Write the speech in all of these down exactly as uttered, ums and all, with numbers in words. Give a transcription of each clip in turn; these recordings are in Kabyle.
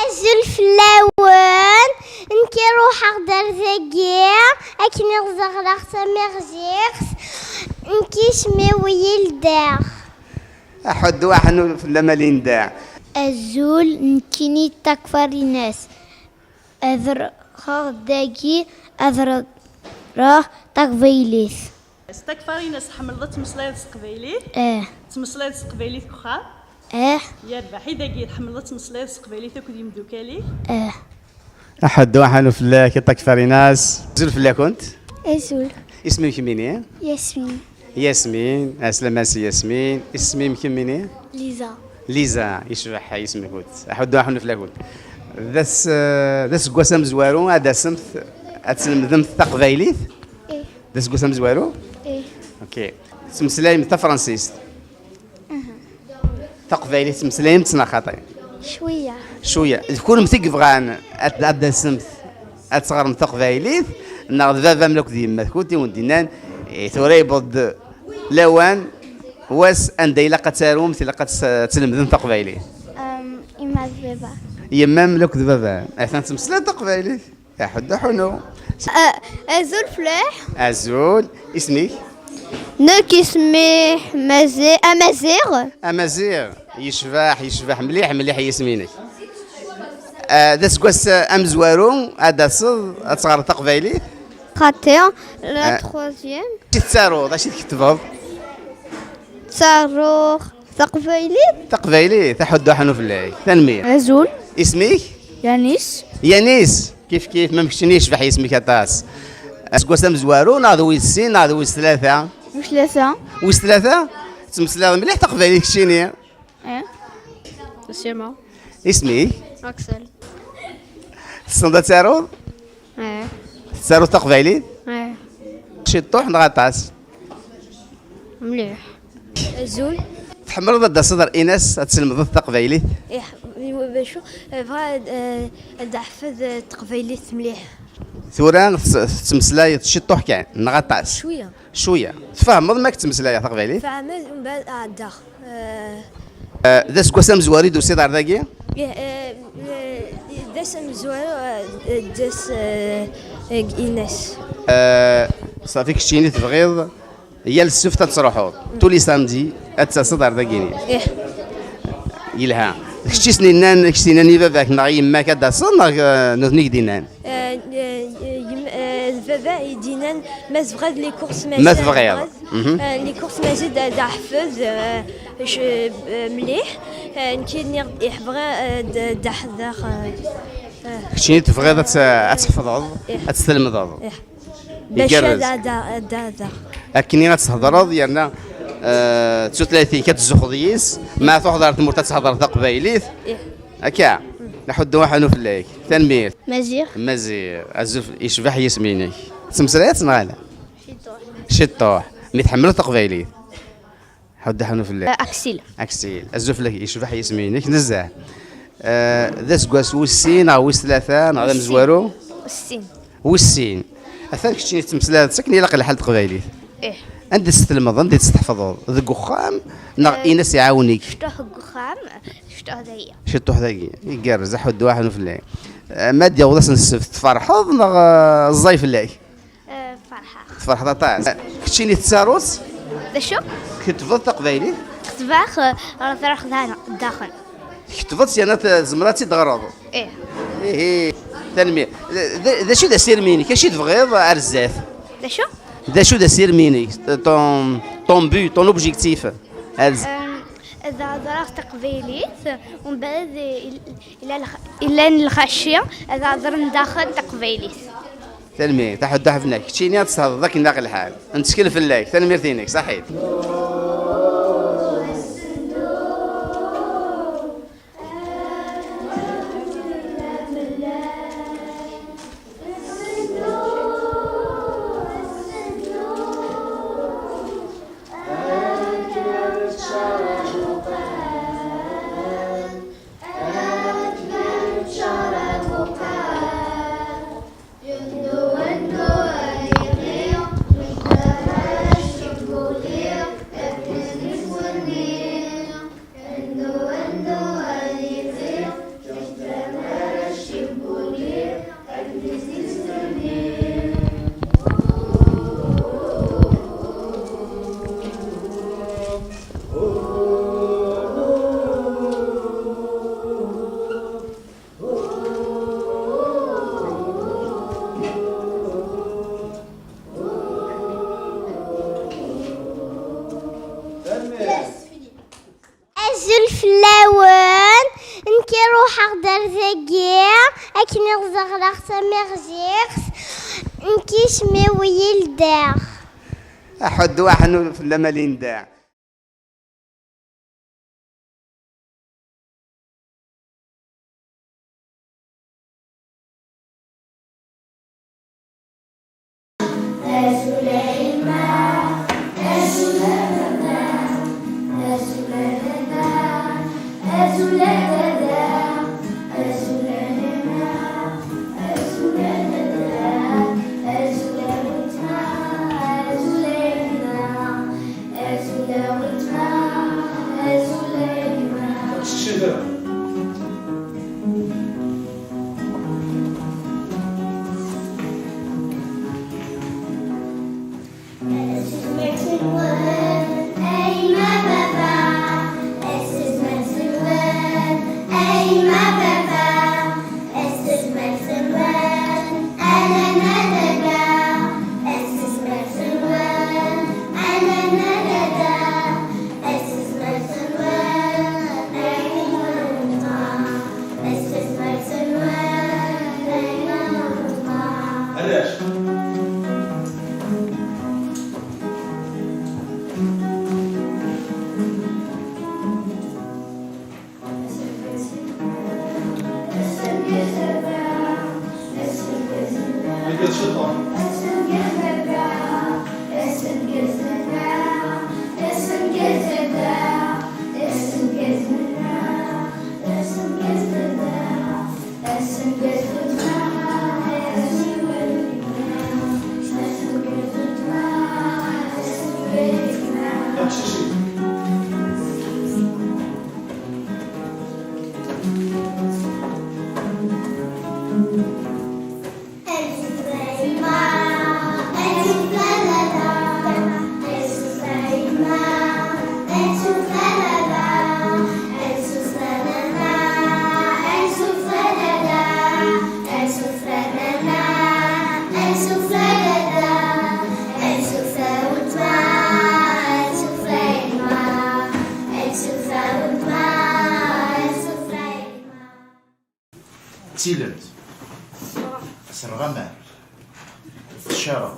Azul fell-awen. Nekk ruḥeɣ-d ar dagi akken ad ẓeɣreɣ tamaziɣt. Nekk isem-iw Yilda. Aḥuddu aḥnu fell-am a Linda. Azul, nekkini d Takfarinas. Ad ruḥeɣ dagi ad ɣreɣ taqbaylit. S Takfarinas, tḥemmleḍ ad tmeslayeḍ s teqbaylit? Eh. Tettmeslayeḍ s teqbaylit deg uxxam? Eh. Yerbeḥ, i dagi tḥemmleḍ ad tmeslayeḍ s teqbaylit akked yimdukal-ik? Eh. Aḥuddu aḥanu fell-ak a Takfarinas. Azul fell-akent. Azul. Isem-im kemmini? Yasmin. Yasmin, aslama si Yasmin. Isem-im kemmini? Liza. Liza, yecbeḥ yisem-nkent. Aḥuddu aḥunu fell-akent. D as-, d aseggas amezwaru ad d-tasemt ad tlemdemt taqbaylit? Ih. D aseggas amezwaru? Ih. Ok. Tettmeslayemt tafransist? Aha. Taqbaylit tettmeslayemt-tt neɣ xaṭi? Cwiya. Cwiya. D kunemti i yebɣan ad, ad d-tasemt ad teɣremt taqbaylit, neɣ d baba-m akked yemma-tkent i wen-d-innan, "Eh, tura yewweḍ-d lawan, wass anda ilaq ad tarumt, ilaq ad tes-, ad tlemdemt taqbaylit"? Em, yemma d baba. Yemma-m akked baba. Atan tettmeslayeḍ taqbaylit. Aḥuddu aḥunu. A-, azul fell-ak. Azul. Isem-ik? Nekk isem-iw Mazi-, Amaziɣ. Amaziɣ. Yecbeḥ, yecbeḥ mliḥ, mliḥ yisem-inek. Ah, d aseggas, ah, amezwaru ad d-taseḍ ad teɣreḍ taqbaylit? Xaṭi, la Ah. troisième. Acu tettaruḍ? Acu tkettbeḍ? Ttaruɣ taqbaylit. Taqbaylit, aḥuddu aḥunu fell-ak. Tanemmirt. Azul. Isem-ik? Yanis. Yanis. Kif kif, ma keččini yecbeḥ yisem-ik aṭas. Aseggas amezwaru, neɣ d wis sin, neɣ d wis tlata? Wis tlata. Wis tlata? Tettmeslayeḍ mliḥ taqbaylit keččini? Eh. Sûrement. Isem-ik? Axel. Tessneḍ ad taruḍ? Eh. Tettaruḍ taqbaylit? Eh. Ciṭṭuḥ neɣ aṭas? Mliḥ. Azul. Tḥemmleḍ ad d-taseḍ ar Inas ad tlemdeḍ taqbaylit? Ih, bacu, eh, bɣiɣ ad, eh, ad aḥfeḍ, eh, taqbaylit mliḥ. Tura tett-, tettmeslayeḍ ciṭṭuḥ kan, neɣ aṭas? Cwiya. Cwiya. Tfehmeḍ ma k-ttmeslayeɣ taqbaylit? Fehmeɣ, mbeɛd ɛeddaɣ. Eh, Eh, d aseggas amezwaru i d-tusiḍ ar dagi? Eh, eh, eh, d ass amezwaru, eh, d ass, eh, eh, Inas. Eh, ṣafi, keččini tebɣiḍ yal ssebt ad truḥeḍ, tous les samedis, ad d-taseḍ ar dagi-ni? Ih. Yelha. Kečč i sen-innan, kečč s-innan i baba-k neɣ i yemma-k ad d-taseḍ, neɣ, eh, nutni i k-d-innan? Eh, eh, yem-, eh, d baba i d-innan ma tebɣiḍ les courses, ma tebɣiḍ. Mhm. Eh, les courses mazal d, d aḥfeḍ, eh, c-, eh, mliḥ. Eh, nekk nniɣ-d, eh, bɣiɣ, eh, d, d aḥdax, eh, eh. Keččini tebɣiḍ ad tt-, ad tḥefḍeḍ, Ih. ad tt-tlemdeḍ. Ih. Bac Igerrez. ad, ad, ad, ad. Akken i ad tehḍreḍ, yerna, eh, d tutlayt-ik ad tzuxxeḍ yis, ma truḥeḍ ɣer tmurt ad tehḍreḍ taqbaylit. Ih. Akka, aḥuddu aḥunu fell-ak. Tanemmirt. Maziɣ. Maziɣ. Azul f-, yecbeḥ yisem-inek. Tettmeslayeḍ neɣ ala? Ciṭṭuḥ. Ciṭṭuḥ. Mi tḥemmleḍ taqbaylit? Ḥuddu aḥunu fell-ak. Eh, Aksil. Aksil. Azul fell-ak, yecbeḥ yisem-inek nezzeh. Eh, d aseggas wis sin neɣ wis tlata neɣ d Wis sin. amezwaru? Wis sin. Wis sin. Atan keččini tettmeslayeḍ-tt akken ilaq lḥal teqbaylit. Ih. Anda i tt-tlemdeḍ, anda i tt-tḥefḍeḍ? Deg uxxam neɣ Eh, Inas iɛawen-ik? Ciṭṭuḥ deg uxxam, ciṭṭuḥ dagi. Ciṭṭuḥ dagi. Igerrez, aḥuddu aḥunu fell-ak. Eh, ma d-yaweḍ ass n ssebt, tferḥeḍ neɣ, eh, ẓẓay fell-ak? Eh, ferḥeɣ. Tferḥeḍ aṭas. Keččini tettaruḍ? D acu? Tkettbeḍ taqbaylit? Ketbeɣ, eh, ɣer ḍrax da-, daxel. Tkettbeḍ yerna tzemreḍ ad tt-id-teɣreḍ? Ih. Ihi, tanemmirt. D, d acu d asirem-inek? Acu i tebɣiḍ ar zdat? D acu? D acu d asirem-inek? Ton, ton but, ton objectif? Ar z-, Em, ad hedreɣ taqbaylit, umbeɛd il-, ila lx-, ilan lxaci ad hedren daxel taqbaylit. Tanemmirt, aḥuddu aḥunu fell-ak. Keččini ad tessehḍeḍ akken ilaq lḥal. Nettkel fell-ak. Tanemmirt-inek, ṣaḥit. Aɣ-d ar dagi, akken i ɣ-zeɣleɣ tamiɣziɣt, nekk isem-iw Yilda. Aḥuddu aḥnu fell-am a Linda. Tilemt. Asreɣ aman. Teccareḍ.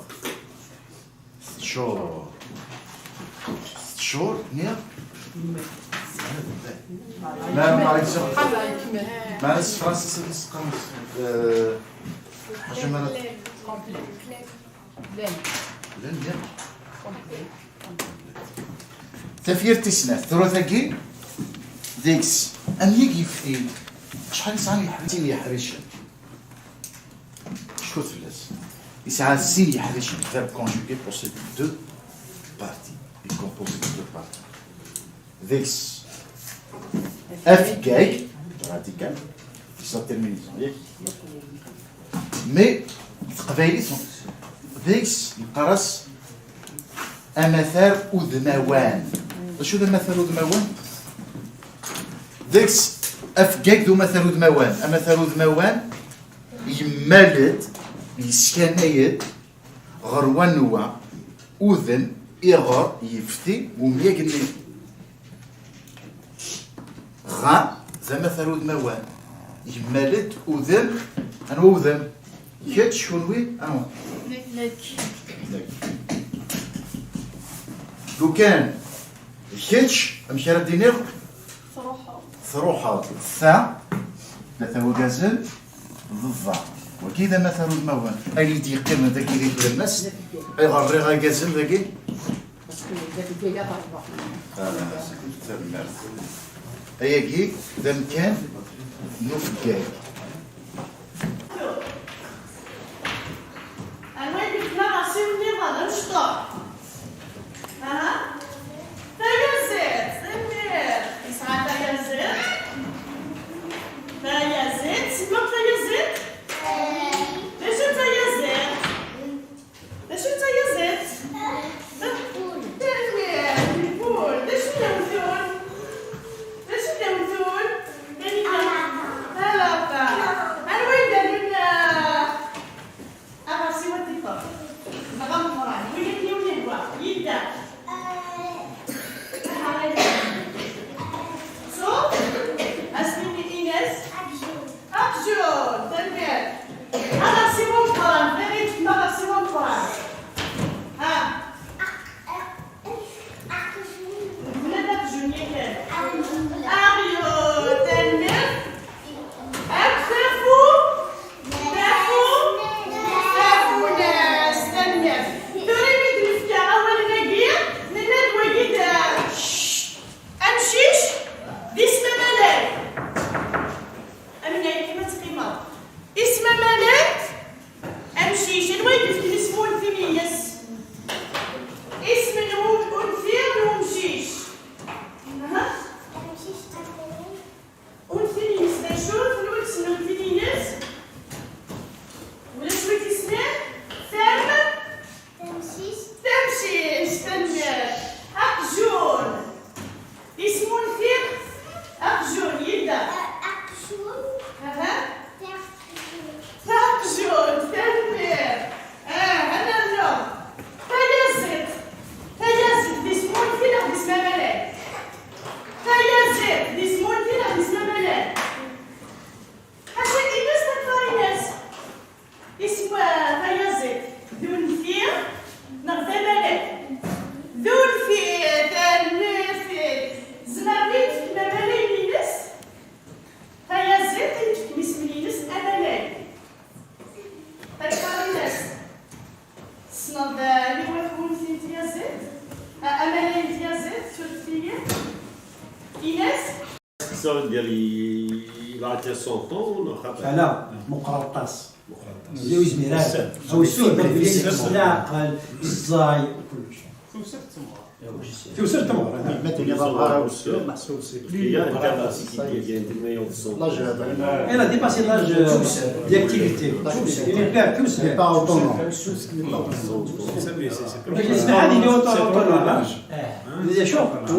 Teččureḍ. Teččur, niɣ? Ma, ma, ma, s tefransist ad s-qqaren, euh, ḥaca mara. Llan. Llan, llan. Tafyirt tis snat. Tura tagi, deg-s, amyag yeftin. Acḥal yesɛa n yeḥricen? Cfut fell-as. Yesɛa sin yeḥricen. Verbe conjugué possède deux parties. Il compose de deux parties. Deg-s, afeggag, radical, c'est sa terminaison, yak? Mais, teqbaylit, deg-s, neqqar-as amatar udmawan. D acu d amatar udmawan? Deg-s, afeggag d umatar udmawan. Amatar udmawan, yemmal-d, yeskanay-d, ɣer wanwa udem iɣer yefti umyag-nni. Ɣa d amatar udmawan. Yemmal-d udem, anwa udem? Kečč, kunwi, anwa? Nekk. Nekk. Lukan d kečč, amek ara d-iniɣ? Truḥeḍ. Truḥeḍ. Ta, tlata wagazen, d ḍa. Wagi d amatar udmawan. Ayen i d-yeqqimen dagi di tlemmast, ayɣer rriɣ agazen dagi? Parce que d afeggag ara rebbeɣ. Ah, tanemmirt. Ayagi d amkan n ufeggag. Anwa i d-yefkan aɣersiw-nni d amecṭuḥ? Aha. Tayaziḍt, tanemmirt. Yesɛa tayaziḍt? Tayaziḍt, semmeɣ tayaziḍt? D acu d tayaziḍt? D acu d tayaziḍt? Tanemmirt, lful. D acu d awtul? D acu d awtul? Alaba. Tanemmirt. Aɣersiw ameqqran, bɣiɣ ad yefkem aɣersiw ameqqran. Ha. Mebla d aqjun yakan. Aɣyul, tanemmirt. Ak tafu, tafu, tafunast, tanemmirt. Tura imi d-nefka awalen-agi, nenna-d wagi d, cct, amcic, d isem amalay. Amin ay kma teqqimeḍ. Isem amalay, amcic. Anwa i d-yefken isem unti-nni-ines? Isem n u-, unti n umcic. Aha. Unti-nni-ines d acu? Anwa i yesnen unti-nni-ines? Ulac wi t-yessnen? Tam? Tamcict. Tamcict, tanemmirt. Aqjun. Isem unti? Aqjun, yedda. Aqjun. Aha. Taqjun. Taqjun, tanemmirt. Ah, ad nernu. Tayaziḍt. Tayaziḍt, d isem unti neɣ d isem amalay? Tayaziḍt, d isem unti neɣ d isem amalay? Ḥaca, ini-as takfarinas. Isem, uh, tayaziḍt, d unti neɣ d amalay? D unti, tanemmirt. Tzemrem ad yi-d-tefkem amalayen-ines? Tayaziḍt, ad yi-d-tefkem isem-ines amalay. Takfarinas. Tessneḍ, uh, anwa-t wunti n tyaziḍt? Uh, amalay n tyaziḍt, surfet-iyi. Ines? Ça veut dire, il, il a été cent ans, neɣ xaṭi? Ala, meqqer aṭas. Meqqer aṭas. Ur yezmir ara. Awsur, leɛqel, ẓẓay, kullec. Tewser temɣer. Tewser temɣer, ma tiniḍ amɣar awsur, meḥsub c'est plus. Il a dépassé l'âge, euh, il a dépassé l'âge, euh, d'activité. Il est plus, plus. Pas autonome. Mais c'est pas autonome.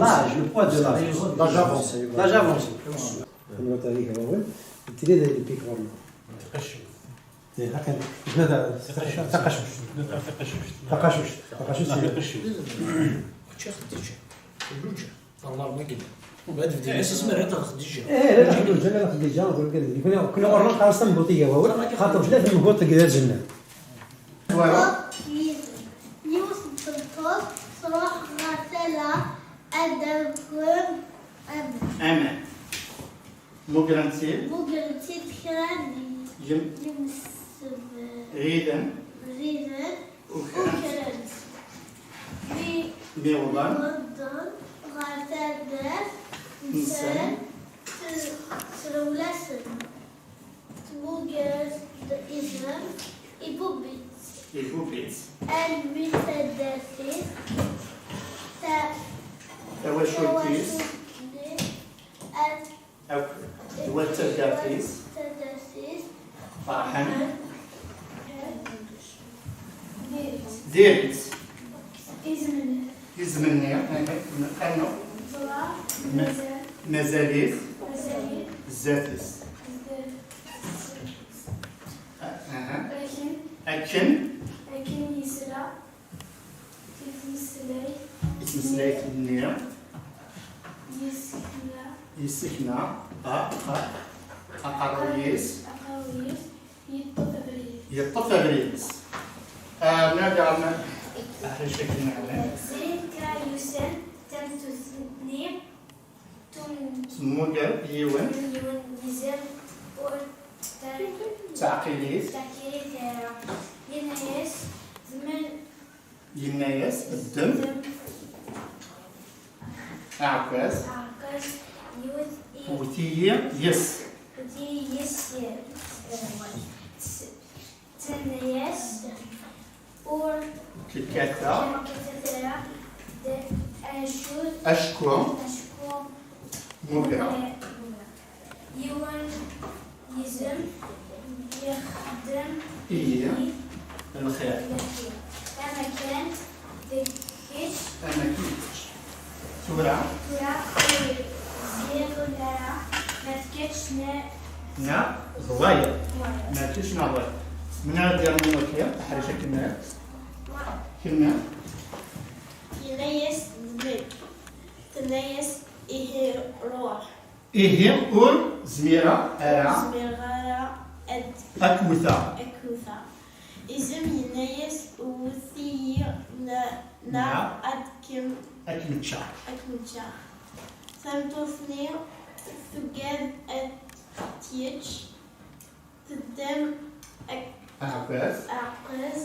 L'âge, le poids de l'âge. L'âge avancé. L'âge avancé. Anwa tarika awal? Tili d lpikor. Taqacuct. Eh, hakan. Taqacuct. Taqacuct. Taqacuct. Taqacuct. Mačči Xeddiǧa. Lluǧa. Ɣer Ṛebbi kida. Mbeɛd bdiɣ-as isem ara taɣ Xeddiǧa. Eh, la, la, Xeddiǧa, la, Xeddiǧa, ur kien, kien, kien ɣur-neɣ qqaren-as tambuṭ i yawal, xaṭer tella tembuṭ deg d ajenna. Yiwet n tmeṭṭut truḥ ɣer tala ad d-tawi aman. Aman. Mugren-tt-id. Mugren-tt-id kra n yim-, yimsebɛiden. Ukren. Ukren-tt. Mi, mi wḍen. Wḍen ɣer taddart-nsen, nsen. T-, trewla-sen. Tmuger-d izem, ibubb-itt. Ibubb-itt. Almi taddart-is, ta-, tawacult-is. Tawacult-nni, ad-, akk d wat taddart-is. Taddart-is. Ferḥen. Ferḥen. Diri-tt. Diri-tt. Izem-nni. Izem-nni, eh, eh, anu? Ẓra. Ma-, mazal. Mazal-it. Mazal-it. Zdat-is. Zdat. Aha. Akken. Akken. Akken yesla i tmeslayt. I tmeslayt-nni. Yessekna. Yessekna. A, a, aqerruy-is. Aqerruy-is. Yeṭṭef abrid. Yeṭṭef abrid-is. Ah, nadi ɣer aḥric-agi n Ɛlan. Srid kra yusan, tameṭṭut-nni tum-, temmuger yiwen. Yiwen yizem ur tt-, ttɛeqqilit. Ttɛeqqilit ara. Yenna-yas, ddem. Yenna-yas, ddem. Ddem. Aɛekkaz. Aɛekkaz, yewwet-iyi. Wwet-iyi yes. Wwet-iyi yes. Yes. Tenna-yas, ur tekkat ara. Tekkat ara. D-, acu? Acku. Acku. Mugreɣ. Mugreɣ. Yiwen yizem yexdem. Iyi. Lxir. Lxir. Ama kan d kečč. Ama kan d kečč. Tura? Tura, ur zmireɣ ara, ma d kečč ne-, neɣ d wayeḍ. Wayeḍ. Ma d kečč neɣ d wayeḍ. Mnir ad d-yernu wakya, aḥric akken nniḍ. Wayeḍ. Kenni? Yenna-yas d nekk. Tenna-yas, ihi ruḥ. Ihi, ur zmireɣ ara. Ur zmireɣ ara ad, ad k-wteɣ. Ad k-wteɣ. Izem yenna-yas: "Wwet-iyi, ne-, neɣ ad kem-, ad kem-ččeɣ." Ad kem-ččeɣ. Tameṭṭut-nni tugad ad t-yečč, teddem ak-, aɛekkaz. Aɛekkaz,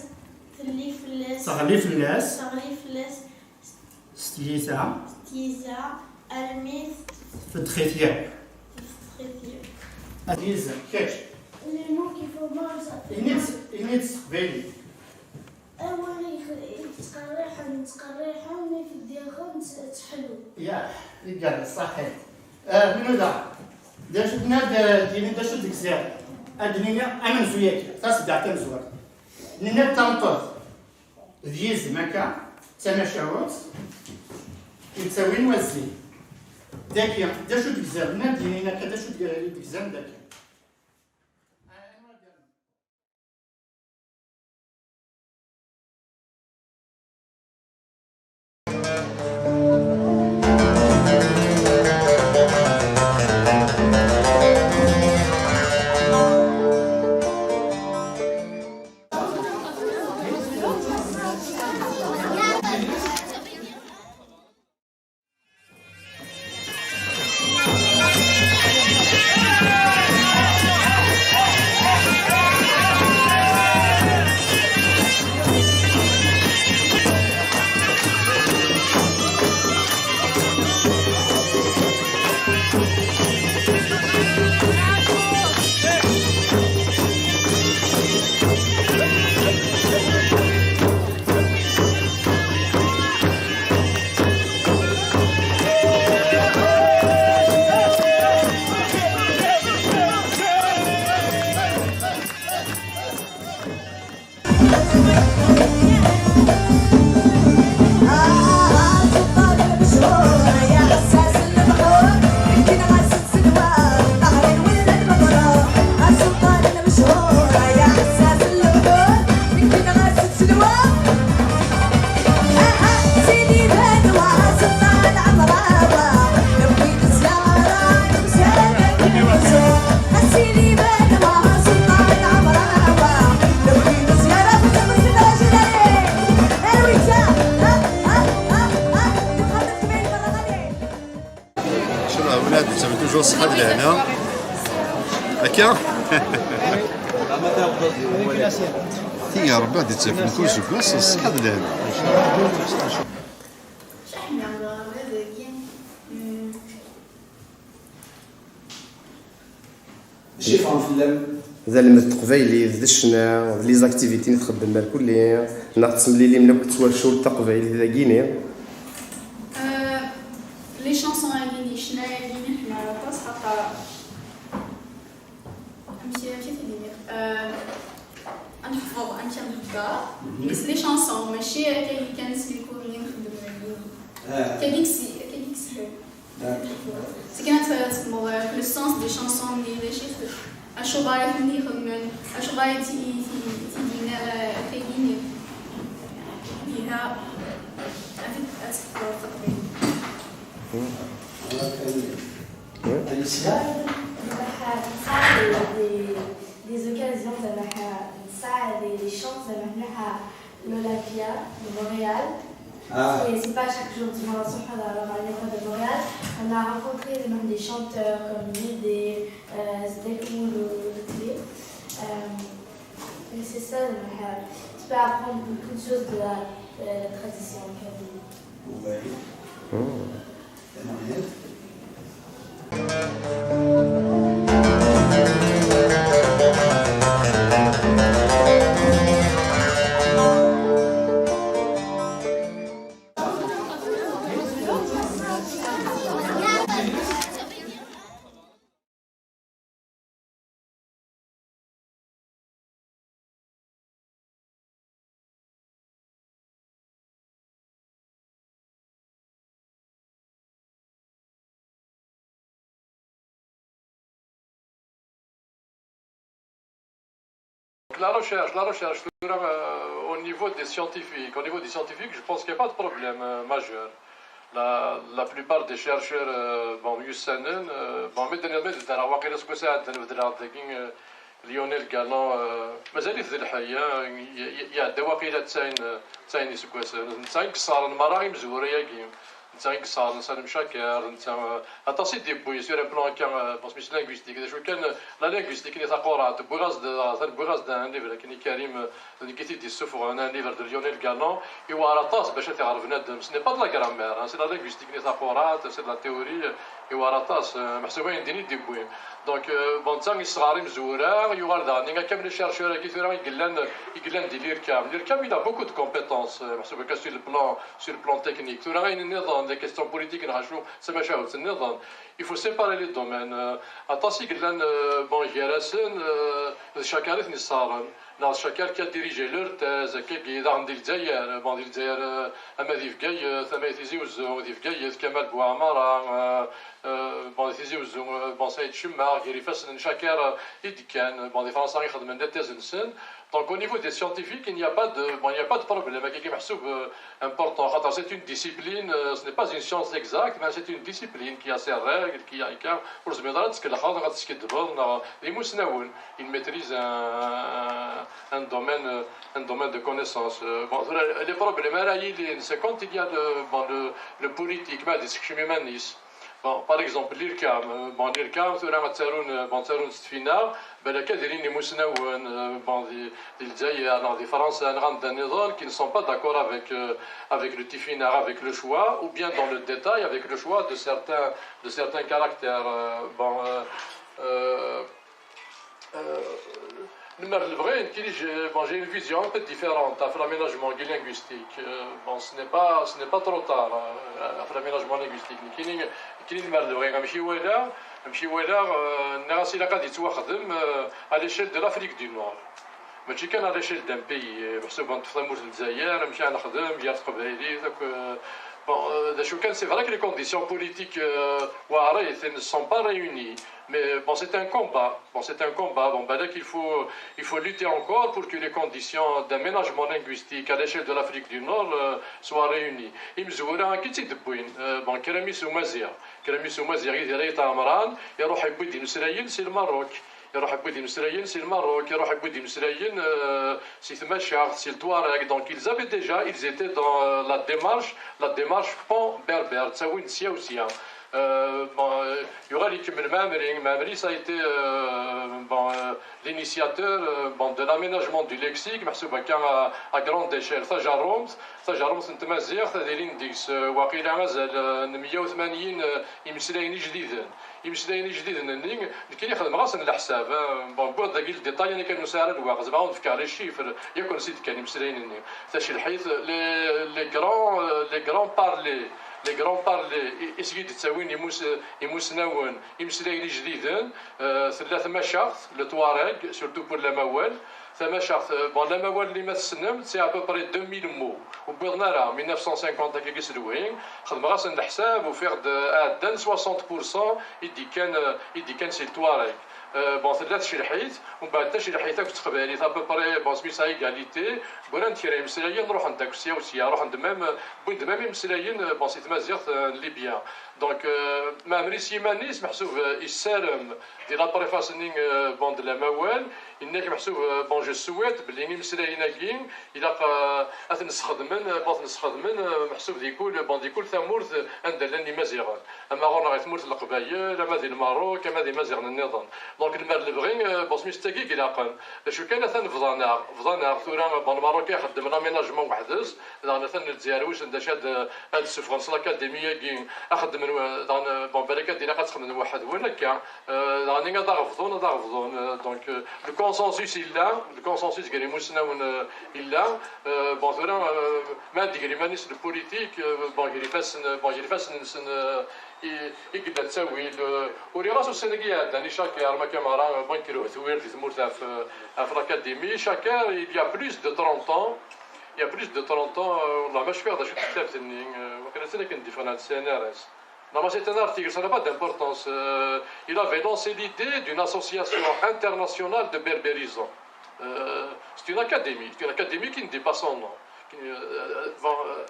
telli fell-as. Teɣli fell-as. Teɣli fell-as. S tyita. S tyita, armi tfeddex-it yakk. Tfeddex-it yakk. Ad yizem, kečč. Les mots qu'il faut mal s'apprendre. Ini-tt, ini-tt s teqbaylit. Awal i yettqerriḥen, ttqerriḥen, mi t-id-yaɣen tt-, ttḥellu. Ya, igerrez, ṣaḥit. Ah, Menuda, d acu tenna-d, eh, d-yini d acu d-tegziḍ? Ad d-nini amenzu-yagi, taseddaɛt tamezwarut. Nenna-d tameṭṭut d yizem akka, d tamacahut, yettawin wazzil. Dagi, d acu d-tegziḍ? Nenna-d yini akka, d acu d-, d-tegziḍ dagi? Ncallah, win ad d-ittafin toujours ṣṣeḥḥa d lehna. Akka? Ti ya Rebbi ad d-ittafin kul seggas ṣṣeḥḥa d lehna. Mačči yeffɣen fell-am. D almad n teqbaylit, d ccna, d les activités i txeddem merkulli, neɣ tettemlilim akk d twacult taqbaylit dagini? Euh, les chansons-agi, ccna-agi, ḥemmleɣ aṭas, xaṭer amek, amek i t-id-iniɣ? Euh, ad nḥefḍ amek ad nhedder, mais les chansons, mačči akka kan s les cours-nni nxeddem dagini. Akka i yessi-, akka i yeshel. C'est quand tu as le sens des chansons, les chiffres. Acuɣer i ten-ixedmen, acuɣer i t-, i t-, i t-id-yenna, euh, akkagi-nni. Iha, ad t-, ad tefkeḍ taqbaylit. Nesɛa des, des occasions, زعما نسعى des, des chances, زعما نروح l'Olympia de Montréal. Ah. Et c'est pas chaque jour du mois, سبحان الله, alors à l'école de Montréal, on a rencontré des, même des chanteurs comme Lidé, euh, Zedek Mouloud, euh, et c'est ça, زعما, tu peux apprendre beaucoup de choses de la, euh, la tradition kabyle. Oui. La recherche, la recherche, tura, euh, au niveau des scientifiques, au niveau des scientifiques, je pense qu'il n'y a pas de problème, euh, majeur. La, la plupart des chercheurs, euh, bon, يسنن, euh, bon, mais dernièrement, je dirais, واقيلا سكو ساعد نبدل هذا, euh, Lionel Galan, euh, mazal-it d lḥey, hein, y-, y-, iɛedda waqila tesɛin, tesɛin iseggasen. Netta i yessɣaren merra imezwura-agi. Netta i yessɣaren Salim Chaker, netta, euh, aṭas i d-yewwi sur un plan akka, euh, bon, s linguistique. D acu kan, euh, la linguistique-nni taqurɛant, wwiɣ-as-d, atan wwiɣ-as-d un livre akken i Karim, euh, d nekk i t-id-yessufɣen, un livre de Lionel Galan, iwɛer aṭas bac ad t-iɣer bnadem. Ce n'est pas de la grammaire, hein, c'est la linguistique-nni taqurɛant, c'est de la théorie, euh, iwɛer aṭas, euh, meḥsub ayen din i d-yewwi. Donc, euh, bon, netta yessɣar imezwura, yuɣal daɣen akka am les chercheurs-agi tura i yellan, i yellan di l'IRCAM. L'IRCAM, il a beaucoup de compétences, euh, meḥsub akka sur le plan, sur le plan technique. Tura ayen nniḍen, des questions politiques, neɣ acu, d tamacahut nniḍen. Il faut séparer les domaines. Euh, aṭas i yellan, euh, bon, gar-asen, euh, d Chaker i ten-yessɣaren. Neɣ d Chaker qui a dirigé leur thèse, akkagi, daɣen di Lezzayer, bon, di Lezzayer, euh, ama di Bgayet, ama di Tizi Uzzu, di Bgayet, Kamal Bouamara, euh, euh, bon, di Tizi Uzzu, euh, bon, Saïd Cemmaɣ, gar ifassen n Chaker, euh, i d-kkan, bon, di Fransa i xedmen la thèse-nsen. Donc, au niveau des scientifiques, il n'y a pas de, bon, il n'y a pas de problème. Akkagi meḥsub, euh, important, xaṭer c'est une discipline, euh, ce n'est pas une science exacte, mais c'est une discipline qui a ses règles, qui a, qui a, ur tezmireḍ ara ad tkellxeḍ, ad teskiddbeḍ, neɣ d imusnawen, il maîtrise un, un, un domaine, euh, un domaine de connaissance. Euh, bon, tura, les problèmes ara yilin, c'est quand il y a le, bon, le, le politique, ma ad yessekcem iman-is. Bon, par exemple, l'IRCAM, euh, bon, l'IRCAM, tura ad ttarun, euh, bon, ttarun s tfinaɣ, balak ad ilin imusnawen, euh, bon, di, di Lezzayer, neɣ di Fransa, neɣ anda nniḍen, qui ne sont pas d'accord avec, euh, avec le tifinaɣ, avec le choix, ou bien dans le détail, avec le choix de certains, de certains caractères. Euh, bon, euh, euh, euh, lemmer lebɣi, nekkini, j'ai, bon, j'ai une vision un peu différente ɣef l'aménagement linguistique. Euh, bon, ce n'est pas, ce n'est pas trop tard, euh, ɣef l'aménagement linguistique. Nekkini, nekkini lemmer lebɣi, amek i walaɣ, amek i walaɣ, euh, nniɣ-as ilaq ad yettwaxdem, euh, à l'échelle de l'Afrique du Nord. Mačči kan à l'échelle d'un pays, euh, meḥsub ad neṭṭef tamurt n Lezzayer, amek ara nexdem gar teqbaylit, akk, euh, bon, euh, d acu kan, c'est vrai que les conditions politiques, euh, weɛrit, elles ne sont pas réunies. Mais bon, c'est un combat. Bon, c'est un combat. Bon, balak, il faut, il faut lutter encore pour que les conditions d'aménagement linguistique à l'échelle de l'Afrique du Nord, euh, soient réunies. Imezwura akka i tt-id-wwin. Euh, bon, Kramis Umaziɣ. Kramis Umaziɣ, Yidir Ayt Ɛemran, iruḥ yewwi-d imeslayen si Lmerruk. Iruḥ yewwi-d imeslayen si Lmerruk, iruḥ yewwi-d imeslayen, euh, si tmacaɣt, si Ltwareg. Donc, ils avaient déjà, ils étaient dans, euh, la démarche, la démarche pan-berbère, ttawin-d sya u sya. Euh, bon, euh, yuɣal ikemmel Mɛemmri. Mɛemmri, ça a été, euh, bon, euh, l'initiateur, euh, bon, de l'aménagement du lexique, meḥsub akka à, à grande échelle. Tajerrumt, tajerrumt n tmaziɣt, ad ilin deg-s, euh, waqila azal, euh, n meyya u tmanyin, euh, imeslayen ijdiden. Imeslayen ijdiden-nni, nekkini xedmeɣ-asen leḥsab, euh, bon, wwiɣ-d dagi le détail, akken ur sɛiɣ ara lweqt, zemreɣ ad wen-fkeɣ les chiffres, yakk ansi d-kkan imeslayen-nni. Tacilḥit, les, les grands, euh, les grands parlers, les grands parlers, i, i s-d-ttawin imus-, imusnawen, imeslayen ijdiden, euh, tella tmacaɣt, le Touareg, surtout pour l'amawal. Tamacaɣt, euh, bon, l'amawal-nni ma tessnem, c'est à peu près deux mille mots. Ur wwiḍen ara, mille neuf cent cinquante akka i s-lwi. Xedmeɣ-asen leḥsab, ufiɣ-d, euh, ɛeddan soixante pour cent i d-ikkan, euh, i d-ikkan si Touareg. Euh, bon, tella tacilḥit, umbeɛd tacilḥit akk d teqbaylit, à peu près, bon, s mi sɛa égalité, wwiɣ-d kra imeslayen, ruḥen-d akk sya u sya, ruḥen-d même, wwin-d même imeslayen, euh, bon, si tmaziɣt, euh, n Libya. Donc, euh, Mɛemmri s yiman-is, meḥsub, euh, yessarem di la préface-nni, euh, bon, de l'amawal, yenna-k meḥsub, euh, bon, je souhaite belli imeslayen-agi, ilaq, euh, ad ten-sxedmen, euh, bon, ad ten-sxedmen, euh, meḥsub di kul, bon, di kul tamurt, euh, anda llan Imaziɣen. Ama ɣur-neɣ i tmurt n Leqbayel, ama di Lmerruk, ama d Imaziɣen nniḍen. Donc, lemmer lebɣi, euh, bon, s mi s tagi i ilaqen. D acu kan, atan bḍan-aɣ, bḍan-aɣ tura, bon, Lmerruk ixeddem l'aménagement weḥd-s, daɣen atan Lezzayer wissen d acu ad, ad d-ssufɣen s l'académie-agi, ad xeddmen, daɣen, bon, balak ad ilaq ad xedmen weḥd-wen akka. Euh, daɣen ad aɣ-bḍun, ad aɣ-bḍun. Euh, donc, euh, le consensus yella, le consensus gar imusnawen, euh, yella. Euh, bon, tura, euh, ma d-iger iman-is le politique, euh, bon, gar ifassen, bon, gar ifassen-nsen, euh, i, i yella ttawil. Euh, uriɣ-as ussan-agi iɛeddan i Chaker, ma kamara, euh, bon, yekker uhetwir di tmurt ɣef, euh, ɣef l'académie. Chaker, il y a plus de trente ans, il y a plus de trente ans, euh, wallah, ma cfiɣ d acu d tektabt-nni, euh, waqila d tin akken d-iffɣen ar C N R S. Non, mais c'est un article, ça n'a pas d'importance. Euh, il avait lancé l'idée d'une association internationale de berbérisants. Euh, c'est une académie, c'est une académie qui ne dit pas son nom. Qui, euh, bon, euh,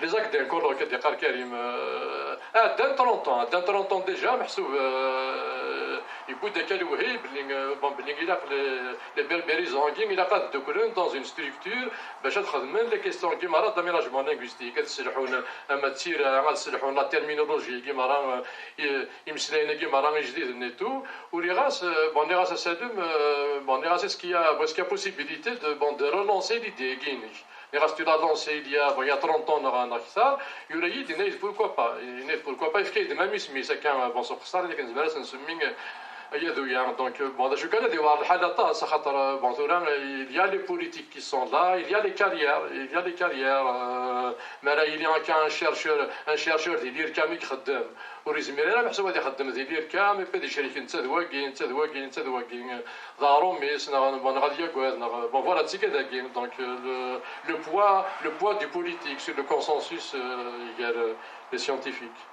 les actes d'un colloque de Karim. Euh, ah, dans trente ans, dans trente ans déjà, meḥsub, euh, Yewwi-d akka lewhi belli, euh, bon, belli ilaq les, les Berbérisants-agi ilaq ad dduklen dans une structure bac ad xedmen les questions-agi merra d'aménagement linguistique, ad sselḥun ama d tira, ad sselḥun la terminologie-agi merra, euh, i- imeslayen-agi merra ijdiden et tout. U nniɣ-as, euh, bon, nniɣ-as a Salem, euh, bon, nniɣ-as, est-ce qu'il y a, est-ce qu'il y a possibilité de, bon, de relancer l'idée-agi-inek? Nniɣ-as, tu l'as lancée il y a, bon, il y a trente ans neɣ, neɣ akteṛ. Yura-yi-d, yenna-yi-d, pourquoi pas? Yenna-yi-d, pourquoi pas? Yefka-yi-d même isem-is akka, bon, s uqeṣṣer, akken nezmer ad s-nsemmi, euh, Ayadu-ya. Donc, euh, bon, d acu kan, ad iwɛer lḥal aṭas, axaṭer, euh, bon, tura, euh, il y a les politiques qui sont là, il y a les carrières, il y a les carrières, euh, mi ara yili akka un chercheur, un chercheur di l'IRCAM i ixeddem, ur yezmir ara meḥsub ad ixeddem di l'IRCAM, et puis ad icerken netta d wagi, netta d wagi, netta d wagi, d aɣrum-is, neɣ, neɣ ad yagad, neɣ, bon, voilà, d tikkelt-agi. Donc, euh, le, le poids, le poids du politique sur le consensus, euh, gar, euh, les scientifiques.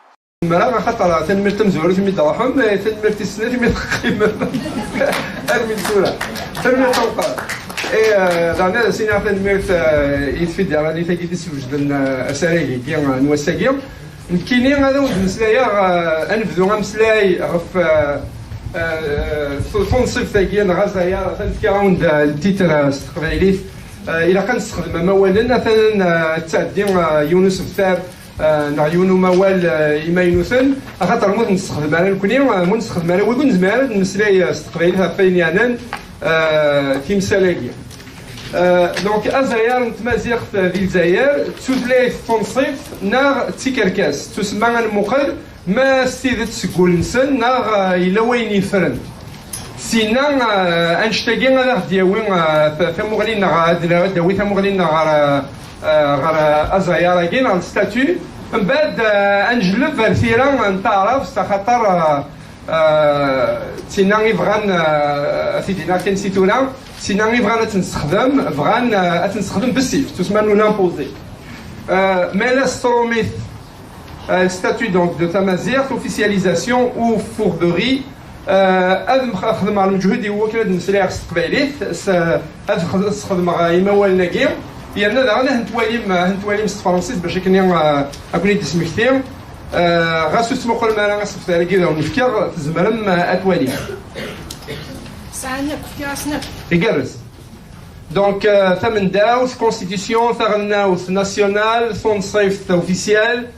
Mara, axaṭer tanemmirt tamezwarut imi d-truḥem, eh, tanemmirt tis snat imi teqqimem. Armi d tura. Tanemmirt tameqqrant. Eh, eh, daɣen ad as-iniɣ tanemmirt, eh, i tfidiralit-agi d-iswejden, eh, asarag-agi, eh, n wass-agi. Nekkini ad awen-d-meslayeɣ, eh, ad nebdu ameslay ɣef, eh, eh, tu-, tunṣibt-agi neɣ azayaṛ, atan fkiɣ-awen-d, eh, ltitr, eh, s teqbaylit. Eh, ilaq ad nessexdem amawalen, atan, eh, ad tɛeddi, eh, yiwen usebtar, eh, neɣ yiwen umawal, eh, imaynuten, axaṭer mu ur t-nessexdem ara nekni, eh, mu ur nessexdem ara wigi, ur nezmir ara ad nemmeslay, eh, s teqbaylit ɣef wayen yeɛnan, eh, timsal-agi. Eh, donc, azayaṛ n tmaziɣt, eh, di Lezzayer, d tutlayt tunṣibt neɣ d tikerkas? Tusemma ad nmuqel ma s tidet seg wul-nsen neɣ, eh, yella wayen yeffren. Sinna, eh, annect-agi ad aɣ-d-yawi, eh, ta-, tamuɣli-nneɣ, ad d-, ad d-yawi tamuɣli-nneɣ ɣer, eh, ɣer, eh, azayaṛ-agi neɣ le statut. Mbeɛd, eh, ad njelleb ar tira n taɛrabt, axaṭer, eh, eh, d tinna i bɣan, eh, ad t-id-iniɣ kan si tura, d tinna i bɣan ad tt-nessexdem, bɣan, eh, ad tt-nessexdem bessif, tusemma n unimposer. Eh, ma yella s trumit, eh, le statut donc de tamaziɣt, officialisation ou fourberie, eh, ad mx-, xedmeɣ lmeǧhud i wakken ad mmeslayeɣ s teqbaylit, s-, ad x-, sxedmeɣ imawalen-agi, yerna daɣen ad ten-twalim, ad ten-twalim s tefransist bac akken, eh, ad ken-id-ismekti. Eh, ɣas ur tettmuqulem ara asebtar-agi d awen-fkiɣ, tzemrem, eh, ad twalim. Sɛan akk, fkiɣ-asen akk. Igerrez. Donc, euh, tamendawt, constitution, taɣelnawt, nationale, tunṣibt, officielle,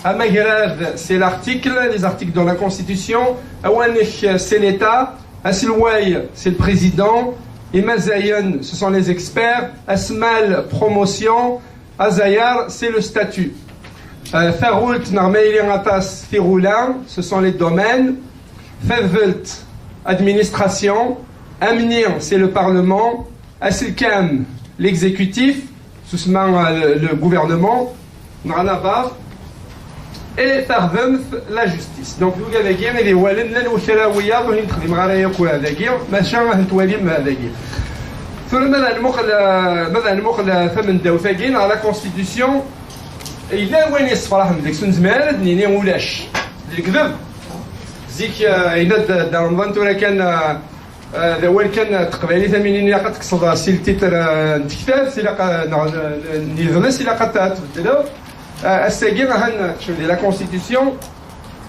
amagrad, c'est l'article, les articles dans la constitution, awanek, c'est l'État, aselway, c'est le président, imazayen, ce sont les experts, asmal, promotion, azayaṛ, c'est le statut. Euh, taɣult, neɣ ma yili aṭas, tiɣula, ce sont les domaines, tadbelt, administration, amni, c'est le parlement, aselkam, l'exécutif, tusemma, euh, le, le gouvernement, neɣ anabaḍ, et taɣdemt, la justice. Donc, d ugad-agi i d iwalen llan wakra wiyaḍ ur ten-texdim ara yakk dagi, maca ad ten-twalim dagi. Tura ma d-nmuqel, euh, ma d-nmuqel, euh, tamendawt-agi, neɣ la constitution, yella wayen yessefraḥen deg-s, ur nezmir ara ad d-nini ulac. D lekdeb. Zik, euh, yenna-d Dda Remḍan tura kan, euh, Eh, d awal kan, eh, teqbaylit am inin ilaq ad tekkseḍ, eh, si ltitr, eh, n tektabt, ilaq, eh, neɣ, eh, n yidles, ilaq ad t-, ad tbeddleḍ. Eh, ass-agi, ahan, eh, tekcem di la constitution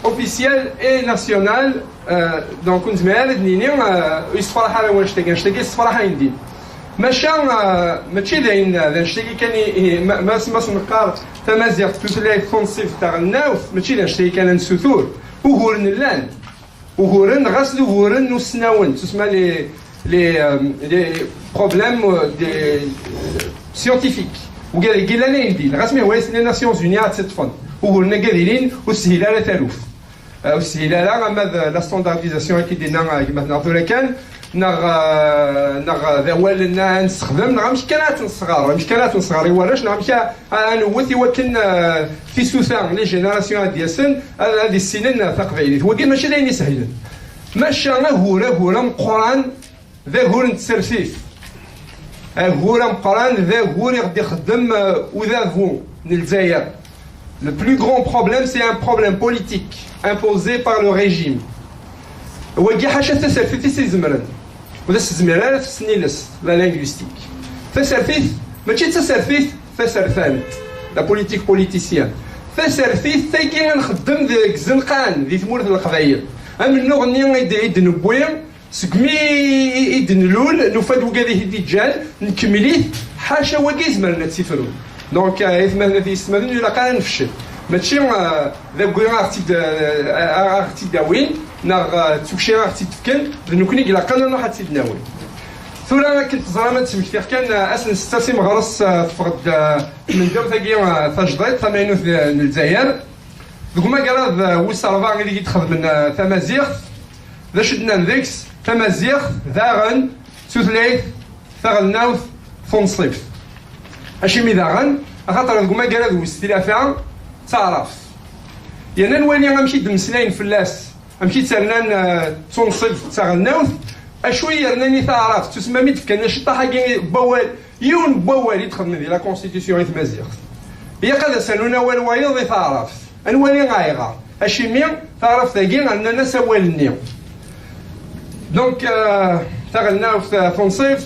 officielle et nationale, eh, donc ur nezmir ara ad nini, eh, ur yessefraḥ ara wannect-agi, annect-agi yessefraḥ ayendin. Maca, eh, mačči d ayen, eh, d annect-agi kan i, i, ma, ma, ma s-neqqar tamaziɣt d tutlayt tunṣibt taɣelnawt, mačči d annect-agi kan ad nessutur. Uguren llan. Uguren, ɣas d uguren n usnawen, tusemma les, les, euh, les problèmes, euh, des, euh, scientifiques. Ugad-agi llan ayendin, ɣas mi hwa les Nations Unies ad tt-iṭṭfen. Uguren-agi ad ilin, ur teshil ara taluft. Euh, ur teshil ara, ama d la standardisation, akken d-yenna, euh, gma-tneɣ tura kan, neɣ, euh, neɣ d awal-nni ad nessexdem, neɣ amek kan ad tt-nesɣer, amek kan ad tt-nesɣer i warrac, neɣ amek a, a, a newwet i wakken, euh, tisuta, les générations ad d-yasen, ad, ad issinen taqbaylit. Wagi mačči d ayen isehlen. Maca agur, agur ameqqran d agur n tsertit. Agur ameqqran d agur i ɣ-d-ixeddem, euh, udabu n Lezzayer. Le plus grand problème, c'est un problème politique imposé par le régime. Wagi ḥaca tasertit i s-izemren. Ur as-tezmir ara tesnilest, la linguistique. Tasertit, mačči d tasertit tasertant, la politique politicienne. Tasertit, tagi ad nxeddem deg izenqan, di tmurt n Leqbayel. Amennuɣ-nni i d-, i d-newwi, segmi i, i, i d-nlul, nufa-d wigad i t-id-iǧǧan, nkemmel-it, ḥaca wagi izemren ad tt-ifrun. Donc, euh, aytmaten, yessetmaten, ilaq ara nfeccel. Mačči, euh, d agwi a ɣ-tt-id, euh, a ɣ-tt-id-awin, neɣ, euh, d tukci a ɣ-tt-id-fken, d nekkni i ilaqen ad nruḥ ad tt-id-nawi. Tura, akken teẓram, ad d-smektiɣ kan, euh, ass n ssetta si meɣres, euh, teffeɣ-d, euh, tmendawt-agi, euh, tajdiṭ tamaynut, euh, n Lezzayer. Deg umagrad, uh, wis ṛebɛa ideg i d-xedmen, uh, tamaziɣt, d acu i d-nnan deg-s? Tamaziɣt daɣen d tutlayt taɣelnawt tunṣibt. Acimi daɣen? Axaṭer deg umagrad wis tlata d taɛrabt. Yerna nwali amek i d-mmeslayen fell-as, amek i tt-rnan, uh, d tunṣibt d taɣelnawt, acu i yernan i taɛrabt, tusemma mi d-fkan aciṭaḥ-agi n wawal, yiwen n wawal i d-xedmen di la constitution i tmaziɣt. Ilaq ad as-rnun awal wayeḍ i taɛrabt. Ad nwali ayɣer. Acimi taɛrabt-agi rnan-as awal-nni. Donc, euh, taɣelnawt, euh, tunṣibt,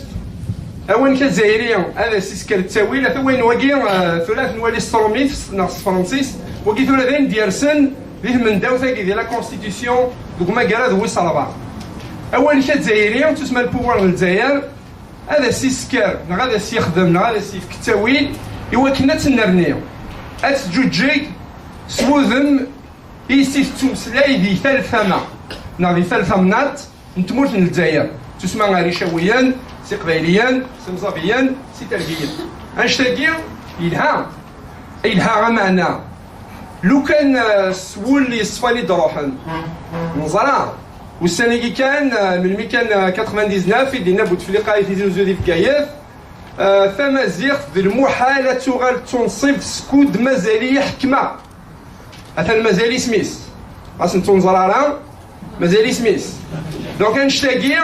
awanek azzayri ad as-isker ttawil, ata wayen wagi, euh, tura ad nwali s trumit neɣ s tefransist, wagi tura d ayen d-yersen di tmendawt-agi di la constitution deg umagrad wis ṛebɛa. Awanek azzayri, tusemma le pouvoir n Lezzayer, ad as-isker, neɣ ad as-yexdem, neɣ ad as-yefk ttawil i wakken ad tennerni, ad teǧǧuǧǧeg s wudem i s-tettmeslay di tal tama, neɣ di tal tamnaḍt n tmurt n Lezzayer, tusemma ar Icawiyen, s Iqbayliyen, s Imẓabiyen, s Itergiyen. Annect-agi yelha, yelha ameɛna. Lukan, eh, s wul yeṣfan i d-ruḥen. Neẓra, ussan-agi kan, eh, melmi kan, eh, quatre-vingt-dix-neuf i d-yenna Butefliqa i Tizi Uzzu di Bgayet, eh, tamaziɣt d lmuḥal ad tuɣal d tunṣibt skud mazal-iyi ḥekmeɣ. Atan mazal isem-is. Ɣas nettunẓer ara, mazal isem-is. Donc annect-agi,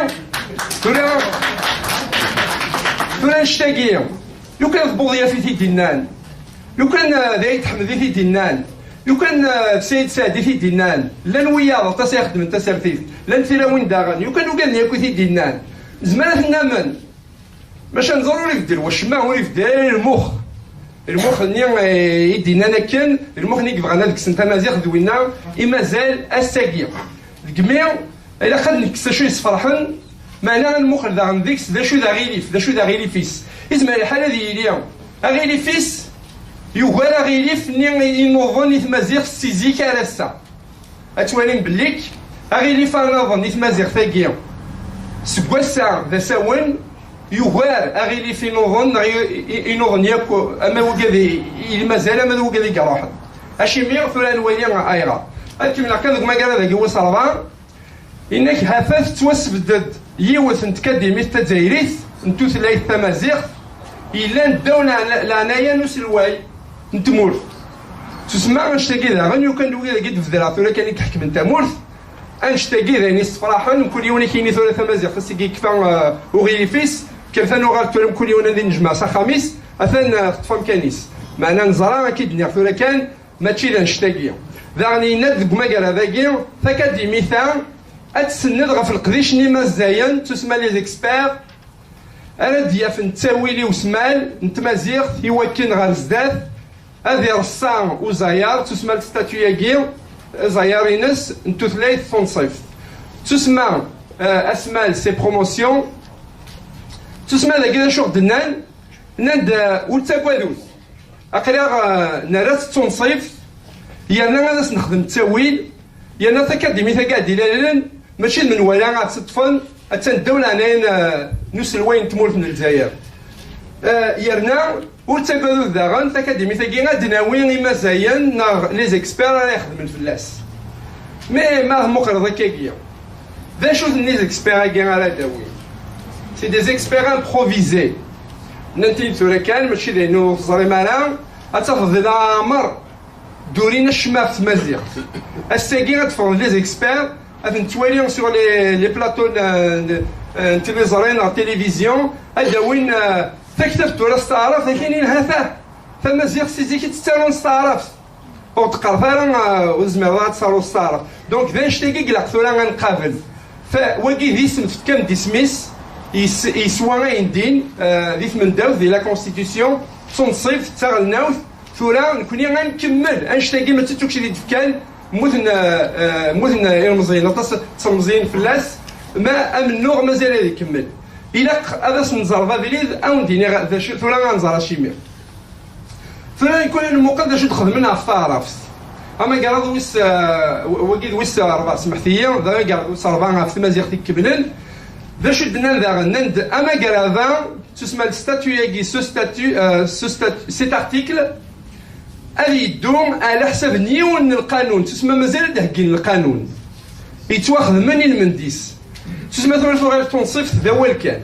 tura, tura annect-agi, lukan d Buḍyaf i t-id-innan, lukan, eh, d Ayt Ḥmed i t-id-innan, lukan, eh, d Sayid Saɛd i t-id-innan, llan wiyaḍ aṭas i ixeddmen tasertit, llan tilawin daɣen, lukan ugaden yakk i t-id-innan, nezmer ad t-namen. Maca nẓer ur ibeddel wacemma, ur ibeddel ara lmux. Lmux-nni, eh, i d-innan akken, lmux-nni i yebɣan ad kksen tamaziɣt d winna i mazal ass-agi. Degmi ilaq ad nekkes acu yesferḥen, meɛna ad nmuqel daɣen deg-s d acu d aɣilif, d acu d aɣilif-is. Izmer lḥal ad yili aɣilif-is yugar aɣilif-nni i nuḍen i tmaziɣt si zik ar ass-a. Ad twalim bellik aɣilif-a nniḍen i tmaziɣt-agi seg wass-a d asawen yugar aɣilif inuḍen neɣ i, i, inuḍen yakk, ama d wigad i, i mazal, ama d wigad i iruḥen. Acimi tura nwali ayɣer? Ad kemmleɣ kan deg umagrad-agi wis ṛebɛa. Inak ha-t-a tettwasbedd-d yiwet n tkadimit tazzayrit n tutlayt tamaziɣt yellan ddaw leɛna-, leɛnaya n uselway n tmurt. Tusemma annect-agi daɣen, yukan d wigad-agi d-bedreɣ tura kan i iḥekmen tamurt. Annect-agi d ayen yessefraḥen, mkul yiwen ad k-yini tura tamaziɣt ass-agi yekfa, eh, uɣilif-is, kkret ad nuɣal tura mkul yiwen ad inejmeɛ s axxam-is, atan, eh, teṭṭef amkan-is. Meɛna neẓra, akka i d-nniɣ tura kan, mačči d annect-agi. Daɣen yenna-d deg umagrad-agi, takadimit-a ad tsenned ɣef leqdic n imazzayen, tusemma les experts, ara d-yafen ttawil i usmal n tmaziɣt i wakken ɣer zdat ad ireṣṣa uzayaṛ, tusemma le statut-agi, azayaṛ-ines n tutlayt tunṣibt. Tusemma, euh, asmal, c'est promotion. Tusemma dagi d acu ɣ-d-nnan? Nnan-d, euh, ur ttagadut. Aql-aɣ, eh, nerra-tt d tunṣibt, yerna ad as-nexdem ttawil, yerna takadimit-agi ad d-ilalen, mačči d menwala ad tt-ṭṭfen, attan ddaw leɛnaya n, eh, n uselway n tmurt n Lezzayer. Eh, yerna ur ttagadut daɣen, takadimit-agi ad d-nawi imazayen neɣ les experts ara ixedmen fell-as. Mais ma tmuqleḍ akkagi, d acu-ten les experts-agi ara d-awin? C'est des experts improvisés. Nnan-t-id tura kan, mačči d ayen ur teẓrim ara. Ad tafeḍ di leɛmer durin acemma ɣef tmaziɣt. Ass-agi ad d-ffɣen les experts, ad ten-twali sur les, les plateaux n, n, n tiliẓri neɣ télévision, ad d-awin, euh, taktabt tura s taɛrabt, ad k-inin ha-t-a. Tamaziɣt si zik i tt-ttarun s taɛrabt. Ur d-qqaret ara, uh, ur tezmireḍ ara ad tettaruḍ s taɛrabt. Donc, d annect-agi i ilaq tura ad nqabel. Fa, wagi d isem, tefkam-d isem-is, yes-, yeswa ayen din, uh, di tmendawt, di la constitution, d tunṣibt, d taɣelnawt. Tura, nekni ad nkemmel annect-agi, mačči d tukci i d-fkan, Mmuten, eh, eh, mmuten ilmeẓyen, aṭas n tlemẓiyin fell-as, ma amennuɣ mazal ad ikemmel. Ilaq ad as-nẓerb abrid, ad wen-d-iniɣ d acu, tura ad nẓer acimi. Tura nekk ad nmuqel d acu d-xedmen ɣef taɛrabt. Amagraḍ wis, eh, w-, wagi d wis rebɛa, smeḥt-iyi, d amagraḍ wis rebɛa ɣef tmaziɣt ikemlen. D acu d-nnan daɣen? Nnan-d amagraḍ-a, tusma le statut-agi, ce statut, eh, ce statut, cet article, ad yeddu ɛla ḥsab n yiwen n lqanun, tusma mazal ad d-heggin lqanun yettwaxedmen i lmend-is. Tusma tura tuɣal tunṣibt d awal kan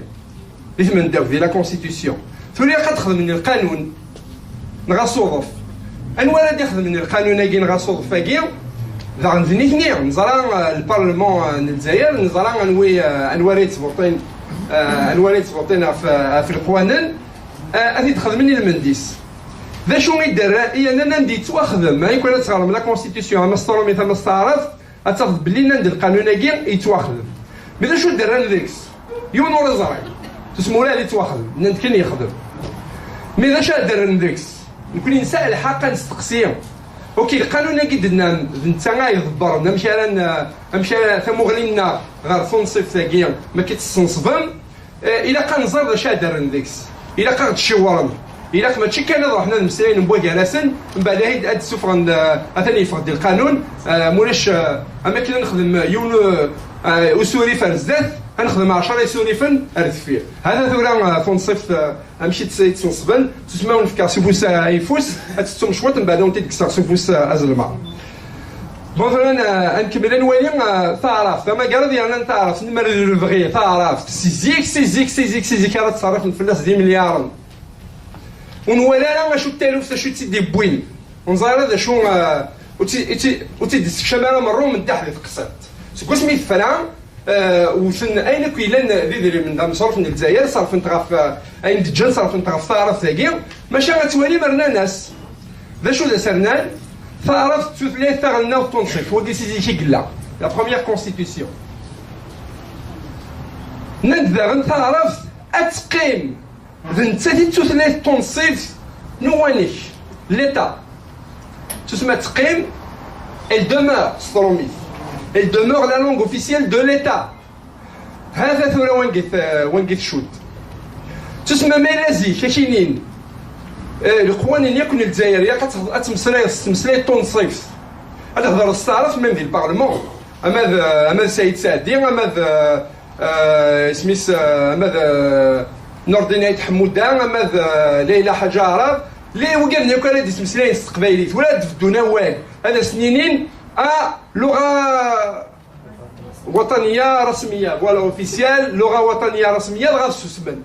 di tmendawt, di la constitution. Tura ilaq ad xedmen lqanun neɣ asuḍef. Anwa ara d-ixedmen lqanun-agi neɣ asuḍef-agi? Daɣen d nitni. Neẓra, eh, lparlement, eh, n Lezzayer, neẓra anwi, eh, anwa ara yettvuṭin, eh, anwa ara yettvuṭin ɣef, eh, ɣef leqwanen. Eh, ad t-id-xedmen i lmend-is. D acu i d-rran, i yernan anda yettwaxdem, eh, i kul ad tɣerrem la constitution, ama s tṛumit, ama s taɛrabt, ad tafeḍ belli nnan-d lqanun-agi yettwaxdem. Mi d acu i d-rran deg-s? Yiwen ur iẓri. Tusma ur yettwaxdem, nnan-d kan yexdem. Mi d acu i d-rran deg-s? Nekni nesɛa lḥeqq ad nesteqsi. Ok, lqanun-agi d-nnan, d netta ay iḍebbren amek ara n-, amek ara tamuɣli-nneɣ ɣer tunṣibt-agi, ma akka tt-tesnṣbem. Eh, ilaq ad nẓer d acu ara d-rren deg-s. Ilaq ad ɣ-d-ciwren. Ilaq mačči kan ad ruḥen ad mmeslayen n wagar-asen, mbeɛd ad, ad d-ssufɣen, eh, atan yeffeɣ-d lqanun, eh, mulac, eh, am akken ad nexdem yiwen, eh, usurif ar zdat, ad nexdem ɛecra isurifen ar deffir. Hata tura, eh, tunṣibt, eh, amek i tt-, i tt-sneṣben, tusma wen-fkeɣ s ufus, eh, ayeffus, ad tettum cwiṭ, mbeɛd ad wen-t-id-kkseɣ s ufus, eh, azelmaḍ. Bon, tura, eh, ad nkemmel ad nwali, eh, taɛrabt, amagraḍ yernan taɛrabt, lemmer d lebɣi, taɛrabt, si zik, si zik, si zik, si zik ara ttṣerrifen fell-as d imelyaren. Ur nwala ara acu d taluft, acu i tt-id-iwwin. Ur neẓri ara d acu, eh, ur tt-, ur tt-, ur tt-id-tessekcam ara merrum n ddaḥ di teqsiṭ. Seg wasmi tefra, eh, wten ayen akk yellan d idrimen d ameṣruf n Lezzayer, ṣerfen-t ɣef, eh, ayen d-ǧǧan ṣerfen-t ɣef taɛrabt-agi, maca ad twalim rnan-as. D acu d as-rnan? Taɛrabt d tutlayt taɣelnawt tunṣibt, wagi si zik i yella, la première constitution. Nnan-d daɣen taɛrabt ad teqqim d nettat i d tutlayt tunṣibt n uwanek, l'État. Tusma teqqim, elle demeure, s tṛumit. Elle demeure la langue officielle de l'État. Hata tura wangit, eh, wangit cud. Tusma ma yella zik, akinin, eh, leqwanen yakk n Lezzayer, yak ad tmeslayeḍ s tmeslayt tunṣibt. Ad hḍeṛ s taɛrabt, même di lparlement. Ama d, ama d Saïd Saɛdi, ama d, eh, isem-is, eh, ama d, eh, Nurdin Ayt Ḥemmuda, ama d, eh, Leyla Ḥaǧa Aɛrab, lli wigad-nni akk ara d-ismeslayen s teqbaylit, wala ad d-beddun awal, ad asen-inin, ah, luɣa waṭaniya rasmiya, voilà, officielle, luɣa waṭaniya rasmiya, dɣa ad susmen.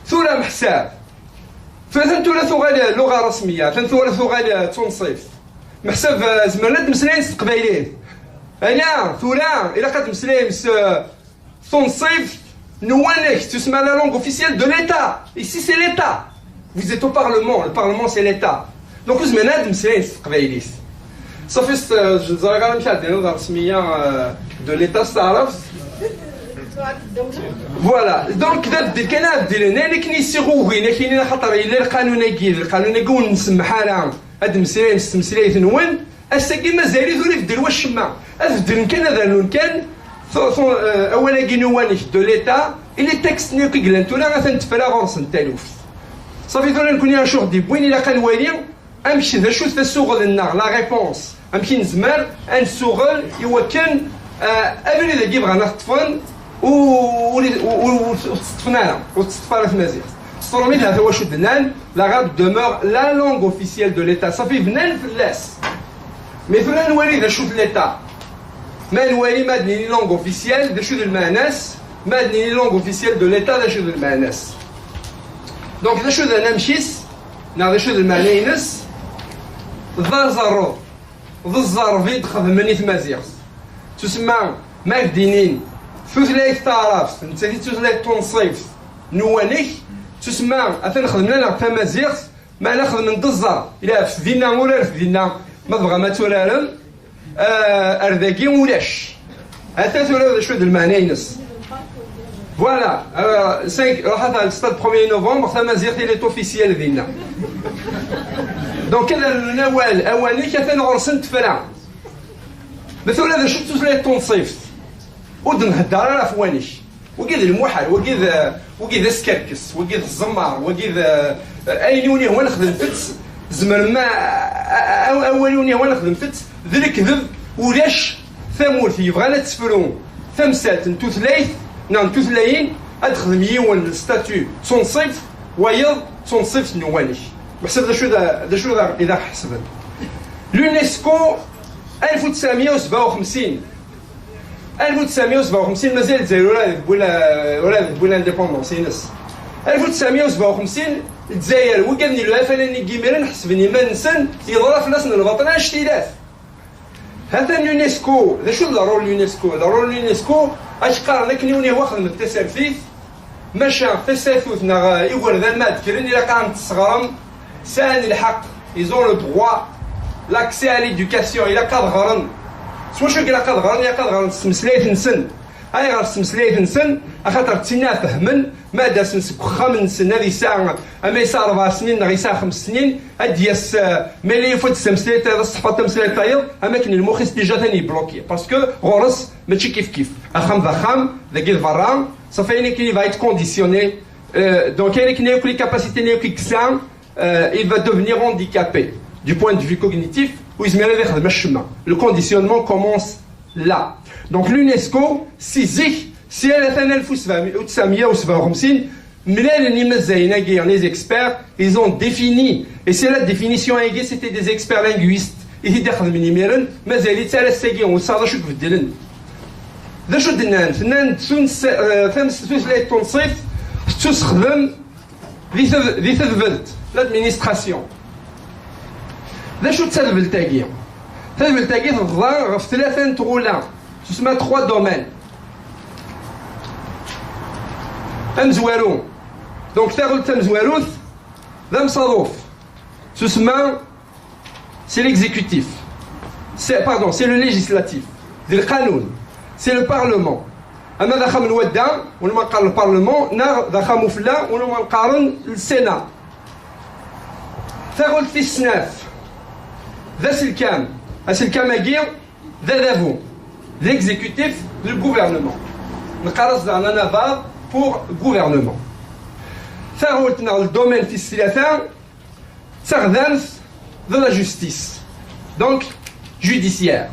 Tura meḥsab. Tura atan tura tuɣal luɣa rasmiya, atan tura tuɣal d tunṣibt. Meḥsab, eh, zemren ad d-meslayen s teqbaylit. Ala, tura ilaq ad d-meslayen s, eh, tunṣibt n uwanek, tusma la langue officielle de l'État. Ici, c'est l'État. Vous êtes au Parlement, le Parlement, c'est l'État. Donc, ur zmiren ad d-meslayen s teqbaylit. Safi, s-, ur ẓriɣ ara amek ara d-tiniḍ resmiya, euh, de l'État s taɛrabt. Voilà. Donc, d abeddel kan ara beddilen. Ayen akken i ssiɣugin, akinin, axaṭer yella lqanun-agi, d lqanun-agi ur nsemmeḥ ara ad d-meslayen s tmeslayt-nwen. Ass-agi mazal-it ur ibeddel wacemma. Ad beddlen kan, ad rnun kan tu-, tu-, eh, awal-agi n uwanek de l'État, i les textes-nni akk i yellan tura, atan tefra ɣur-sen taluft. Safi tura nekni acu ɣ-d-yewwin, ilaq ad nwali amek, d acu-t asuɣel-nneɣ, la réponse, amek i nezmer ad nessuɣel i wakken, eh, abrid-agi bɣan ad ṭṭfen, ur, ur, ur, ur, ur tt-ṭṭfen ara, ur tt-teṭṭef ara tmaziɣt. S tṛumit, hata wacu d-nnan, l'arabe demeure la langue officielle de l'État. Safi, bnan fell-as. Mais tura nwali d acu d l'État. Ma nwali, ma d-nini langue officielle, d acu d lmeɛna-s? Ma d-nini langue officielle de l'État, d acu d lmeɛna-s? Donc, d acu d anamek-is, neɣ d acu d lmeɛna-ines? D aẓerreb. D ẓẓerb i d-xedmen i tmaziɣt. Tusemma, ma ak-d-inin, tutlayt taɛrabt, nettat i d tutlayt tunṣibt n uwanek, tusemma, atan xedmen-aneɣ tamaziɣt, meɛna xedmen-d ẓẓerb. Ilɛeb dinna, uraret dinna, ma tebɣam ad turarem, eh, ar dagi ulac. Ata tura d acu d lmeɛna-ines. Voilà, euh, cinq, ruḥat ɣer stade premier novembre, tamaziɣt, il est officiel dinna. Donc, ad rnun awal, awanek, atan ɣur-sen tefra. Ma tura d acu d tutlayt tunṣibt? Ur d-nhedder ara ɣef wanek. Wagi d lmuḥal, wagi d, wagi d askerkes, wagi d zzemmar, wagi d, ayen i wen-ihwan xedmet-t, tzemrem a, a, a, awal i wen-ihwan xedmet-t, d lekdeb, ulac tamurt yebɣan ad tefru tamsalt n tutlayt neɣ n tutlayin, ad texdem yiwen statut d tunṣibt, wayeḍ d tunṣibt n uwanek. Meḥseb d acu d, d acu d, i d aɣ-ḥesben. L'UNESCO, alef u tesɛemya u sebɛa u xemsin, alef u tesɛemya u sebɛa u xemsin mazal Lezzayer ur ad tewwi la, ur ad tewwi l'indépendance-ines. Alef u tesɛemya u sebɛa u xemsin, Lezzayer, wigad n lwafalen n yimiren ḥesben iman-nsen yeḍra fell-asen lbaṭel annect-ilat. Hatan l'UNESCO, d acu d le rôle l'UNESCO? Le rôle l'UNESCO, ad k-qqaren akken i wen-ihwa xedmet tasertit, maca tasatut neɣ igerdan ma d-kkren ilaq ad ten-tesseɣrem, sɛan lḥeqq, ils ont le droit, l'accès à l'éducation, ilaq ad ɣren. S wacu i ilaq ad ɣren? Ilaq ad ɣren s tmeslayt-nsen. Ayɣer s tmeslayt-nsen? Axaṭer d tinna fehmen, ma d-asen seg uxxam-nsen ad yesɛa, ama yesɛa rebɛa snin neɣ yesɛa xems snin, ad d-yas, eh, ma yella yufa-d s tameslayt tayeḍ, s teḥfaḍ tameslayt tayeḍ, am akken lmux-is déjà atan yebloki. Parce que ɣur-s mačči kif kif. Axxam d axxam, dagi d berra, safi ayen akken il va être conditionné. Euh, donc ayen akken akk les capacités-nni akk i yesɛa, euh, il va devenir handicapé du point de vue cognitif, ur yezmir ad ixdem acemma. Le conditionnement commence là. Donc l'UNESCO, si zik, si alatan alef u tesɛemya u sebɛa u xemsin, mlalen imazzayen-agi, les experts, ils ont défini, et c'est la définition-agi, c'était des experts linguistes i t-id-ixedmen imiren, mazal-itt ar ass-agi, ur tesɛiḍ acu ibeddlen. D acu d-nnan? Nnan-d tunes-, eh, tams-, tutlayt tunṣibt tettusexdem di ted-, di tedbelt, l'administration. D acu d tadbelt-agi? Tadbelt-agi tebḍa ɣef tlata n tɣula, tusemma trois domaines. Amezwaru, donc taɣult tamezwarut d amsaḍuf, tusemma c'est l'exécutif. C'est, pardon, c'est le législatif. D lqanun. C'est le parlement. Ama d axxam n wadda, wala ma nqar le parlement, neɣ d axxam ufella, wala ma nqaren le Sénat. Taɣult tis snat, d aselkam. Aselkam-agi, d adabu. D l'exécutif, le gouvernement. Nqar-as daɣen anabaḍ pour gouvernement. Taɣult neɣ le domaine tis tlata, d taɣdamt de la justice, donc judiciaire.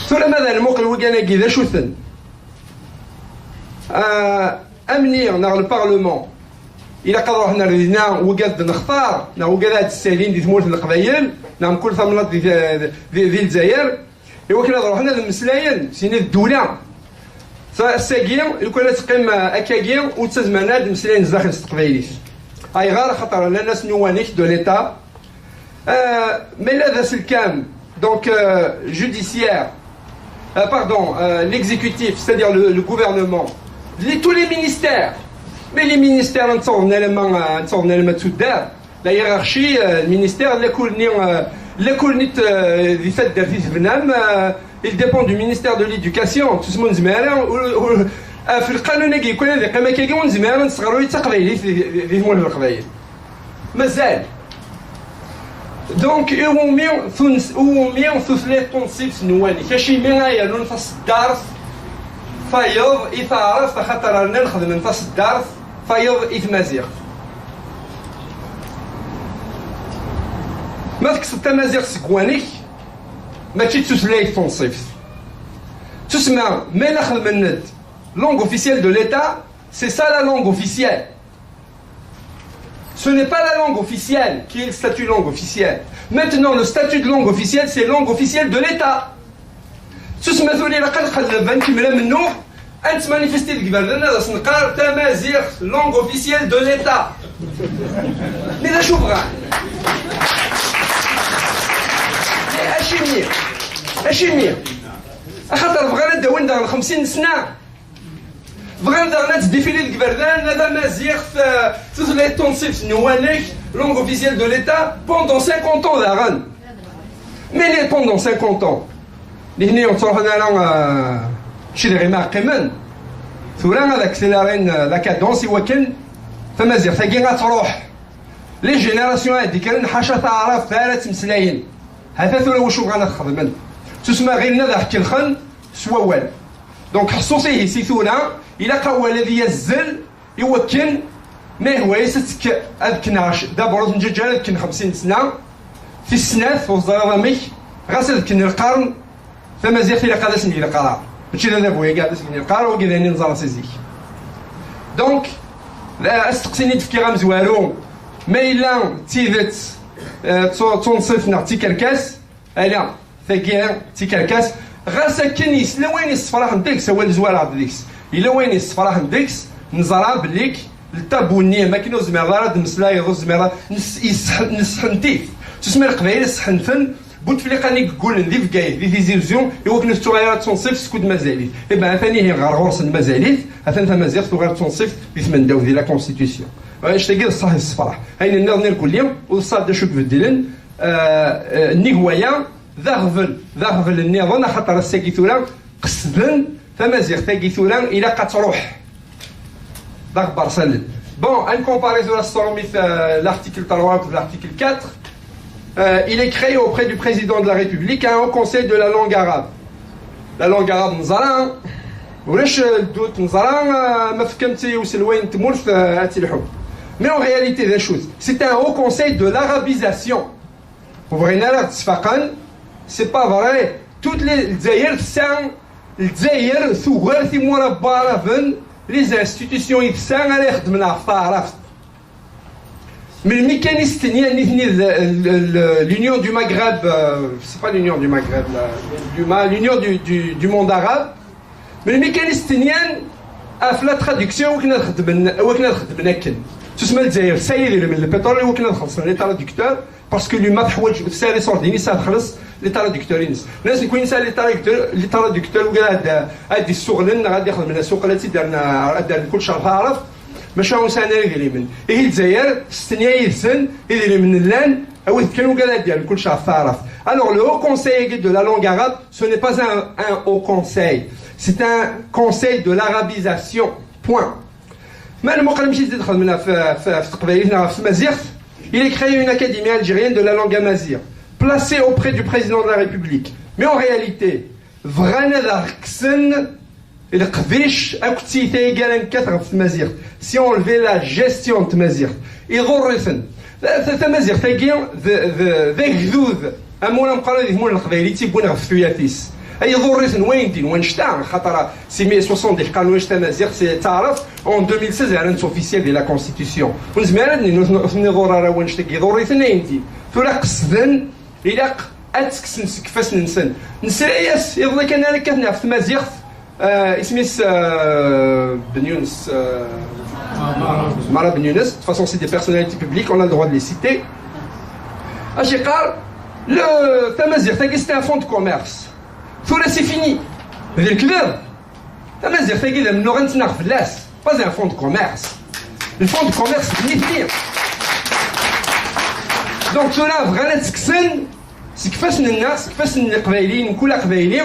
Tura ma d nmuqel wigan-agi d acu-ten? Ah, amni neɣ le parlement, ilaq ad ruḥen ar dinna wigad d-nextar neɣ wigad ad d-ssalin di tmurt n Leqbayel neɣ mkul tamnaḍt di, di, di Lezzayer. Iwakken ad ruḥen ad mmeslayen, sini d ddula. Ass-agi, lukan ad teqqim, eh, akkagi, ur ttazman ad mmeslayen zdaxel s teqbaylit. Ayɣer? Axaṭer llan-asen uwanek de l'État. Euh, mais là, d aselkam, donc, euh, judiciaire, euh, pardon, euh, l'exécutif, c'est-à-dire le, le gouvernement, les, tous les ministères, mais les ministères, on s'en élément, on s'en élément de soudeur. La hiérarchie, euh, ministère, la colonie, euh, la colonie, euh, di taddart i tebnam, euh, il dépend du ministère de l'éducation. Tusma ur nezmir ara, ur, ur, ɣef lqanun-agi, kul ad iqqim akkagi, ur nezmir ara ad nesɣer ula d taqbaylit di, di, di tmurt n Leqbayel. Mazal. Donc, iwumi tuns-, iwumi tutlayt tunṣibt n uwanek? Acimi ay rnun taṣeddart tayeḍ i taɛrabt, axaṭer rnan xedmen taṣeddart tayeḍ i tmaziɣt. Ma tekkseḍ tamaziɣt seg wanek, mačči d tutlayt tunṣibt. Tusma, ma yella xedmen-d langue officielle de l'État, c'est ça la langue officielle. Ce n'est pas la langue officielle qui est le statut langue officielle. Maintenant, le statut de langue officielle, c'est langue officielle de l'État. Tusma tura ilaq ad nqelleb, ad nkemmel amennuɣ, ad nettmanifesti deg iberdan, ad as-nqar tamaziɣt, langue officielle de l'État. Mais d acu bɣan? Mais acimi? Acimi? Axaṭer bɣan ad d-awin daɣen xemsin sna. Bɣan daɣen ad tdifili deg iberdan, ad amaziɣt, eh, tutlayt tunṣibt n uwanek, langue officielle de l'État, pendant cinquante ans daɣen. Mais les pendant cinquante ans, nitni ur ttruḥun ara, euh, mačči d iɣimi ara qqimen. Tura ad accéléré, euh, la cadence i wakken tamaziɣt-agi ad truḥ. Les générations ad d-ikkren ḥaca taɛrabt ara ttmeslayen. Hata tura wacu bɣan ad xedmen. Susma ɣilen ad aɣ-kellxen s wawal. Donc ḥṣut ihi si tura, ilaq awal ad yazzel i wakken ma yehwa-yas ad tekk-, ad kken ɛec-, d abrut n Ǧaǧal ad kken xemsin sna, tis snat ur teẓriḍ amek, ɣas ad kken lqern, tamaziɣt ilaq ad asen-yelqar. Mačči d adabu-agi ad asen-yelqar, wagi d ayen i neẓra si zik. Donc, d asteqsi-nni d-fkiɣ amezwaru, ma yella d tidet, eh, d tu-, d tunṣibt neɣ d tikerkas, ala, tagi d tikerkas. Ɣas akken yesla wayen yessefraḥen deg-s, awal zwareɣ-d deg-s, yella wayen yessefraḥen deg-s, neẓra belli le tabou-nni, am akken ur tezmireḍ ara ad d-tmeslayeḍ, ur tezmireḍ ara, nes-, yesseḥ-, nesseḥent-it. Susma Leqbayel sseḥen-ten, Bouteflika-nni yeggulen di Bgayet, di Tizi Uzzu, i wakken ur tettuɣal ara d tunṣibt skud mazal-it. Iban atan ihi ɣer ɣur-sen mazal-it, atan tamaziɣt tuɣal d tunṣibt di tmendawt, di la constitution. Annect-agi d ṣṣeḥ yessefraḥ. Ayen nniḍen irkelli, ur teṣṣaḥ d acu ibeddlen, eh, eh, nnig waya, d aɣbel, d aɣbel nniḍen, axaṭer ass-agi tura qesden tamaziɣt-agi tura ilaq ad truḥ. D aɣebbar salen. Bon, ad nkompari tura s tṛumit, euh, l'article trois akked l'article quatre. Euh, il est créé auprès du président de la République un haut conseil de la langue arabe. La langue arabe neẓra, ulac, euh, le doute, neẓra, euh, ma fkan-tt i uselway n tmurt, euh, ad telḥu. Mais en réalité, d acu-t? C'est un haut conseil de l'arabisation. Ur bɣin ara ad sfaqen, c'est pas vrai. Toutes les, Lezzayer tesɛa, Lezzayer tugar timura n waɛraben, les institutions i tesɛa ara ixedmen ɣef taɛrabt. Melmi kan i stenyan nitni d, l-, l-, l'Union du Maghreb, euh, c'est pas l'Union du Maghreb, la, du Ma-, l'Union du, du, du monde arabe, melmi kan i stenyan ɣef la traduction, wakken ad xedmen, wakken ad xedmen akken. Susma Lezzayer tesɛa idrimen, le pétrole, wakken ad xellṣen les traducteurs, parce que l'UMA teḥwaǧ, tesɛa les sordines, ad txelleṣ les traducteurs-ines. Nnas nekni nesɛa les traducteurs, les traducteurs, wigad ad, ad d-issuɣlen, neɣ ad d-ixedmen asuqel, ad tt-id-rren, ad d-rren kullec ɣer taɛrabt, maca ur sɛan ara idrimen. Ihi Lezzayer testenya yid-sen, idrimen llan, awit kan wigad ad d-rren kullec ɣer taɛrabt. Alors, le Haut Conseil de la langue arabe, ce n'est pas un, un haut conseil, c'est un conseil de l'arabisation. Point. Ma nmuqel amek i t-id-xedmen ɣef, ɣef, ɣef teqbaylit neɣ ɣef tmaziɣt, il est créé une académie algérienne de la langue amazigh, placée auprès du président de la République. Mais en réalité, bɣan ad aɣ-kksen leqdic akked tiyita-agi ara nekkat ɣef tmaziɣt, si on enlevait la gestion n tmaziɣt. Iḍurr-iten. Ta-, ta-, tamaziɣt-agi d, d, d agdud. Amur ameqqran di tmurt n Leqbayel i tt-iwwin ɣef tuyat-is. Ay iḍurr-iten wayen din, wannect-a, xaṭer si mille soixante-dix qqaren ulac tamaziɣt, c'est, d taɛrabt, en deux mille seize rran-tt officielle di la constitution. Ur nezmir ara ad nini ur ten-, ur ten-iḍurr ara wannect-agi, iḍurr-iten ayen din. Tura qesden, ilaq ad tt-kksen seg ifassen-nsen. Nesra-yas, iḍelli kan ara kkaten ɣef tmaziɣt, euh, isem-is, euh, Ben Younes, euh, Mara Ben Younes, de toute façon c'est des personnalités publiques, on a le droit de les citer. Acu yeqqar? Le, tamaziɣt-agi, c'est un fonds de commerce. Tura, c'est fini. D lekdeb. Tamaziɣt-agi d amennuɣ ad nettnaɣ fell-as. Pas un fonds de commerce. Le fonds de commerce, d nitni. Donc, tura bɣan ad tt-kksen seg ifassen-nneɣ, seg ifassen n Iqbayliyen, mkul Aqbayli,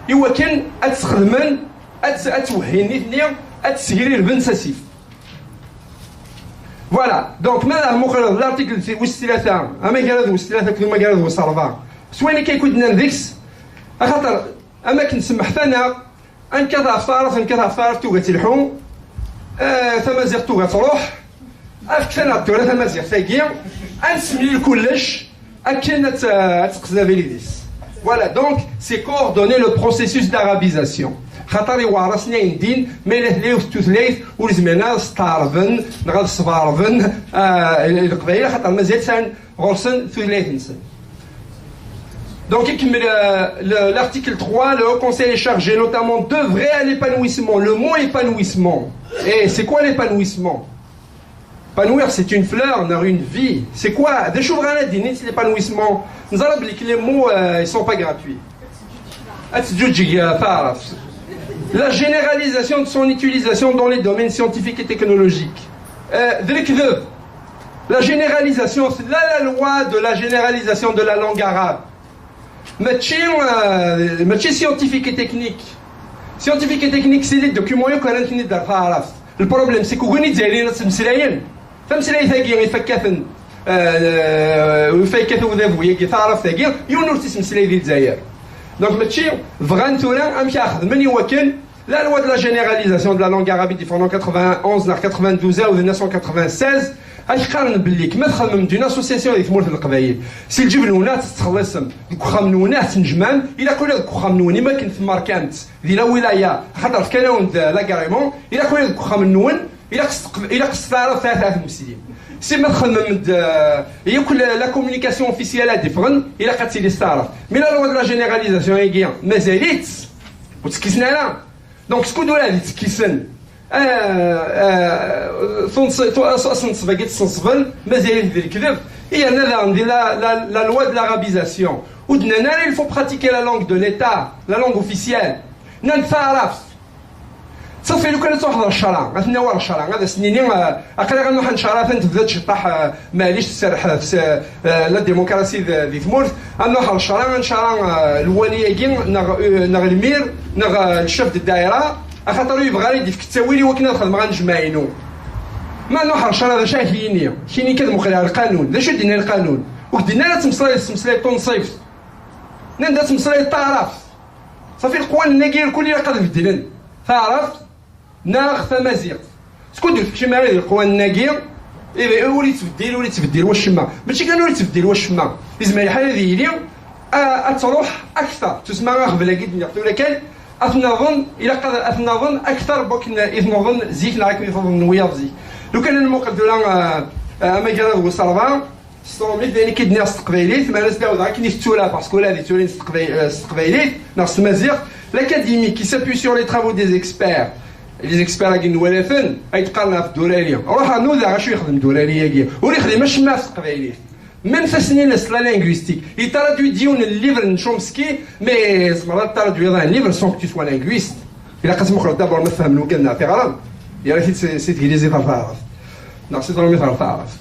i wakken ad tt-xedmen, ad tt-, ad tt-wehhin nitni, ad tt-ssegrirben s asif. Voilà. Donc, ma d-muqleḍ l'article wis tlata, amagrad wis tlata akked umagrad wis ṛebɛa, s wayen akka i d-nnan deg-s, axaṭer, am akken semmeḥt-aneɣ, ad nekkat ɣef taɛrabt, ad nekkat ɣef taɛrabt tugi ad telḥu, eh, tamaziɣt tugi ad truḥ, efk-aneɣ-d tura tamaziɣt-agi, ad nessemlil kullec, akken ad t-, ad teqqes d abrid-is. Voilà, donc, c'est coordonner le processus d'arabisation. Xaṭer iweɛṛ-asen ayen din, ma yella tella yiwet n tutlayt, ur zmiren ara ad s-tt-ɛerben, neɣ ad s-tt-ɛerben, ah, Leqbayel, xaṭer mazal sɛan ɣur-sen tutlayt-nsen. Donc, ikemmel, euh, le, l'article trois, le Haut Conseil est chargé notamment d'œuvrer à l'épanouissement. Le mot épanouissement. Et c'est quoi l'épanouissement? Épanouir, c'est une fleur, neɣ une vie. C'est quoi? D acu bɣan ad d-inin s l'épanouissement? Neẓra belli que les mots, euh, ils sont pas gratuits. Ad teǧǧuǧǧeg, euh, taɛrabt. La généralisation de son utilisation dans les domaines scientifiques et technologiques. Euh, d lekdeb. La généralisation, c'est la, la loi de la généralisation de la langue arabe. Mačči, euh, mačči scientifique et technique. Scientifique et technique, c'est les documents yakk ara ten-id ar taɛrabt. Le problème, c'est que ugin Izzayriyen ad ttmeslayen. Tameslayt-agi ifakk-aten, euh, ifakk-aten udabu-agi, taɛrabt-agi, yiwen ur tt-ittmeslay di Lezzayer. Donc mačči bɣan tura amek ara xedmen i wakken la loi de la généralisation de la langue arabe i d-iffɣen en quatre-vingt-onze neɣ quatre-vingt-douze ou neuf cent quatre-vingt-seize, ad k-qqaren belli ma txedmem d une association di tmurt n Leqbayel, si lǧib-nwen ad tettxelliṣem, deg uxxam-nwen ad tnejmɛem, ilaq ula deg uxxam-nwen, imi akken tmerkamt di la wilaya, axaṭer fkan-awen-d l'agrément, ilaq ula deg uxxam-nwen, ilaq s teq-, ilaq s taɛrabt ara tmeslim. Si ma txedmem-d, euh, yakk la, la communication officielle ad d-iffɣen, ilaq ad tili s taɛrabt. Mais la loi de la généralisation-agi, mazal-itt, ur ttekkisen ara. Donc, skud ur ad ittekkisen, euh, euh, tunṣ-, tu-, as-, asenṣeb-agi tt-senṣben, mazal-it d lekdeb. Yerna daɣen di la, la, la loi de l'arabisation, ur d-nnan ara il faut pratiquer la langue de l'État, la langue officielle. Nnan-d taɛrabt. Safi, lukan ad truḥeḍ ɣer ccṛeɛ, ad ten-nawi ɣer ccṛeɛ, ad as-nini, euh, aql-aɣ ad nruḥ ɣer ccṛeɛ, atan tebda tceṭṭaḥ, euh, maɛlic tserreḥ, euh, la démocratie di, di tmurt, ad nruḥ ɣer ccṛeɛ, ad ncerreɛ, euh, lwali-agi, neɣ, euh, neɣ lmir, neɣ, euh, le chef de daïra, axaṭer ur yebɣi ara ad d-ifk ttawil i wakken ad xedmeɣ anejmaɛ-inu. Ma nruḥ ɣer ccṛeɛ, d acu ara k-yini? K-yini kan muqel ɣer lqanun. D acu i d-yenna lqanun? Ur k-d-yenna ara ad temmeslayeḍ s tmeslay tunṣibt. Nnan-d ad temmeslayeḍ taɛrabt. Safi, leqwanen-agi irkul ilaq ad beddlen. Taɛrabt neɣ tamaziɣt. Skud ur tekcim ara di leqwanen-agi, ur yettbeddil, ur yettbeddil wacemma. Mačči kan ur yettbeddil wacemma, yezmer lḥal ad yili, a-, ad truḥ akteṛ. Tusma aɣbel-agi d-nniɣ tura kan, ad t-naḍen, ilaq ad, ad t-naḍen akteṛ n wakken i t-nuḍen zik neɣ akken i t-uḍnen wiyaḍ zik. Lukan ad nmuqel tura, a, a, amagrad wis ṛebɛa, s trumit, d ayen i k-id-nniɣ s teqbaylit, mi ara s-d-awdeɣ akken i tettura, parce que ula d itturin s teqbay-, eh, s teqbaylit, neɣ s tmaziɣt, l'académie qui s'appuie sur les travaux des experts, les experts-agi nwala-ten, ay d-qqaren ɣef Durari. Ruḥ rnu daɣ acu yexdem Durari-agi. Ur yexdim acemma ɣef teqbaylit. Même Tasniles, la linguistique. Yetraduit-d yiwen n livre n Chomsky, mais tzemreḍ ad traduiḍ un livre sans que tu sois linguiste. Ilaq ad tmuqleḍ d'abord ma tfehmem lukan neɣ tiɣram. Yerra-t-id si, si teglizit ɣer taɛrabt. Neɣ si trumit ɣer taɛrabt.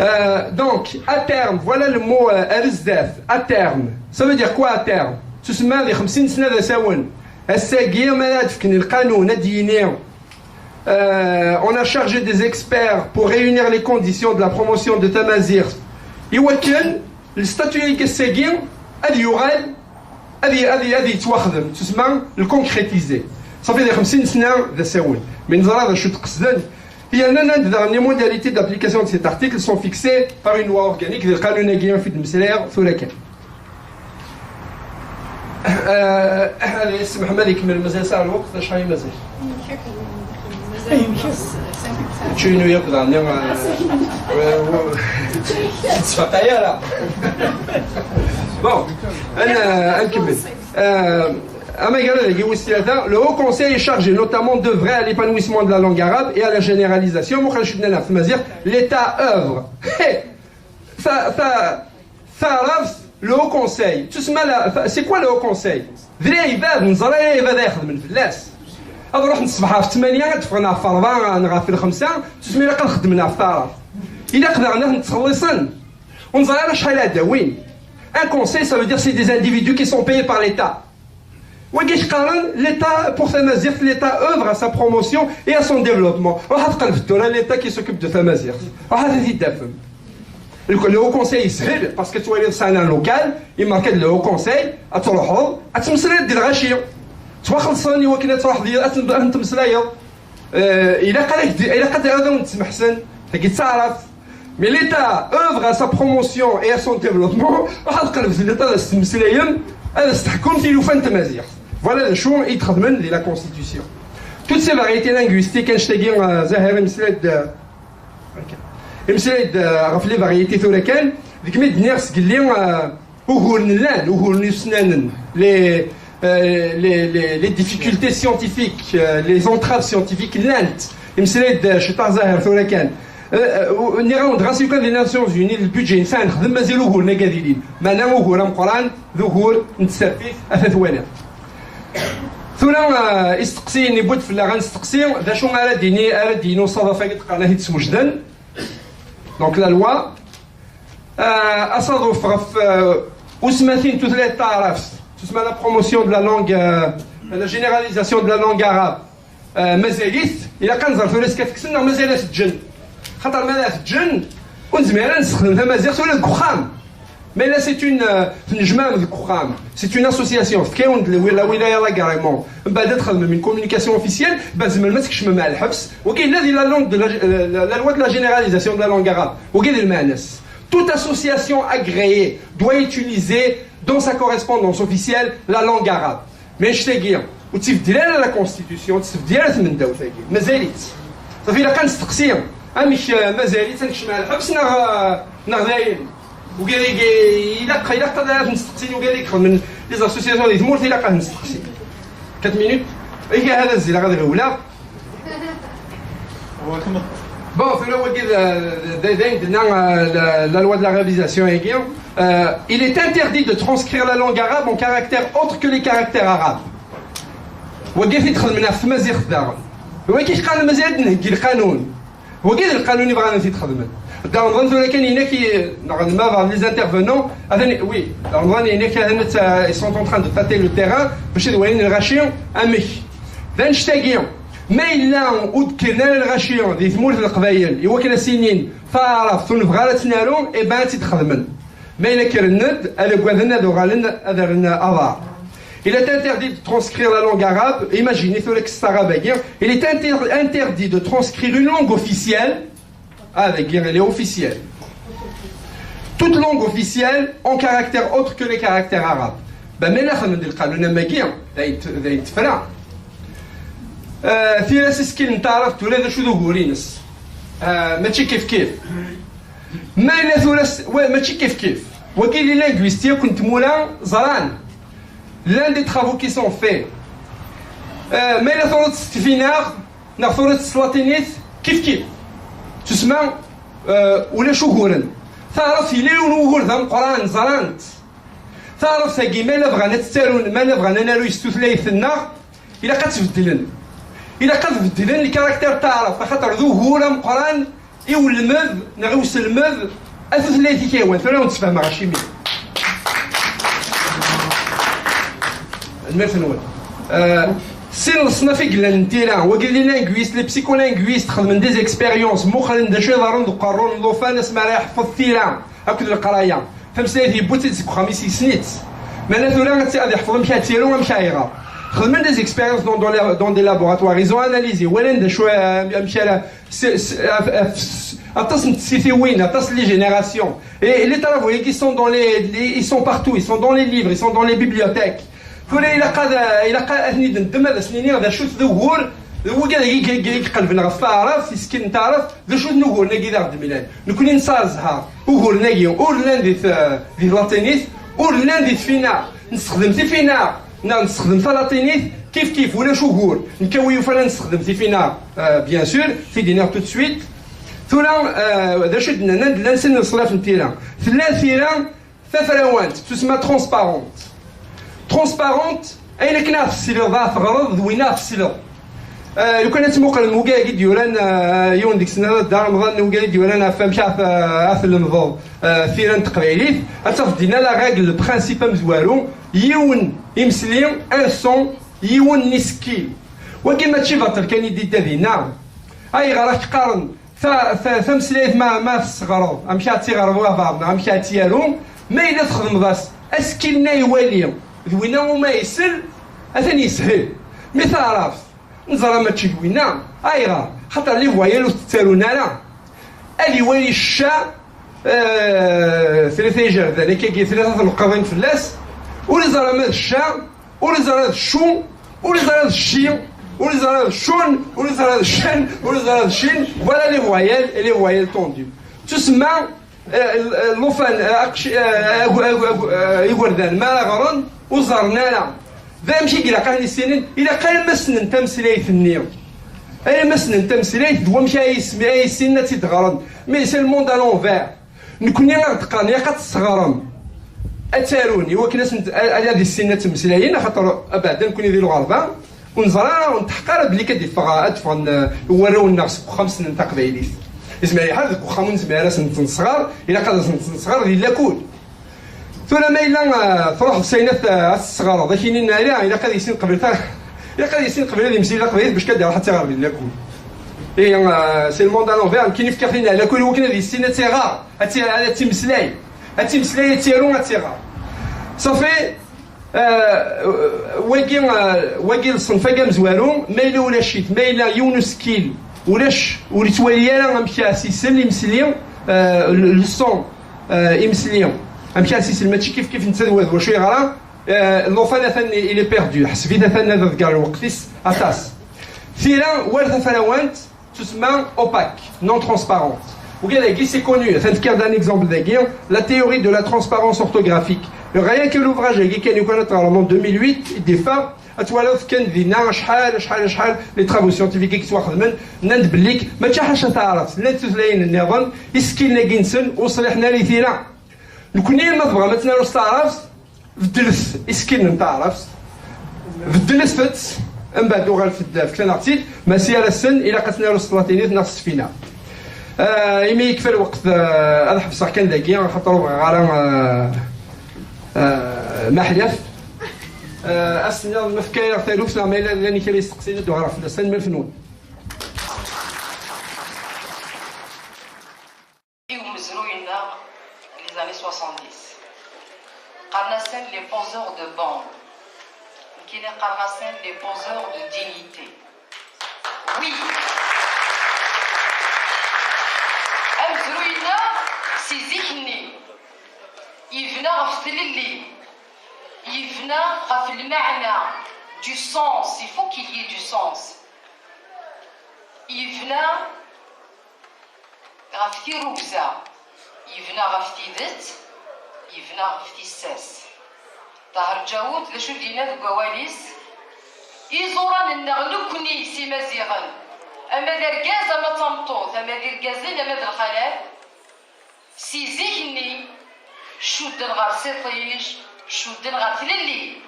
Euh, donc, à terme, voilà le mot, euh, ar zdat, à terme. Ça veut dire quoi à terme? Tusemma di xemsin sna d asawen. Ass-agi, ma ad d-fken lqanun, ad d-yini, euh, on a chargé des experts pour réunir les conditions de la promotion de tamaziɣt. Iwakken, le statut ass-agi, ad yuɣal ad y-, ad y-, ad yettwaxdem, tusma le concrétiser. Safi di xemsin sna d asawen. Mi neẓra d acu d-qesden, yerna nnan-d daɣen les modalités d'application de cet article sont fixées par une loi organique, di lqanun-agi i d-mmeslayeɣ tura kan. Euh, ad yesmeḥ ma ad ikemmel, mazal sɛa lweqt, acḥal i mazal? Ččinu yakk daɣen, euh, euh, ur tettfaq ara. Bon, ad n-, ad nkemmel. Euh, amagrad-agi wis tlata, le Haut Conseil est chargé notamment d'œuvrer à l'épanouissement de la langue arabe et à la généralisation. Muqel acu d-nnan ɣef tmaziɣt, l'État œuvre. Ta, ta, taɛrabt, le Haut Conseil. Tusemma la, ta, c'est quoi le Haut Conseil? D lɛibad, neẓra lɛibad ay ixedmen fell-as. Ad ruḥen ṣṣbeḥ ɣef ttmanya, ad d-ffɣen ɣef ṛebɛa neɣ ɣef lxemsa, tusemma ilaq ad xedmen ɣef taɛrabt. Ilaq daɣen ad ten-ttxelliṣen. Ur neẓri ara acḥal ad d-awin. Un conseil, ça veut dire c'est des individus qui sont payés par l'État. Wagi qqaren l'État pour tamaziɣt, l'État œuvre à sa promotion et à son développement. Ruḥ ad tqelbet tura l'État qui s'occupe de tamaziɣt. Ruḥ ad t-id-tafem. Le, le Haut Conseil yeshel, parce que twaliḍ sɛan un local, imerka-d le Haut Conseil, ad truḥeḍ, ad tmeslayeḍ di lɣaci. Ttwaxelṣen i wakken ad truḥeḍ, ad ten-, ad ten-tmeslayeḍ. Euh, ilaq ad ak-d-, ilaq ad, ad awen-d-smeḥsen, tagi d taɛrabt. Mais l'État œuvre à sa promotion et à son développement, ruḥ ad tqelbet l'État ad as-temmeslayem, ad as-teḥkum tilufa n tmaziɣt. Voilà d acu i d-xedmen di la Constitution. Toutes ces variétés linguistiques, annect-agi, euh, Zahir imeslay-d, euh, imeslay-d, euh, ɣef les variétés tura kan, deg mi d-nniɣ sgelli, euh, uguren llan, uguren ussnanen, les, euh, les, les, les difficultés scientifiques, euh, les entraves scientifiques llant. Imeslay-d, euh, Cṭaḥ Zahir tura kan. Euh, euh, nniɣ-awen-d ɣas yukan di Nations Unies, le budget nsan nexdem mazal uguren-agi ad ilin. Meɛna ugur ameqqran d ugur n tsertit, ata twaliḍ. Tura, euh, isteqsiyen, iwwi-d fell-aɣ ad nesteqsi, d acu ara d-ini, ara d-yini usaḍaf-agi d-qqaren ad t-id-swejden. Donc la loi, euh, asaḍuf ɣef, euh, usmatin n tutlayt taɛrabt, tusemma la promotion de la langue, euh, la généralisation de la langue arabe, euh, mazal-it, ilaq ad nẓer tura s-, ad t-kksen neɣ mazal ad t-ǧǧen. Xaṭer ma ad t-ǧǧen, ur nezmir ara ad nessexdem tamaziɣt ula deg uxxam. Mais là, c'est une, euh, tennejmaɛem deg uxxam. C'est une association. Tefka-awen-d la wilaya l'agrément. Mbeɛd ad txedmem une communication officielle, ben tzemrem ad tkecmem ar lḥebs. Wagi yella di la langue de la, la, la loi de la généralisation de la langue arabe. Wagi d lmeɛna-s. Toute association agréée doit utiliser dans sa correspondance officielle la langue arabe. Mais annect-agi ur tt-tbeddel ara la constitution, ur tt-tbeddel ara tmendawt-agi. Mazal-itt. Safi ilaq ad nesteqsi amek, eh, mazal-itt ad nekcem ar lḥebs neɣ, eh, neɣ dayen. Ugar-agi ilaq, ilaq ad nesteqsi ugar-agi xedmen les associations di tmurt, ilaq ad nesteqsi. Quatre minutes. Ihi hada zileɣ ad ɣiwleɣ. Bon, tura wagi d, d, d, d ayen d-tenna, euh, la, la loi de la révision-agi. Euh, il est interdit de transcrire la langue arabe en caractères autres que les caractères arabes. Wagi i t-id-xedmen ɣef tmaziɣt daɣen. Wagi qqaren mazal ad d-nheggi lqanun. Wagi d lqanun i bɣan ad t-id-xedmen. Dda Remḍan tura kan yenna-k i, neɣ ma bɣan les intervenants, atan, oui, Dda Remḍan yenna-k atan, euh, ils sont en train de tâter le terrain, bac ad walin lɣaci amek. D annect-agi, ma yella ur d-kkren ara lɣaci di tmurt n Leqbayel i wakken ad s-inin taɛrabt ur nebɣi ara ad tt-naru, eh ben ad tt-id-xedmen. Ma yella kkren-d, ad agaden ad uɣalen ad rren aḍar. Il est interdit de transcrire la langue arabe, imaginez tura kkes taɛrabt-agi, il est inter-, interdit de transcrire une langue officielle, ah, dagi, elle est officielle. Toute langue officielle en caractère autre que les caractères arabes. Ben, ma yella xedmen-d lqanun am wagi, d ayen t-, d ayen tefra. Euh, tira s isekkilen n taɛrabt tura d acu d ugur-ines. Euh, mačči kif kif. Ma yella tura s-, wa-, mačči kif kif. Wagi les linguistes yakk n tmura ẓran. L'un des travaux qui sont faits. Euh, ma yella tura s tfinaɣ, neɣ tura s tlatinit, kif kif. Tusma, euh, ulac uguren. Taɛrabt yella yiwen wugur d ameqqran, ẓran-t. Taɛrabt-agi, ma la bɣan ad tt-arun, ma la bɣan ad naru s tutlayt-nneɣ, ilaq ad tt-beddlen. Ilaq ad beddlen le caractère n taɛrabt, axaṭer d ugur ameqqran i ulmed neɣ i uselmed a tutlayt-ik a yiwan. Tura ur d-sfehmeɣ acimi. Lmut-nwen. Euh, sin leṣnaf i yellan n tira, wagi les linguistes, les psycholinguistes, xedmen des expériences, muqlen d acu iḍerrun deg uqerru n llufan asmi ara yeḥfeḍ tira akked leqraya. Tameslayt yewwi-tt-id seg uxxam-is, yessen-itt. Meɛna tura ad tt-, ad yeḥfeḍ amek ad tt-yaru, amek ad iɣer. Xedmen des expériences dans, dans les, dans des laboratoires, ils ont analysé, walan d acu, euh, amek ara, c'est, c'est, euh, euh, aṭas n tsitiwin, aṭas n les générations. Et les travaux-agi sont dans les, les, ils sont partout, ils sont dans les livres, ils sont dans les bibliothèques. Tura ilaq ad, ilaq ad ten-id-neddem, ad asen-iniɣ d acu-t d ugur, d wigad-agi i, i, i iqelben ɣef taɛrabt, isekkilen n taɛrabt, d acu-ten uguren-agi d aɣ-d-mlan. Nekni nesɛa zzher, uguren-agi ur llan di t-, di tlatinit, ur llan di tfinaɣ. Nessexdem tifinaɣ, neɣ nessexdem talatinit, kif kif, ulac ugur. Nekk a wi yufan ad nessexdem tifinaɣ, euh, bien sûr, t-id-iniɣ tout de suite. Tura, euh, d acu i d-nnan, anda llan sin leṣnaf n tira. Tella tira tafrawant, tusemma transparente. Transparente, ayen akken ad tesliḍ, ad teɣreḍ, d win ad tesliḍ. Eh, lukan ad tmuqlem wigad i d-yuran, eh, yiwen deg-sen ad d-armḍan wigad i d-yuran ɣef amek ad, eh, ad tlemdeḍ, eh, tira n teqbaylit, ad tafeḍ dinna la règle, le principe amezwaru, yiwen imesli, un son, yiwen n isekkil. Wagi mačči baṭel kan i d-idda dinna. Ayɣer ak qqaren Ta-, ta-, tameslayt ma, ma tesseɣreḍ, amek ad tt-iɣer wabar, neɣ amek ad tt-yaru, ma yella txedmeḍ-as asekkil-nni iwali, d winna umi isell, atan yeshel. Mi taɛrabt, neẓra mačči d winna. Ayɣer? Xaṭer les voyelles ur tettarun ara. Ad iwali cca, eh, tlata ijerdan, akkagi tlata tleqqaḍin fell-as, ur iẓra ma d cca, ur iẓra d ccu, ur iẓra d cci, ur iẓra d ccun, ur iẓra d ccen, ur iẓra d ccin. Voilà les voyelles et les voyelles tendues. Tusemma, eh, llufan, eh, aqci-, eh, agu-, agu-, agu-, eh, igerdan, mi ara ɣren, ur ẓerren ara. D amek i ilaq ad issinen? Ilaq alamma ssnen tameslayt-nni. Alamma ssnen tameslayt, d wamek ay ismi-, ay issinen ad tt-id-ɣren. Mais c'est le monde à l'envers. Nekni ad ɣ-d-qqaren, ilaq ad tesseɣrem, ad tarun, i wakken ad sen-, ad, ad issinen ad ttmeslayen, axaṭer abeɛda nekni di lɣerba, ur neẓra ara, ur netḥeqq ara belli ad d-iffeɣ, ad d-ffɣen, eh, warraw-nneɣ seg uxxam ssnen taqbaylit. Izmer iḥal deg uxxam ur nezmir ara ad sen-tt-nesɣer, ilaq ad sen-tt-nesɣer di lakul. Tura ma yella, eh, truḥeḍ s ayen ad, ad tesseɣreḍ, ad k-inin ala, ilaq ad yissin qbel ta-, ilaq ad yissin qbel ad yemmeslay taqbaylit bac ad d-iruḥ ad tt-iɣer di lakul. Et, euh, c'est le monde à l'envers, nekkin fkiɣ tin lakul i wakken ad yissin ad tt-iɣer, ad tt-, ad tt-imeslay. Ad timeslay, ad tiru, ad tiɣer. Safi. Euh, wagi, euh, wagi d ṣṣenf-agi amezwaru, ma yella ulac-it, ma yella yiwen usekkil, ulac, ur yettwali ara amek as-isel imesli, euh, le, le son, euh, imesli, amek as-isel, mačči kif kif netta d wa-, d wacu yeɣra, euh, llufan atan il est perdu, ḥseb-it atan ad ḍegger lweqt-is aṭas. Tira war tafrawant, tusemma opaque, non transparente. Wigad-agi, c'est connu, atan fkiɣ-d un exemple dagi, la théorie de la transparence orthographique. Rien que l'ouvrage-agi kan, yukan ad t-ɣren en deux mille huit, i d-iffeɣ, ad twalaḍ kan dinna acḥal, acḥal, acḥal les travaux scientifiques i yettwaxedmen, nnan-d belli mačči ḥaca taɛrabt, llant tutlayin nniḍen, isekkilen-agi-nsen ur ṣliḥen ara i tira. Nekni, ma tebɣam ad tnarut taɛrabt, beddlet isekkilen n taɛrabt, beddlet-tt, mbeɛd uɣalet-d fket-aneɣ-tt-id, ma si ar ass-n ilaq ad tt-naru s tlatinit neɣ s tesfina. Ah, imi yekfa lweqt, ah, ad ḥebseɣ kan dagi, axaṭer ur bɣiɣ ara, ah, ah, maḥyaf. Ah, ass-nniḍen ma fkan-aɣ taluft neɣ ma yella llan kra isteqsiyen ad d-uɣaleɣ fell-as. Tanemmirt-nwen. I umezruy-nneɣ les années soixante-dix. Qqaren-asen les poseurs de bombes. Nekkini qqareɣ-asen les poseurs de dignité. Oui. Amezruy-nneɣ si zik-nni yebna ɣef tlelli, yebna ɣef lmeɛna, du sens, il faut qu'il y ait du sens. Yebna ɣef tirrugza, yebna ɣef tidet, yebna ɣef tissas. Ṭaher Ǧawed, d acu d-yenna deg wawal-is? Iẓuran-nneɣ nekkni s Imaziɣen, ama d argaz, ama d tameṭṭut, ama d irgazen, ama d lxalat, si zik-nni, cudden ɣer s iṭij, cudden ɣer tlelli.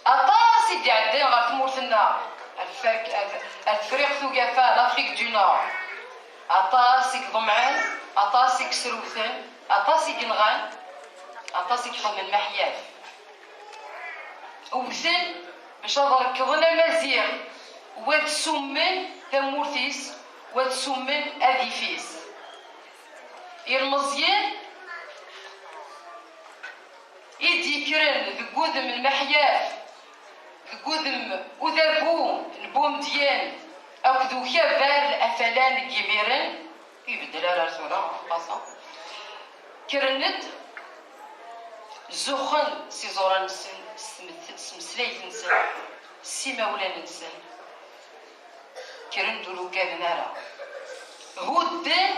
Aṭas i d-iɛeddan ɣer tmurt-nneɣ, ar tferk-, ar, ar Tefriqt Ugafa, l'Afrique du Nord. Aṭas i iḍemɛen, aṭas i yesrewten, aṭas i yenɣan, aṭas i ixedmen maḥyaf. Wten bac ad rekḍen Amaziɣ, wa ad summen tamurt-is, wa ad summen adif-is. Ilmeẓyen i d-yekkren deg wudem n Meḥyaf, deg wudem udabu n Bumedyen akked ukabar afalan n yimiren, ibeddel ara ar tura, pasa, kkren-d, zuxxen s iẓuran-nsen, s tmet-, s tmeslayt-nsen, s imawlan-nsen. Kkren-d ur ugaden ara. Hudden,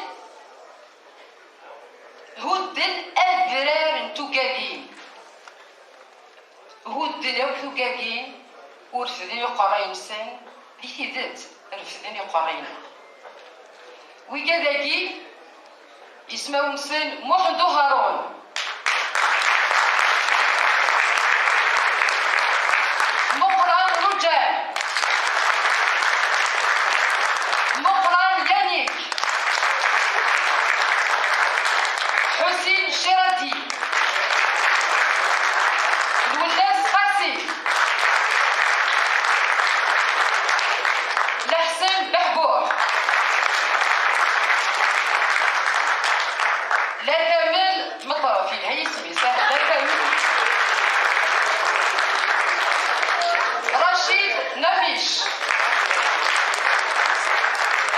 hudden adrar n tugadin. Hudden akk tugadin, ur refden iqerray-nsen, di tidet, refden iqerray-nneɣ. Wigad-agi, ismawen-nsen Muḥend Uharun, Muqran Ruǧan, Muqran Yanik, Ḥusin Ciradi, Lwennas Qasi, Leḥsen Beḥbuḥ, Latamel Meṭref, yelha yisem-is, ah, Latamel. Racid Namic.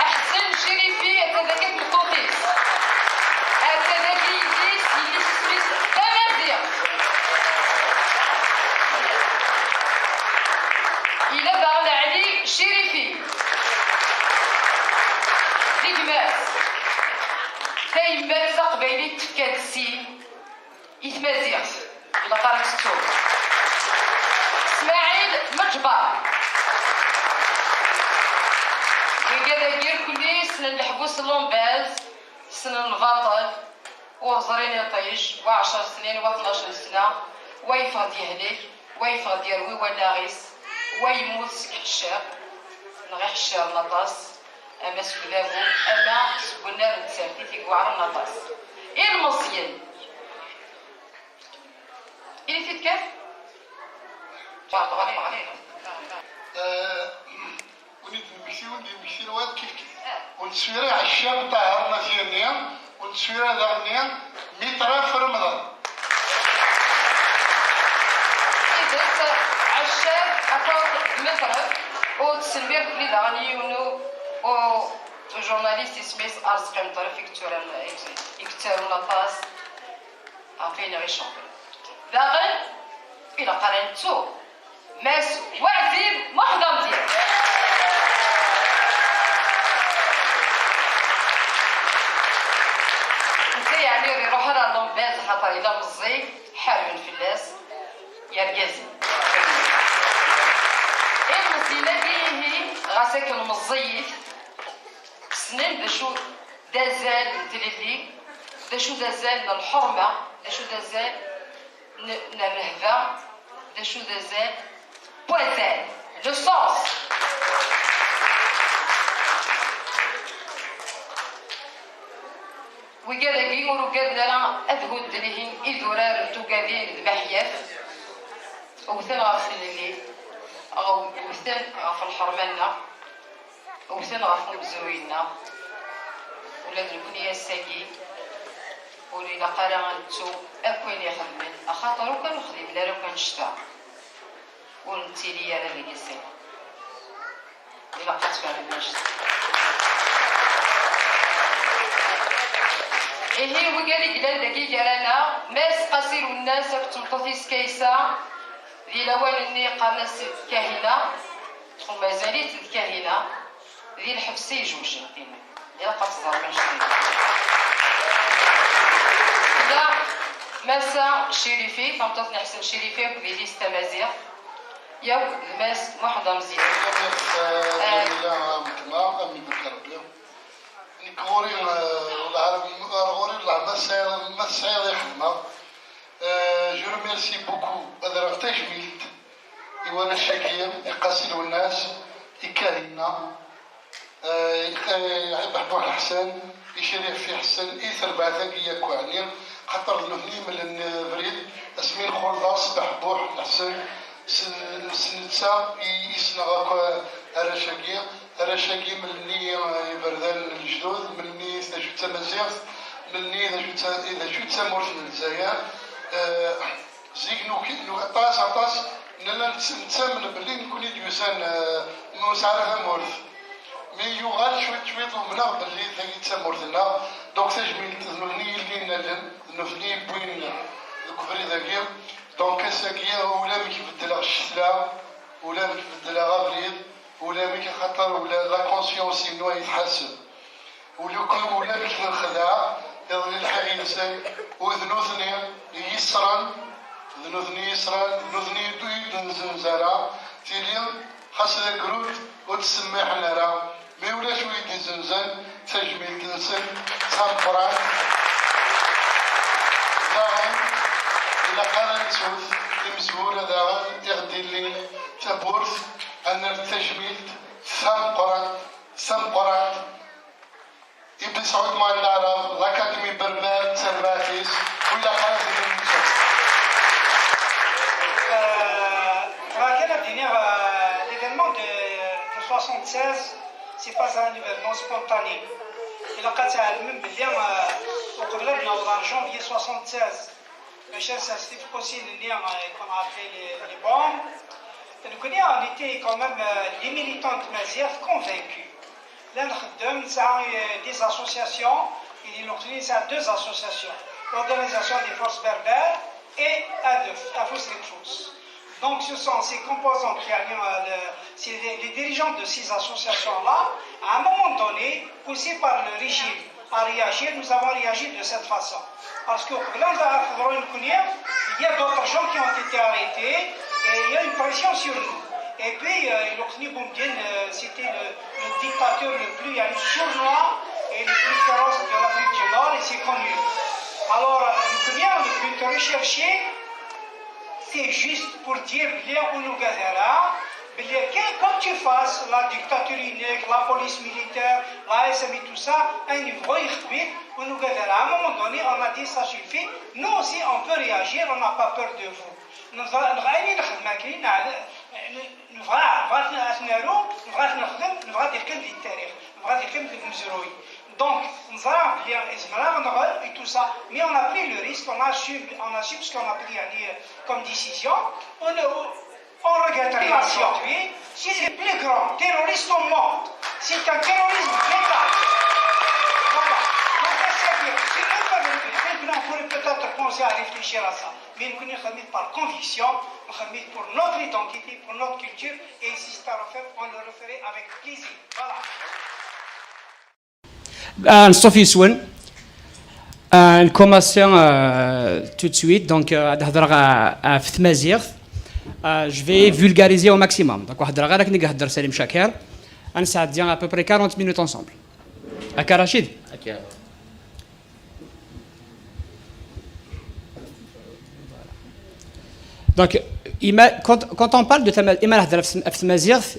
Aḥsen Cirifi, ata dagi tmeṭṭut-is. Ata dagi yelli-s, yelli-s isem-is Tamaziɣt. Yella daɣen Ɛli Cirifi. D gma-s. Tayemmat taqbaylit tefka-d sin i tmaziɣt. Ilaq ara tettu. Smaɛil Meǧber. Wigad-agi irkelli ssnen leḥbus n Lumbaz, ssnen lbaṭel, ur ẓrin iṭij, wa ɛecr snin, wa tnac sna, wa yeffeɣ-d yehlek, wa yeffeɣ-d yerwi wallaɣ-is, wa yemmut seg ḥecciṛ, neɣ iḥecciṛen aṭas, ama seg udabu, ama seg unnar n tsertit i iweɛṛen aṭas. Ilmeẓyen. Ili-t-id kan. Ǧeɛṭer, ɣali, ɣali. Eh, win i d-nemmekti, win d-yemmektin, wa d kifkif. Ur nesɛi Nettwira Ɛeccab Ṭaher n At Yanni, u nettwira daɣen Mitra Fremḍan. Tidet, Ɛeccab akked Metref, u ttsemmireɣ-ken-id daɣen yiwen u, u, ujournaliste isem-is Arezqi Metref, i yetturan, i yettarun aṭas ɣef wayen i ɣ-iceɣben. Daɣen, ilaq ara nettu Mass Waɛzib Muḥend Amezyan. Netta yeɛni ur iruḥ ara lembayeɛ, xaṭer yella meẓẓi, ḥarben fell-as yergazen. Ilmeẓyen-agi ihi, ɣas akken meẓẓiyit, ssnen d acu d azal n tlelli, d acu d azal n lḥerma, d acu d azal n, n rrehba, d acu d azal n wazal, le sens. Wigad-agi ur ugaden ara ad hudden ihin idurar n tugadin d Maḥyaf, wten ɣef tlelli, wten ɣef lḥerma-nneɣ. Wten ɣef umezruy-nneɣ, ula d nekkni ass-agi ur ilaq ara ad nettu akk ayen ixedmen, axaṭer ur kan ur xdimen ara akk annect-a, ur nettili ara deg ass-agi. Ilaq ad tfehmem annect-a. Ihi, wigad i yellan dagi gar-aneɣ, Mass Qasi Lwennas akked tmeṭṭut-is Kaysa, di lawan-nni qqaren-as Kahina, u mazal-itt d Kahina, di lḥebs i ijewjen, tin ilaq ad teẓrem annect-agi. Tella Massa Cirifi, tameṭṭut n Ḥsen Cirifi, akked yelli-s tamaziɣt, yakk d Mass Muḥend Amezyan. Ǧamila Mekma, am ibarek Rebbi. Nekk ɣur-i, eh, ɣur-i, ma tesɛiḍ, ma tesɛiḍ i xedmeɣ. Eh, je remercie beaucoup, ad rreɣ tajmilt i warrac-agi, i Qasi Lwennas, i Kahina, eh, i, eh, i Beḥbuḥ Ḥsen, i Crif Ḥsen, i terbaɛt-agi yakk, ɛni, xaṭer d nutni i imellen, eh, abrid, asmi nxulḍ-as Beḥbuḥ Ḥsen, s, s netta i, i ssneɣ akk arrac-agi, arrac-agi mlen-iyi, eh, iberdan n lejdud, mlen-iyi d acu d tamaziɣt, mlen-iyi d acu d ta-, d acu d tamurt n Lezzayer. Eh, Zik nuki, nu-, aṭas, aṭas, nella nett-, nettamen belli nekkni d-yusan, eh, ur nesɛi ara tamurt. Mi yuɣal cwiṭ, cwiṭ, umneɣ belli tagi d tamurt-nneɣ. Donc, tajmilt d nutni i yelli-nni allen, d nutni i yewwin deg ubrid-agi. Donc, ass-agi, ulamek beddleɣ ccetla, ulamek beddleɣ abrid, ulamek axaṭer ula la conscience-inu ay tḥaseb. Ulamek, ulamek d lxedɛa, iḍelli lḥiɣ yid-sen, u d nutni i yi-yesran, d nutni i yi-yesran, d nutni i d-, i d-nzenz ara, tili, xas d agrud, ur ttsemmiḥen ara, mi ulac wi d-izenzen, tajmilt-nsen d tameqqrant. Daɣen, ilaq ara nettut imezwura daɣen i ɣ-d-illin tawwurt, ad nerr tajmilt d tameqqrant, d tameqqrant, i Ben Saud Muɛend Aɛrab, l'Académie Berbère d terbaɛt-is, u ilaq ara d-inin. Euh, bɣiɣ kan ad d-iniɣ, euh, l'événement de, de soixante-seize, c'est pas un événement spontané. Ilaq ad tɛelmem belli, euh, uqbel ad naweḍ ar janvier soixante-seize, maca sers tifqusin-nni, euh, qu'on a appelé les, les bombes. Nekkni, on était quand même, euh, des militants de Maziɣ convaincus. La nxeddem, nesɛa, euh, des associations, et donc nesɛa deux associations, l'Organisation des Forces Berbères et ADEF, Afus Deg Ufus. Donc ce sont ces composantes, يعني, euh, le, c'est les, les dirigeants de ces associations-là, à un moment donné, poussés par le régime, à réagir, nous avons réagi de cette façon. Parce que qbel ad teḍru nekkni, il y a d'autres gens qui ont été arrêtés et il y a une pression sur nous. Et puis, euh, Ilukni Boumediene, euh, c'était le, le dictateur le plus, يعني, sournois et le plus féroce de l'Afrique du Nord, et c'est connu. Alors, euh, nekkni, le but recherché, c'est juste pour dire belli ur nugad ara, belli que, quoi que tu fasses, la dictature, la police militaire, la S M I, tout ça, ayen yebɣu yexdem-it, ur nugad ara. À un moment donné, on a dit, ça suffit, nous aussi, on peut réagir, on n'a pas peur de vous. Nebɣa, nebɣa ayen i nexdem akken, neɛl-, nebɣa, nebɣa ad t-naru, nebɣa ad t-nexdem, nebɣa ad yeqqim di tarix, nebɣa ad yeqqim Donc, neẓra belli yezmer ad nɣel et tout ça, mais on a pris le risque, on a assumé, on a assumé ce qu'on a pris, يعني, comme décision. On, on regrette rien aujourd'hui. C'est le plus grand terroriste au monde. C'est un terrorisme d'État. Voilà. Donc, c'est bien. C'est eux qui peuvent régler. Maintenant, on pourrait peut-être penser à réfléchir à ça. Mais nous, nous sommes par conviction, nous sommes pour notre identité, pour notre culture, et si c'est à refaire, on le referait avec plaisir. Voilà. Ah, نصوف يسون. Ah, نكوماسي, ah, tout de suite. Donc, ah, ad hedreɣ, ah, ah, ɣef tmaziɣt. Ah, je vais vulgariser au maximum. Donc, ad hedreɣ ɣer akken i ihedder Salim Chakir. Ad nesɛeddi à peu près quarante minutes ensemble. Akka, Rachid? Donc, quand, quand on parle de tama-, imi ara nehder ɣef tmaziɣt,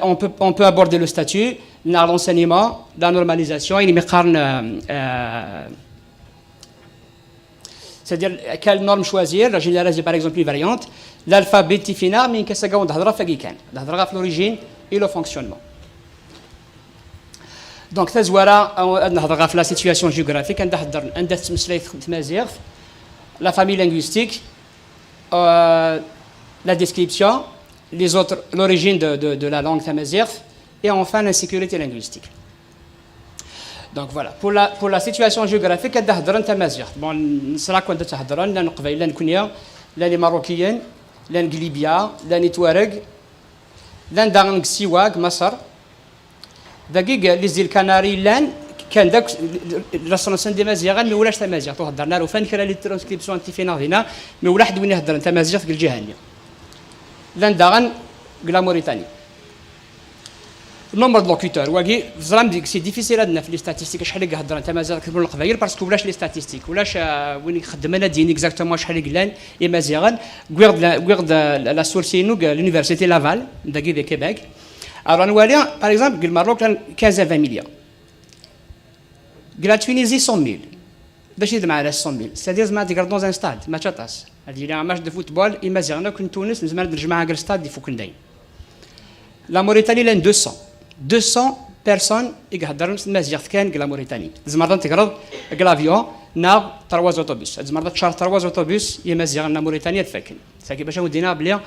on peut, on peut aborder le statut, l'enseignement, la normalisation, ayen umi qqaren, euh, euh, c'est-à-dire quelle norme choisir, la généralisée par exemple, les variantes, l'alphabet tifina, mais qu'est-ce qu'on a l'origine et le fonctionnement. Donc, tazwara, ad nehder ɣef la situation géographique, anda hedder, anda tettmeslay tmaziɣt, la famille linguistique, euh, la description, les autres, l'origine de, de, de la langue tamaziɣt, et enfin l'insécurité linguistique. Donc voilà, pour la, pour la situation géographique, ad hedren tamaziɣt. Bon, nesra kan ad hedren, llan Leqbayel, llan nekni, llan Imarukiyen, llan deg Libya, llan Itwareg, llan daɣen deg Siwa, deg Maṣer. Dagi, les îles Canaries llan, kan d akk, la ssensen d Imaziɣen, mi ulac tamaziɣt. Ur heddren ara, ufan kra les transcriptions n tifinaɣ dinna, mi ulaḥ d win iheddren tamaziɣt deg lǧiha-nni. Llan daɣen deg la Mauritanie. Nombre de locuteurs, wagi, teẓram, c'est difficile ad naf les statistiques, acḥal i iheddren tamaziɣt deg Leqbayel, parce que ulac les statistiques, ulac, euh, win ixeddmen ad d-yini exactement acḥal i yellan Imaziɣen. Wwiɣ-d la, wwiɣ-d la, la source-inu deg l'université Laval, dagi di Québec. Alors, ad nwali, par exemple, deg Lmerruk, llan quinze à vingt millions. Deg la Tunisie, cent mille. D acu i d lmeɛna cent mille? C'est-à-dire, tzemreḍ ad tegreḍ dans un stade, mačči aṭas. Ad yili un match de football, Imaziɣen akk n Tunes, nezmer ad nejmeɛ deg le stade ifuken dayen. La Mauritanie, llan deux cents. Deux cents personnes i iheddren s tmaziɣt kan deg la Mauritanie. Tzemreḍ ad tegreḍ deg l'avion neɣ trois autobus. Tzemreḍ ad teččareḍ trois autobus Imaziɣen n la Mauritanie ad fakken. Saki bac ad wen-d-iniɣ belli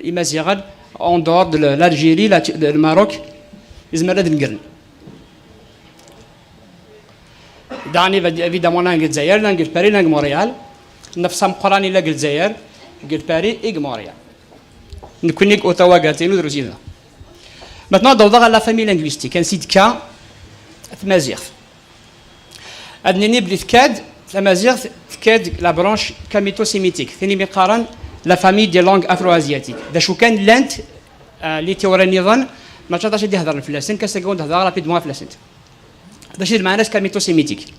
Imaziɣen en dehors de l'Algérie, la, le Maroc, izmer ad negren. Daɣen, évidemment, llan deg Lezzayer, llan deg Paris, llan deg Montréal. Nnefs ameqqran yella deg Lezzayer, deg Paris et deg Montréal. Nekkni deg Ottawa, Gatineau, drus yid-neɣ. Maintenant, ad awḍeɣ ɣer la famille linguistique, ansi d-tekka tmaziɣt. Ad nini belli tekka-d tamaziɣt, tekka-d la branche kamito-sémitique, tin imi qqaren la famille des langues afro-asiatiques. D acu kan, llant, euh, les théories nniḍen, mačči aṭas i d-ihedren fell-asent, ass-agi ad d-hedreɣ rapidement fell-asent. D acu i d lmeɛna-s kamito-sémitique?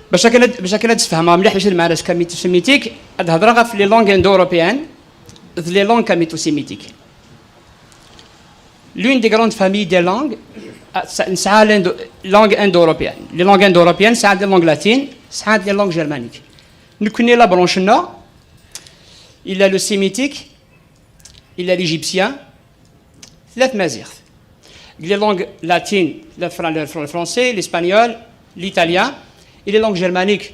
Bac akken ad, bac akken ad sfehmeɣ mliḥ d acu i d lmeɛna-s kamito-sémitique, ad hedreɣ ɣef les langues indo-européennes d les langues kamito-sémitiques. L'une des grandes familles des langues, ah, sa-, nesɛa l'indo-, langues indo-européennes. Les langues indo-européennes, sɛant les langues latines, sɛant les langues germaniques. Nekkni la branche-nneɣ, il y a le sémitique, il y a l'égyptien, tella tmaziɣt. Les langues latines, le fran-, le fran-, le français, l'espagnol, l'italien, et les langues germaniques,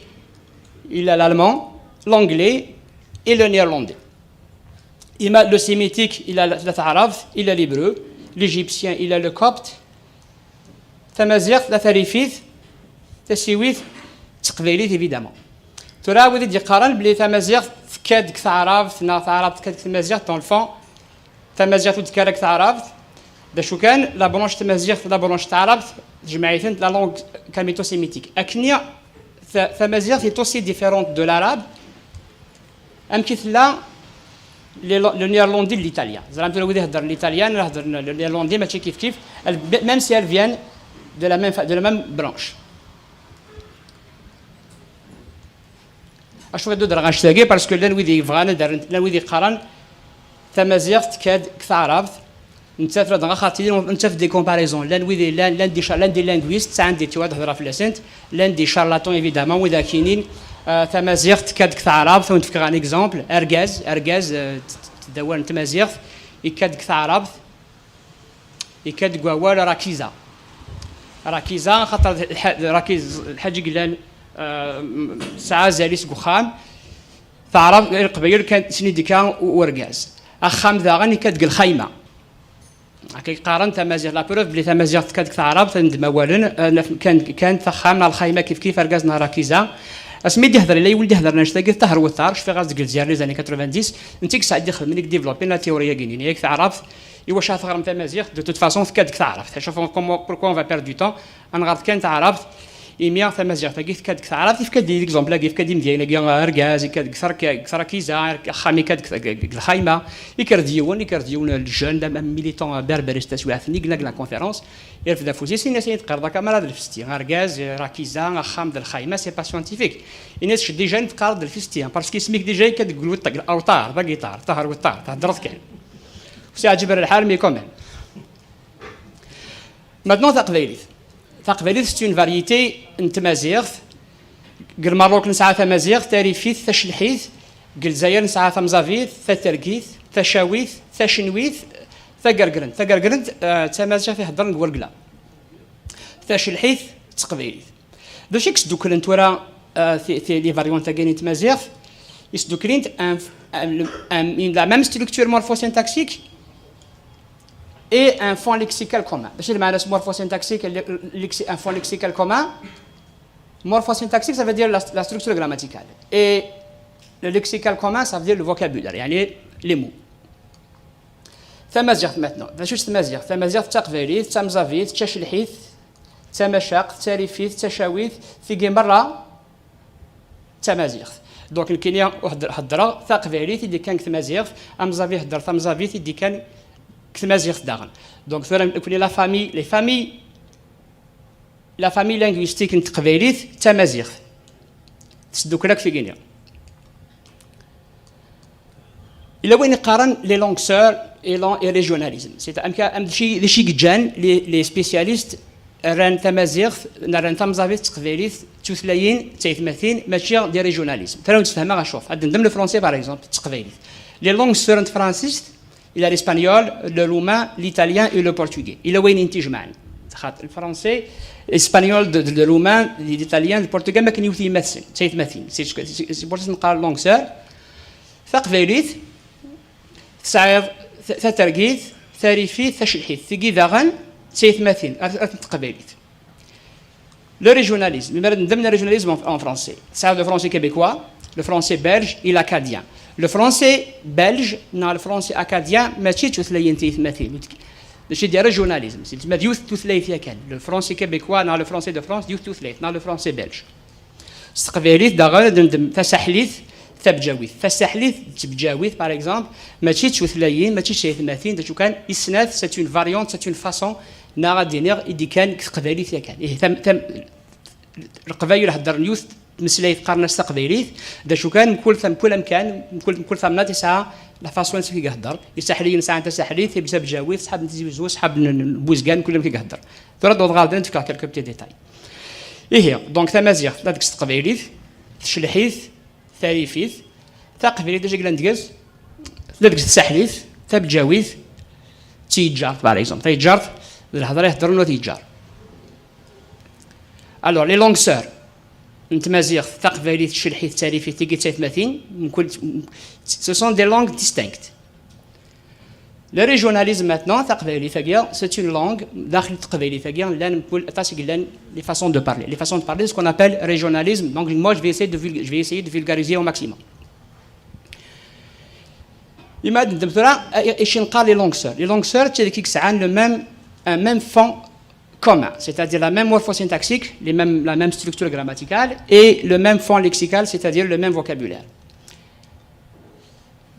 il y a l'allemand, l'anglais et le néerlandais. Imi le sémitique, il y a la, la taɛrabt, il y a l'hébreu, l'égyptien, il y a le copte, tamaziɣt, la tarifit, tasiwit, d teqbaylit, évidemment. Tura, wid i d-yeqqaren belli tamaziɣt tekka-d deg taɛrabt, neɣ taɛrabt tekka-d deg tmaziɣt, dans le fond, tamaziɣt ur d-tekka ara deg taɛrabt. D acu kan, la branche tamaziɣt, la branche taɛrabt, tejmeɛ-itent la langue kamito-sémitique. Akkenni, ta-, tamaziɣt est aussi différente de l'arabe. Amek i tella le, le néerlandais de l'italien? Ẓran tura wid iheddren l'italien, la heddren le néerlandais, mačči kif kif, elles, même si elles viennent de la même fa-, de la même branche. Acu i d-udreɣ annect-agi? Parce que llan wid yebɣan ad rren, llan wid yeqqaren tamaziɣt tekka-d deg taɛrabt, nettat la dɣa xaṭi, nettat des comparaisons. Llan wid, llan, llan des cha-, llan des linguistes, sɛan des théories ad hedreɣ fell-asent, llan des charlatans, évidemment, wid ak-yinin, euh, tamaziɣt tekka-d deg taɛrabt, ad wen-d-fkeɣ un exemple, argaz, argaz, euh, t-, t-, d awal n tmaziɣt, yekka-d deg taɛrabt. Ikka deg wawal rakiza. Rakiza, xaṭer lḥa-, rakiz, lḥaǧ i yellan, eh, m-, tesɛa azal-is deg uxxam. Taɛrabt, Leqbayel kan snidika u-, urgaz. Axxam daɣen ikka deg lxayma. Akka i qqaren tamaziɣt, la preuve belli tamaziɣt tekka deg taɛrabt, ad ndem awalen, eh, naf-, kan, kan taxxam neɣ lxayma kif kif, argaz neɣ rakiza. Asmi d-ihder, illa yiwen d-ihder annect-agi, Tahar Wettar, cfiɣ-as deg Lezzayer les années quatre-vingt-dix, netta i yesɛa d-ixedmen, i yedivlopin la théorie-agi-nni, yak taɛrabt, iwacu ara teɣrem tamaziɣt, de toute façon tekka deg taɛrabt. Acu, pourquoi, pourquoi on va perdre du temps, ad nɣer kan taɛrabt, imi tamaziɣt-agi tekka deg taɛrabt, yefka-d l'exemple-agi, yefka-d imedyayen-agi, argaz, yekka deg terk-, deg trakiza, axxam yekka deg, deg, deg lxayma, yekker-d yiwen, yekker-d yiwen, le jeune, am, am militant berberiste taswiɛt-nni, yella deg la conférence, irfed afus-is, yenna-as ayen teqqareḍ akka, mara d lfesti, argaz, rakiza, axxam d lxayma, c'est pas scientifique. Yenna-as déjà ayen teqqareḍ d lfesti, parce que isem-ik déjà yekka deg lweṭṭ-, awṭar, d agiṭar, Tahar Wettar, theddreḍ kan. Ur s-iɛǧib ara lḥal, mais quand même. Maintenant, taqbaylit. Taqbaylit, c'est une variété n tmaziɣt. Deg Lmerruk nesɛa tamaziɣt tarifit, tacelḥit. Deg Lezzayer nesɛa tamẓabit, tatergit, tacawit, tacenwit, tagergrent. Tagergrent, eh, d tamaziɣt iheddren deg wergla. Tacelḥit d teqbaylit. D acu i yesduklen tura, eh, ti-, ti-, les variantes-agi n tmaziɣt? Yesduklin-t un, un, un, une, la même structure morphosyntaxique et un fond lexical commun. D acu i d lmeɛna-s morphosyntaxique, le-, lexi-, un fond lexical commun? Morphosyntaxique, ça veut dire la, la structure grammaticale. Et le lexical commun, ça veut dire le vocabulaire, يعني les mots. Tamaziɣt maintenant. D acu-tt tmaziɣt? Tamaziɣt d taqbaylit, d tamẓabit, d tacelḥit, d tamacaqt, d tarifit, d tacawit, tigi merra d tamaziɣt. Donc, nekkini ur hedr-, heddreɣ taqbaylit i d-ikkan deg tmaziɣt, amẓabi ihedder tamẓabit i d-ikkan deg tmaziɣt daɣen. Donc, tura nekkni la famille, les familles, la famille linguistique n teqbaylit d tamaziɣt. Tesdukkel akk tigi-nni. Ila wayen iqqaren les langues sœurs et lan-, et régionalisme. C'est amek, am d acu, d acu i yeǧǧan les, les spécialistes rran tamaziɣt, rran tamẓabit d teqbaylit d tutlayin d taytmatin, mačči des régionalismes. Tura ad wen-d-sfehmeɣ acuɣef. Ad d-ndem le français, par exemple, d teqbaylit. Les langues sœurs n tefransist, il y a l'espagnol, le roumain, l'italien et le portugais. Ila wayen i tent-ijemɛen. Xaṭer le français, l'espagnol, de, de, le roumain, l'italien, le portugais, am akken yiwet yemma-tsen, d taytmatin. C'est, c'est, c'est pour ça neqqar langue sœur. Taqbaylit, tesɛiḍ ta-, tatergit, tarifit, tacelḥit. Tigi daɣen d taytmatin, ar, ar teqbaylit. Le régionalisme, mi ara d-ndem le régionalisme en, en français. Tesɛiḍ le français québécois, le français belge et l'acadien. Le français belge neɣ le français acadien mačči d tutlayin taytmatin. Mačči d régionalisme, c'est ma d yiwet tutlayt yakan. Le français québécois neɣ le français de France d yiwet tutlayt, neɣ le français belge. S teqbaylit daɣen ad ndem tasaḥlit, tabǧawit. Tasaḥlit d tebǧawit, par exemple, mačči d tutlayin, mačči d taytmatin, d acu kan, i snat, c'est une variante, c'est une façon, neɣ ad d-iniɣ, i d-ikkan deg teqbaylit yakan. Ihi, tam, tam, Leqbayel heddren yiwet tmeslayt qqaren-as taqbaylit, d acu kan, mkul tam-, mkul amkan, mkul, mkul tamnaḍt yesɛa la façon amek i ihedder. Isaḥliyen sɛan tasaḥlit, tabǧawit, ṣṣḥab n Tizi Wezzu, ṣṣḥab n, n Buzgan, mkul amek i ihedder. Tura ad d-awḍeɣ ɣer din ad d-fkeɣ quelques petits détails. Ihi, donc tamaziɣt, tella deg-s teqbaylit, tcelḥit, tarifit, taqbaylit d acu i yellan deg-s, tella deg-s tsaḥlit, tabǧawit, d tiyejjart, par exemple. Tayejjart, d lhedra i heddren ula d tiyejjar. Alors, les langues sœurs n tmaziɣt, taqbaylit, tcelḥit, tarifit, tigi d taytmatin, mkul, ce sont des langues distinctes. Le régionalisme maintenant, taqbaylit-agi, c'est une langue, daxel teqbaylit-agi, llan mkul, aṭas i yellan les façons de parler. Les façons de parler, ce qu'on appelle régionalisme. Donc, moi, je vais essayer de vulg-, je vais essayer de vulgariser au maximum. Imi ad ndem tura, acu i neqqar les langues sœurs. Les langues sœurs, c'est qui ont le même, un même fond commun, c'est-à-dire la même morphosyntaxique, les mêmes, la même structure grammaticale et le même fond lexical, c'est-à-dire le même vocabulaire.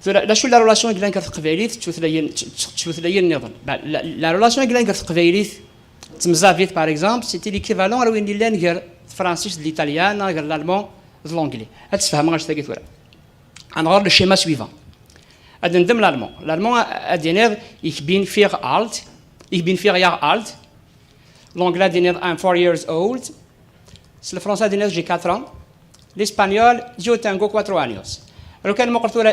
Tura, d acu la relation i yellan gar teqbaylit d tutlayin, d tutlayin nniḍen? Ben, la, la relation i yellan gar teqbaylit d temẓabit, par exemple, c'était l'équivalent ara win yellan gar tefransist d l'italyan, neɣ gar l'allemand d l'anglais. Ad tfehmem anect-agi tura. Ad nɣer le schéma suivant. Ad ndem l'allemand. L'allemand, ad d-iniḍ, ich bin vier alt, ich bin vier Jahre alt. L'anglais, ad d-iniḍ, I'm four years old. S lefransa, ad d-iniḍ, j'ai quatre ans. L'espagnol, yo tengo cuatro años. Lukan muqel tura,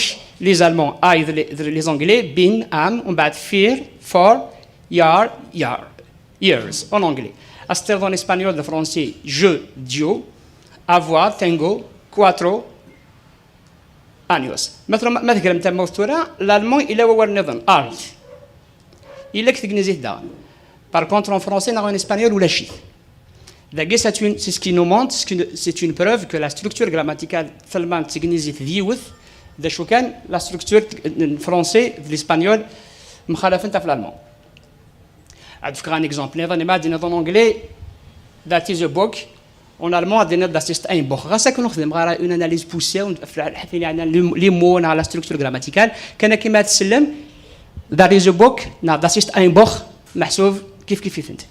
ich, les Allemands, I, les, les Anglais, bin, am, umbeɛd für, for, Jahr, Jahr, years, en anglais. Ad s-tiniḍ en espagnol d français, je, Dieu, avoir, tengo, cuatro años. Ma trum-, ma tegrem tamawt tura, l'allemand ila wawal nniḍen, alt. Ila deg tegnizit daɣen. Par contre, en français neɣ en espagnol, ulac-it. Dagi, c'est une, c'est ce qui nous montre, c'est une, c'est une preuve que la structure grammaticale talmant d tegnizit d yiwet, d acu kan, la structure n français d l'espagnol mxalafent ɣef l'allemand. Ad fkeɣ un exemple niḍen, ma ad d-tiniḍ en anglais, that is a book, en allemand ad d-tiniḍ das ist ein Buch. Ɣas akken ur xdimeɣ ara une analyse poussée, ɣef lḥafi yeɛnan les mots neɣ la structure grammaticale, kan akken ma ad tsellem, that is a book, neɣ das ist ein Buch, meḥsub kif kif ifent.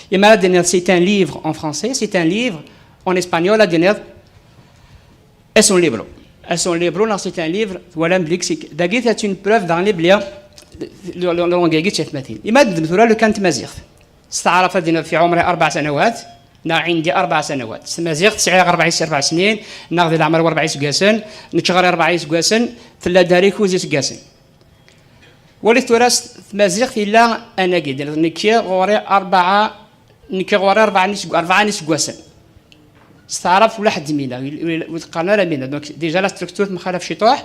Imi ara d-tiniḍ c'est un livre en français, c'est un livre en espagnol, ad d-tiniḍ es un libro. Es un libro, neɣ c'est un livre, twalam belli c'est, dagi, c'est une preuve daɣen belli le, le, le langue-agi d tatmatin. Imi ad d-tiniḍ tura le cas n tmaziɣt. S taɛrabt ad d-tiniḍ في عمري أربع سنوات, neɣ عندي أربع سنوات. S tmaziɣt sɛiɣ rebɛa, rebɛa snin, neɣ di leɛmer-iw rebɛa iseggasen, nekk ɣer-i rebɛa iseggasen, tella dari kuẓ iseggasen. Walit tura s tmaziɣt illa anagi, d-, nekki ɣur-i rebɛa, nekki ɣur-i rebɛa n iseg-, rebɛa n iseggasen. S taɛrabt ula ḥedd mina, ur qqaren ara mina. Donc, déjà la structure temxalaf ciṭuḥ.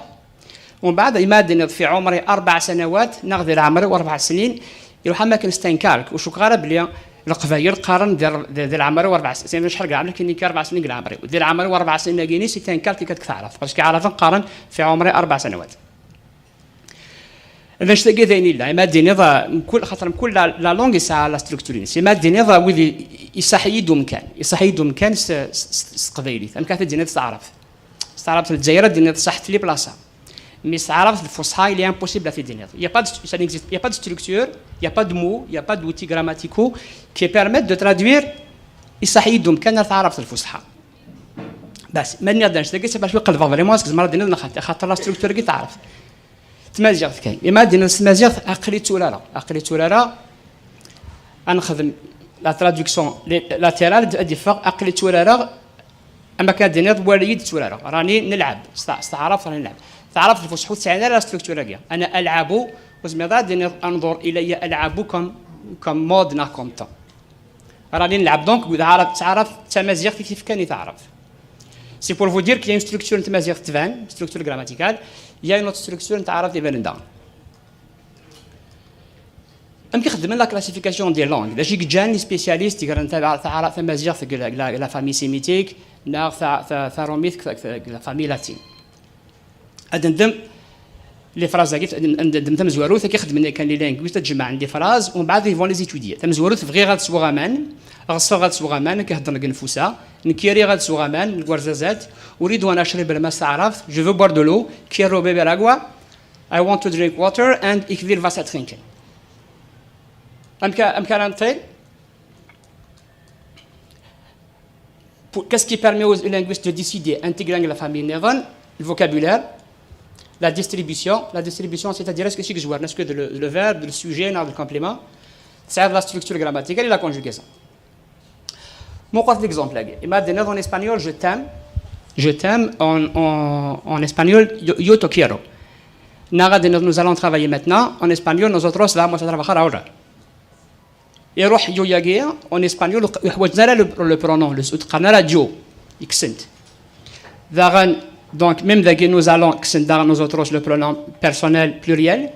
Umbeɛd, imi ad d-tiniḍ في عمري أربع سنوات, neɣ di leɛmer-iw rebɛa snin, iruḥ am akken stenkark, ur cukkeɣ ara belli Leqbayel qqaren di, di, di leɛmer-iw rebɛa snin, acḥal deg leɛmer, nekki, nekki rebɛa snin deg leɛmer-iw. Di leɛmer-iw rebɛa snin-agi-ni, c'est un calque i k-d-teɛrabt, parce que Ɛaraben qqaren في عمري أربع سنوات. D anect-agi d ayen yella. Imi ad d-tiniḍ, ah, mkul, xaṭer mkul la, la langue yesɛa la structure-ines. Imi ad d-tiniḍ, ah, wid i, iṣaḥ-iyi-d umkan. Iṣaḥ-iyi-d umkan s, s, s, s teqbaylit. Amek ara t-id-tiniḍ s taɛrabt? S taɛrabt n Lezzayer ad d-tiniḍ ṣaḥet li plaṣa. Mais s taɛrabt lfusḥa, il est impossible ad t-id-tiniḍ. Il y a pas de, ça n'existe, il y a pas de structure, il y a pas de mots, il y a pas d'outils grammaticaux qui permettent de traduire iṣaḥ-iyi-d umkan ar taɛrabt lfusḥa. Bas, ma nniɣ-d anect-agi, c'est parce que qelbeɣ vraiment, est-ce que tzemreḍ ad d-tiniḍ neɣ xaṭi, xaṭer la structure-agi teɛref. Tmaziɣt kan. Imi ad d-tiniḍ s tmaziɣt, aql-i tturareɣ. Aql-i tturareɣ, ad nexdem la traduction li-, latérale, ad d-iffeɣ, aql-i tturareɣ, am akken ad d-tiniḍ, wali-yi-d tturareɣ. Rani nlɛeb. S ta-, s taɛrabt rani nlɛeb. Taɛrabt lfusḥa ur tesɛi ara la structure-agi. أنا ألعب, ur tezmireḍ ad d-tiniḍ انظر إلي ألعب comme, comme mode neɣ comme temps. Rani nlɛeb, donc, d taɛrabt, d taɛrabt d tamaziɣt i t-ifkan i taɛrabt. C'est pour vous dire qu'il y a une structure n tmaziɣt tban, structure grammaticale, il y a une autre structure n taɛrabt ibanen daɣen. Amek i xeddmen la classification des langues? D acu i yeǧǧan les spécialistes gren ta-, ta-, tamaziɣt deg la, la, la famille sémitique, neɣ ta-, ta-, taṛumit deg, deg la famille latine? Ad ndem les phrases-agi, ad ndem tamezwarut, akka xedmen yakan les linguistes, ad jemɛen les phrases, umbeɛd ils vont les étudier. Tamezwarut, bɣiɣ ad sweɣ aman, ɣseɣ ad sweɣ aman, akka heddren deg nfusa, nekki riɣ ad sweɣ aman, deg warzazat, أريد أن أشرب الماء s taɛrabt, je veux boire de l'eau, quiero beber agua, I want to drink water, and ich will Wasser trinken. Amek, amek ara nṭil? Pour, qu'est-ce qui permet aux linguistes de décider, intégrant la famille niḍen, le vocabulaire, la distribution, la distribution, c'est-à-dire est-ce que c'est, est-ce que le, le verbe, le sujet, le complément, c'est la structure grammaticale et la conjugaison. Meqqret l'exemple-agi. Imi ad d-tiniḍ en espagnol, je t'aime. Je t'aime, en, en, en espagnol, yo, yo te quiero. Neɣ ad d-tiniḍ nous allons travailler maintenant, en espagnol, nosotros vamos a trabajar ahora. Iruḥ yo-agi, en espagnol, ur ḥwaǧen ara le, le pronom, le, ur qqaren ara yo, kksen-t. Daɣen, donc, même dagi nous allons, kksen daɣen nosotros le pronom personnel pluriel.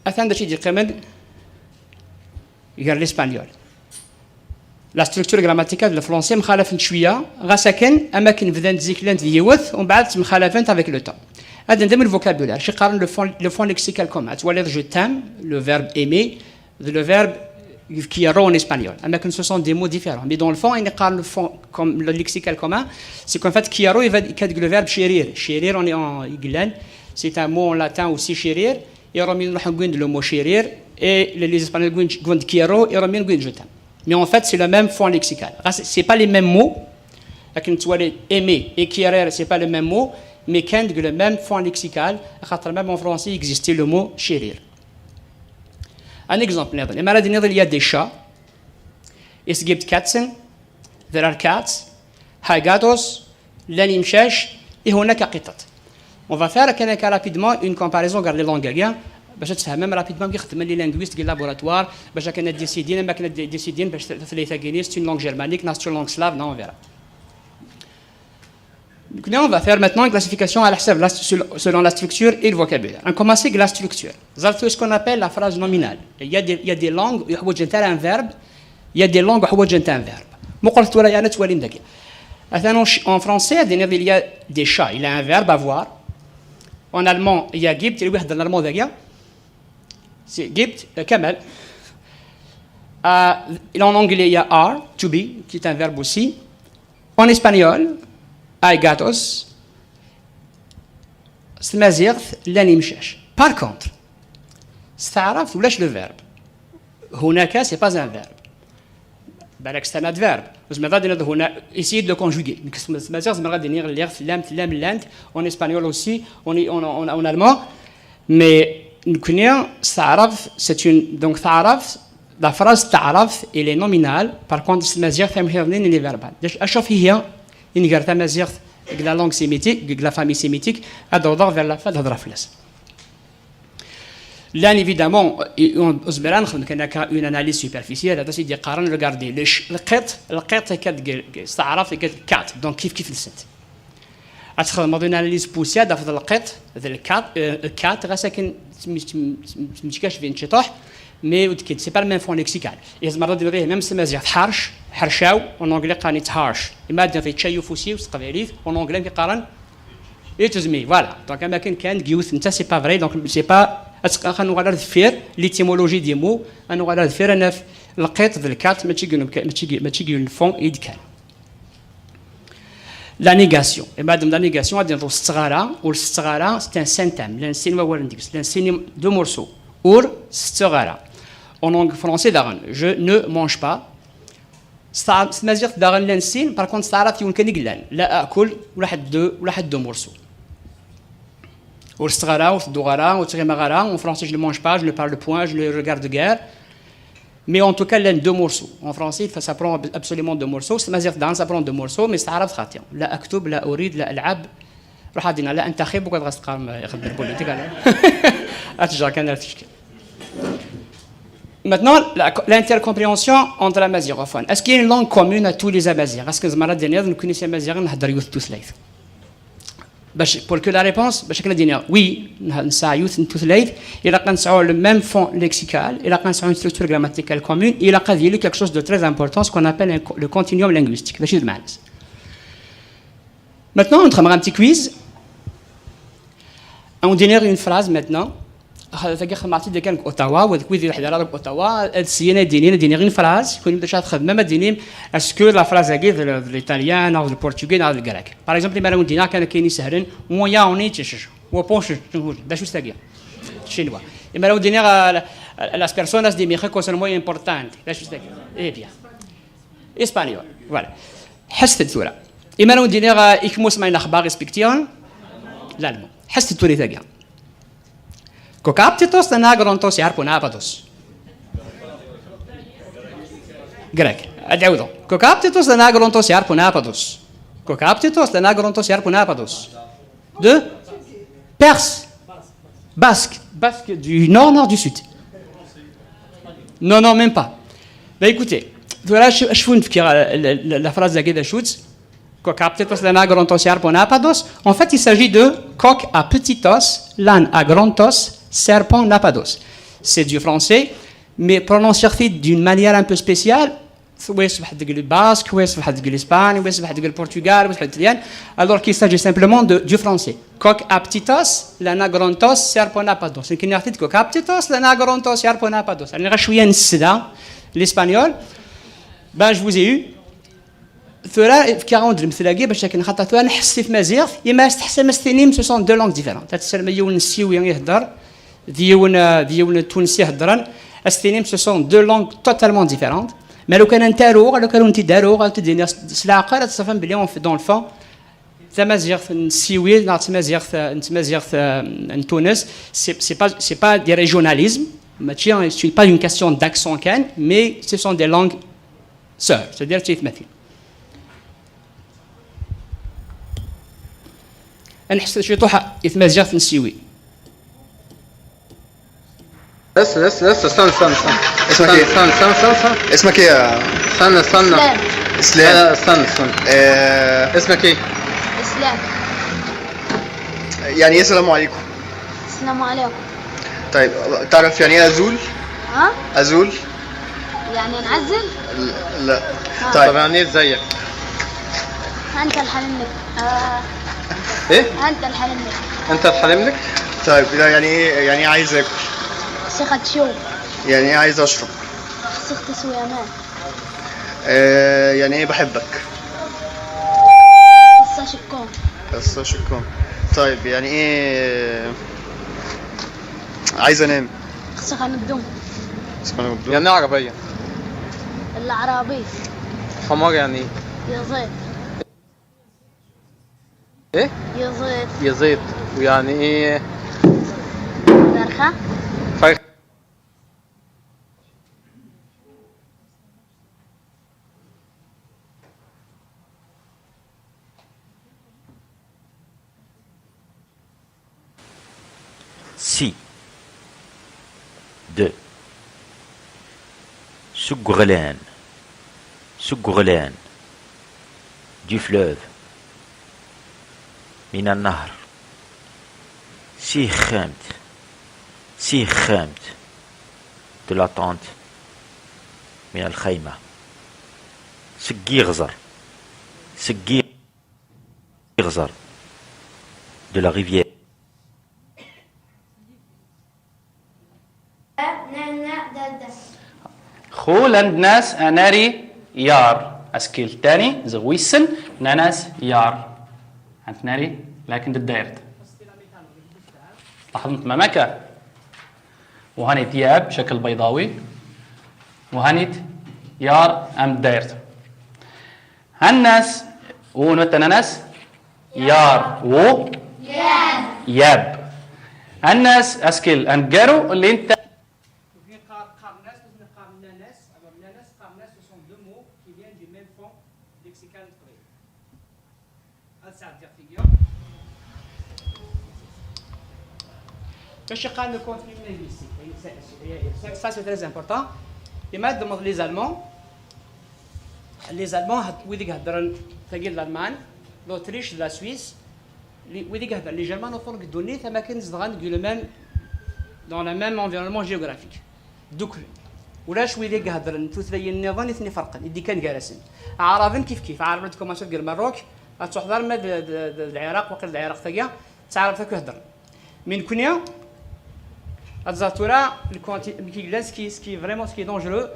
Atan d acu i d-yeqqimen gar l'espagnol. La structure grammaticale n lefransi mxalafent cwiya, ɣas akken, am akken bdant zik llant d yiwet, umbeɛd ttemxalafent avec le temps. Ad ndem le vocabulaire, acu qqaren le fond, le fond lexical commun. Ad twaliḍ je t'aime, le verbe aimer, d le verbe quiero en espagnol. Am akken ce sont des mots différents. Mais dans le fond, ayen i qqaren le fond, comme le lexical commun, c'est qu'en fait, quiero, il va, il va avec le verbe chérir. Chérir, on est en, i yellan, c'est un mot en latin aussi, chérir. Et Romains, on a le mot chérir. Et les, les Espagnols, quiero, et Romains, je t'aime. Mais en fait, c'est le même fond lexical. C'est, c'est pas les mêmes mots. Akken ad twaliḍ, aimer et querer, c'est pas le même mot. Mais kan deg le même fond lexical, axaṭer même en français existait le mot chérir. Un exemple niḍen. Imi ara d-iniḍ il y a des chats, es gibt Katzen, there are cats, hay gatos, llan imcac, i hunaka qittat. On va faire kan akka rapidement une comparaison gar les langues-agi, bac ad tfehmem rapidement amek i xeddmen les linguistes deg laboratoire, bac akken ad décidin, am akken ad décidin bac tutlayt-agi-nni c'est une langue germanique, neɣ c'est une langue slave, neɣ on verra. Donc, on va faire maintenant une classification à la, selon la structure et le vocabulaire. On commence avec la structure. Vous avez ce qu'on appelle la phrase nominale. Il y a des, il y a des langues où il y a un verbe, il y a des langues où il y a un verbe. En français, il y a des chats, il y a un verbe avoir. En allemand, il y a gibt, il y a en allemand, c'est gibt, euh, Kamal. Euh, en anglais, il y a are, to be, qui est un verbe aussi. En espagnol, hay gatos. S tmaziɣt, llan imcac. Par contre, s taɛrabt, ulac le verbe. Hunaka, c'est pas un verbe. Balak c'est un adverbe. Zemreɣ ad iniɣ huna, essayer de le conjuguer. Nekk s tmaziɣt, zemreɣ ad iniɣ lliɣ, tellam, tellam, llant. En espagnol aussi, en, en, en, en allemand. Mais nekkni, s taɛrabt, c'est une, donc taɛrabt, la phrase taɛrabt, elle est nominale. Par contre, s tmaziɣt, tamhiḍ-nni, elle est verbale. Acu ɣef ihi i nger tamaziɣt deg la langue sémitique, deg la famille sémitique, ad awḍeɣ vers la fin ad hedreɣ fell-as. Llan, évidemment, euh, on, on zemreɣ ad nexdem kan akka une analyse superficielle, ad as-id-iqqaren, regardez, le ch-, lqiṭ, lqiṭ akka deg, deg, s taɛrabt akka d cat, donc kif kif nsent. Ad txedmeḍ une analyse poussée, ad tafeḍ lqiṭ d lkat, euh, kat, ɣas akken ttemcabin ciṭuḥ, mais ur d-, c'est pas le même fond lexical. Tzemreḍ ad d-tiniḍ même s tmaziɣt ḥerc, ḥercaw, en anglais qqaren-itt harsh. Imi ad d-tiniḍ yečča-yi ufus-iw s teqbaylit, en anglais amek i qqaren? It is me, voilà. Donc, am akken kan deg yiwet netta, c'est pas vrai, donc c'est pas, ad, ad nuɣal ar deffir, l'étymologie des mots, ad nuɣal ar deffir, ad naf lqiṭ d lkat, mačči deg, mačči deg, mačči deg le fond i d-kkan. La négation. Et madame, la négation, ad d-tiniḍ ur setteɣ ara, ur setteɣ ara, c'est un syntème. Llan sin wawalen deg-s, llan sin im-, deux morceaux. Ur setteɣ ara. En langue française, daɣen, je ne mange pas. S ta-, s tmaziɣt daɣen llan sin, par contre, s taɛrabt yiwen kan i yellan. La akul, ulaḥ deux, ulaḥ deux morceaux. Ur setteɣ ara, ur tedduɣ ara, ur ttɣimaɣ ara. En français, je ne mange pas, je ne parle point, je ne regarde guère. Mais en tout cas, llan deux morceaux. En français, il faut, ça prend ab-, absolument deux morceaux. S tmaziɣt daɣen, ça prend deux morceaux, mais s taɛrabt xaṭi. La aktub, la urid, la alɛab. Ruḥ ad d-iniɣ, la antaxib, ugadeɣ ad s-teqqarem, eh, ixeddem politique, ala. Ad teǧǧeɣ kan ar ticki. Maintenant, la co-, l'intercompréhension entre amaziɣophone. Est-ce qu'il y a une langue commune à tous les Amaziɣs? Est-ce que tzemreḍ ad d-tiniḍ, nekkni s Imaziɣen nhedder yiwet n tutlayt? Bac, pour que la réponse, bac akken ad d-iniɣ, oui, n-, nesɛa yiwet n tutlayt, ilaq ad nesɛu le même fond lexical, ilaq ad nesɛu une structure grammaticale commune, ilaq ad yili quelque chose de très important, ce qu'on appelle un co-, le continuum linguistique. D acu i d lmeɛna-s? Maintenant, on va faire un petit quiz. On va dire une phrase maintenant. Tagi xedmeɣ-tt-id kan deg Ottawa, wa deg wid ur ḥdiren ara deg Ottawa, ad syin ad d-inin, ad d-iniɣ une phrase, kunwi d acu ara txedmem, ad d-tinim, est-ce que la phrase-agi d l-, d l'italien, neɣ d le portugais, neɣ d le grec. Par exemple, imi ara wen-d-iniɣ kan akka ayen isehlen, un ya, un i, tcc, un pon, tcc, d acu-tt tagi? Chinois. Imi ara wen-d-iniɣ, euh, la-, las personas de México son muy importantes, d acu-tt tagi? Eh bien. Espagnol. Voilà. Ḥesset-d tura. Imi ara wen-d-iniɣ, euh, ikmus ma inaxbar respectieren? L'allemand. Ḥesset-d tura i tagi. Kokaptitos lana grontos yarponapados. Grec. Ad ɛawdeɣ. Kokaptitos lana grontos yarponapados. Kokaptitos lana grontos yarponapados. De Perse. Basque. Basque du nord, nord du sud. Non, non, même pas. Bah écoutez, voilà, je, je vous la, la, la, la phrase de la Guédachutz. Kokaptitos lana grontos yarponapados. En fait, il s'agit de kok aptitos lan agrontos serponapados. C'est du français, mais prononcé d'une manière un peu spéciale. Wa yesbeḥ deg le basque, wa yesbeḥ deg l'Espagne, wa yesbeḥ deg le Portugal, wa yesbeḥ deg Ṭelyan, alors qu'il s'agit simplement de, du français. Kok aptitos lana grontos serponapados. Nekk nniɣ-t-id, kok aptitos lana grontos serponapados. Rniɣ-as cwiya n ssda, l'espagnol. Ben, je vous ai eu. Tura, fkiɣ-awen-d lemtel-agi bac akken xaṭer tura nḥess i tmaziɣt, imi as-teḥsam as-tinim, ce sont deux langues différentes. Ad tessermem yiwen n ssiwi ihedder, d yiwen, euh, d yiwen n tunsi heddren, as-tinim, ce sont deux langues totalement différentes. Mais lukan ad n-t-aruɣ, lukan ur n-t-id-aruɣ, ad t-id-iniɣ s, s leɛqel, ad tafem belli on fait, dans le fond, tamaziɣt n Ssiwil neɣ tamaziɣt, n tmaziɣt, euh, n Tunes, c'est, c'est pas, c'est pas des régionalismes, mačči, c'est pas une question d'accent kan, mais ce sont des langues sœurs, c'est-à-dire d taytmatin. Ad nḥess ciṭuḥ i tmaziɣt n Ssiwil. بس بس بس استنى استنى استنى اسمك ايه؟ استنى استنى استنى استنى اسمك ايه يا استنى استنى اسلام؟ آه، استنى استنى آه، اسمك ايه؟ اسلام. يعني ايه السلام عليكم؟ السلام عليكم. طيب، تعرف يعني ايه ازول؟ ها؟ ازول؟ يعني نعزل؟ لا. طب طيب. يعني ايه ازيك؟ انت الحلمك. آه. ايه؟ انت الحلمك. انت الحلم لك؟ طيب، لا، يعني ايه، يعني ايه عايز اكل؟ ثقة شو؟ يعني ايه عايز اشرب؟ ثقة سويمان. آه، يعني ايه بحبك؟ قصة شكون؟ بس شكرا. طيب، يعني ايه؟ عايز انام. ثقة نقدم. سبحان ربي. يعني ايه عربية؟ العربي. حمار يعني ايه؟ يزيد. ايه؟ يزيد. يزيد. ويعني ايه؟ فرخة. فرخ. Si. Deux. Seg uɣlan. Seg uɣlan. Du fleuve. من النهر. Si texxamt. Si texxamt. De la tente. من الخيمة. Seg iɣzer. Seg iɣzer. De la rivière. Nana dada. Xu llan d nas anari yar. Askil tani, ziɣ wissen, nanas yar. Antenari, lakin d ddayrt. Laḥḍemt ma maka. وهاني ثياب شكل بيضاوي. وهاني يار أم دايرت. هناس ونوت أناناس يار و ياب. هناس أسكيل أنقرو اللي انت. Nutni qqar-, qqaren-as, nutni qqaren nanas, alors nanas, qqaren-as, ce sont deux mots qui viennent du même fond lexical n teqbaylit. Ad sɛeddiɣ tigi. Mačči qqaren le continuum linguistique. Ça, ça, ça, c'est très important. Ima ad d-temmeḍ les Allemands. Les Allemands, had-, wid i iheddren tagi d l'Allemagne, l'Autriche, la Suisse, li-, wid i iheddren les germanophones deg ddunit, am akken zedɣen deg le même, dans le même environnement géographique. Dduklen. Ulac wid i iheddren tutlayin nniḍen i ten-iferqen, i d-ikkan gar-asen. Aɛraben kif kif, Aɛraben ad tkumansiḍ deg Lmerruk, ad truḥeḍ arma d, d, d, d Lɛiraq, waqil d Lɛiraq tagi, d taɛrabt akk i heddren. Mi nekni, ad ẓer tura, le quanti-, mi yellan ce qui, ce qui, vraiment, ce qui est dangereux.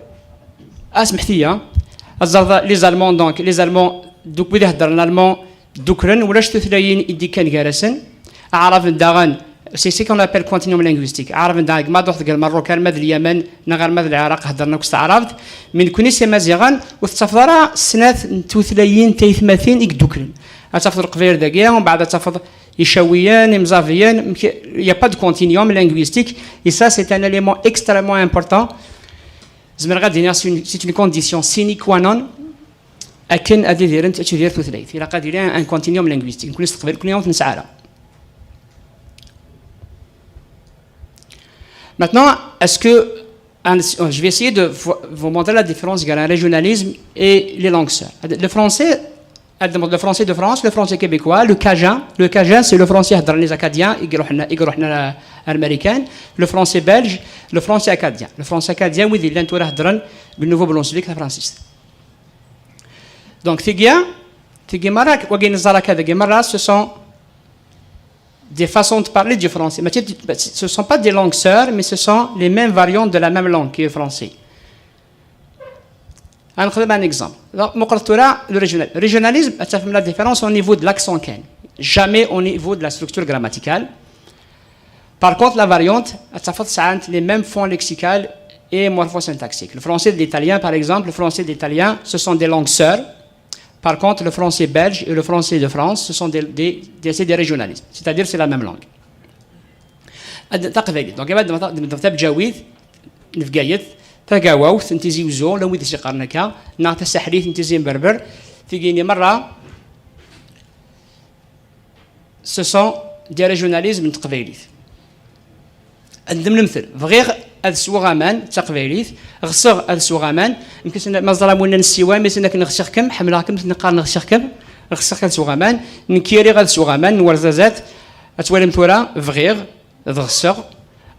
Asmeḥtiya, ad ẓer les Allemands, donc, les Allemands, duk wid iheddren l'allemand, dduklen, ulac tutlayin i d-ikkan gar-asen. Aɛraben daɣen, c'est ce qu'on appelle continuum linguistique. Aɛraben daɣen, ma d-ruḥ deg Lmerruk, arma d Lyamen, neɣ arma d Lɛiraq, heddren akk s taɛrabt. Mi nekni s Imaziɣen, ur tettafeḍ ara snat n tutlayin taytmatin i yedduklen. Ad tafeḍ Leqbayel dagi, umbeɛd ad tafeḍ Icawiyen, Imẓabiyen, mk-, il n'y a pas de continuum linguistique. Et ça, c'est un élément extrêmement important. Zemreɣ ad iniɣ, c'est une, c'est une condition sine qua non akken ad idirent, ad tidir tutlayt. Ilaq ad yili un continuum linguistique. Nekni s teqbaylit, nekni ur t-nesɛi ara. Maintenant, est-ce que, un, je vais essayer de vous, vous montrer la différence entre un régionalisme et les langues sœurs. Le français, le français de France, le français québécois, le cajun. Le cajun, c'est le français i heddren les Acadiens, i iruḥen, i iruḥen ar Marikan. Le français belge, le français acadien. Le français acadien, wid yellan tura heddren deg Nouveau-Brunswick tafransist. Donc, tigi, tigi merra, wagi neẓra akka dagi merra, ce sont des façons de parler du français. Mais ce ne sont pas des langues sœurs, mais ce sont les mêmes variantes de la même langue qui est le français. Ad nexdem un exemple. Donc, ma qret tura, le régional-, régionalisme, ad tafem la différence au niveau de l'accent kan. Jamais au niveau de la structure grammaticale. Par contre, la variante, ad tafeḍ sɛant les mêmes fonds lexical et morphosyntaxiques. Le français de l'italien, par exemple, le français de l'italien, ce sont des langues sœurs. Par contre, le français belge et le français de France, ce sont des, des, des, c'est des régionalismes. C'est-à-dire, c'est la même langue. Ad-, taqbaylit. Donc, ad-, tabǧawit, n Bgayet, tagawawt n Tizi Uzzu, la wid i s-iqqaren akka, neɣ tasaḥlit n Tizi n Berber, tigini merra, ce sont des régionalismes n teqbaylit. Ad d-nemtel. Bɣiɣ ad sweɣ aman d taqbaylit, ɣseɣ ad sweɣ aman. Yemken ma ẓra winna nessiwa, mi sen akken ɣsiɣ-kem, ḥemmleɣ-kem, neqqar ɣsiɣ-kem, ɣseɣ ad sweɣ aman. Nekki riɣ ad sweɣ aman n warẓazat. Ad twalim tura, bɣiɣ, d ɣseɣ.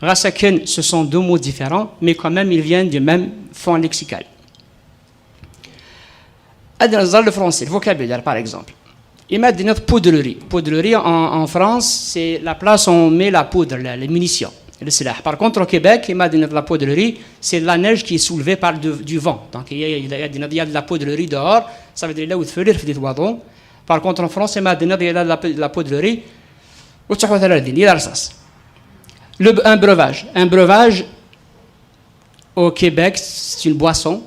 Ɣas akken, ce sont deux mots différents, mais quand même, ils viennent du même fond lexical. Ad nẓer le français, le vocabulaire, par exemple. Ima d-tiniḍ poudrerie. Poudrerie, en, en France, c'est la place où on met la poudre, la, les munitions, le silah. Par contre, au Québec, ima d-tiniḍ la poudrerie, c'est la neige qui est soulevée par de, du vent. Donc, il y, a, il y a de la poudrerie dehors, ça veut dire là où il faut. Par contre, en France, ima d-tiniḍ il y a de la, la poudrerie, ur ttruḥut ara ar din, il y a la rsaṣ. Le, un breuvage. Un breuvage, au Québec, c'est une boisson.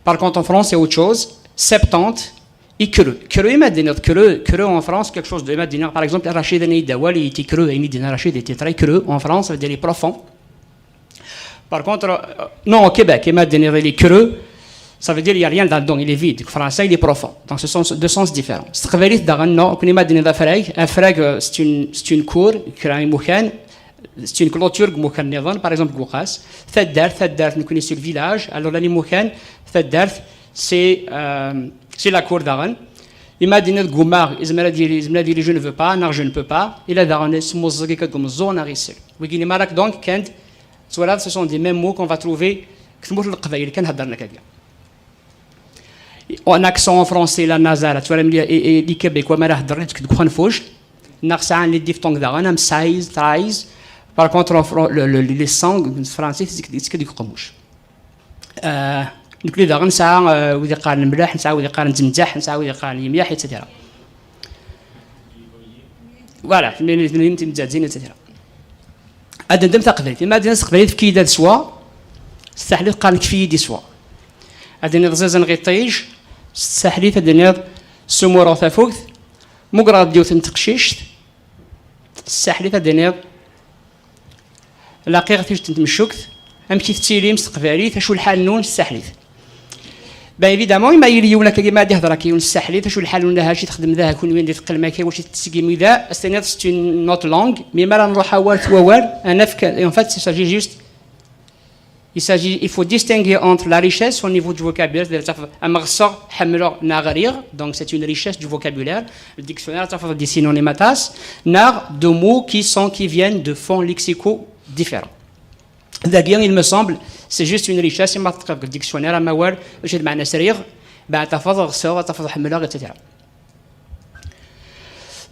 Par contre, en France, c'est autre chose. Septante. Et creux. Creux, ima d-tiniḍ creux, creux en France, quelque chose de, ima d-tiniḍ, par exemple, Rachid Anidawal, il était creux, Anidina Rachid était très creux. En France, ça veut dire il est profond. Par contre, euh, non, au Québec, ima d-tiniḍ il est creux, ça veut dire il n'y a rien là-dedans, il est vide. En français, il est profond. Donc, ce sont deux sens différents. S teqbaylit daɣen, non, nekkni ima d-tiniḍ afrag, afrag, euh, c'est une, c'est une cour, kra imukan, c'est une clôture deg imukan nniḍen, par exemple, deg uqas. Taddart, taddart, nekkni c'est le village. Alors, la imukan, taddart, c'est, euh, c'est la cour daɣen. Ima d-tiniḍ gummaɣ, yezmer ad yili, yezmer ad yili je ne veux pas, neɣ je ne peux pas. Ila daɣen, yesmuẓẓeg akka deg umeẓẓuɣ neɣ isell. Wigini merra donc, kan, twalaḍ, ce sont des mêmes mots qu'on va trouver deg tmurt n Leqbayel, kan heddren akkagi. En accent en français, la nasale, tu vois, les, les, les Québécois, ma rahdren, tu vois, neɣ sɛan les diphtongues daɣen, am size, tries. Par contre, en fran-, le, le, les sangs, en français, c'est, c'est, c'est du qemouche. Euh, donc, les daɣen, ça, euh, wid iqqaren mlaḥ, ça, wid iqqaren zemzaḥ, ça, wid iqqaren yemyaḥ, et cetera. Voilà, les, les, les, et cetera. Ad d-neddem taqbaylit. Ima ad d-nini s teqbaylit, efk-iyi-d ad sweɣ, s taḥlit qqaren kef-iyi-d iswa. Ad d-nini ẓiẓen ɣiṭij, s tsaḥlit ad d-niniḍ sumureɣ tafukt, mmugreɣ-d yiwet n teqcict, s tsaḥlit ad d-niniḍ laqiɣ tijet n tmeccukt. Amek i tettilim s teqbaylit, acu lḥal-nwen s tsaḥlit? Ben évidemment, ima yili yiwen akka, ima ad ihder akka yiwen s tsaḥlit, acu lḥal-nwen, acu i txedmem da kunwi di tqelma akka, wacu i tettgem da, ad s-tiniḍ c'est une autre langue, mais mi ara nruḥ awal s wawal, ad naf que, en fait, il s'agit juste, il s'agit, il faut distinguer entre la richesse au niveau du vocabulaire, c'est-à-dire, am ɣseɣ, ḥemmleɣ, neɣ riɣ, donc c'est une richesse du vocabulaire, le dictionnaire, ad tafeḍ des synonymes aṭas, neɣ de mots qui sont, qui viennent de fonds lexicaux différents. Dagi, il me semble, c'est juste une richesse, ima teqqiḍ deg dictionnaire amawal, mačči d meɛna sriɣ, ben, ad tafeḍ ɣseɣ, ad tafeḍ ḥemmleɣ, et cetera.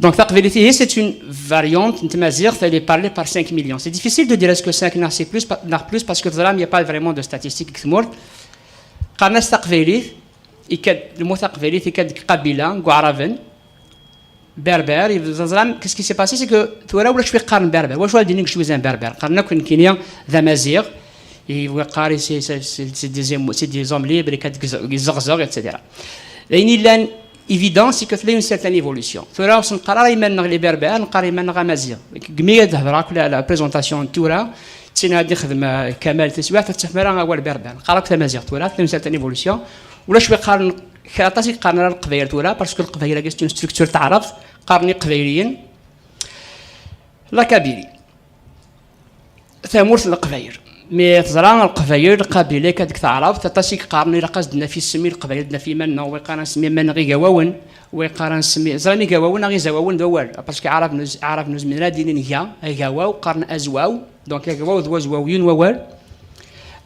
Donc, taqbaylit ihi, c'est une variante n tmaziɣt, elle est parlée par cinq millions. C'est difficile de dire est-ce que cinq, neɣ c'est plus, pa-, neɣ plus, parce que teẓram, il n'y a pas vraiment de statistiques deg tmurt. Qqaren-as taqbaylit, ikad, le mot taqbaylit, ikad deg qabila, deg uɛraben, Berber, teẓram, qu'est-ce qui s'est passé, c'est que tura ulac wi qqaren Berber. Wacu ad d-inin, je suis un Berber? Qqaren akk nekkini d amaziɣ. I wi qqaren, c'est, c'est, c'est, c'est des émo-, c'est des hommes libres, ikad deg zeɣ-, deg zeɣzeɣ, et cetera. Ayen yellan évident, c'est que tella une certaine évolution. Tura ur s-neqqar ara iman-nneɣ les Berbères, neqqar iman-nneɣ amaziɣ. Deg mi ad d-hedreɣ akk la, la présentation n tura, d tin ad ixdem, euh, Kamal taswiɛt, ad tafem ara awal Berber. Neqqar akk tamaziɣt tura, tella une certaine évolution. Ulac wi qqaren, kra aṭas i yeqqaren ara Leqbayel tura, parce que Leqbayel-agi c'est une structure taɛrabt, qqaren Iqbayliyen. La Kabylie. Tamurt n Leqbayel. Mi teẓra Leqbayel, Qabila, akka deg taɛrabt, aṭas i yeqqaren ilaq ad s-d-naf isem i Leqbayel, ad d-naf iman-nneɣ, wa yeqqar ad nsemmi iman-nneɣ Igawawen, wa yeqqar ad nsemmi, ẓran Igawawen neɣ Izawawen d awal, parce que Aɛrab n uz-, Aɛrab n uzmin ad inin ga, Agawaw, qqaren Azwaw, donc Agawaw d Wazwaw yiwen wawal.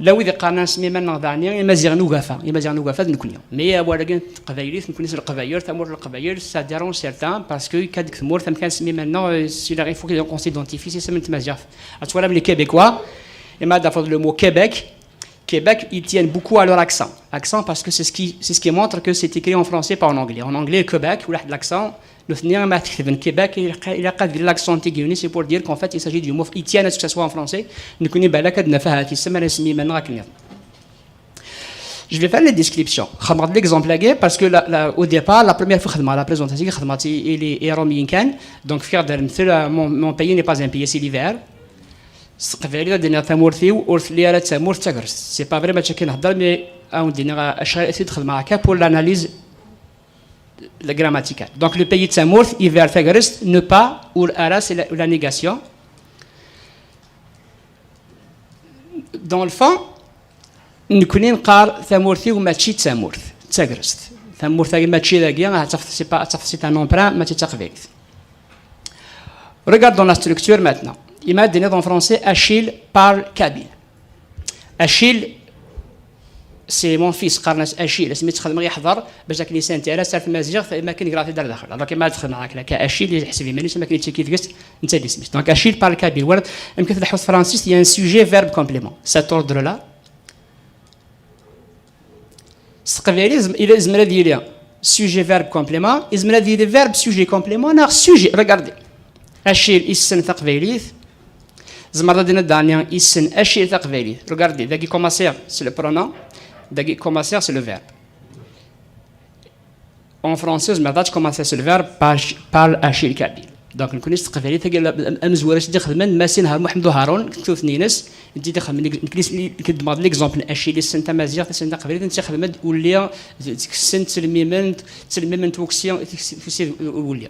La wid iqqaren ad nsemmi iman-nneɣ daɣen Imaziɣen n Ugafa, Imaziɣen n Ugafa d nekkni. Mais awal-agi n teqbaylit, nekkni s Leqbayel, tamurt n Leqbayel, ça dérange certains, parce que akka deg tmurt, amek ad nsemmi iman-nneɣ, euh, si la, il faut qu'on s'identifie s isem n tmaziɣt. Ad twalam les Québécois, et ma d-tafeḍ le mot Québec. Québec, ils tiennent beaucoup à leur accent. Accent parce que c'est ce qui, c'est ce qui montre que c'est écrit en français, pas en anglais. En anglais, Québec, ou l'accent, nutni ma tketbem Québec, ilaq ad yili l'accent tiguni, c'est pour dire qu'en fait, il s'agit du mot, ils tiennent à ce que ça soit en français. Nekkni balak ad naf ahat isem ara nsemmi iman-nneɣ akken. Je vais faire les descriptions. Xedmeɣ-d l'exemple-agi parce que la, la, au départ, la première fois xedmeɣ la présentation, xedmeɣ-tt i, i, i Romiyen kan. Donc, fkiɣ-d rrmtel, euh, mon, mon pays n'est pas un pays, c'est l'hiver. S teqbaylit ad d-iniɣ tamurt-iw ur telli ara d tamurt d tagrest. C'est pas vrai, mačči akken nhedder, mais ad wen-d-iniɣ acu i t-id-xedmeɣ akka pour l'analyse grammaticale. Donc, le pays d tamurt, hiver tagrest, ne pas, ur ara, c'est la, la négation. Dans le fond, nekkni neqqar tamurt-iw mačči d tamurt, d tagrest. Tamurt-agi mačči dagi, ad tafeḍ, c'est pas, ad tafeḍ, c'est un emprunt, mačči d taqbaylit. Regardons la structure maintenant. Ima ad d-tiniḍ en français, Achille parle kabyle. Achille, c'est mon fils, qqaren-as Achille. Asmi tt-xedmeɣ yeḥḍer, bac akken yessenti ara s tmaziɣt, ima akken greɣ-t-id ar daxel. Donc, ima ad xedmeɣ akka, akka Achille, yeḥseb iman-is, am akken yettiki deg-s, netta d isem-is. Donc, Achille parle kabyle. Wala, amek i tleḥḥu tefransist, il y a un sujet, verbe, complément. Cet ordre-là. S teqbaylit, zem-, ila, yezmer ad yili sujet, verbe, complément, yezmer ad yili verbe, sujet, complément, neɣ sujet. Regardez. Achille issen taqbaylit. Zemreḍ ad d-tiniḍ daɣen issen Achille taqbaylit. Regardez, dagi commencer, c'est le pronom, dagi commencer, c'est le verbe. En français, zemreḍ ad tcommenceḍ s le verbe par, par Achille kabyle. Donc, nekkni s teqbaylit, tagi, la, am-, amezwar i s-d-ixedmen Masin Har-, Muḥemmed Uharun, tutni-ines, i d-ixedmen, nekkni s-, nekkni ddmeɣ-d l'exemple n Achille, issen tamaziɣt, issen taqbaylit, netta ixdem-d ulli, tkessin, ttelmimen, ttelmimen tuksi, tusi ulli.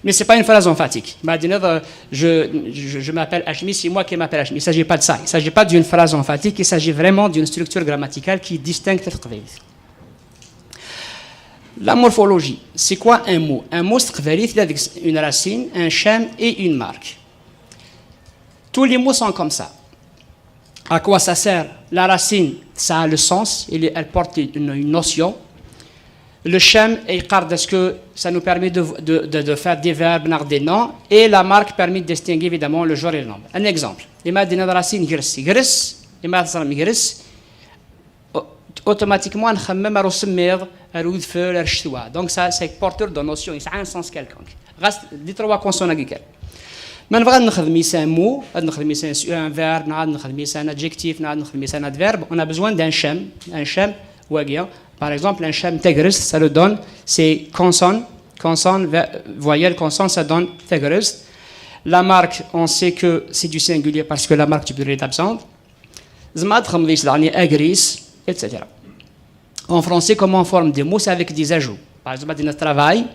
Mais c'est pas une phrase emphatique. Ma ad d-tiniḍ, euh, je, je, je m'appelle Achmi, c'est moi qui m'appelle Achmi. Il s'agit pas de ça. Il s'agit pas d'une phrase emphatique, il s'agit vraiment d'une structure grammaticale qui distingue la teqbaylit. La morphologie, c'est quoi un mot ? Un mot, c'est une racine, un schème et une marque. Tous les mots sont comme ça. À quoi ça sert ? La racine, ça a le sens, elle, elle porte une, une notion. Le schème, est parce que ça nous permet de, de, de, de faire des verbes, des noms, et la marque permet de distinguer évidemment le genre et le nombre. Un exemple, ima ad d-tiniḍ racine gres, gres, ima ad teẓrem gres, automatiquement, nxemmem ar usemmiḍ, ar udfel, ar ccetwa. Donc, ça, c'est porteur de notion, il a un sens quelconque. Reste des trois consonnes agricoles. Mais on va nous un mot, on va un verbe, on va un adjectif, on va un adverbe. On a besoin d'un schème, un schème, par exemple, un schème tagrest, ça le donne, c'est consonne, consonne, voyelle, consonne, ça donne tagrest. La marque, on sait que c'est du singulier parce que la marque du pluriel est absente. Zma ad xedmeḍ yis daɣen agris, et cetera. En français, comment on forme des mots ? C'est avec des ajouts. Par exemple, ad d-tiniḍ travail,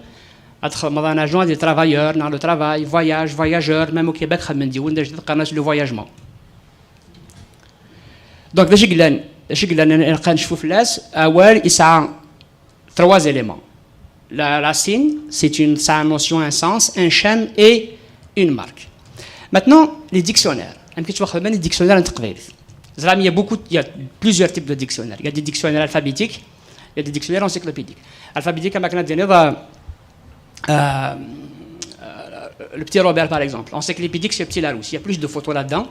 ad txedmeḍ un ajout, ad d-tiniḍ travailleur, neɣ le travail, voyage, voyageur, même au Québec, xedmen-d yiwen d ajdid, qqaren-as le voyagement. Donc, d acu i yellan, d acu i yellan, ilaq ad necfu fell-as, awal yesɛa trois éléments. La racine, c'est une, ça a une notion, un sens, un schème et une marque. Maintenant, les dictionnaires. Amek i ttwaxedmen les dictionnaires n teqbaylit. Ẓram, il y a beaucoup, il y a plusieurs types de dictionnaires. Il y a des dictionnaires alphabétiques, il y a des dictionnaires encyclopédiques. Alphabétique, am akken ad d-tiniḍ, euh, euh, le petit Robert, par exemple. Encyclopédique, c'est le petit Larousse. Il y a plus de photos là-dedans.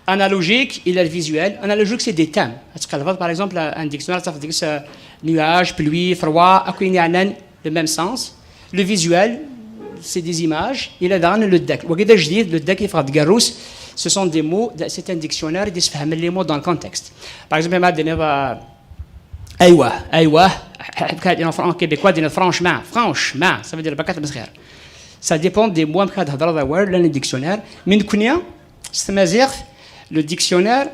Analogique, il est visuel. Analogique, c'est des thèmes. Ad tqellbeḍ, par exemple, un dictionnaire, ça veut dire, euh, nuage, pluie, froid, akk ayen yeɛnan le même sens. Le visuel, c'est des images. Il est dans le deck. Wagi d ajdid, le deck, il faudra de Garous. Ce sont des mots, c'est un dictionnaire, il se fait les mots dans le contexte. Par exemple, ma d-tiniḍ, euh, aywa, aywa, en fran-, en québécois, on dit franchement, franchement, ça veut dire bakat meskhir. Ça dépend des mots, amek ad thedreḍ awal, llan les dictionnaires. Mais nekkni, s tmaziɣt, le dictionnaire,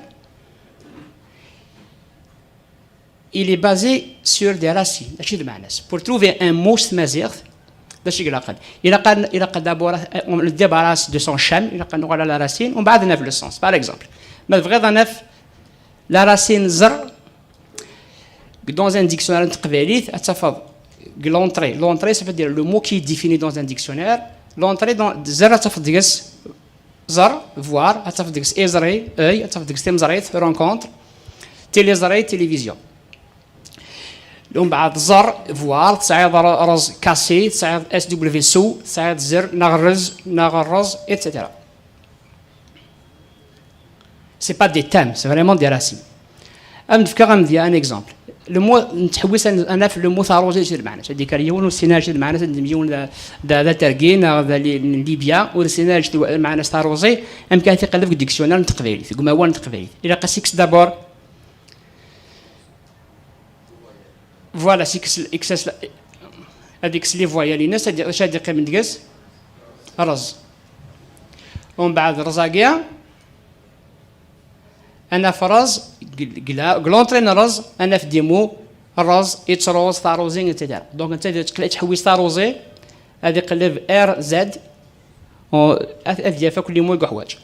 il est basé sur des racines. Mačči d lmeɛna-s. Pour trouver un mot s tmaziɣt, d acu i ilaqen ? Ilaq ad, ilaq ad d'abord, euh, on le débarrasse de son schème, ilaq ad nuɣal à la racine, umbeɛd ad naf le sens. Par exemple, ma tebɣiḍ ad naf la racine ẓer, dans un dictionnaire n teqbaylit, ad tafeḍ deg l'entrée. L'entrée, ça veut dire le mot qui est défini dans un dictionnaire. L'entrée, dans, ẓer, ad tafeḍ deg-s ẓer, voir, ad tafeḍ deg-s iẓri, œil, ad tafeḍ deg-s timẓrit, rencontre, tiliẓri, télévision. Umbeɛd ẓer, voir, tesɛiḍ r-, rrez, cassé, tesɛiḍ S W, sew, tesɛiḍ zer, neɣ rrez, neɣ rrez, et cetera. C'est pas des thèmes, c'est vraiment des racines. Ad m-d-fkeɣ amedya, un exemple. Le mot, nettḥewwis ad n-, ad naf le mot taruẓi, acu d lmeɛna-s. Ad d-yekker yiwen ur nessin ara acu d lmeɛna-s, ad d-, yiwen d, d, d atergi, neɣ d li-, n Libya, ur nessin ara acu d lmeɛna-s taruẓi, amek ara t-iqelleb deg dictionnaire n teqbaylit, deg umawal n teqbaylit. Ilaq ad s-ikkes d'abord Voilà, s-, ikkes, ikkes, ad ikkes les voyelles-ines, ad, acu ad d-iqqimen deg-s? Rrez. Umbeɛd rrez-agi, ad naf rrez, deg, deg la, deg l'entrée n rrez, ad naf des mots, rrez, ittruẓ, taruẓi, et cetera. Donc, netta ad yettqel-, yettḥewwis taruẓi, ad iqelleb R Z, on-, ad, ad yaf akk les mots i yeḥwaǧ.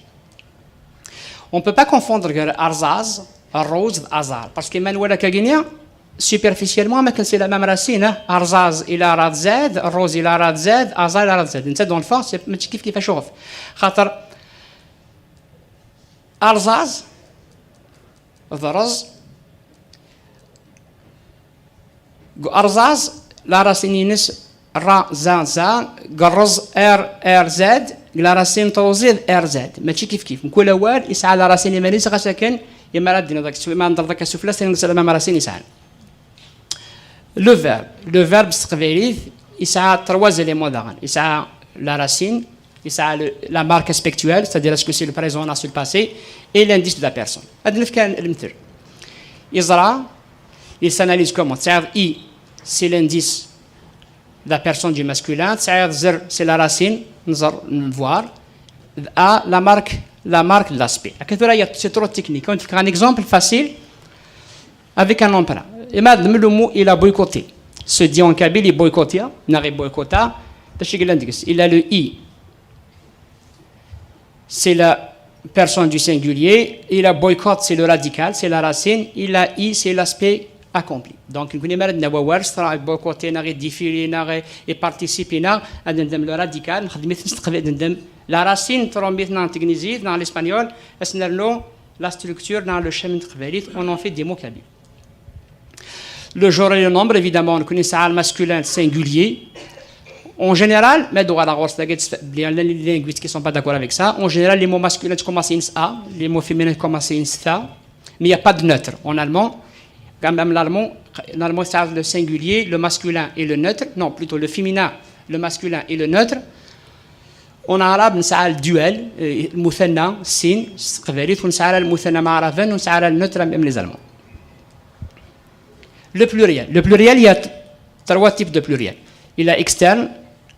On peut pas confondre gar arẓaz, rruz d aẓar. Parce que ma nwala akka-gini, superficiellement, ma kan c'est la même racine, hein. Arẓaz ila rad zad, rruz ila rad zad, aẓar ila rad zad. Netta dans le fond, c'est, mačči kif kif acuɣef. Xaṭer arẓaz, d rrez, deg arẓaz, la racine-ines ra, za, za, deg rrez, r, r, z, deg la racine n truẓi d r z. Mačči kif kif. Mkul awal yesɛa la racine iman-is, ɣas akken, imi ara d-tiniḍ akka s-, imi ara d-tiniḍ akka sufella, s-, la même racine yesɛan. Le verbe. Le verbe s teqbaylit yesɛa trois éléments daɣen. Yesɛa la racine, yesɛa le, la marque aspectuelle, c'est-à-dire est-ce que c'est le présent, on a le passé, et l'indice de la personne. Ad nefk kan lemtel. Iẓra, il s'analyse comment? Tesɛiḍ i, c'est l'indice de la personne du masculin, tesɛiḍ zer, c'est la racine, nẓer, voir, a, la marque, la marque de l'aspect. Akka tura, c'est trop technique. On fait un exemple facile avec un emprunt. Imagine le mot il a boycotté. Se dit en kabyle, il boycotté, neɣ iboycota. D acu i yellan deg-s? Il a le i. C'est la personne du singulier. Il a boycott, c'est le radical, c'est la racine. Il a i, c'est l'aspect accompli. Donc, nekkni mi ara d-nawi awal, s tra-, boycotter, neɣ i défiler, neɣ i participer, neɣ ad nendem le radical, nxeddem-it s teqbaylit, nendem la racine n trumit, neɣ n tegnizit, neɣ n l'espagnol, ad s-nernu la structure, neɣ le chemin n teqbaylit, on en fait des mots kabyles. Le genre et le nombre, évidemment, on connaît ça, le masculin, le singulier. En général, mais donc, alors, c'est des linguistes qui sont pas d'accord avec ça. En général, les mots masculins commencent in A, les mots féminins commencent in tha, mais il n'y a pas de neutre. En allemand, quand même, l'allemand, l'allemand, ça a le singulier, le masculin et le neutre. Non, plutôt le féminin, le masculin et le neutre. En arabe, on a le duel, euh, المثنى, sin, s teqbaylit, on a le مثنى معربا, on a le neutre, même les Allemands. Le pluriel. Le pluriel, il y a t-, trois types de pluriel. Il y a externe,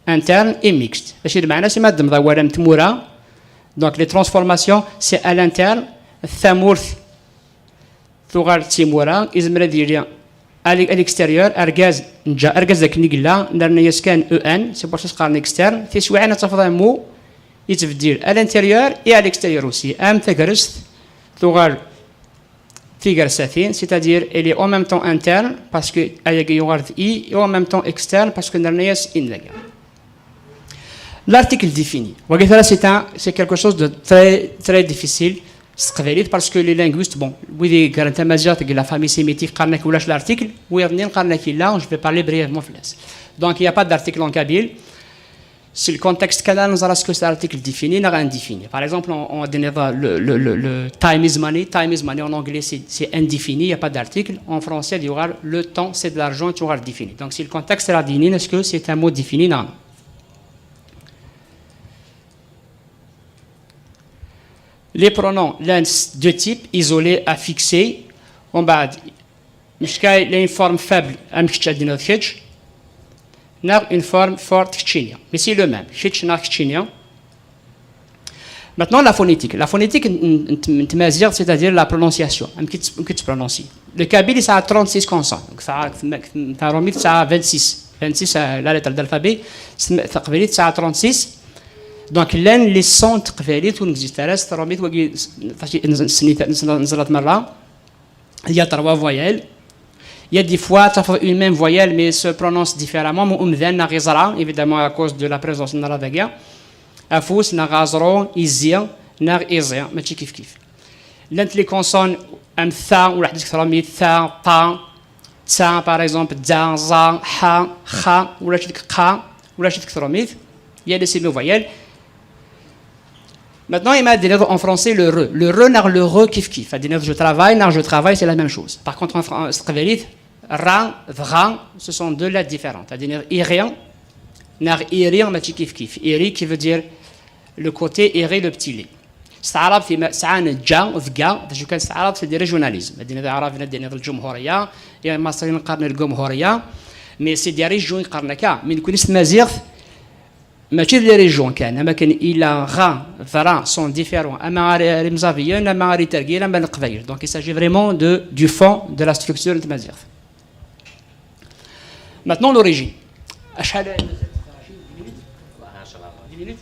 interne et mixte. Acu d lmeɛna-s? Imi ad d-temḍa wala n tmura. Donc, les transformations, c'est à l'interne, tamurt tuɣal d timura, izmer ad yili à l-, à l'extérieur, argaz, neǧǧa argaz akken i yella, nerna-yas kan E N, c'est pour ça s-qqaren externe. Tiswiɛin ad tafeḍ un mot yettbeddil à l'intérieur et à l'extérieur aussi. Am tagrest tuɣal tigersatin, c'est-à-dire elle est en même temps interne, parce que ayagi yuɣal d i, et en même temps externe, parce que nerna-yas in dagi. L'article défini. Wagi tura, c'est un, c'est quelque chose de très, très difficile s teqbaylit, parce que les linguistes, bon, wid i yeggaren tamaziɣt deg la famille sémitique, qqaren-ak ulac l'article, wiyaḍ-nni qqaren-ak yella, je vais parler brièvement fell-as. Donc, il n'y a pas d'article en kabyle. Si le contexte kan, neẓra est-ce que c'est article défini ou indéfini. Par exemple, on, on dit le, le, le, le time is money. Time is money en anglais, c'est, c'est indéfini, il n'y a pas d'article. En français, il y aura le temps, c'est de l'argent, tu auras défini. Donc, si le contexte est défini, est-ce que c'est un mot défini? Non, non. Les pronoms, l'un de type, isolé, affixé. On va, est-ce qu'il a une forme faible, am kečč ad d-tiniḍ kečč, neɣ une forme forte, keččini. Mais c'est le même, kečč neɣ keččini. Maintenant, la phonétique. La phonétique n, n, n, n tmaziɣt, c'est-à-dire la prononciation. Amek i tt-, amek i tt-prononci. Le kabyle, ça a trente-six consonnes. Donc, ça, ça a vingt-six. Vingt-six, euh, la lettre d'alphabet. Taqbaylit, ça a trente-six. Donc, llan les sons n teqbaylit ur n'existe ara s trumit, wagi, s-, s-, neẓra-t merra. Il y a trois voyelles. Il y a des fois, ça fait une même voyelle, mais se prononce différemment. Mu umdan, neɣ iẓra, évidemment, à cause de la présence n ra dagi. Afus, neɣ aẓru, izi, neɣ iẓi, mačči kif kif. Llant les consonnes, am tha, ulac deg trumit, tha, ta, tsa, par exemple, dza, za, ha, xa, ulac deg qa, ulac deg trumit. Il y a des semi-voyelles. Maintenant, il m'a dit en français le re. Le re, neɣ le re, kif kif. C'est-à-dire, je travaille, neɣ je travaille, c'est la même chose. Par contre, en fran-, s teqbaylit, ra, dɣa, ce sont deux lettres différentes. C'est-à-dire, iri, neɣ iri, mačči kif kif. Iri qui veut dire le côté, iri, le petit lait. S taɛrabt ima sɛan ǧa d ga, d acu kan s taɛrabt, c'est des régionalismes. Ad d-iniḍ aɛraben, ad d-iniḍ lǧumhuriya, imaṣriyen qqaren lgumhuriya, mais c'est des régions i qqaren akka. Mi nekni s tmaziɣt, mačči d les régions kan, am akken ila, ɣa, ḍra sont différents, ama ar, ar imẓabiyen, ama ar itergiyen, ama leqbayel. Donc il s'agit vraiment de, du fond de la structure n tmaziɣt. Maintenant, l'origine. Acḥal? Dix minutes.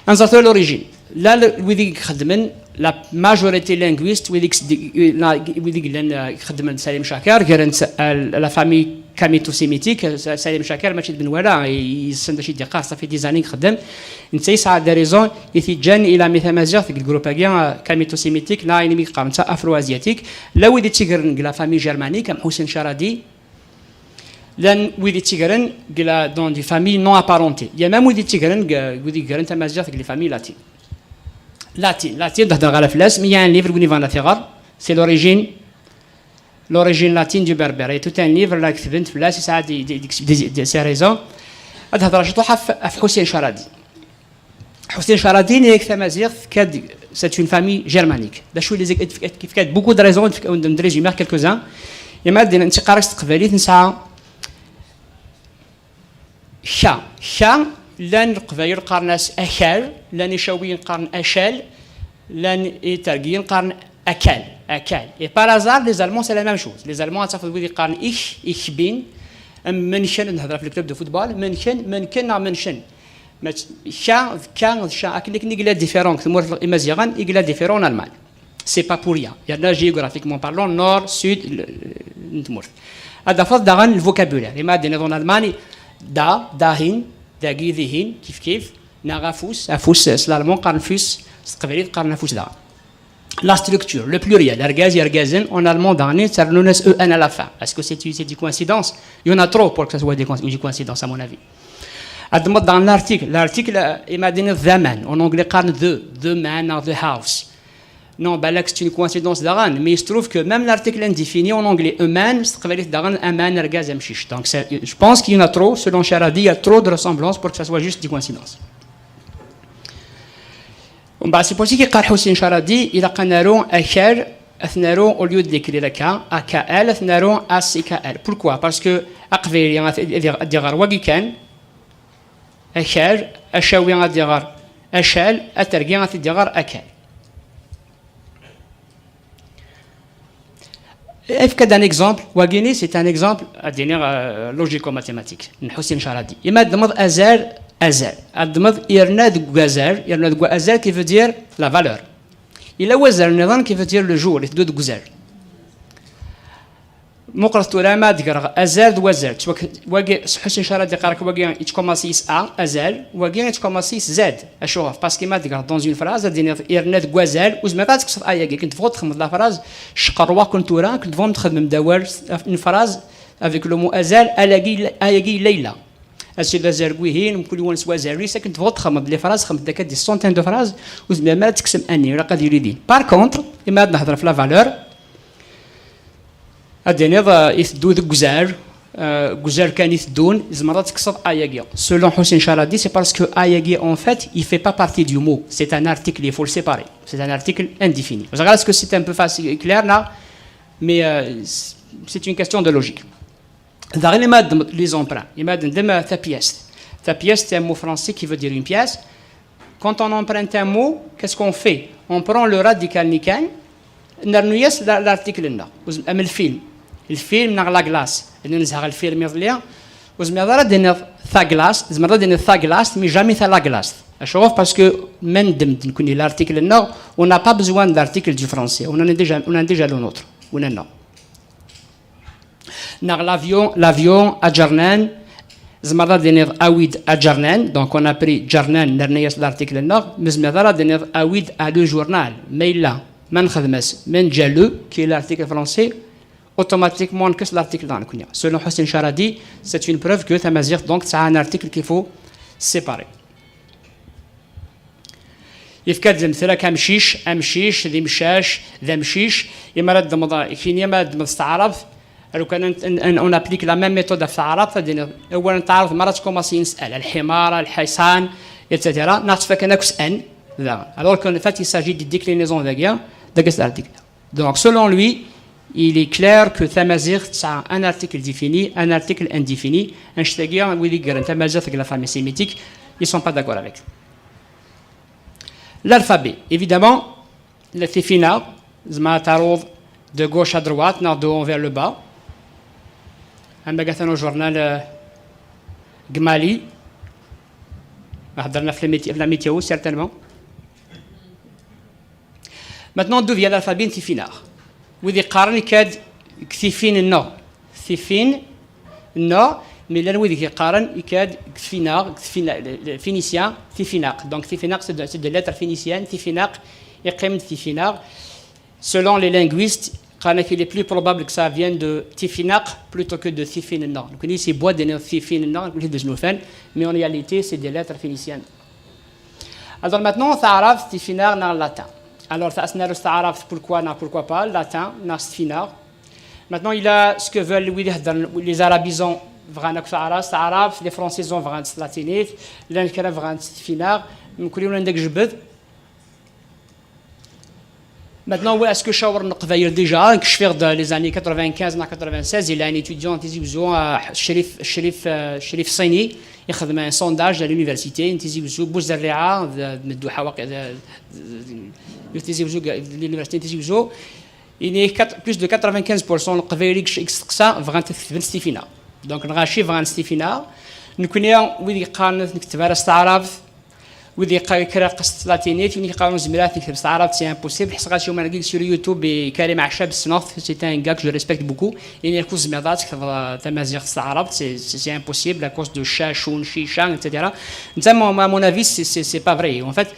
Ad nẓer tura l'origine. Là, le, wid i ixeddmen, la majorité linguiste, wid i s-, di-, la, wid i yellan, euh, ixeddmen d Salim Chaker, gren-tt, euh, la famille camito-sémitique, euh, Salim Chaker, mačči d Benwala, i-, yessen d acu i d-yeqqar, ça fait des années i ixeddem. Netta yesɛa des raisons i t-yeǧǧan ila mi tamaziɣt deg le groupe-agi, euh, camito-sémitique, neɣ ayen i mi qqaren netta afro-asiatique. La wid i tt-igren deg la famille germanique, am Ḥusin Charadi, llan wid i tt-igren deg la, dans des familles non apparentées. Il y a même wid i tt-igren deg, wid i igren tamaziɣt deg les familles latines. Latine, latine, d-hedreɣ ara fell-as, mais il y a un livre win yebɣan ad t-iɣer, c'est l'origine, l'origine latine du berbère. Il y a tout un livre la ketben fell-as, yesɛa des, des, des, des, des, ses raisons. Ad hedreɣ ciṭuḥ ɣef, ɣef Ḥusin Charadi. Ḥusin Charadi, yenna-yak tamaziɣt tefka-d, c'est une famille germanique. D acu i les, tefka-d beaucoup de raisons, tefka-d, on résumer quelques-uns. Ima ad d-nini, netta yeqqar-ak s teqbaylit, nesɛa ka. Ka, llan leqbayel qqaren-as akal, llan icawiyen qqaren acal, llan itergiyen qqaren akal, akal. Et par hasard, les Allemands, c'est la même chose. Les Allemands, ad tafeḍ wid yeqqaren ich, ich bin, am München, nehder ɣef le club de football, München, München neɣ München. Mačči, ka, d ka, d ca, akken, akken i yella différent deg tmurt n Imaziɣen, i yella différent en Allemagne. C'est pas pour rien. Yerna géographiquement parlant, nord, sud, le, n tmurt. Ad tafeḍ daɣen le vocabulaire. Ima ad d-tiniḍ en Allemagne, da, dahin, dagi, dihin, kif kif, neɣ afus, afus, s l'allemand qqaren Fuß, s teqbaylit qqaren afus daɣen. La structure, le pluriel, argaz, irgazen, en allemand daɣen, tternun-as E N à la fin. Est-ce que c'est, c'est des coïncidences? Il y en a trop pour que ce soit des coïnc-, une coïncidence, à mon avis. Ad d-tiniḍ daɣen l'article. L'article, euh, ima ad d-tiniḍ d aman. En anglais, qqaren the, the man or the house. Non, balak, c'est une coïncidence daɣen, mais il se trouve que même l'article indéfini en anglais, a man, s teqbaylit daɣen, aman, argaz, amcic. Donc, c'est, je pense qu'il y en a trop, selon Charadi, il y a trop de ressemblances pour que ça soit juste des coïncidences. Umbeɛd, c'est pour ça qu'il y a Ḥusin Charadi, ilaq ad naru akal, ad t-naru au lieu de l'écrire akka, A K L, ad t-naru A C K L. Pourquoi? Parce que aqbayli ad, ad, ad iɣer wagi kan, akal, acawi ad iɣer acal, atergi ad t-iɣer akal. Efk-d un exemple, wagini, c'est un exemple, ad d-iniɣ, euh, logico-mathématique, n Ḥusin Charadi. Ima ad d-tiniḍ azal, azal. Ad d-tiniḍ irna deg wazal, irna deg wazal, qui veut dire la valeur. Yella wazal nniḍen, qui veut dire le jour, iteddu deg uzal. Muqlet tura ma ad greɣ azal d wazal. Ttwak-, wagi, s Ḥusin Charadi yeqqar-ak wagi, yettkumaṣi s A, azal, wagi yettkumaṣi s Z. Acuɣef? Parce que ma ad greɣ dans une phrase, ad d-tiniḍ irna deg wazal, ur tezmireḍ ad tekkseḍ A-yagi. Akken tebɣuḍ txedmeḍ la phrase, cqerwaken tura, akken tebɣum txedmem d awal, une phrase avec le mot azal, A-yagi, A-yagi yella yella. Ass d azal n wihin, mkul yiwen s wazal-is, akken tebɣuḍ txedmeḍ les phrases, xedmeḍ akka des centaines de phrases, ur tezmirem ara ad tekksem ani, ilaq ad yili din. Par contre, ima ad nehder ɣef la valeur, ad d-tiniḍ, euh, iteddu deg uzal, euh, deg uzal kan iteddun, tzemreḍ ad tekkseḍ A-yagi. Selon Ḥusin Charadi, c'est parce que A-yagi, en fait, il fait pas partie du mot. C'est un article, il faut le séparer. C'est un article indéfini. Ẓriɣ, est-ce que c'est un peu facile, clair, là? Mais, euh, c'est, c'est une question de logique. Daɣen, ima ad d-tiniḍ les emprunts, ima ad d-tiniḍ tapièce. Tapièce, c'est un mot français qui veut dire une pièce. Quand on emprunte un mot, qu'est-ce qu'on fait? On prend le radical-nni kan, nernu-yas la-, l'article-nneɣ. Am lfilm. Lfilm neɣ la glace. Inu nezha ɣer lfilm iḍelli. Ur tezmireḍ ara ad d-tiniḍ taglaṣt, tzemreḍ ad d-tiniḍ taglaṣt, mais jamais talaglaṣt. Acuɣef? Parce que ma neddem-d nekkni l'article-nneɣ, on n'a pas besoin de l'article du français. On en a déjà, on en a déjà le nôtre. Winna-nneɣ. Neɣ l'avion, l'avion aǧernan, tzemreḍ ad d-tiniḍ awi-d aǧernan, donc on a pris ǧernan, nerna-yas l'article-nneɣ, ma tzemreḍ ara ad d-tiniḍ awi-d à le journal, ma yella, ma nexdem-as, ma neǧǧa le, qui est l'article français, automatiquement nekkes l'article-nneɣ nekkni. Selon Ḥusin Charadi, c'est une preuve que tamaziɣt, donc, tesɛa un article qu'il faut séparer. Yefka-d lemtel akka, amcic, amcic, d imcac, d amcic. Imi ara d-tiniḍ, kini imi ara d-tiniḍ s taɛrabt, lukan n-, n-, n-, on applique la même méthode ɣef taɛrabt, ad d-tiniḍ, awal n taɛrabt, mi ara tkumaṣi nesɛel, lḥimar, lḥiṣan, et cetera. Neɣ ttfakan akk s an. Alors qu'en fait, il s'agit de déclinaison dagi, dagi s article. Donc, selon lui, il est clair que tamaziɣt tesɛa un article défini, un article indéfini, annect-agi, wid i yegren tamaziɣt deg l'alphabet sémitique, ils sont pas d'accord avec. L'alphabet, évidemment, la tifinaɣ, tzemreḍ ad taruḍ de gauche à droite, neɣ de haut vers le bas. Am atan au journal, euh, Gmali. Heddren ɣef la météo, certainement. Maintenant, d'où vient l'alphabet n tifinaɣ? Wid yeqqaren ikka-d deg tifin-nneɣ. Tifin-nneɣ, mais llan wid yeqqaren ikka-d deg tifinaɣ, deg tifina-, le, le phénicien, tifinaq. Donc, tifinaq, c'est de, c'est de lettres phéniciennes, tifinaq, iqqim-d tifinaq. Selon les linguistes, qqaren qu'il est plus probable que ça vienne de tifinaq plutôt que de tifin-nneɣ. Donc, c'est bon de dire tifin-nneɣ, mais en réalité, c'est des lettres phéniciennes. Alors maintenant, taɛrabt, tifinaɣ neɣ latin. Alors, ça, c'est taɛrabt, pourquoi, non, pourquoi pas, latin, neɣ tifinaɣ. Maintenant, il y a ce que veulent, oui, les arabisants, bɣan akk taɛrabt, taɛrabt, les francisants bɣan s latinit, llan kra bɣan s tifinaɣ, mkul yiwen anda yejbed. Maintenant, oui, est-ce que cawren Leqbayel déjà, que je fais dans les années quatre-vingt-quinze à quatre-vingt-seize, il y a un étudiant, Tizi Ouzou, euh, Sherif, Sherif, euh, Sherif Sini, il a fait un sondage à l'université, Tizi Ouzou, Bouzerri'a, de, de, de, de Tizi Ouzou, de l'université Tizi Ouzou, il y a quatre-, plus de quatre-vingt-quinze pour cent Leqbayel i yesteqsa, bɣan ad ketben s tifinaɣ. Donc, lɣaci bɣan s tifinaɣ. Nekkni, wid yeqqaren ad nekteb ara s taɛrabt, wid yeqqaren kra s tlatinit, wid yeqqaren ur nezmir ara ad nekteb s taɛrabt, c'est impossible. Ḥesɣas yuman-agi sur YouTube i Karim Ɛacab ssneɣ-t, c'est un gars que je respecte beaucoup. Ini-ak ur tezmireḍ ara ad tekteḍ, euh, tamaziɣt s taɛrabt, c'est, c'est, c'est impossible à cause de cacun, chicha, et cetera. Netta, à mon, à mon avis, c'est, c'est, c'est pas vrai. En fait,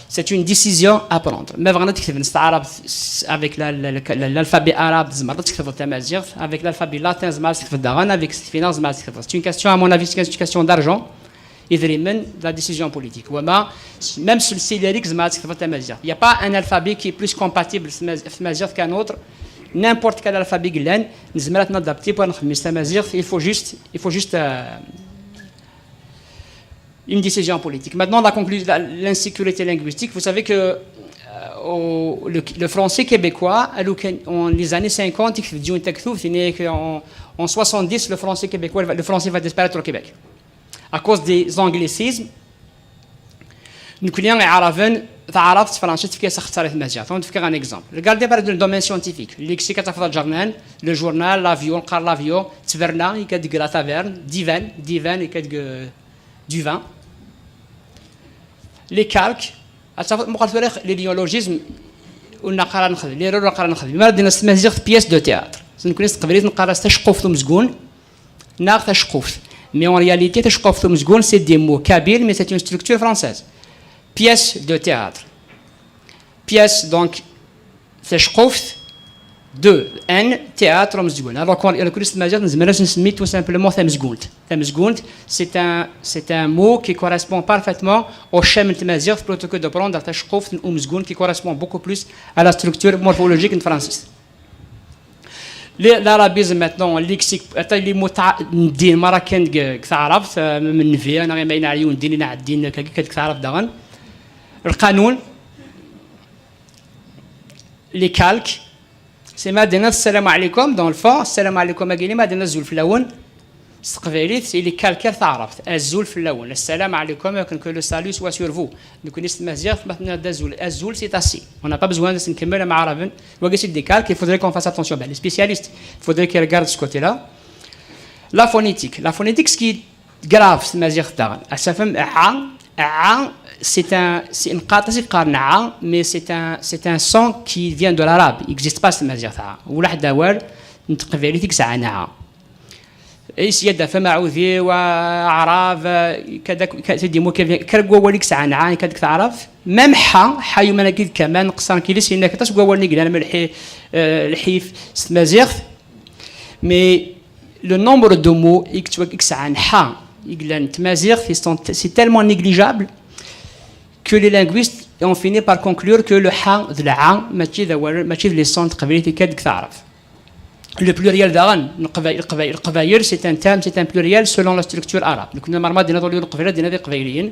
c'est une décision à prendre. Ma bɣan ad ketben s taɛrabt, s-, avec la, la, la, la, l'alphabet arabe, tzemreḍ ad tketbeḍ tamaziɣt, avec l'alphabet latin, tzemreḍ ad tketbeḍ daɣen, avec s tifinaɣ, tzemreḍ ad tketbeḍ. C'est une question, à mon avis, c'est une question d'argent. Idrimen, la décision politique. Wama, même sur le Siléric, tzemreḍ ad tketbeḍ tamaziɣt. Il n'y a pas un alphabet qui est plus compatible s tmaz-, s tmaziɣt qu'un autre. N'importe quel alphabet yellan, nezmer ad t-nadapti pour nexdem s tamaziɣt. Il faut juste, il faut juste, euh, une décision politique. Maintenant, la conclu-, la, l'insécurité linguistique, vous savez que, euh, au, le, le français québécois, à l'aucun-, en les années cinquante, il faisait une tête, en, en soixante-dix, le français québécois, le français va disparaître au Québec. À cause des anglicismes, nekkni iɛaraben, taɛrabt s tefransist tefka-as axeṣṣar i tmaziɣt. Ad wen-d-fkeɣ un exemple. Regardez par exemple le domaine scientifique. Lexique, ad tafeḍ aǧernan, le journal, l'avion, qqar l'avion, ttberna, ikka deg la taverne, divan, divan, ikka deg, euh, du vin. Les calques, ad tafeḍ, muqel tura les néologismes, ur neqqar ara nexdem, les erreurs ur neqqar ara nexdem. Mi ara d-nini s tmaziɣt pièce de théâtre. Nekkni s teqbaylit neqqar-as taceqquft umezgun, neɣ taceqquft. Mais en réalité, taceqquft umezgun, c'est des mots kabyles, mais c'est une structure française. Pièce de théâtre. Pièce, donc, taceqquft, deux, n, théâtre, umezgun. Alors, quand, alors que le tmaziɣt, nezmer ad nsemmi tout simplement tamezgunt. Tamezgunt, c'est un, c'est un mot qui correspond parfaitement au schème n tmaziɣt, plutôt que de prendre taceqquft umezgun qui correspond beaucoup plus à la structure morphologique n tefransist. Les, l'arabisme maintenant, lexique, ata les mots ta-, n ddin merra kan deg, deg taɛrabt, euh, même nnbi, neɣ ma yenna ɛli undin, yenna ɛeddin, akka, akka deg taɛrabt daɣen. Lqanun, les calques, c'est ma d-tenniḍ ssalamu ɛlikum, dans le fond, ssalamu ɛlikum-agi, ma d-tenniḍ azul fell-awen, s teqbaylit, il est calqué ar taɛrabt. Azul fell-awen. Ssalamu ɛlikum, akken que le salut soit sur vous. Nekkni s tmaziɣt, ma tenniḍ-d azul, azul, c'est assez. On n'a pas besoin de se nkemmel am aɛraben. Wagi, c'est des calques, il faudrait qu'on fasse attention. Ben, les spécialistes, il faudrait qu'ils regardent ce côté-là. La phonétique. La phonétique, ce qui est grave, s tmaziɣt daɣen. Ad tafem, a, a, c'est un, c'est une qata, c'est qa, mais c'est un, c'est un son qui vient de l'arabe. Il n'existe pas, s tmaziɣt, a. Ulaḥ d awal n teqbaylit i yesɛan a. Is yad afem aɛudiw, aɛrab, kada, ka-, c'est des mots qui viennent, kra n wawal i yesɛan a, kad taɛrabt. Même ḥa, ḥa yuman-agi d kaman, qessren kilis, yenna-k aṭas n wawalen i yellan, am lḥi-, euh, lḥif, s tmaziɣt. Mais le nombre de mots i yettwa-, i yesɛan ḥa, i yellan d tmaziɣt, ils sont, c'est tellement négligeable que les linguistes ont fini par conclure que le ḥa d lɛa, mačči d awal, mačči d les sons n teqbaylit i kad deg taɛrabt. Le pluriel daɣen, leqbayel, leqbayel, leqbayel, c'est un terme, c'est un pluriel selon la structure arabe. Donc, normalement, ad d-tiniḍ ul n leqbayel, ad d-tiniḍ iqbayliyen.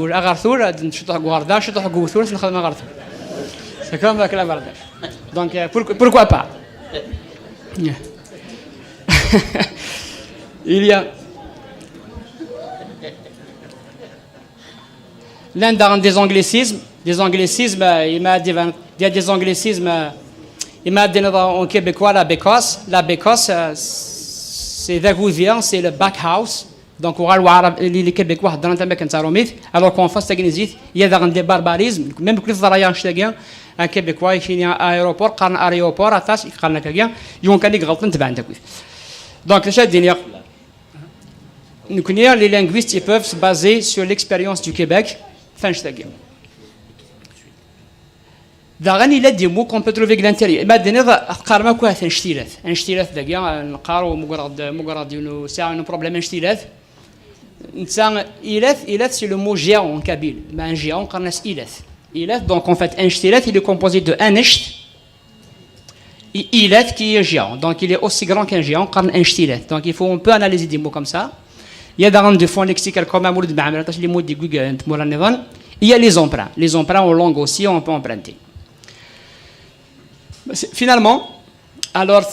aɣertur, aɣertur, ad ncuṭuḥ deg uɣerda, ncuṭuḥ deg uwtur, ad nexdem aɣertur. C'est comme avec la Bangladesh. Donc, euh, pour- pourquoi pas? Il y a L'un des anglicismes, des anglicismes, euh, il m'a dit, il y a des anglicismes, euh, il m'a dit en québécois, la bécosse. La bécosse, euh, c'est d'agouviens, c'est le back house. Donc, on va voir les Québécois dans le alors qu'en face, il y a des barbarismes. Même que les Arabiens, un Québécois, il y a un aéroport, un aéroport, atas, il y a un avion, il y a un Donc, c'est-à-dire, Nekkni, les linguistes, ils peuvent se baser sur l'expérience du Québec. Enfin, je sais. Daɣen, il y a des mots qu'on peut trouver de l'intérieur. Ma d-nniḍ, teqqarem akk anect-ilat. Anect-ilat dagi, nqar u mugraḍ, mugraḍ, c'est un problème anect-ilat. Netta, ilat, ilat, c'est le mot géant en kabyle. Mais un géant, on connaît ilat. Ilat, donc en fait, anect-ilat, il est composé de anect, I- Ilat qui est géant, donc il est aussi grand qu'un géant, qqaren anect ilat. Donc il faut, on peut analyser des mots comme ça. Il y a dans des fonds lexical comme Amour de Mahamel, les mots de Google, il y a les emprunts. Les emprunts en langue aussi, on peut emprunter. Finalement, alors,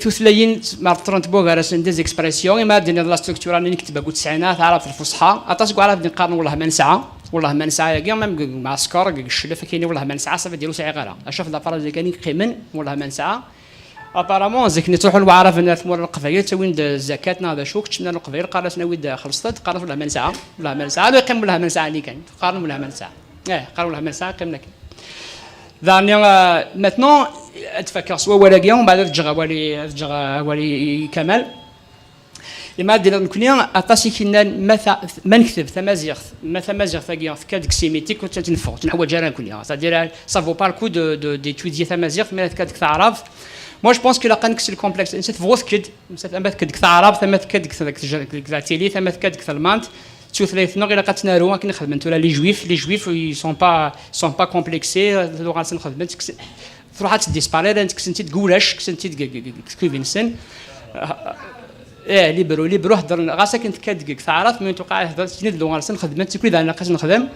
tutlayin, ma ṭṭrent bugar-asen des expressions, ima d-nniḍ la structure n nekk tbagut sɛina, taɛrabt lfusḥa, aṭas n waɛrab d-neqqaren wellah ma nesɛa, wellah ma nesɛa yagi, même deg mɛesker, deg cclef, akken wellah ma nesɛa, ça veut dire ur sɛiɣ ara. Acaf d afrazi kan i yeqqimen, wellah ma nesɛa. Apparemment, zik nettruḥu lwaɛrab n tmura n Leqbayel, ttawin-d zakat neɣ d acu, kečč nna Leqbayel, qqaren-asen awi-d xelṣet-d, qqaren wellah ma nesɛa, wellah ma nesɛa, ala yeqqim wellah ma nesɛa nikan, qqaren wellah ma nesɛa. Eh, qqaren wellah ma nesɛa, qqim nakan. Daɣen, euh, maintenant, ad fakeɣ s wawal-agi, umbeɛd ad ǧǧeɣ awal i, ad ǧǧeɣ awal i, i Kamal. Ima d-nniɣ nekkni, aṭas i k-innan ma ta-, ma nekteb tamaziɣt, ma tamaziɣt-agi tekka deg simitik, ur tt-neffeɣ, ur tt-neḥwaǧ ara nekkni. C'est-à-dire, ça vaut pas le coup de, de, d'étudier tamaziɣt, ma tekka deg taɛrabt. Moi, je pense que la qqan kkes le complexe. Netta tebɣu tekk-d, netta ama tekka deg taɛrabt, ama tekka deg, deg, deg, deg la télé, ama tekka deg talmant. D tutlayt-nneɣ ilaq ad tt-naru akken i xedmen tura les juifs. Les juifs, ils sont pas, sont pas complexés. Tuɣal-sen xedmen, kksen, truḥ ad tdisparaît, llan kksen-tt-id deg ulac, kksen-tt-id deg, deg, deg, deg kubinsent. Eh, libru, libru heddren, ɣas akken tekka deg, deg taɛrabt, mais en tout cas, heddren-tt-id, tuɣal-sen xedmen-tt, kkwi daɣen ilaq ad tt-nexdem.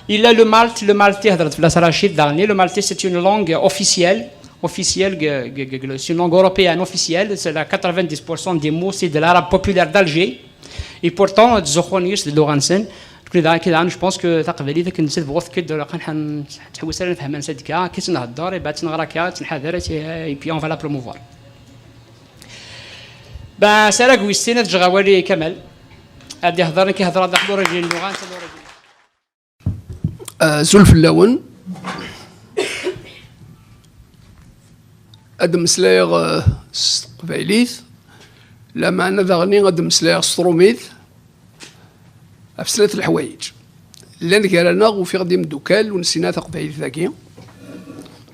Il y a le malte, le malte, heddren-t fell-as Rachid, daɣen, le malte, c'est une langue officielle, officielle, deg, deg, deg, c'est une langue européenne officielle, c'est la quatre-vingt-dix pour cent des mots, c'est de l'arabe populaire d'Alger. Et pourtant, ttzuxxun yis d lluɣa-nsen. Nekkni daɣen, daɣen, je pense que taqbaylit akken nettat tebɣu tekk-d, ur qqan ḥan-, ḥan-, ḥwis ara nefhem ansa d-tekka, akka i tt-nhedder, et ben, ad tt-nɣer akka, ad tt-nḥader, et, et puis on va la promouvoir. Ben, s ara wis sin ad ǧǧeɣ awal i Kamal. Ad ihder, nekk ihder daxel l'origine n lluɣa, netta l'origine. Azul fell-awen. Ad mmeslayeɣ, eh, s teqbaylit, lameɛna daɣen ad mmeslayeɣ s trumit ɣef snat leḥwayeǧ. Llan gar-aneɣ, ufiɣ-d imeddukal ur nessin ara taqbaylit dagi.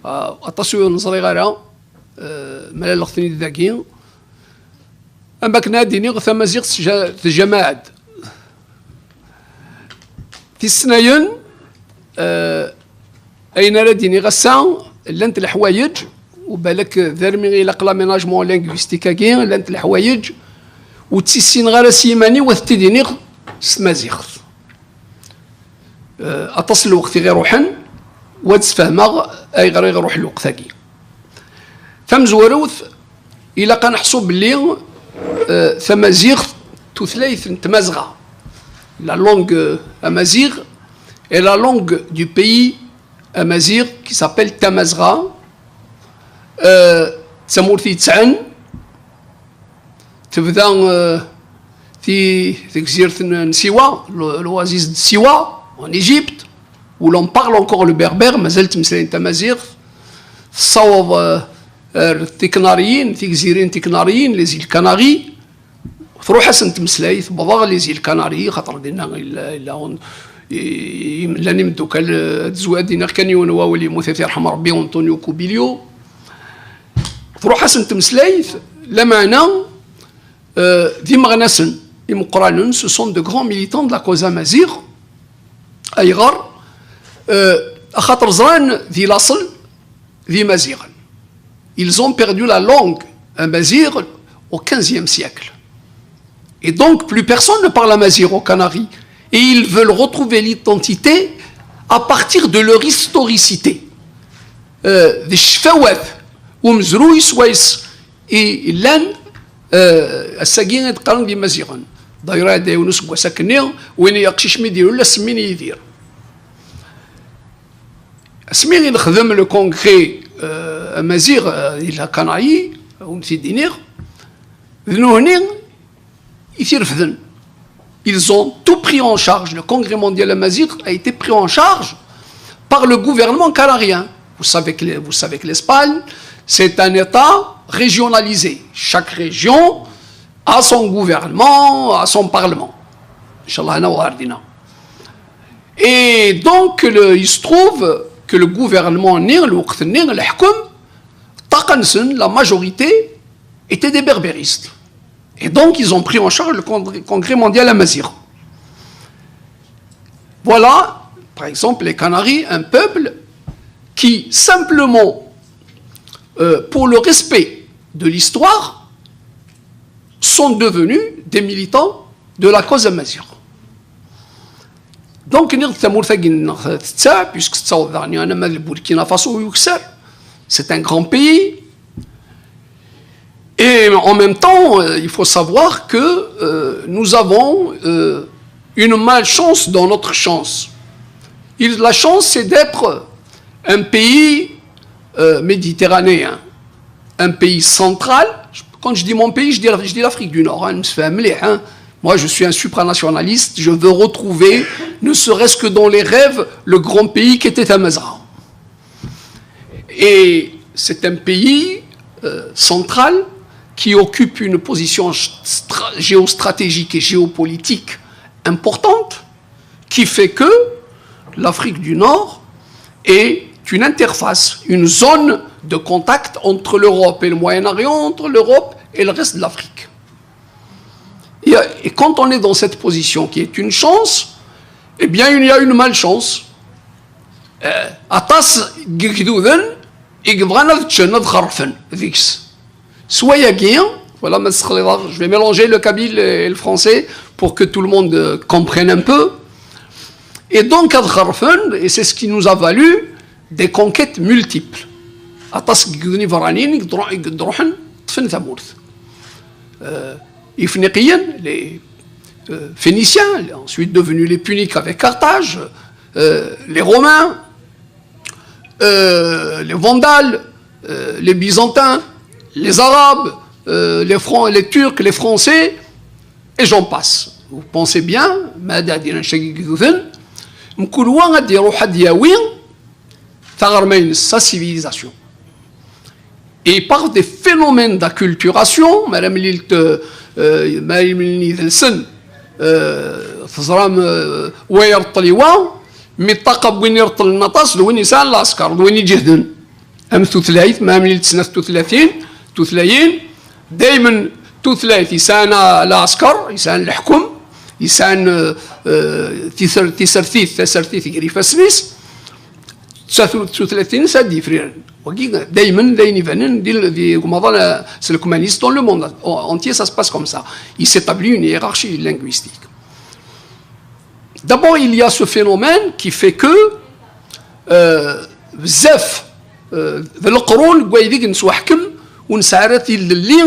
Ah, aṭas ur neẓri ara, eh, mlaleɣ-ten-id dagi. Am akken ad iniɣ tamaziɣt tja-, tejmaɛ-d. Tis snat, eh, ayen ara d-iniɣ ass-a, llant leḥwayeǧ, u balak d armi ilaq l'aménagement linguistique-agi, llant leḥwayeǧ ur tt-issineɣ ara s yiman-iw, ad t-id-iniɣ s tmaziɣt. Eh, aṭas n lweqt i ɣ-iruḥen, Wa d-sfehmeɣ ayɣer i ɣ-iruḥ lweqt-agi. Tamezwarut, ilaq ad neḥsu belli, eh, tamaziɣt d tutlayt n Tmazɣa. La langue, euh, amazigh est la langue du pays amazigh qui s'appelle Tamazɣa. Euh, d tamurt yettɛen, tebda, euh, di tegzirt n, n Siwa, le, l'oasis de Siwa, en Égypte, où l'on parle encore le berbère, mazal ttmeslayen tamaziɣt, tessaweḍ, euh, ar Tiknariyin, tigzirin Tiknariyin, les îles Canaries, tṛuḥ-asen tmeslayt, tewweḍ les îles Canaries, xaṭer dinna yella, yella un-, i, i, llan imeddukal, euh, ad zw-, ad d-iniɣ kan yiwen wawal, yemmut ad t-yerḥem Rebbi, Antonio Cubillo. Tṛuḥ-asen tmeslayt, lameɛna, euh, d imeɣnasen imeqqranen, ce sont de grands militants de la cause amazigh. Ayɣer? Euh, axaṭer ẓran di laṣel d Imaziɣen. Ils ont perdu la langue amazigh au quinzième siècle. Et donc, plus personne ne parle amazigh aux Canaries. Et ils veulent retrouver l'identité à partir de leur historicité. Euh, d ccfawat umezruy swayes i llan, euh, ass-agi i d-qqaren d Imaziɣen. D'ailleurs, iɛedda yiwen useggas akkenni, win i aqcic mi d-ilul, ad semmin Yidir. Asmi i nexdem le congrès, euh, amaziɣ, euh, di la Canarie, ad wen-t-id-iniɣ, d nuhni i t-irefden. Ils ont tout pris en charge. Le congrès mondial amazigh a été pris en charge par le gouvernement canarien. Vous savez que le, vous savez que l'Espagne, c'est un État régionalisé. Chaque région a son gouvernement, a son parlement. Inchallah, ana wa ardina. Et donc, le, il se trouve que le gouvernement-nni, lweqt-nni, leḥkem, ṭṭaqa-nsen, la majorité, étaient des berbéristes. Et donc, ils ont pris en charge le con-, congrès mondial amazigh. Voilà, par exemple, les Canaries, un peuple qui, simplement, euh, pour le respect de l'histoire, sont devenus des militants de la cause amazigh. Donc, nniɣ-d tamurt-agi-nneɣ tettaɛ, puisque tettaweḍ daɣen anama d Burkina Faso yukser. C'est un grand pays. Et en même temps, euh, il faut savoir que, euh, nous avons, euh, une malchance dans notre chance. Il, la chance, c'est d'être un pays, euh, méditerranéen, un pays central. Quand je dis mon pays, je dis, je dis l'Afrique du Nord, hein, نفهم مليح, hein. Moi, je suis un supranationaliste, je veux retrouver, ne serait-ce que dans les rêves, le grand pays qui était Tamazra. Et c'est un pays, euh, central qui occupe une position stra-, géostratégique et géopolitique importante, qui fait que l'Afrique du Nord est une interface, une zone de contact entre l'Europe et le Moyen-Orient, entre l'Europe et le reste de l'Afrique. Et, et quand on est dans cette position qui est une chance, eh bien, il y a une malchance. Euh, aṭas n yigduden i yebɣan ad ččen, ad xerfen deg-s. S wayagi, voilà, ma tessexliḍeḍ, je vais mélanger le kabyle et le français pour que tout le monde, euh, comprenne un peu. Et donc, ad xerfen, et c'est ce qui nous a valu des conquêtes multiples. Aṭas n yigduden iberraniyen i yedru-, i yedruḥen, ṭṭfen tamurt. Euh, Ifniqiyen, les, euh, Phéniciens, ensuite devenus les Puniques avec Carthage, euh, les Romains, euh, les Vandales, euh, les Byzantins, les Arabes, euh, les Fran-, les Turcs, les Français, et j'en passe. Vous pensez bien, ma d-ɛeddan anect-agi n yigduden, mkul wa ad d-iruḥ ad d-yawi taɣerma-ines, sa civilisation. Et par des phénomènes d'acculturation, ma ara mlilt, euh, ma ara mlilen yidles-nsen, euh, teẓram, euh, wa ireṭṭel i wa, mi ṭṭaqa n win ireṭṭlen aṭas d win yesɛan lɛesker, d win iǧehden. Am tutlayt, ma ara mlilt snat tutlatin, tutlayin, daymen tutlayt yesɛan lɛesker, yesɛan leḥkem, yesɛan, euh, euh, tiser-, tisertit, tasertit gar ifassen-is, d tutlayt-ines ad d-yefriren. Wagi daymen d ayen ibanen di, di umaḍal, eh, s lekmanis, dans le monde entier, ça se passe comme ça. Il s'établit une hiérarchie linguistique. D'abord, il y a ce phénomène qui fait que Euh, bezzaf, euh, d leqrun n waydeg nesweḥkem ur nesɛi ara tilelli,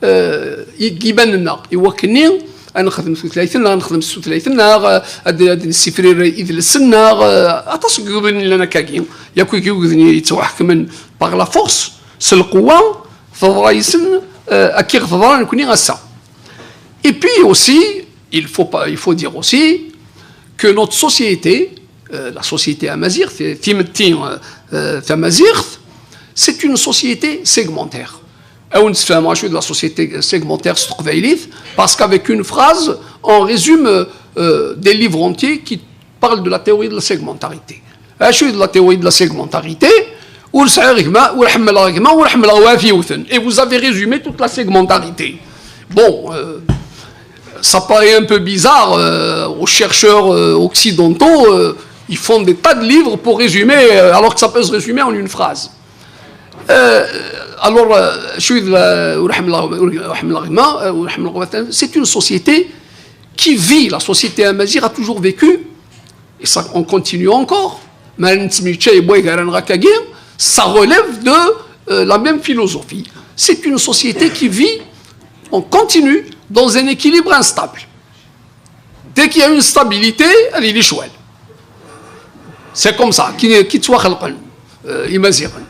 euh, i yiman-nneɣ, i wakken-nni ad nexdem tutlayt-nneɣ, ad nexdem s tutlayt-nneɣ, euh, ad, ad nessifrir idles-nneɣ, euh, aṭas n yugduden yellan akkagi, yakk igduden yettwaḥekmen par la force, s lqewwa, teḍra yis-sen, euh, akka i ɣ-teḍra nekni ass-a. Et puis aussi, il faut pas, il faut dire aussi que notre société, euh, la société amazigh, ti-, timetti, euh, euh, tamaziɣt, c'est une société segmentaire. Ad wen-d-sfehmeɣ acu d la société segmentaire s teqbaylit, parce qu'avec une phrase, on résume, euh, des livres entiers qui parlent de la théorie de la segmentarité. Acu d la théorie de la segmentarité? Ur sɛiɣ gma, ur ḥemmleɣ gma, ur ḥemmleɣ wat yiwten. Et vous avez résumé toute la segmentarité. Bon, euh, ça paraît un peu bizarre, euh, aux chercheurs, euh, occidentaux, euh, ils font des tas de livres pour résumer, euh, alors que ça peut se résumer en une phrase. Euh, alors, euh, acu d la, ur ḥemmleɣ, ur ḥemmleɣ gma, euh, ur ḥemmleɣ wat yiwten, c'est une société qui vit, la société amazigh a toujours vécu, et ça, on continue encore, mais ça relève de, euh, la même philosophie. C'est une société qui vit, on continue dans un équilibre instable. Dès qu'il y a une stabilité, elle est lecwal. C'est comme ça, qui, qui soit, euh, Imaziren.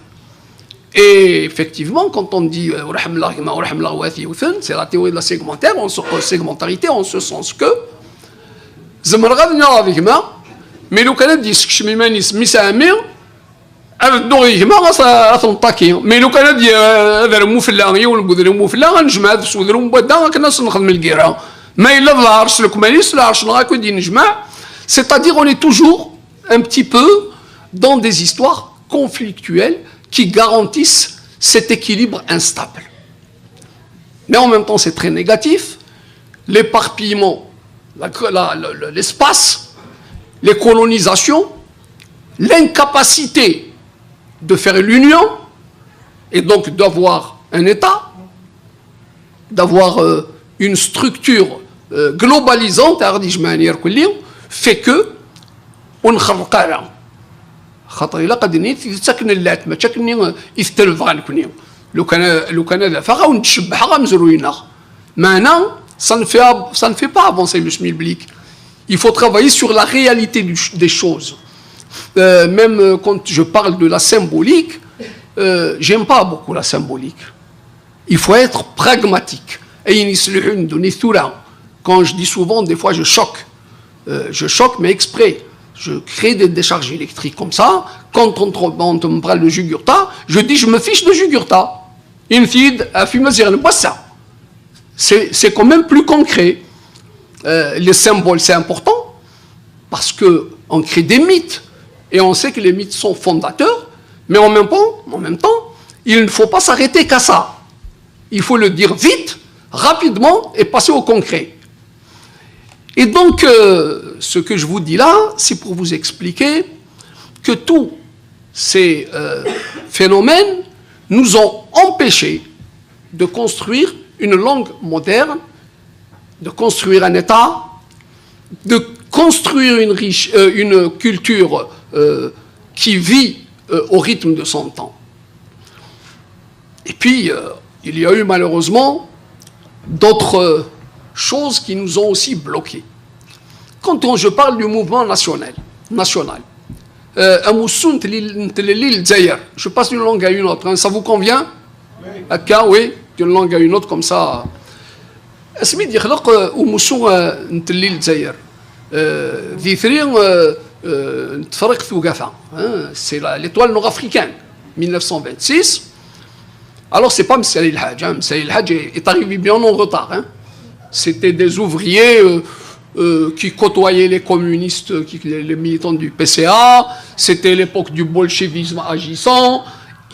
Et effectivement, quand on dit, euh, ur ḥemmleɣ gma, ur ḥemmleɣ wat yiwten, c'est la théorie de la segmentaire, on se, segmentarité, en ce sens que, zemreɣ ad nniɣ ad gma, mais lukan ad d-yessekcem iman-is mmi-s ɛemmi, ad dduɣ i gma, ad, ad t-neṭṭaki. Mais lukan ad, ad rmu fell-aɣ yiwen n wedrum ufella, ad nejmeɛ ad s udrum n wadda akken ad s-nexdem lgira. Ma yella d lɛerc lekmal-is, lɛerc-nneɣ akk i d-yennejmaɛ. C'est-à-dire, on est toujours un petit peu dans des histoires conflictuelles qui garantissent cet équilibre instable. Mais en même temps, c'est très négatif. L'éparpillement, la, la, le, le, l'espace, les colonisations, l'incapacité de faire l'union et donc d'avoir un État, d'avoir, euh, une structure, euh, globalisante, à manière, fait que on ne خاطر الا قد نيت تسكن اللات ما تشكني يفتل فغان كني لو كان لو كان هذا فغا ونتشبح غا مزروينا معنا. Ça ne fait, ça ne fait pas avancer le schmilblick. Il faut travailler sur la réalité du, des choses. Euh, même, euh, quand je parle de la symbolique, euh, j'aime pas beaucoup la symbolique. Il faut être pragmatique. Et quand je dis souvent, des fois je choque. Euh, je choque, mais exprès. Je crée des décharges électriques comme ça. Quand on, on me parle de Jugurtha, je dis, je me fiche de Jugurtha. C'est, c'est quand même plus concret. Euh, les symboles, c'est important parce que on crée des mythes et on sait que les mythes sont fondateurs, mais en même temps, en même temps, il ne faut pas s'arrêter qu'à ça. Il faut le dire vite, rapidement et passer au concret. Et donc, euh, ce que je vous dis là, c'est pour vous expliquer que tous ces, euh, phénomènes nous ont empêchés de construire une langue moderne, de construire un État, de construire une, riche, euh, une culture, euh, qui vit, euh, au rythme de son temps. Et puis, euh, il y a eu malheureusement d'autres, euh, choses qui nous ont aussi bloqués. Quand on, je parle du mouvement national, national, euh, amussu n tlelli n Lezzayer, je passe d'une langue à une autre, hein, ça vous convient? Akka, oui, d'une langue à une autre, comme ça. Asmi d-yexleq, euh, umussu, euh, n tlelli n Lezzayer, euh, d itri, euh, euh, n Tefriqt Ugafa, hein, c'est la, l'étoile nord-africaine, mille neuf cent vingt-six. Alors, c'est pas Messaï Lhadj, hein. Messaï Lhadj est, est arrivé bien en retard, hein. C'était des ouvriers, euh, euh, qui côtoyaient les communistes, qui, les, les militants du P C A. C'était l'époque du bolchevisme agissant,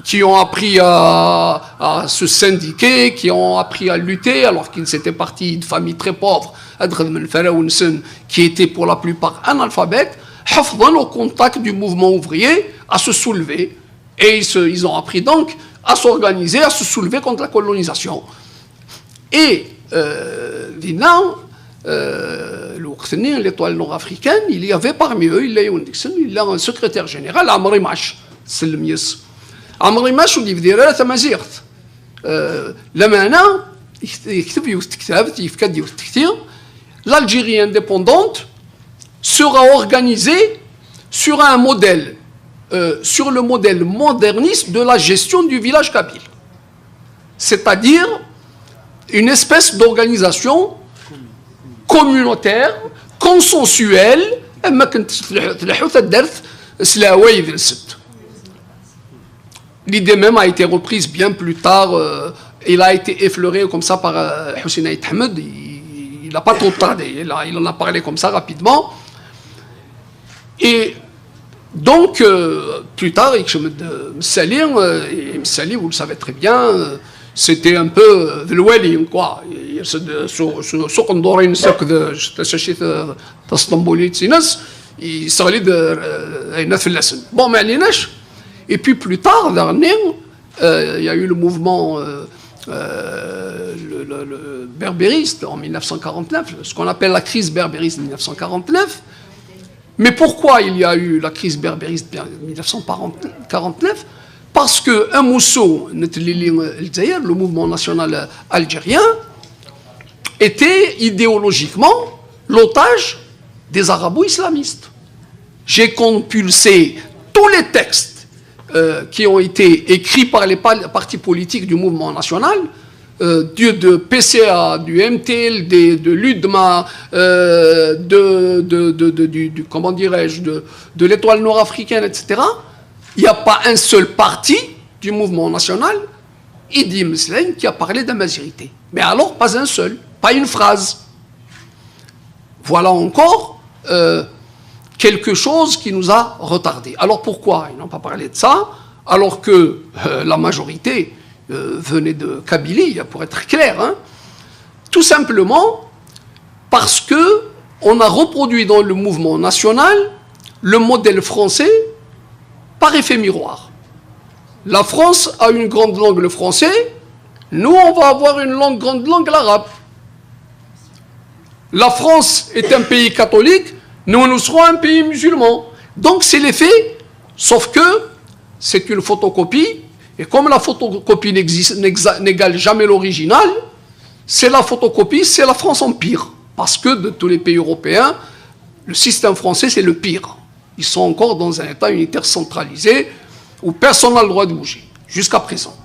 qui ont appris à, à se syndiquer, qui ont appris à lutter, alors qu'ils étaient partis de familles très pauvres. Ad xedmen fell-awen-sen, qui étaient pour la plupart analphabètes, ḥefḍen au contact du mouvement ouvrier à se soulever. Et ils, se, ils ont appris donc à s'organiser, à se soulever contre la colonisation. Et, euh, dinna, euh, le L'Étoile nord-africaine, il y avait parmi eux, yella yiwen deg-sen, yella un secrétaire général, Ɛmer Imac, tsellem yes. Ɛmer Imac ur d-yebdir ara tamaziɣt. Euh, lameɛna, yek-, yekteb yiwet tektabt, yefka-d yiwet tekti, l'Algérie indépendante sera organisée sur un modèle, euh, sur le modèle moderniste de la gestion du village kabyle. C'est-à-dire une espèce d'organisation communautaire, consensuelle, am akken tleḥḥu taddart s leɛwayed-nsent. L'idée même a été reprise bien plus tard. Euh, il a été effleuré comme ça par euh, Hussein Aït Ahmed. Il n'a pas trop tardé. Il, a, il en a parlé comme ça rapidement. Et donc, euh, plus tard, yekcem-d Msali, euh, et Msali, vous le savez très bien, euh, c'était un peu euh, d lwali, quoi. Sur, sur, sur, tasṭembulit-ines, yesseɣli-d euh, ayen fell-asen. Bon, mais et puis plus tard, daɣenni, euh, il y a eu le mouvement euh, euh, le, le, le berbériste en mille neuf cent quarante-neuf, ce qu'on appelle la crise berbériste de mille neuf cent quarante-neuf. Mais pourquoi il y a eu la crise berbériste de mille neuf cent quarante-neuf? Parce que Amousso Netlili Lzaïr, le mouvement national algérien, était idéologiquement l'otage des arabo-islamistes. J'ai compulsé tous les textes euh, qui ont été écrits par les partis politiques du mouvement national, euh, du, de P C A, du M T L D, de l'UDMA, euh, de, de, de, du, du, comment dirais-je, de, de l'Étoile nord-africaine, et cetera. Il n'y a pas un seul parti du mouvement national, Idi Meslen, qui a parlé d'amazirité. Mais alors, pas un seul, pas une phrase. Voilà encore euh, quelque chose qui nous a retardés. Alors pourquoi ils n'ont pas parlé de ça, alors que euh, la majorité euh, venait de Kabylie, pour être clair, hein? Tout simplement parce que on a reproduit dans le mouvement national le modèle français par effet miroir. La France a une grande langue, le français. Nous, on va avoir une langue, grande langue, l'arabe. La France est un pays catholique, nous, nous serons un pays musulman. Donc c'est les faits, sauf que c'est une photocopie, et comme la photocopie n'égale jamais l'original, c'est la photocopie, c'est la France en pire. Parce que de tous les pays européens, le système français, c'est le pire. Ils sont encore dans un État unitaire centralisé où personne n'a le droit de bouger, jusqu'à présent.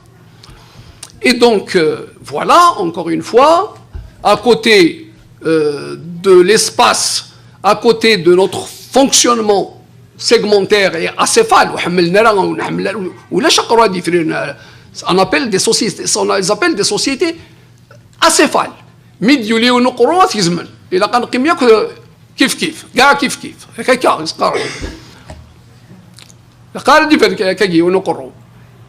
Et donc, euh, voilà, encore une fois, à côté euh, de l'espace, à côté de notre fonctionnement segmentaire et acéphale, on appelle des sociétés, on les appelle des sociétés acéphales. Mi d-yuli yiwen uqerru ad t-gezmen. Ilaq ad neqqim yakk kif kif, kif kif.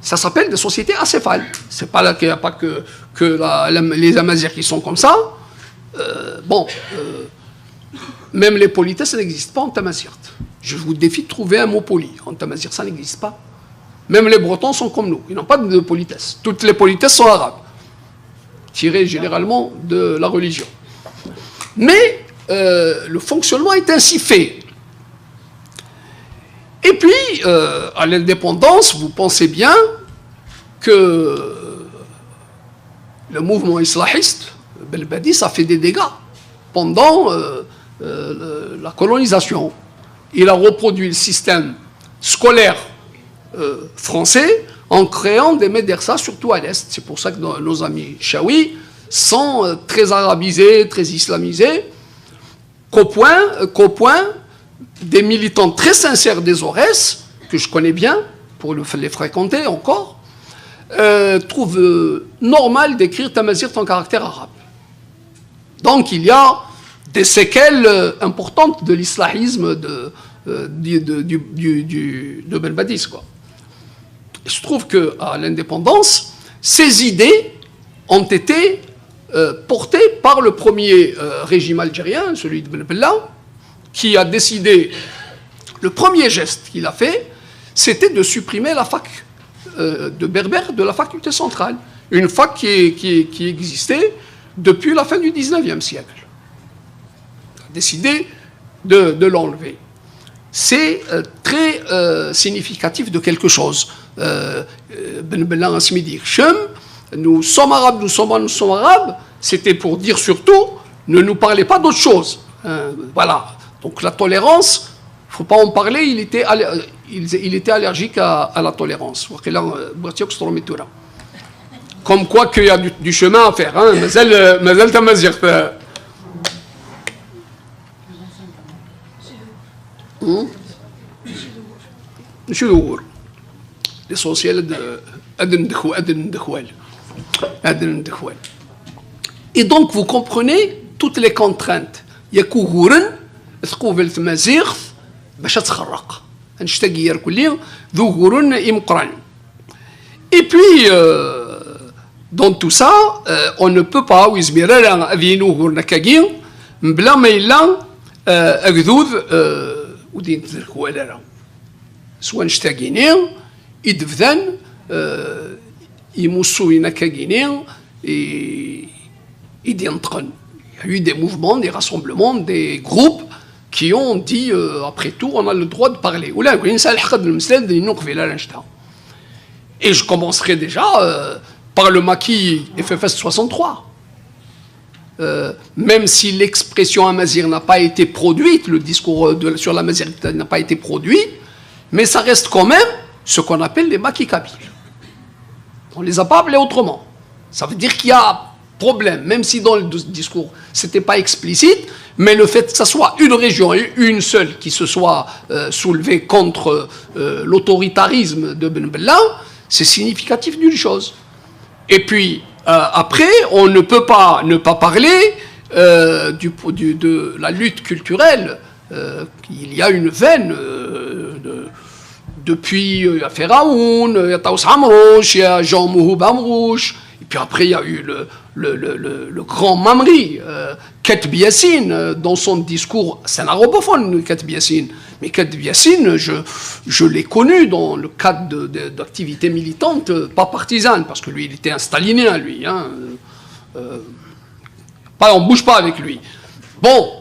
Ça s'appelle des sociétés acéphales. C'est pas là qu'il n'y a pas que, que la, les Amazirs qui sont comme ça. Euh, bon, euh, même les politesses n'existent pas en tamazirt. Je vous défie de trouver un mot poli. En tamazir, ça n'existe pas. Même les Bretons sont comme nous. Ils n'ont pas de politesse. Toutes les politesses sont arabes, tirées généralement de la religion. Mais euh, le fonctionnement est ainsi fait. Et puis, euh, à l'indépendance, vous pensez bien que le mouvement islahiste, Belbadis, a fait des dégâts pendant euh, euh, la colonisation. Il a reproduit le système scolaire euh, français en créant des médersas, surtout à l'Est. C'est pour ça que nos amis Chaouis sont euh, très arabisés, très islamisés, qu'au point, euh, qu'au point des militants très sincères des Aurès, que je connais bien, pour les fréquenter encore, euh, trouvent euh, normal d'écrire Tamazirt en caractère arabe. Donc il y a des séquelles euh, importantes de l'islahisme de, euh, du, de, du, du, du, de Belbadis, quoi. Il se trouve qu'à l'indépendance, ces idées ont été euh, portées par le premier euh, régime algérien, celui de Ben Bella, qui a décidé, le premier geste qu'il a fait, c'était de supprimer la fac euh, de berbère de la faculté centrale. Une fac qui, qui, qui existait depuis la fin du dix-neuvième siècle. décidé de, de l'enlever. C'est euh, très euh, significatif de quelque chose. Euh, euh, Ben Bella Asmidi Hichem, nous sommes arabes, nous sommes, nous sommes arabes, c'était pour dire surtout, ne nous parlez pas d'autre chose. Hein, voilà. Donc la tolérance, faut pas en parler, il était, aller- euh, il, il était allergique à, à la tolérance. Waqila, euh, bɣiɣ-tt akk s tṛumit tura. Comme quoi qu'il y a du, du chemin à faire. Hein. مازال مازال تمازيغ. Hmm? L'essentiel de, ad ndexw- ad ndexwal. Ad ndexwal. Et donc, vous comprenez toutes les contraintes. Yak uguren, tqubel tmaziɣt, bac ad txerreq. Annect-agi irkelli, d uguren imeqqranen. Et puis, euh, dans tout ça, euh, on ne peut pas, ur yezmir ara ad yini uguren akkagi, mebla ma yella euh, agdud euh, ur d-yettderkwal ara. S wannect-agi-ni i d-bdan euh, imussuyen akkagi-ni i, i d-yenṭqen. Il y a eu des mouvements, des rassemblements, des groupes qui ont dit, euh, après tout, on a le droit de parler. Ula d win yesɛan lḥeqq ad nemmeslay, ad d-nini ur qbil ara annect-a. Et je commencerai déjà euh, par le maquis F F S soixante-trois. Euh, même si l'expression amazigh n'a pas été produite, le discours euh, de- sur l'amazigh n'a pas été produit, mais ça reste quand même ce qu'on appelle les maquis kabyles. On ne les a pas appelés autrement. Ça veut dire qu'il y a problème, même si dans le dis- discours, c'était pas explicite, mais le fait que ça soit une région et une seule qui se soit euh, soulevée contre euh, l'autoritarisme de Ben Bella, c'est significatif d'une chose. Et puis, euh, après, on ne peut pas ne pas parler euh, du- du- de la lutte culturelle. Euh, il y a une veine euh, de- depuis euh, il y a Feraoun, euh, il y a Taous Amrouche, il y a Jean Mouhoub Amrouche, et puis après il y a eu le, le, le- le- le grand Mamri, euh, Kateb Yacine, euh, dans son discours, c'est un arabophone, Kateb Yacine, mais Kateb Yacine, je, je l'ai connu dans le cadre de- de- d'activités militantes, euh, pas partisanes, parce que lui, il était un stalinien, lui. Hein, euh, euh, pas, on ne bouge pas avec lui. Bon,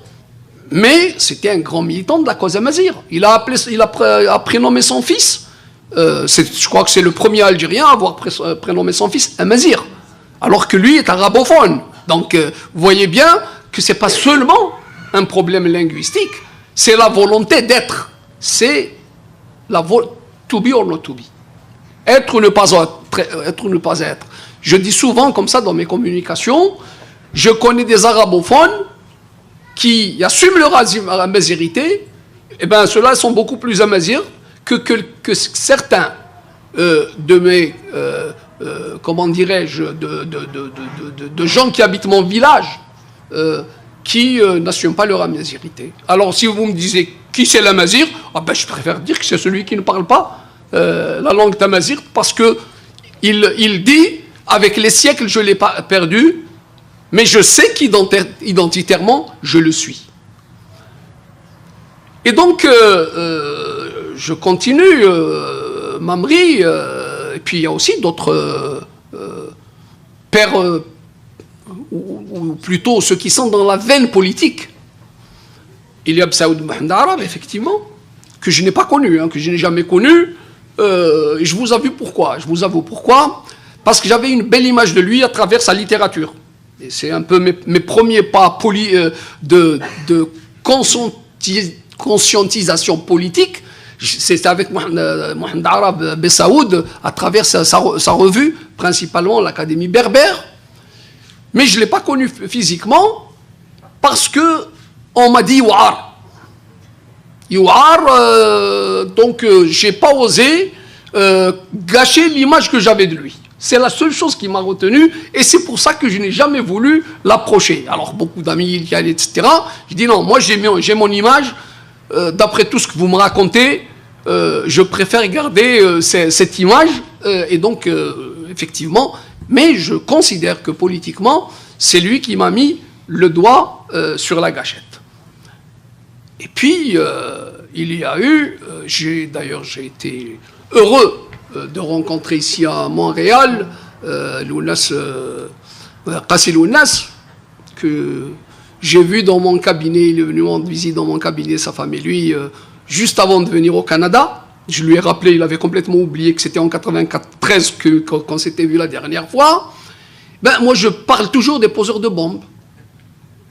mais c'était un grand militant de la cause amazigh. Il a, appelé, il a pré- a prénommé son fils, euh, c'est- je crois que c'est le premier Algérien à avoir pré- euh, prénommé son fils Amazigh, alors que lui est arabophone. Donc, euh, vous voyez bien que c'est pas seulement un problème linguistique, c'est la volonté d'être. C'est la vo- to be or not to be. Être ou ne pas être, être ou ne pas être. Je dis souvent comme ça dans mes communications, je connais des arabophones qui assument leur azim- amazirité, eh ben, ceux-là sont beaucoup plus amazirs que, que, que certains euh, de mes, euh, euh, comment dirais-je, de, de- de- de- de- de- de gens qui habitent mon village, euh, qui euh, n'assument pas leur amazirité. Alors, si vous me disiez qui c'est l'amazir, ah ben, je préfère dire que c'est celui qui ne parle pas euh, la langue tamazight, parce que il, il dit, avec les siècles, je l'ai pas perdu, mais je sais qu'identitairement, je le suis. Et donc, euh, euh, je continue, euh, Mamri, euh, et puis il y a aussi d'autres euh, euh, pères, euh, ou, ou plutôt ceux qui sont dans la veine politique. Il y a Bsaoud Mohamed Arab, effectivement, que je n'ai pas connu, hein, que je n'ai jamais connu. Euh, et je vous avoue pourquoi. Je vous avoue pourquoi. Parce que j'avais une belle image de lui à travers sa littérature. Et c'est un peu mes, mes premiers pas poli- euh, de, de conscienti- conscientisation politique. C'est avec Mohamed, euh, Mohamed Arab Bessaoud, à travers sa, sa re- sa revue, principalement l'Académie berbère. Mais je ne l'ai pas connu physiquement parce que on m'a dit Iwar. Iwar, euh, donc euh, j'ai pas osé euh, gâcher l'image que j'avais de lui. C'est la seule chose qui m'a retenu et c'est pour ça que je n'ai jamais voulu l'approcher. Alors beaucoup d'amis, il y a, et cetera. Je dis non, moi j'ai mon, j'ai mon image. Euh, d'après tout ce que vous me racontez, euh, je préfère garder euh, ce- cette image. Euh, et donc, euh, effectivement, mais je considère que politiquement, c'est lui qui m'a mis le doigt euh, sur la gâchette. Et puis, euh, il y a eu, euh, j'ai d'ailleurs j'ai été heureux euh, de rencontrer ici à Montréal euh, Lounas, euh, euh, Qassi Lounas, que J'ai vu dans mon cabinet, il est venu rendre visite dans mon cabinet, sa femme et lui, euh, juste avant de venir au Canada. Je lui ai rappelé, il avait complètement oublié que c'était en quatre-vingt-treize que, que- qu'on s'était vu la dernière fois. Ben, moi, je parle toujours des poseurs de bombes.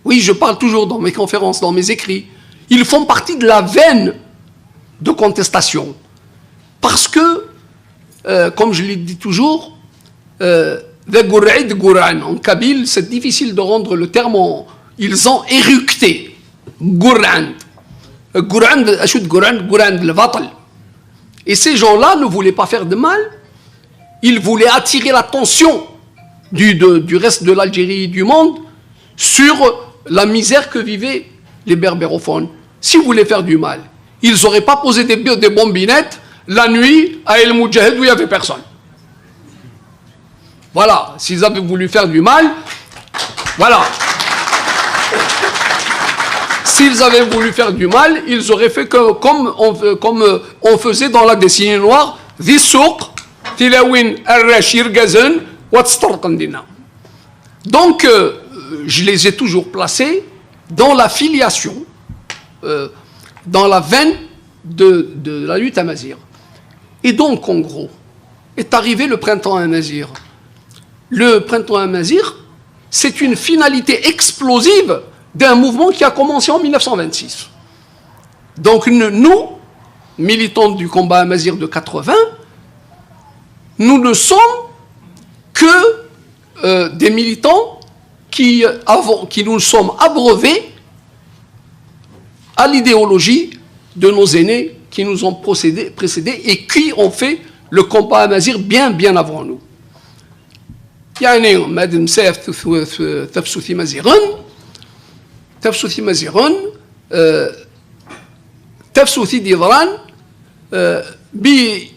Oui, je parle toujours dans mes conférences, dans mes écrits. Ils font partie de la veine de contestation. Parce que, euh, comme je le dis toujours, euh, d agurɛi d agurɛan. En kabyle, c'est difficile de rendre le terme. En- ils ont éructé. Gurɛan. Gurɛan, acu d gurɛan? Gurɛan d lbaṭel. Et ces gens-là ne voulaient pas faire de mal. Ils voulaient attirer l'attention du, de- du reste de l'Algérie et du monde sur la misère que vivaient les berbérophones. S'ils voulaient faire du mal, ils n'auraient pas posé des, des bombinettes la nuit à El Moudjahid où il n'y avait personne. Voilà, s'ils avaient voulu faire du mal, voilà. S'ils avaient voulu faire du mal, ils auraient fait que, comme, on, comme, euh, on faisait dans la décennie noire, di ssuq, tilawin, arrac, irgazen, wa tesṭerqen dinna. Donc, euh, je les ai toujours placés dans la filiation, euh, dans la veine de, de la lutte amazigh. Et donc, en gros, est arrivé le printemps amazigh. Le printemps amazigh, c'est une finalité explosive d'un mouvement qui a commencé en mille neuf cent vingt-six. Donc, n- nous, militants du combat amazigh de quatre-vingts, nous ne sommes que euh, des militants qui, avons, qui nous sommes abreuvés à l'idéologie de nos aînés qui nous ont procédé- précédés et qui ont fait le combat amazigh bien, bien avant nous. يعني ما ننساش في- في- في تفسوث امازيغن. تفسوث امازيغن، آه، تفسوث i d-yeḍran, آه، ب-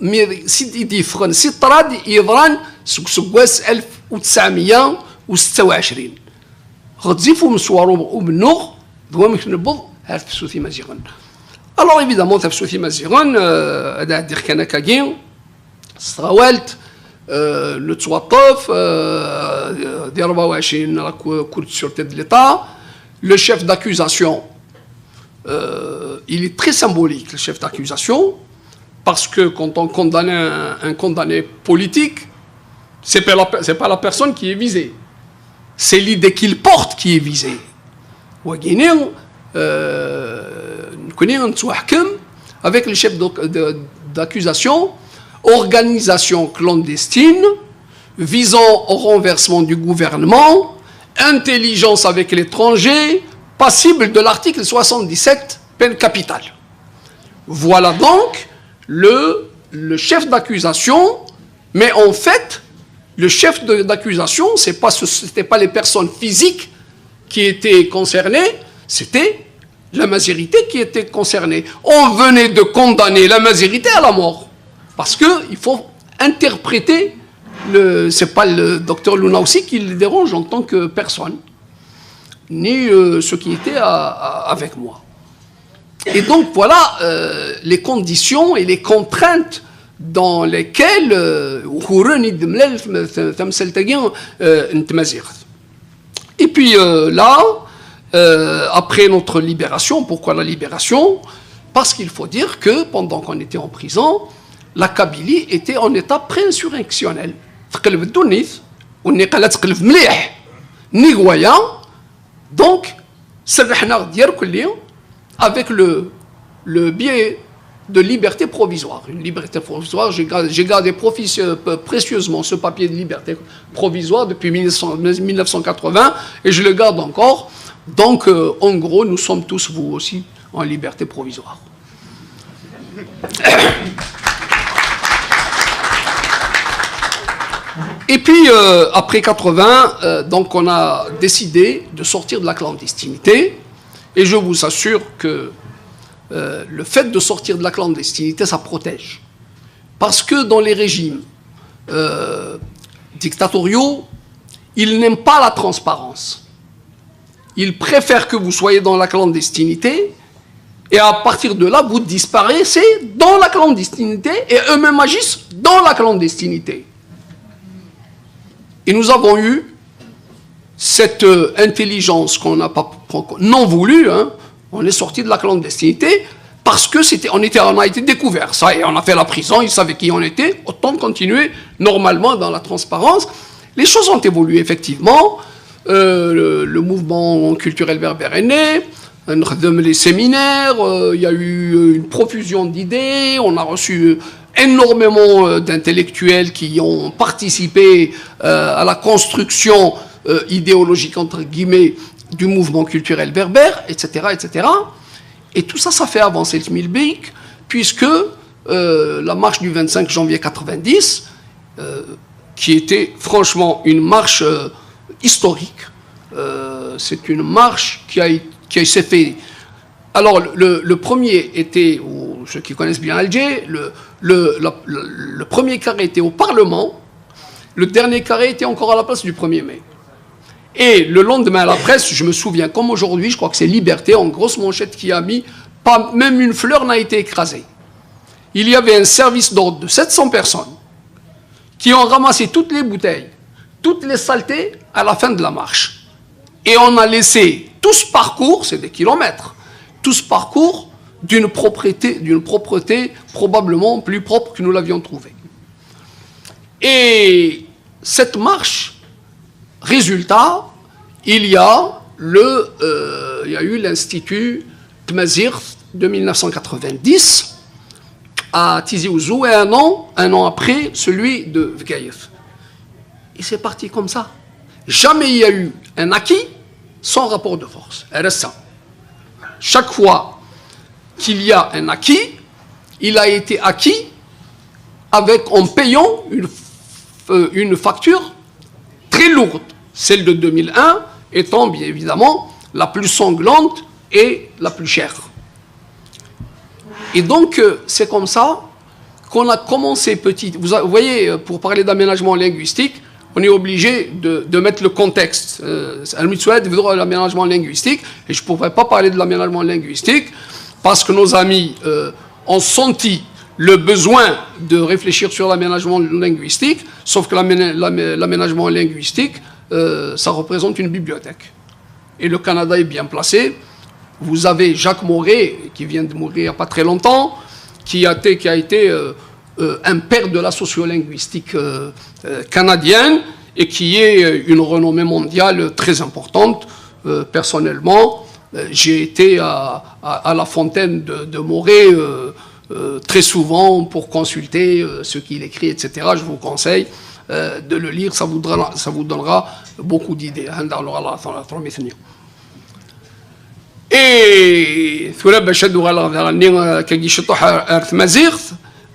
mi- si d- i d-yeffɣen si ṭṭrad yeḍran seg useggas alef u tesɛemya u setta u ɛecrin. Ɣezzif umeswar u- umennuɣ d wamek newweḍ ar tefsut imaziɣen. Alors évidemment, tafsut imaziɣen, euh, ad ɛeddiɣ kan akkagi s tɣawalt, euh, nettwaṭṭef, euh, di rebɛa u ɛecrin la Cour de sûreté de l'État, le chef d'accusation, euh, il est très symbolique, le chef d'accusation, parce que quand on condamne un, un condamné politique, c'est pas la pe- c'est pas la personne qui est visée, c'est l'idée qu'il porte qui est visée. Wagini, euh, nekkni nettwaḥkem avec le chef de- de- d'accusation, organisation clandestine visant au renversement du gouvernement, intelligence avec l'étranger, passible de l'article soixante-dix-sept, peine capitale. Voilà donc le, le chef d'accusation, mais en fait, le chef de- d'accusation, c'est pas ce- c'était pas les personnes physiques qui étaient concernées, c'était la majorité qui était concernée. On venait de condamner la majorité à la mort. Parce que il faut interpréter, le, c'est pas le docteur Lunaussi qui le dérange en tant que personne, ni euh, ceux qui étaient à- à- avec moi. Et donc voilà euh, les conditions et les contraintes dans lesquelles euh, Houren Idemlel, euh, et puis euh, là, euh, après notre libération, pourquoi la libération ? Parce qu'il faut dire que pendant qu'on était en prison, la Kabylie était en état pré-insurrectionnel. Teqleb ddunit, u nniqal ad teqleb mliḥ. Nnig waya, donc, serrḥen-aɣ-d irkelli avec le, le billet de liberté provisoire. Une liberté provisoire, j'ai ga- j'ai gardé profi- euh, précieusement ce papier de liberté provisoire depuis mille neuf cent, mille neuf cent quatre-vingts et je le garde encore. Donc, euh, en gros, nous sommes tous, vous aussi, en liberté provisoire. Et puis, euh, après quatre-vingts, euh, donc on a décidé de sortir de la clandestinité. Et je vous assure que euh, le fait de sortir de la clandestinité, ça protège. Parce que dans les régimes euh, dictatoriaux, ils n'aiment pas la transparence. Ils préfèrent que vous soyez dans la clandestinité et à partir de là, vous disparaissez dans la clandestinité et eux-mêmes agissent dans la clandestinité. Et nous avons eu cette euh, intelligence qu'on n'a pas qu'on- non voulue, hein, on est sorti de la clandestinité parce que c'était, on était, on a été découvert. Ça y est, on a fait la prison, ils savaient qui on était, autant continuer normalement dans la transparence. Les choses ont évolué effectivement. Euh, le, le mouvement culturel berbère est né, on a fait les séminaires, euh, il y a eu euh, une profusion d'idées, on a reçu euh, énormément euh, d'intellectuels qui ont participé euh, à la construction euh, idéologique, entre guillemets, du mouvement culturel berbère, et cetera, et cetera. Et tout ça, ça fait avancer le Tmilbik, puisque euh, la marche du vingt-cinq janvier quatre-vingt-dix, euh, qui était franchement une marche euh, historique, euh, c'est une marche qui a, qui a s'est fait. Alors, le, le premier était, ou ceux qui connaissent bien Alger, le, le, la- le- le premier carré était au Parlement, le dernier carré était encore à la place du premier mai. Et le lendemain, à la presse, je me souviens comme aujourd'hui, je crois que c'est Liberté, en grosse manchette, qui a mis, pas même une fleur n'a été écrasée. Il y avait un service d'ordre de sept cents personnes qui ont ramassé toutes les bouteilles, toutes les saletés à la fin de la marche. Et on a laissé tout ce parcours, c'est des kilomètres, tout ce parcours d'une propreté, d'une propreté probablement plus propre que nous l'avions trouvé. Et cette marche, résultat, il y a le, euh, il y a eu l'Institut Tmazirt de mille neuf cent quatre-vingt-dix à Tizi Ouzou et un an, un an après, celui de Bgayet. Et c'est parti comme ça. Jamais il y a eu un acquis sans rapport de force. Reste ça. Chaque fois qu'il y a un acquis, il a été acquis avec, en payant une, euh, une facture très lourde, celle de deux mille un étant bien évidemment la plus sanglante et la plus chère. Et donc, euh, c'est comme ça qu'on a commencé petit. Vous, a- vous voyez, euh, pour parler d'aménagement linguistique, on est obligé de, de mettre le contexte. Euh, المهم سؤال يبدو على l'aménagement linguistique, et je ne pourrais pas parler de l'aménagement linguistique parce que nos amis euh, ont senti le besoin de réfléchir sur l'aménagement linguistique, sauf que l'amé- l'amé- l'aménagement linguistique, euh, ça représente une bibliothèque. Et le Canada est bien placé. Vous avez Jacques Morret, qui vient de mourir il n'y a pas très longtemps, qui a été, qui a été euh, euh, un père de la sociolinguistique euh, euh, canadienne et qui est euh, une renommée mondiale très importante. Euh, personnellement, euh, j'ai été à, à- à la fontaine de, de Morret euh, euh, très souvent pour consulter euh, ce qu'il écrit, et cetera. Je vous conseille euh, de le lire, ça vous donnera, ça vous donnera beaucoup d'idées. Hein, dans le- la- la- la- la- Et tura bac ad uɣaleɣ daɣenni euh, kagi ciṭuḥ ar ar tmaziɣt,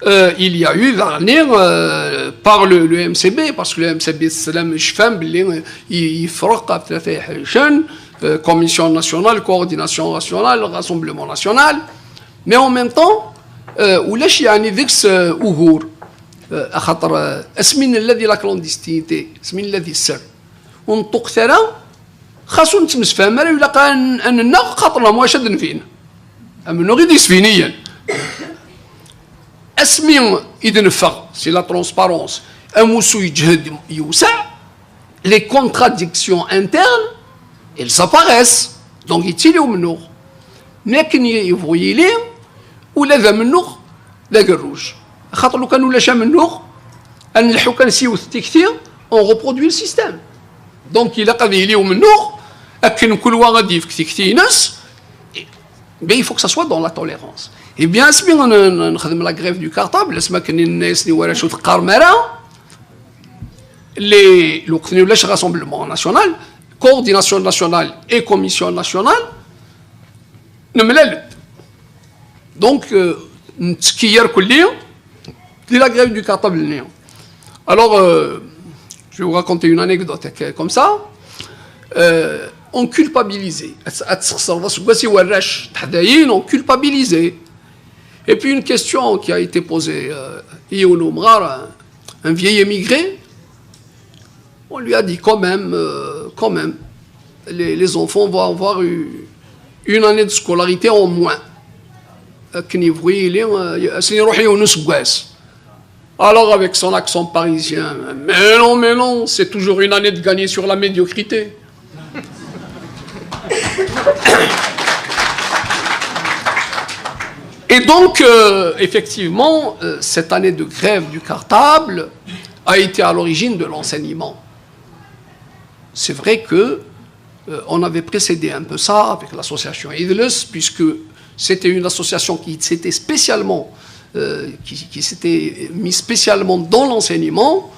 euh, il y a eu daɣenni euh, par le, le M C B, parce que le M C B, teslam, cfam belli euh, i- yefreq ɣef tlata iḥricen, euh, commission nationale, coordination nationale, rassemblement national, mais en même temps, euh, ulac yeɛni deg-s euh, ugur, euh, axaṭer euh, asmi nella di la clandestinité, asmi nella di sser, ur neṭṭuqet ara, xas ur nettemsefham ara, ilaq ad n- ad nennaɣ, xaṭer lemwac ad d-nfin. Amennuɣ i d-isfiniyen. Asmi i d-neffeɣ si la transparence, amussu yeǧhed yewseɛ, les contradictions internes, elles apparaissent. Donc yettili umennuɣ. Mi akken yebɣu yili, ula d amennuɣ d agerruj. Xaṭer lukan ulac amennuɣ, ad nleḥḥu kan s yiwet tikti, on reproduit le système. Donc ilaq ad yili umennuɣ akken kul wa ad yefk tikti-ines. Mais il faut que ça soit dans la tolérance. Eh bien, asmi n- n- nexdem la grève du cartable, asmi akken i nenna-yasen i warrac ur teqqarem ara, les, lweqt-nni ulac rassemblement national, coordination nationale et commission nationale, nemlal-d. Donc, euh, nettekki irkelli di la grève du cartable-nni. Alors, euh, je vais vous raconter une anecdote euh, comme ça. Euh, on culpabilisait. Ad ad tesxeṣreḍ aseggas i warrac teḥdayin, on culpabilisait. Et puis une question qui a été posée euh, i yiwen umɣar, un, un vieil émigré, on lui a dit quand même, euh, quand même, les, les enfants vont avoir eu une année de scolarité en moins. Akken yebɣu yili, euh, asen iruḥ yiwen useggas. Alors avec son accent parisien, mais non, mais non, c'est toujours une année de gagner sur la médiocrité. Et donc, euh, effectivement, euh, cette année de grève du cartable a été à l'origine de l'enseignement. C'est vrai que euh, on avait précédé un peu ça avec l'association Idles, puisque c'était une association qui s'était spécialement, euh, qui, qui s'était mise spécialement dans l'enseignement.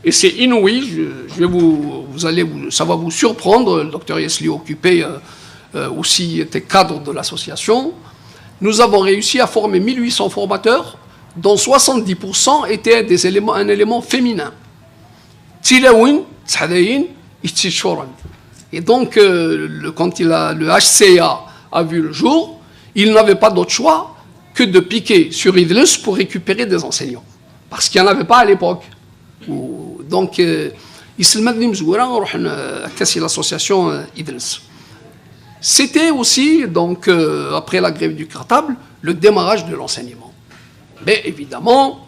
Et c'est inouï, je, je vais vous, vous allez, vous- ça va vous surprendre. Le docteur Yesli Occupé euh, euh, aussi était cadre de l'association. Nous avons réussi à former mille huit cents formateurs, dont soixante-dix pour cent étaient des éléments, un élément féminin. Tilawin, tseḥdayin, ittiččuren. Et donc, euh, le- quand il a, le H C A a vu le jour, il n'avait pas d'autre choix que de piquer sur Idles pour récupérer des enseignants. Parce qu'il n'y en avait pas à l'époque. Ou- Donc, euh, iselmaden imezwura ruḥen euh, akka si l'association euh, Idles. C'était aussi, donc, euh, après la grève du cartable, le démarrage de l'enseignement. Mais évidemment,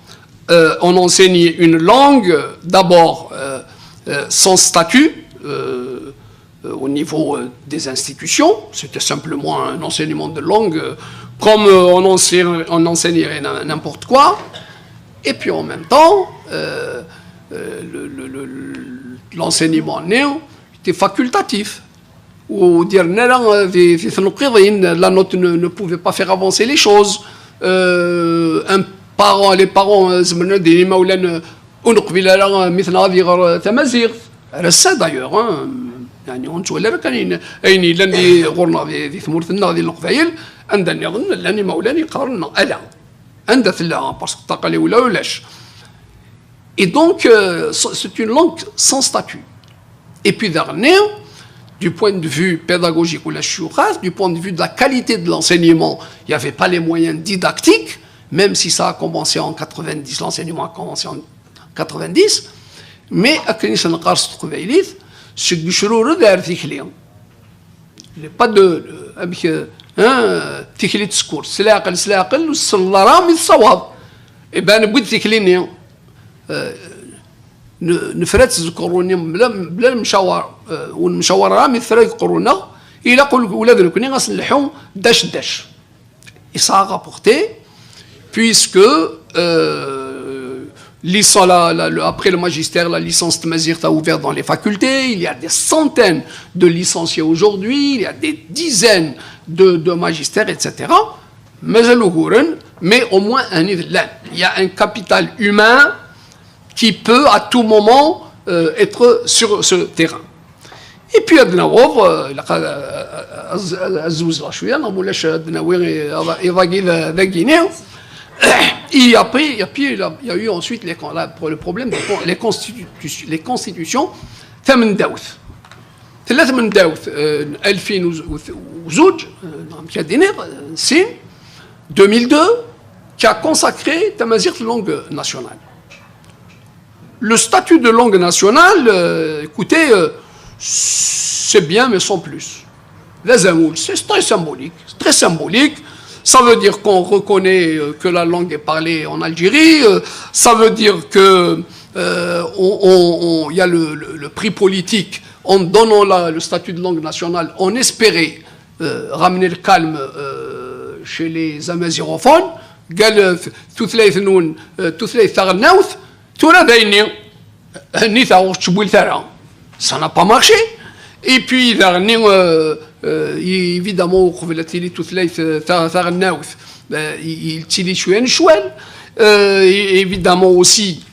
euh, on enseigne une langue, euh, d'abord euh, euh, sans statut euh, euh, au niveau euh, des institutions. C'était simplement un enseignement de langue, euh, comme euh, on enseigne- on enseignerait n'im- n'importe quoi. Et puis en même temps, euh, euh, le- le- le- le- l'enseignement néo était facultatif. Ou dire, la, la, euh, في في تنقيضين, la note ne, ne pouvait pas faire avancer les choses. Euh, un parent, les parents, euh, زعما ديما ولا ن- ونقبل على مثل هذه غير تمازيغ. على ça d'ailleurs, hein. يعني ونتولى كان اين الا اللي غورنا في في ثمورتنا غادي القبايل عندنا نظن لاني مولا يقارن الا عندها ثلا parce que الطاقه اللي ولا ولاش. Et donc, euh, c'est une langue sans statut. Et puis, dernier, du point de vue pédagogique ou la chouchas, du point de vue de la qualité de l'enseignement, il n'y avait pas les moyens didactiques, même si ça a commencé en quatre-vingt-dix, l'enseignement a commencé en quatre-vingt-dix, mais akken i s-neqqar s teqbaylit, seg ucrured ar tikli. Il n'est pas de, de amek, euh, hein, tikli d tsekkurt, s leɛqel, s leɛqel, ur tselleḍ ara mi tessawaḍ. Eh ben, newwi-d tikli-nni. Euh, n- nefra-tt deg uqerru-nni bla bla lemcawar, euh, ur nemcawar ara mi tefra deg uqerru-nneɣ, ilaq ul- ula d nekni ad s-nleḥḥu dac dac. Et ça a rapporté, puisque euh, licence- la- la- le- après le magistère, la licence de Mazir a ouvert dans les facultés, il y a des centaines de licenciés aujourd'hui, il y a des dizaines de, de magistères, et cetera. Mais, mais au moins un il y a un capital humain qui peut à tout moment euh, être sur ce terrain. Et puis ad naweḍ, euh, ilaq ad- ad- ad- ad zewzeɣ cwiya, neɣ mulac ad nawi iḍ-, iḍ-agi d- dagini. Et après, et puis, il y a eu ensuite les con- la- pour le problème des con- les constitutions, les constitutions tamendawt. Tella tamendawt euh, ألفين وزوج, euh, neɣ amek ad iniɣ, euh, sin, deux mille deux, qui a consacré tamaziɣt langue nationale. Le statut de langue nationale, euh, écoutez, euh, c'est bien, mais sans plus. D azamul, c'est très symbolique, c'est très symbolique. Ça veut dire qu'on reconnaît euh, que la langue est parlée en Algérie. Euh, ça veut dire que euh, on- on- on- il y a le, le- le prix politique. En donnant la- le statut de langue nationale, on espérait euh, ramener le calme euh, chez les amazirophones. قال euh, tutlayt-nwen, euh, tutlayt taɣelnawt, tura dayenni, hennit-aɣ ur tettcewwilet ara. Ça n'a pas marché. Et puis, daɣenni, euh, euh, évidemment, uqbel ad tili tutlayt euh, ta- taɣelnawt, euh, il il tili cwiya n ccwal. Euh, et évidemment aussi,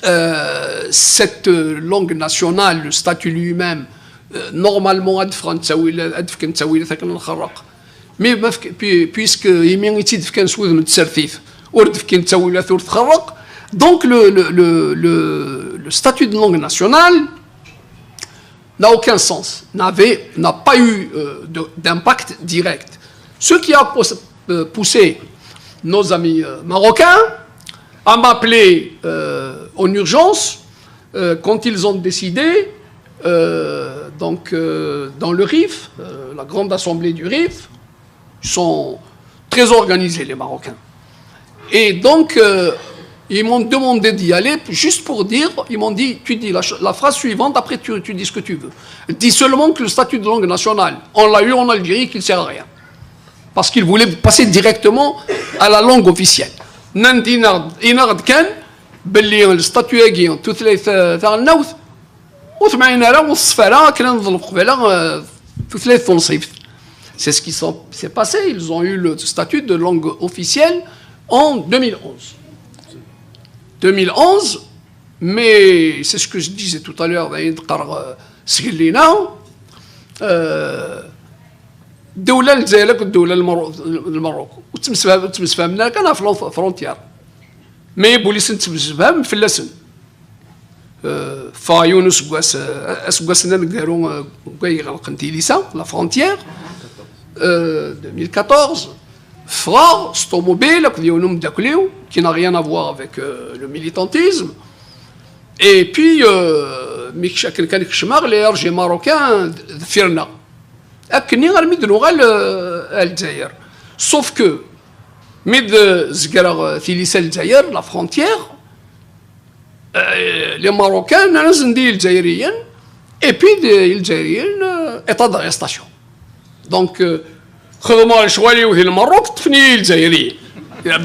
euh, cette euh, langue nationale, le statut lui-même, euh, normalement, ad fken ttawilat, ad fken ttawilat akken ad nxerreq. Mais ma fk- puis- puisque imi i tt-id-fkan s wudem n tsertit, ur d-fkin ttawilat ur txerreq. Donc le, le, le, le, le statut de langue nationale n'a aucun sens, n'avait, n'a pas eu euh, de- d'impact direct. Ce qui a pous- euh, poussé nos amis euh, marocains à m'appeler euh, en urgence euh, quand ils ont décidé, euh, donc euh, dans le Rif, euh, la grande assemblée du Rif, ils sont très organisés les Marocains. Et donc, euh, ils m'ont demandé d'y aller juste pour dire, ils m'ont dit, tu dis la, ch- la phrase suivante, après tu, tu dis ce que tu veux. Dis seulement que le statut de langue nationale, on l'a eu en Algérie, qu'il ne sert à rien. Parce qu'ils voulaient passer directement À la langue officielle. Nnan-d, yenna-ɣ-d kan belli le statut-agi n tutlayt, euh, taɣelnawt ur temɛin ara, ur teṣfi ara akken ad neḍleb qbala, euh, tutlayt tunṣibt. C'est ce qui s'est passé. Ils ont eu le statut de langue officielle en deux mille onze. deux mille onze, mais c'est ce que je disais tout à l'heure, d ayen d-qqareɣ, euh, sgellina, euh, ddewla n Lezzayer akked ddewla n Lmer-, n Lmerruk ur ttemsefham-, ur ttemsefhamen ara kan ɣef la frontière. Mais wwin-asen ttemsefham fell-asen. Euh, ffeɣ yiwen useggas, euh, aseggas-nni aneggaru, euh, deg ay ɣelqen tilisa, la frontière, euh, deux mille quatorze, ffɣeɣ s ṭumubil akked yiwen umeddakel-iw, qui n'a rien à voir avec, euh, le militantisme. Et puis, euh, mi kec-, akken kan kecmeɣ, les R G marocains d-, deffir-nneɣ. Akkenni armi d-nuɣal, euh, ar Lezzayer. Sauf que, mi d-zegreɣ, euh, tilisa n Lezzayer, la frontière, euh, les Marocains nnan-asen d Ilezzairiyen, et puis d Ilezzairiyen, euh, état d'arrestation. Donc, euh, xedmeɣ lecɣal-iw di Lmerruk, ṭṭfen-iyi Ilezzairiyen.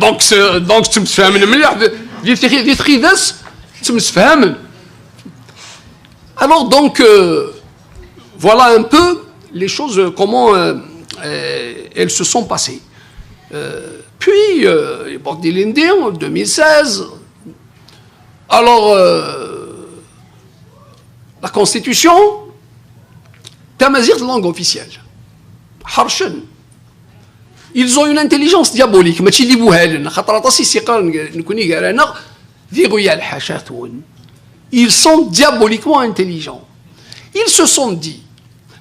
Donc, c'est, donc, ttemsefhamen mliḥ, di, di txi-, di txidas, ttemsefhamen. Alors, donc, euh, voilà un peu les choses, euh, comment, euh, euh, elles se sont passées. Euh, puis, euh, époque d'Ilindi, en deux mille seize, alors, euh, la constitution, tamaziɣt langue officielle. Ḥercen. Ils ont une intelligence diabolique, mačči d ibuhalen, xaṭer aṭas i s-yeqqaren nekni gar-aneɣ, d iɣyal ḥaca-twen. Ils sont diaboliquement intelligents. Ils se sont dit,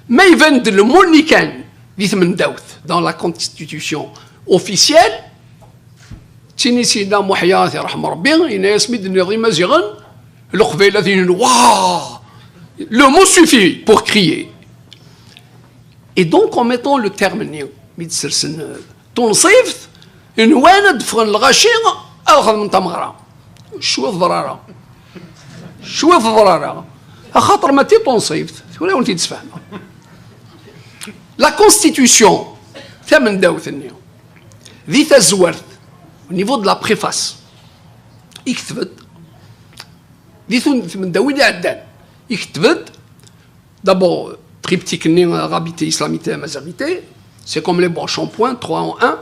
ma iban-d lmu-nni kan di tmendawt, dans la constitution officielle, ttini Sidna Muḥya, ad t-yerḥem Rebbi, yenna-yas mi d-tenniḍ Imaziɣen, Leqbayel ad inin, waah, le mot suffit pour crier. Et donc, en mettant le terme-nni, mi d-sersen, euh, tunṣibt, nwan ad d-ffɣen lɣaci ad xedmen tameɣra. Cwiṭ ḍrara. Cwiṭ ḍrara. Axaṭer mačči tunṣibt, tura ad wen-t-id-sfehmeɣ. La constitution tamendawt-nni, di tazwart, au niveau de la préface, ikteb-d, di tun-, tmendawin iɛeddan, ikteb-d, d'abord, triptyque-nni, arabité, islamité, amazigité, c'est comme les broches en point, trois en un.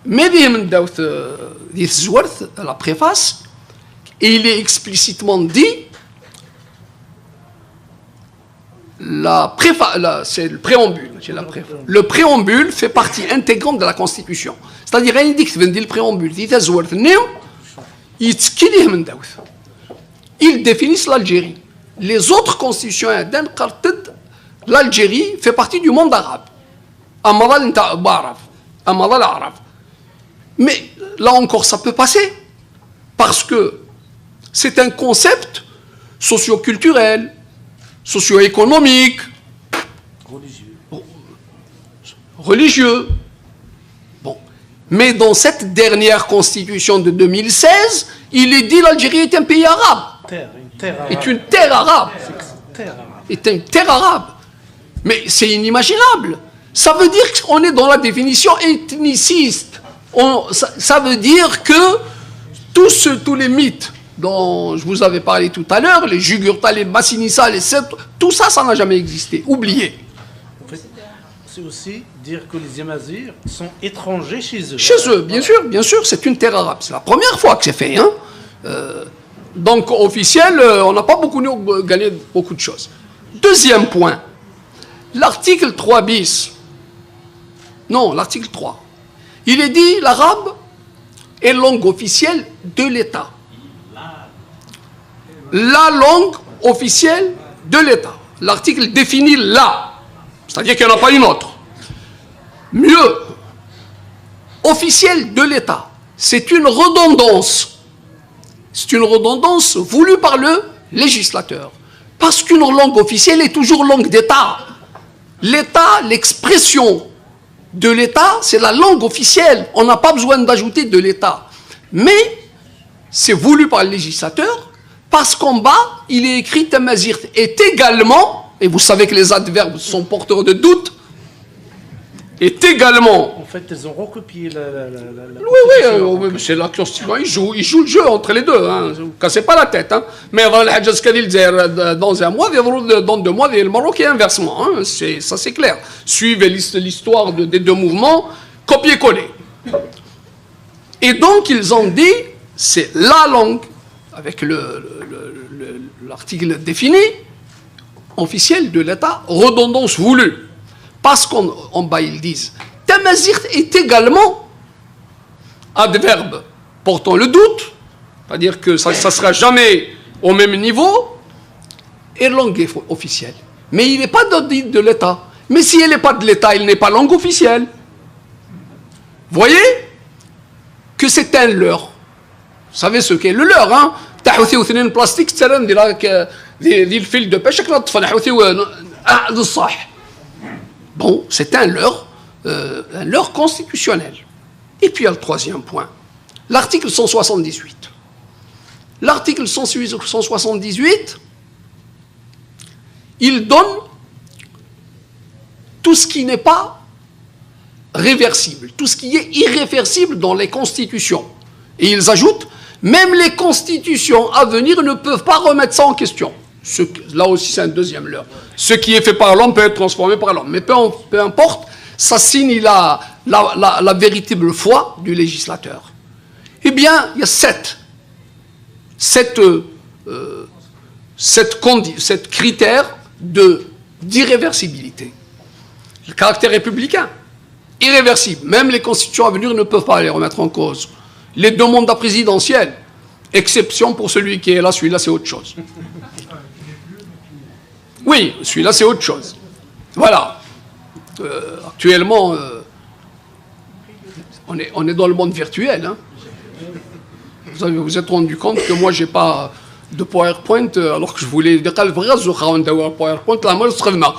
Mais di tmendawt, euh, di tazwart, la préface, il est explicitement dit, la préfa-, la, c'est le préambule, c'est la préfa-, le préambule fait partie intégrante de la Constitution. C'est-à-dire, ayen d-iketben di le préambule, di tazwart-nni, yettekki di tmendawt. Ils définissent l'Algérie. Les autres constitutions, qqarent-d, l'Algérie fait partie du monde arabe. Amaḍal n ta-, n waɛrab. Amaḍal aɛrab. Mais là encore, ça peut passer. Parce que c'est un concept socio-culturel, socio-économique, religieux. Bon. Mais dans cette dernière constitution de deux mille seize, il est dit l'Algérie est un pays arabe. Terre, une terre arabe. Est une terre arabe. C'est une terre arabe. Est une terre arabe. Mais c'est inimaginable. Ça veut dire qu'on est dans la définition ethniciste. On, ça, ça veut dire que tous ceux, tous les mythes dont je vous avais parlé tout à l'heure, les Jugurtha, les Massinissa, les Celtes, tout ça, ça n'a jamais existé. Oubliez. En fait, c'est aussi dire que les Amazirs sont étrangers chez eux. Chez eux, bien sûr, bien sûr, c'est une terre arabe. C'est la première fois que c'est fait, hein. Euh, donc, officiel, euh, on n'a pas beaucoup, gagné beaucoup de choses. Deuxième point, l'article trois bis. Non, l'article trois. Il est dit, l'arabe est langue officielle de l'État. La langue officielle de l'État. L'article définit la, c'est-à-dire qu'il n'y en a pas une autre. Mieux, officielle de l'État, c'est une redondance. C'est une redondance voulue par le législateur. Parce qu'une langue officielle est toujours langue d'État. L'État, l'expression de l'État, c'est la langue officielle. On n'a pas besoin d'ajouter de l'État. Mais c'est voulu par le législateur, parce qu'en bas, il est écrit tamazirt est également, et vous savez que les adverbes sont porteurs de doutes, est également En fait, elles ont recopié la. la- la- la Oui, oui, constitution. euh, oui, mais c'est la constitution. Ils jouent, ils jouent le jeu entre les deux. Hein. Vous ne cassez pas la tête. Hein. Mais voilà, le Hadj Askari, dans un mois, dans deux mois, le Maroc et inversement. Hein. C'est- Ça, c'est clair. Suivez l'his- l'histoire de- des deux mouvements, copier-coller. Et donc, ils ont dit, c'est la langue, avec le- le- le- le- l'article défini, officielle de l'État, redondance voulue. Parce qu'en en bas, ils disent, Tamazight est également adverbe portant le doute, c'est-à-dire que ça ne sera jamais au même niveau, et langue est officielle. Mais il n'est pas de, de l'État. Mais si elle n'est pas de l'État, elle n'est pas langue officielle. Voyez que c'est un leurre. Vous savez ce qu'est le leurre, hein? Taḥuti u tnin plastique, tsaran di la, di, di le fil de pêche, la tfan, ḥuti u, ah, de sah. Bon, c'est un leurre, euh, un leurre constitutionnel. Et puis il y a le troisième point, l'article cent soixante-dix-huit. L'article cent soixante-dix-huit, il donne tout ce qui n'est pas réversible, tout ce qui est irréversible dans les constitutions. Et ils ajoutent, même les constitutions à venir ne peuvent pas remettre ça en question. Ce- là aussi, c'est un deuxième leurre. Ce qui est fait par l'homme peut être transformé par l'homme. Mais peu, peu importe, ça signe la, la, la- la véritable foi du législateur. Eh bien, il y a sept, sept, euh, euh, sept condi- sept critères de, d'irréversibilité. Le caractère républicain, irréversible. Même les constitutions à venir ne peuvent pas les remettre en cause. Les deux mandats présidentiels, exception pour celui qui est là, celui-là, c'est autre chose. Oui, celui-là, c'est autre chose. Voilà. Euh, actuellement, euh, on, est, on est dans le monde virtuel. Hein. Vous avez- vous vous êtes rendu compte que moi, j'ai pas de PowerPoint, euh, alors que je voulais dire, un PowerPoint, là, moi, je serais là.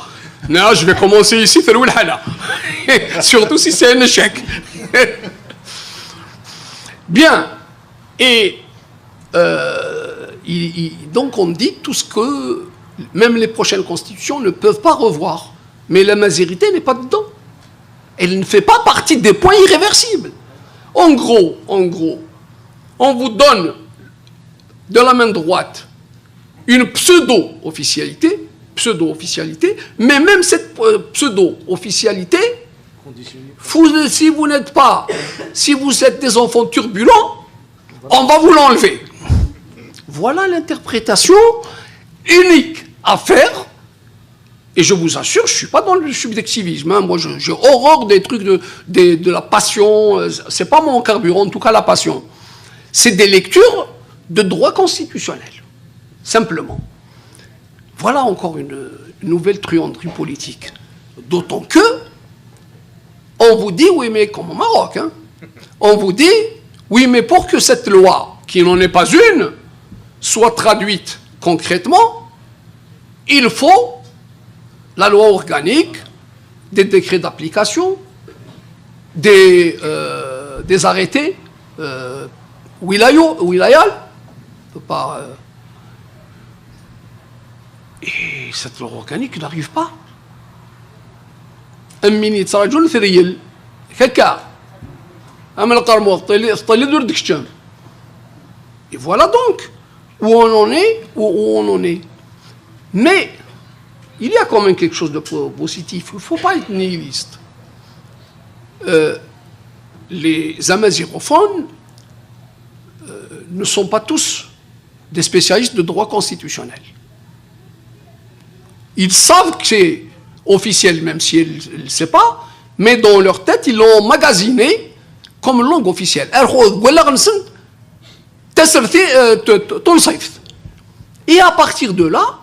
Non, je vais commencer ici, c'est le halala. Surtout si c'est un échec. Bien. Et euh, il- il- donc on dit tout ce que même les prochaines constitutions ne peuvent pas revoir. Mais l'Amazighité n'est pas dedans. Elle ne fait pas partie des points irréversibles. En gros, en gros, on vous donne de la main droite une pseudo-officialité, pseudo-officialité, mais même cette euh, pseudo-officialité, vous- si vous n'êtes pas, si vous êtes des enfants turbulents, on va vous l'enlever. Voilà l'interprétation unique à faire. Et je vous assure, je ne suis pas dans le subjectivisme. Hein. Moi, je- j'ai horreur des trucs de, des- de la passion. Euh, c'est pas mon carburant, en tout cas la passion. C'est des lectures de droit constitutionnel, simplement. Voilà encore une nouvelle truanderie politique. D'autant que on vous dit, oui, mais comme au Maroc, hein, on vous dit, oui, mais pour que cette loi, qui n'en est pas une, soit traduite concrètement, il faut la loi organique, des décrets d'application, des, euh, des arrêtés euh, wilayo- wilayal, par, euh, et cette loi organique n'arrive pas. Am win yettraǧun treyel. Kaka. Am lqermud, ṭṭili- ṭṭili ur d-keččem. Et voilà donc où on en est, où, où on en est. Mais il y a quand même quelque chose de po- positif. Il ne faut pas être nihiliste. Euh, les amazighophones euh, ne sont pas tous des spécialistes de droit constitutionnel. Ils savent que c'est officiel, même si elle ne le sait pas, mais dans leur tête, ils l'ont emmagasiné comme langue officielle. Alors, voilà, taserti, euh, t- t- tunṣibt. Et à partir de là,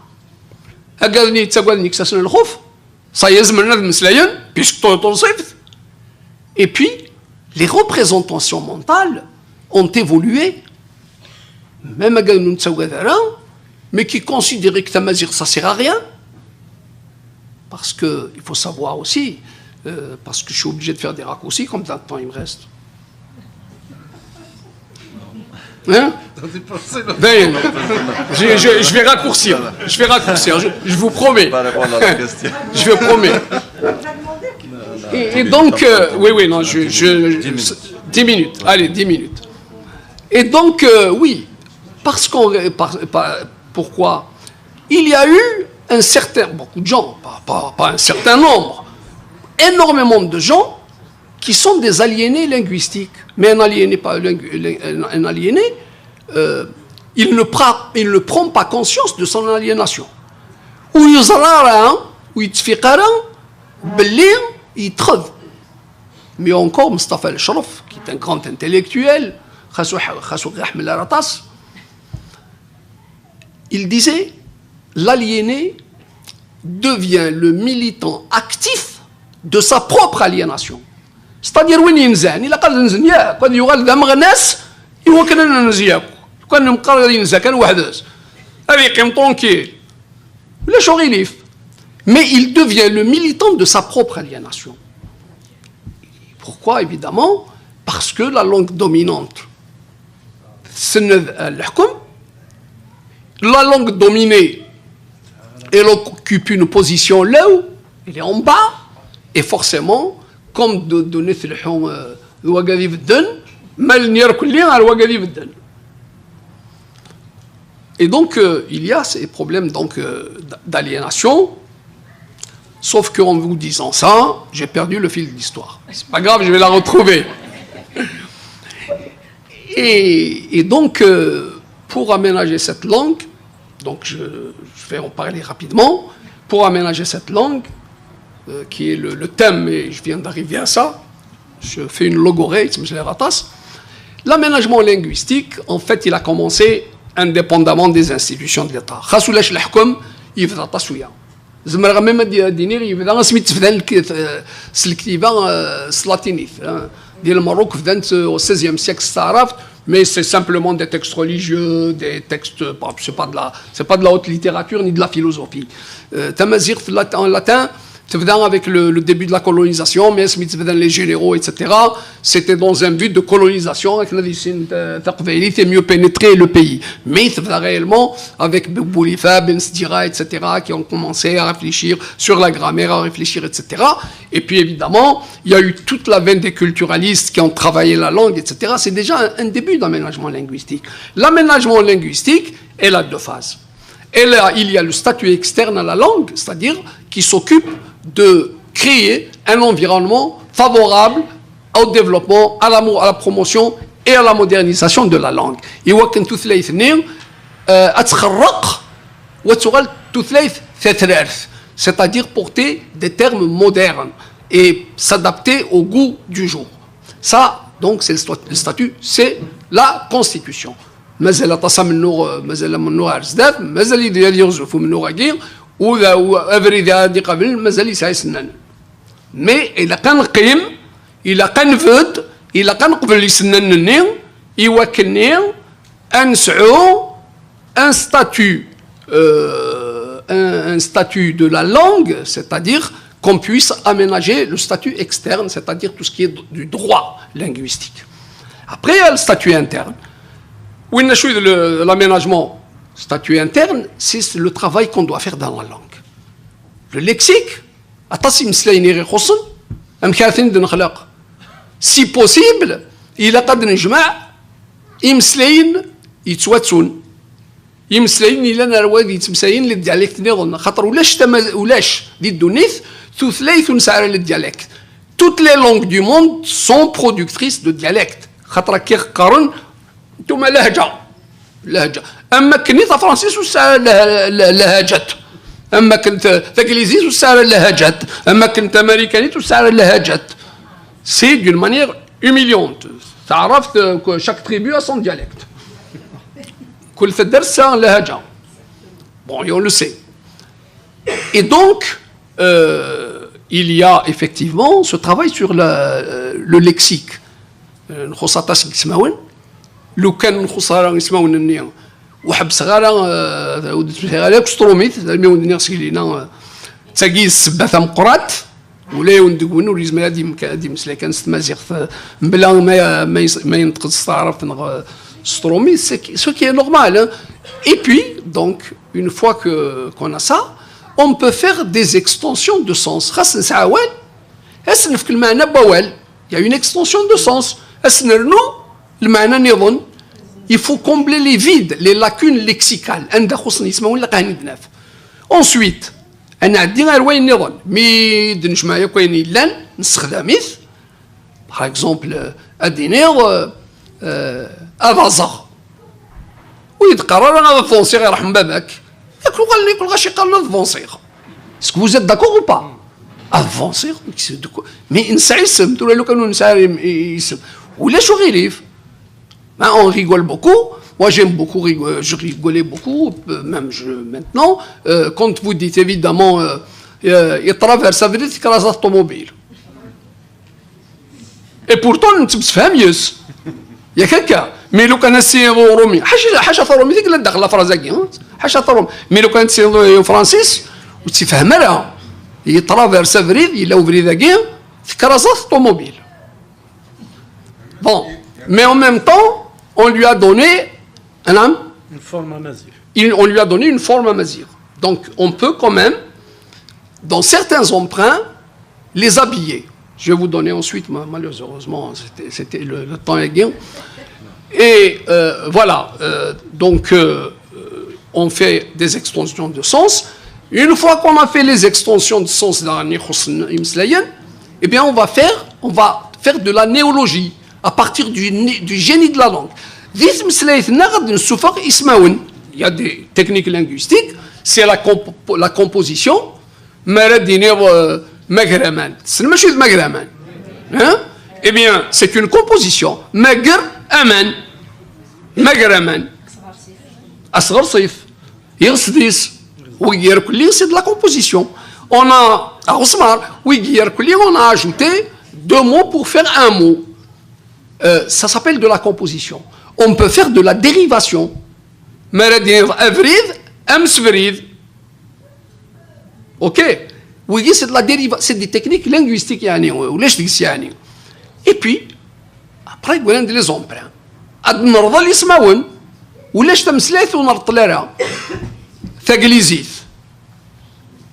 agalni, tagwalni, ça, c'est le khuf, ça y est, maintenant, puisque tunṣibt. Et puis, les représentations mentales ont évolué. Même à Gagnon Tsawgadara, mais qui considérait que Tamazir, ça sert à rien. Parce que il faut savoir aussi, euh, parce que je suis obligé de faire des raccourcis, comme dans le temps il me reste. Hein? Ben, je, je- je vais raccourcir. Je vais raccourcir. Je, je vous promets. Par rapport à la question. Je vous promets. Et, et donc, euh, oui, oui, non, je, je- dix minutes. Allez, dix minutes. Et donc, euh, oui, parce qu'on, par- par- pourquoi il y a eu un certain, beaucoup de gens, pas, pas- pas un certain nombre, énormément de gens qui sont des aliénés linguistiques. Mais un aliéné, pas lingu- un, un aliéné, euh, il ne, prend, il ne prend pas conscience de son aliénation. Ou il Mais encore Mustafa Lechref, qui est un grand intellectuel, خاصو ح- خاصو غير يحمل على طاس, il disait, l'aliéné devient le militant actif de sa propre aliénation. C'est-à-dire, وين ينزع؟ إلا قال نزن ياك، كان يغال ذا مغناس، يوكل أنا نزياك. كان مقرر ينزع كان وحده. هذه يقيم طونكيل. ولا شو غيليف. Mais il devient le militant de sa propre aliénation. Pourquoi, évidemment ? Parce que la langue dominante, c'est le, euh, le حكم. La langue dominée, elle occupe une position là où elle est en bas, et forcément, comme de, de نثلحون, euh, وقاعد يبدن, ما نير كلي غير وقاعد يبدن. Et donc, euh, il y a ces problèmes donc, euh, d- d'aliénation. Sauf qu'en vous disant ça, j'ai perdu le fil de l'histoire. C'est pas grave, je vais la retrouver. Et, et donc, euh, pour aménager cette langue, donc je, je vais en parler rapidement, pour aménager cette langue, euh, qui est le, le thème, et je viens d'arriver à ça, je fais une logorrhée, mais je l'ai ratasse. L'aménagement linguistique, en fait, il a commencé indépendamment des institutions de l'État. خاصو لاش الحكم يبدا تصوية. زعما راه même دي دينير يبدا اسمي تفدان الك- سلكتيفا سلاطينيت ديال المروك فدانت au seizième siècle استعرفت. Mais c'est simplement des textes religieux, des textes, bon, c'est pas de la, c'est pas de la haute littérature ni de la philosophie. Euh, تمازيغت, en latin, تبدا avec le, le début de la colonisation, mais اسمي تبدا les généraux, et cetera. C'était dans un but de colonisation, avec la décennie, euh, تقبايليت, et mieux pénétrer le pays. Mais تبدا réellement avec Boulifa, Ben Sdira, et cetera, qui ont commencé à réfléchir sur la grammaire, à réfléchir, et cetera. Et puis évidemment, il y a eu toute la veine des culturalistes qui ont travaillé la langue, et cetera. C'est déjà un, un début d'aménagement linguistique. L'aménagement linguistique, elle a deux phases. Et là, il y a le statut externe à la langue, c'est-à-dire qui s'occupe de créer un environnement favorable au développement, à la, mo- à la promotion et à la modernisation de la langue. إوا كان tutlayt-nni, euh, ad txerreq, ad tuɣal tutlayt tatrart, c'est-à-dire porter des termes modernes et s'adapter au goût du jour. Ça, donc, c'est le sta- le statut, c'est la constitution. مازال aṭas amennuɣ, مازال amennuɣ ar zdat, مازال ad yeɣzef umennuɣ-agi, u d- u abrid ad iqabel, مازال yesɛa isennanen. Mais ilaq ad neqqim, ilaq ad nebded, ilaq ad neqbel isennanen-nni, i wakken-nni ad nesɛu un statut, euh, un, un statut de la langue, c'est-à-dire qu'on puisse aménager le statut externe, c'est-à-dire tout ce qui est du droit linguistique. Après, il y a le statut interne. Oui, le- l'aménagement, statut interne, c'est le travail qu'on doit faire dans la langue. Le lexique, aṭas imeslayen i ɣ-ixuṣṣen, amek ara ten-id-nexleq? Si possible, ilaq ad nejmeɛ imeslayen yettwattun. Imeslayen yellan ar wad yettmeslayen les dialectes nniḍen, xaṭer ulac tama-, ulac di ddunit tutlayt ur nesɛi ara les dialectes. Toutes les langues du monde sont productrices de dialectes. Xaṭer akka i ɣ-qqaren, ntuma lahǧa. Lahǧa. Am akken i tafransist ur tesɛi ara lah-, lah-, lahǧat. Am akken t-, taglizit ur tesɛi ara lahǧat. Am akken tamarikanit ur tesɛi ara lahǧat. C'est d'une manière humiliante. Taɛrabt, euh, que chaque tribu a son dialecte. Kul taddart tesɛa lahǧa. Bon, et on le sait. Et donc, euh, il y a effectivement ce travail sur la, euh, le lexique. Euh, nxuṣṣ aṭas n yismawen. Lukan ur nxuṣṣ ara ismawen-nni, ur ḥebbseɣ ara, euh, ur d-ttmesxiɣ ara akk s trumit, almi wen-d-nniɣ seg lina, euh, d tagi i d ssebba tameqqrant. Ula yiwen deg-wen ur yezmir ad yemk-, ad yemmeslay kan s tmaziɣt, euh, mebla ma, ma yes-, ma yenṭeq-d s taɛrabt neɣ, euh, s trumit, c'est qui, ce qui est normal, hein. Et puis, donc, une fois que, qu'on a ça, on peut faire des extensions de sens. Xas nesɛa awal, Ad s-nefk lmeɛna n wawal, il y a une extension de sens. Ad s-nernu lmeɛna nniḍen. Il faut combler les vides, les lacunes lexicales. Anda xuṣṣen yismawen, ilaq ad ten-id-naf. Ensuite, ad nɛeddi ar wayen nniḍen. Mi d-nejmeɛ akk ayen yellan, nessexdam-it. Par exemple, euh, ad d-iniɣ, euh, euh, ad aẓeɣ. Ur yi-d-qqar ara ad avansiɣ, iṛḥem baba-k. Yak uɣalen yakk lɣaci qqaren ad avansiɣ. Est-ce que vous êtes d'accord ou pas? Ad avansiɣ, mais c'est de quoi? Mais nesɛa isem, tura lukan ur nesɛi ara im-, i-, isem. Ulac uɣilif. Hein, on rigole beaucoup. Moi, j'aime beaucoup rigo-, je rigolais beaucoup, euh, même je, maintenant. Euh, quand vous dites évidemment, euh, euh, il traverse, ça veut dire qu'il traverse l'automobile. Et pourtant, nettemsefham yes. Yak akka. Mais lukan ad tiniḍ i urumi, ḥaca, ḥaca tarumit i yellan daxel la phrase-agi, hein? Ḥaca tarumit. Mais lukan ad tiniḍ i ufransis, ur tt-ifehhem ara. Yetraverse abrid, yella ubrid-agi, tekraẓat ṭumubil. Bon. Mais en même temps, on lui a donné, hein, une forme amazigh. Il, on lui a donné une forme amazigh. Donc, on peut quand même, dans certains emprunts, les habiller. Je vais vous donner ensuite, ma-, malheureusement, c'était, c'était le, le temps est bien. Et, euh, voilà, euh, donc, euh, euh, on fait des extensions de sens. Une fois qu'on a fait les extensions de sens dans les eh bien, on va faire, on va faire de la néologie à partir du, du génie de la langue. Di tmeslayt-nneɣ ad nessufeɣ ismawen. Il y a des techniques linguistiques, c'est la, comp-, la composition. Mi ara d-iniɣ, euh, magraman. Tessnem acu d magraman? Hein? Eh bien, c'est une composition. Mager aman. Magraman. Asɣersif. Iɣes dis. Wigi irkelli, c'est de la composition. On a, aɣesmar, wigi irkelli, on a ajouté deux mots pour faire un mot. Euh, ça s'appelle de la composition. On peut faire de la dérivation. Mi ara d-iniḍ abrid, amsebrid. Ok? Wigi, c'est de la dériva-, c'est des techniques linguistiques, yeɛni, ulac deg-s, yeɛni. Et puis, après, gwalan d les emprunts. Ad nerḍel ismawen, ulac tameslayt ur nreṭṭel ara. Taglizit.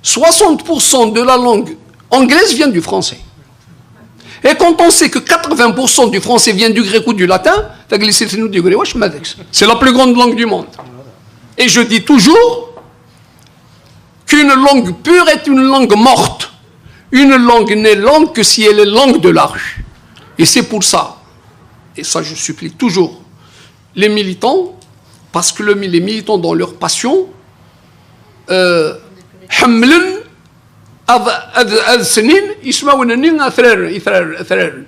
Soixante pour cent de la langue anglaise vient du français. Et quand on sait que quatre-vingts pour cent du français vient du grec ou du latin, taglizit-inu d yegri, wacemma deg-s. C'est la plus grande langue du monde. Et je dis toujours qu'une langue pure est une langue morte. Une langue n'est langue que si elle est langue de la rue. Et c'est pour ça, et ça je supplie toujours les militants, parce que le, les militants dans leur passion, euh, ḥemmlen ad, ad, ad ssnen ismawen-nni atraren, atraren, atraren.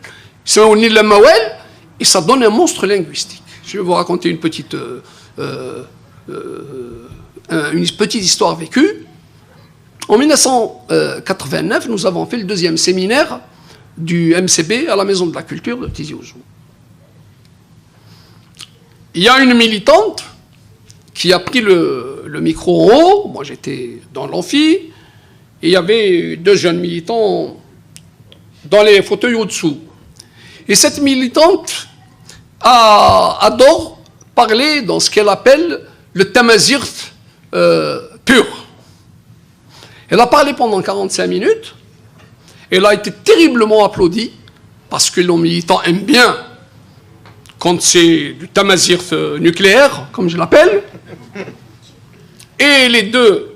Ismawen-nni n lamawal, et ça donne un monstre linguistique. Je vais vous raconter une petite, euh, euh, euh, un, une petite histoire vécue. En mille neuf cent quatre-vingt-neuf, nous avons fait le deuxième séminaire du M C B à la Maison de la Culture de Tizi Ouzou. Il y a une militante qui a pris le, le micro en haut. Moi, j'étais dans l'amphi. Et il y avait deux jeunes militants dans les fauteuils au-dessous. Et cette militante a, adore parler dans ce qu'elle appelle le tamazirt, euh, pur. Elle a parlé pendant quarante-cinq minutes. Elle a été terriblement applaudie parce que le militant aime bien quand c'est du tamazirt, euh, nucléaire, comme je l'appelle. Et les deux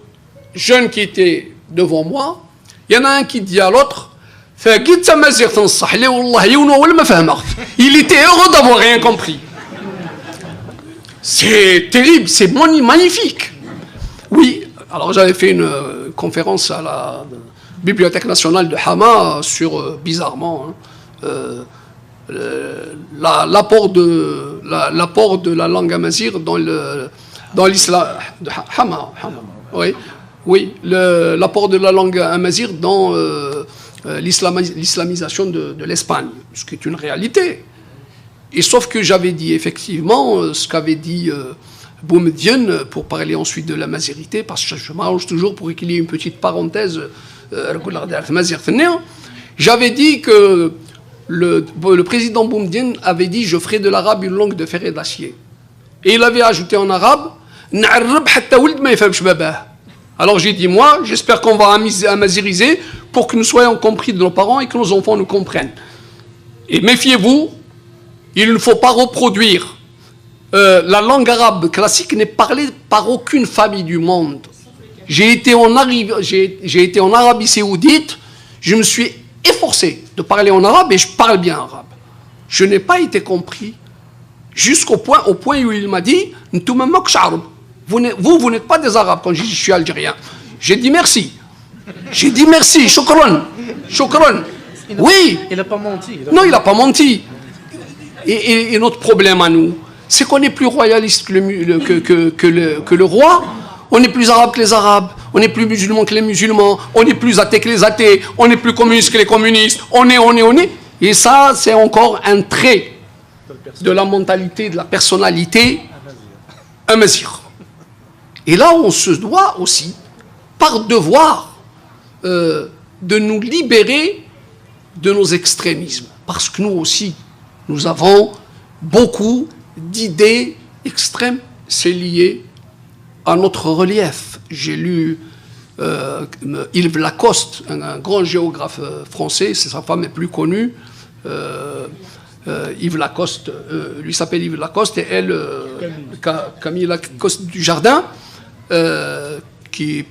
jeunes qui étaient devant moi, il y en a un qui dit à l'autre, tagi d tamaziɣt n ṣṣeḥ, la wallah, yiwen wawal ma fehmeɣ. Il était heureux d'avoir rien compris. C'est terrible, c'est moni-, magnifique. Oui, alors j'avais fait une, euh, conférence à la Bibliothèque nationale de Hama sur, euh, bizarrement, hein, euh, euh, la, l'apport de, la, l'apport de la langue amazigh dans le, dans l'islam, de Ha-, Hama, Hama, oui, oui, le, l'apport de la langue amazigh dans, euh, euh, l'islami-, l'islamisation de, de l'Espagne, ce qui est une réalité. Et sauf que j'avais dit effectivement, euh, ce qu'avait dit, euh, Boumediene, euh, pour parler ensuite de l'amazighrité, parce que je m'arrange toujours pour qu'il y ait une petite parenthèse, euh, j'avais dit que le, le président Boumediene avait dit, je ferai de l'arabe une langue de fer et d'acier. Et il avait ajouté en arabe, نعرب حتى ولد ما يفهمش باباه. Alors j'ai dit, moi, j'espère qu'on va amis-, amazighiser pour que nous soyons compris de nos parents et que nos enfants nous comprennent. Et méfiez-vous, il ne faut pas reproduire. Euh, la langue arabe classique n'est parlée par aucune famille du monde. J'ai été en, Ari- j'ai, j'ai été en Arabie Saoudite, je me suis efforcé de parler en arabe et je parle bien arabe. Je n'ai pas été compris jusqu'au point, au point où il m'a dit, "Ntouma makosh Arab. Vous, n'êtes- vous, vous n'êtes pas des Arabes." Quand je dis, "Je suis algérien." J'ai dit, "Merci." J'ai dit, "Merci, shukran. Shukran." Oui. Il n'a pas menti. Non, il n'a pas menti. Et, et- et notre problème à nous, c'est qu'on est plus royaliste que le, mu- le- que, que- que le, que le roi, on est plus arabe que les Arabes, on est plus musulman que les musulmans, on est plus athée que les athées, on est plus communiste que les communistes, on est, on est, on est. Et ça, c'est encore un trait de la mentalité, de la personnalité amazigh. Et là, on se doit aussi, par devoir, euh, de nous libérer de nos extrémismes. Parce que nous aussi, nous avons beaucoup d'idées extrêmes. C'est lié à notre relief. J'ai lu euh, Yves Lacoste, un, un grand géographe euh, français, c'est sa femme est plus connue. Euh, euh, Yves Lacoste, euh, lui s'appelle Yves Lacoste et elle, euh, Ca- Camille Lacoste du Jardin, euh, qui,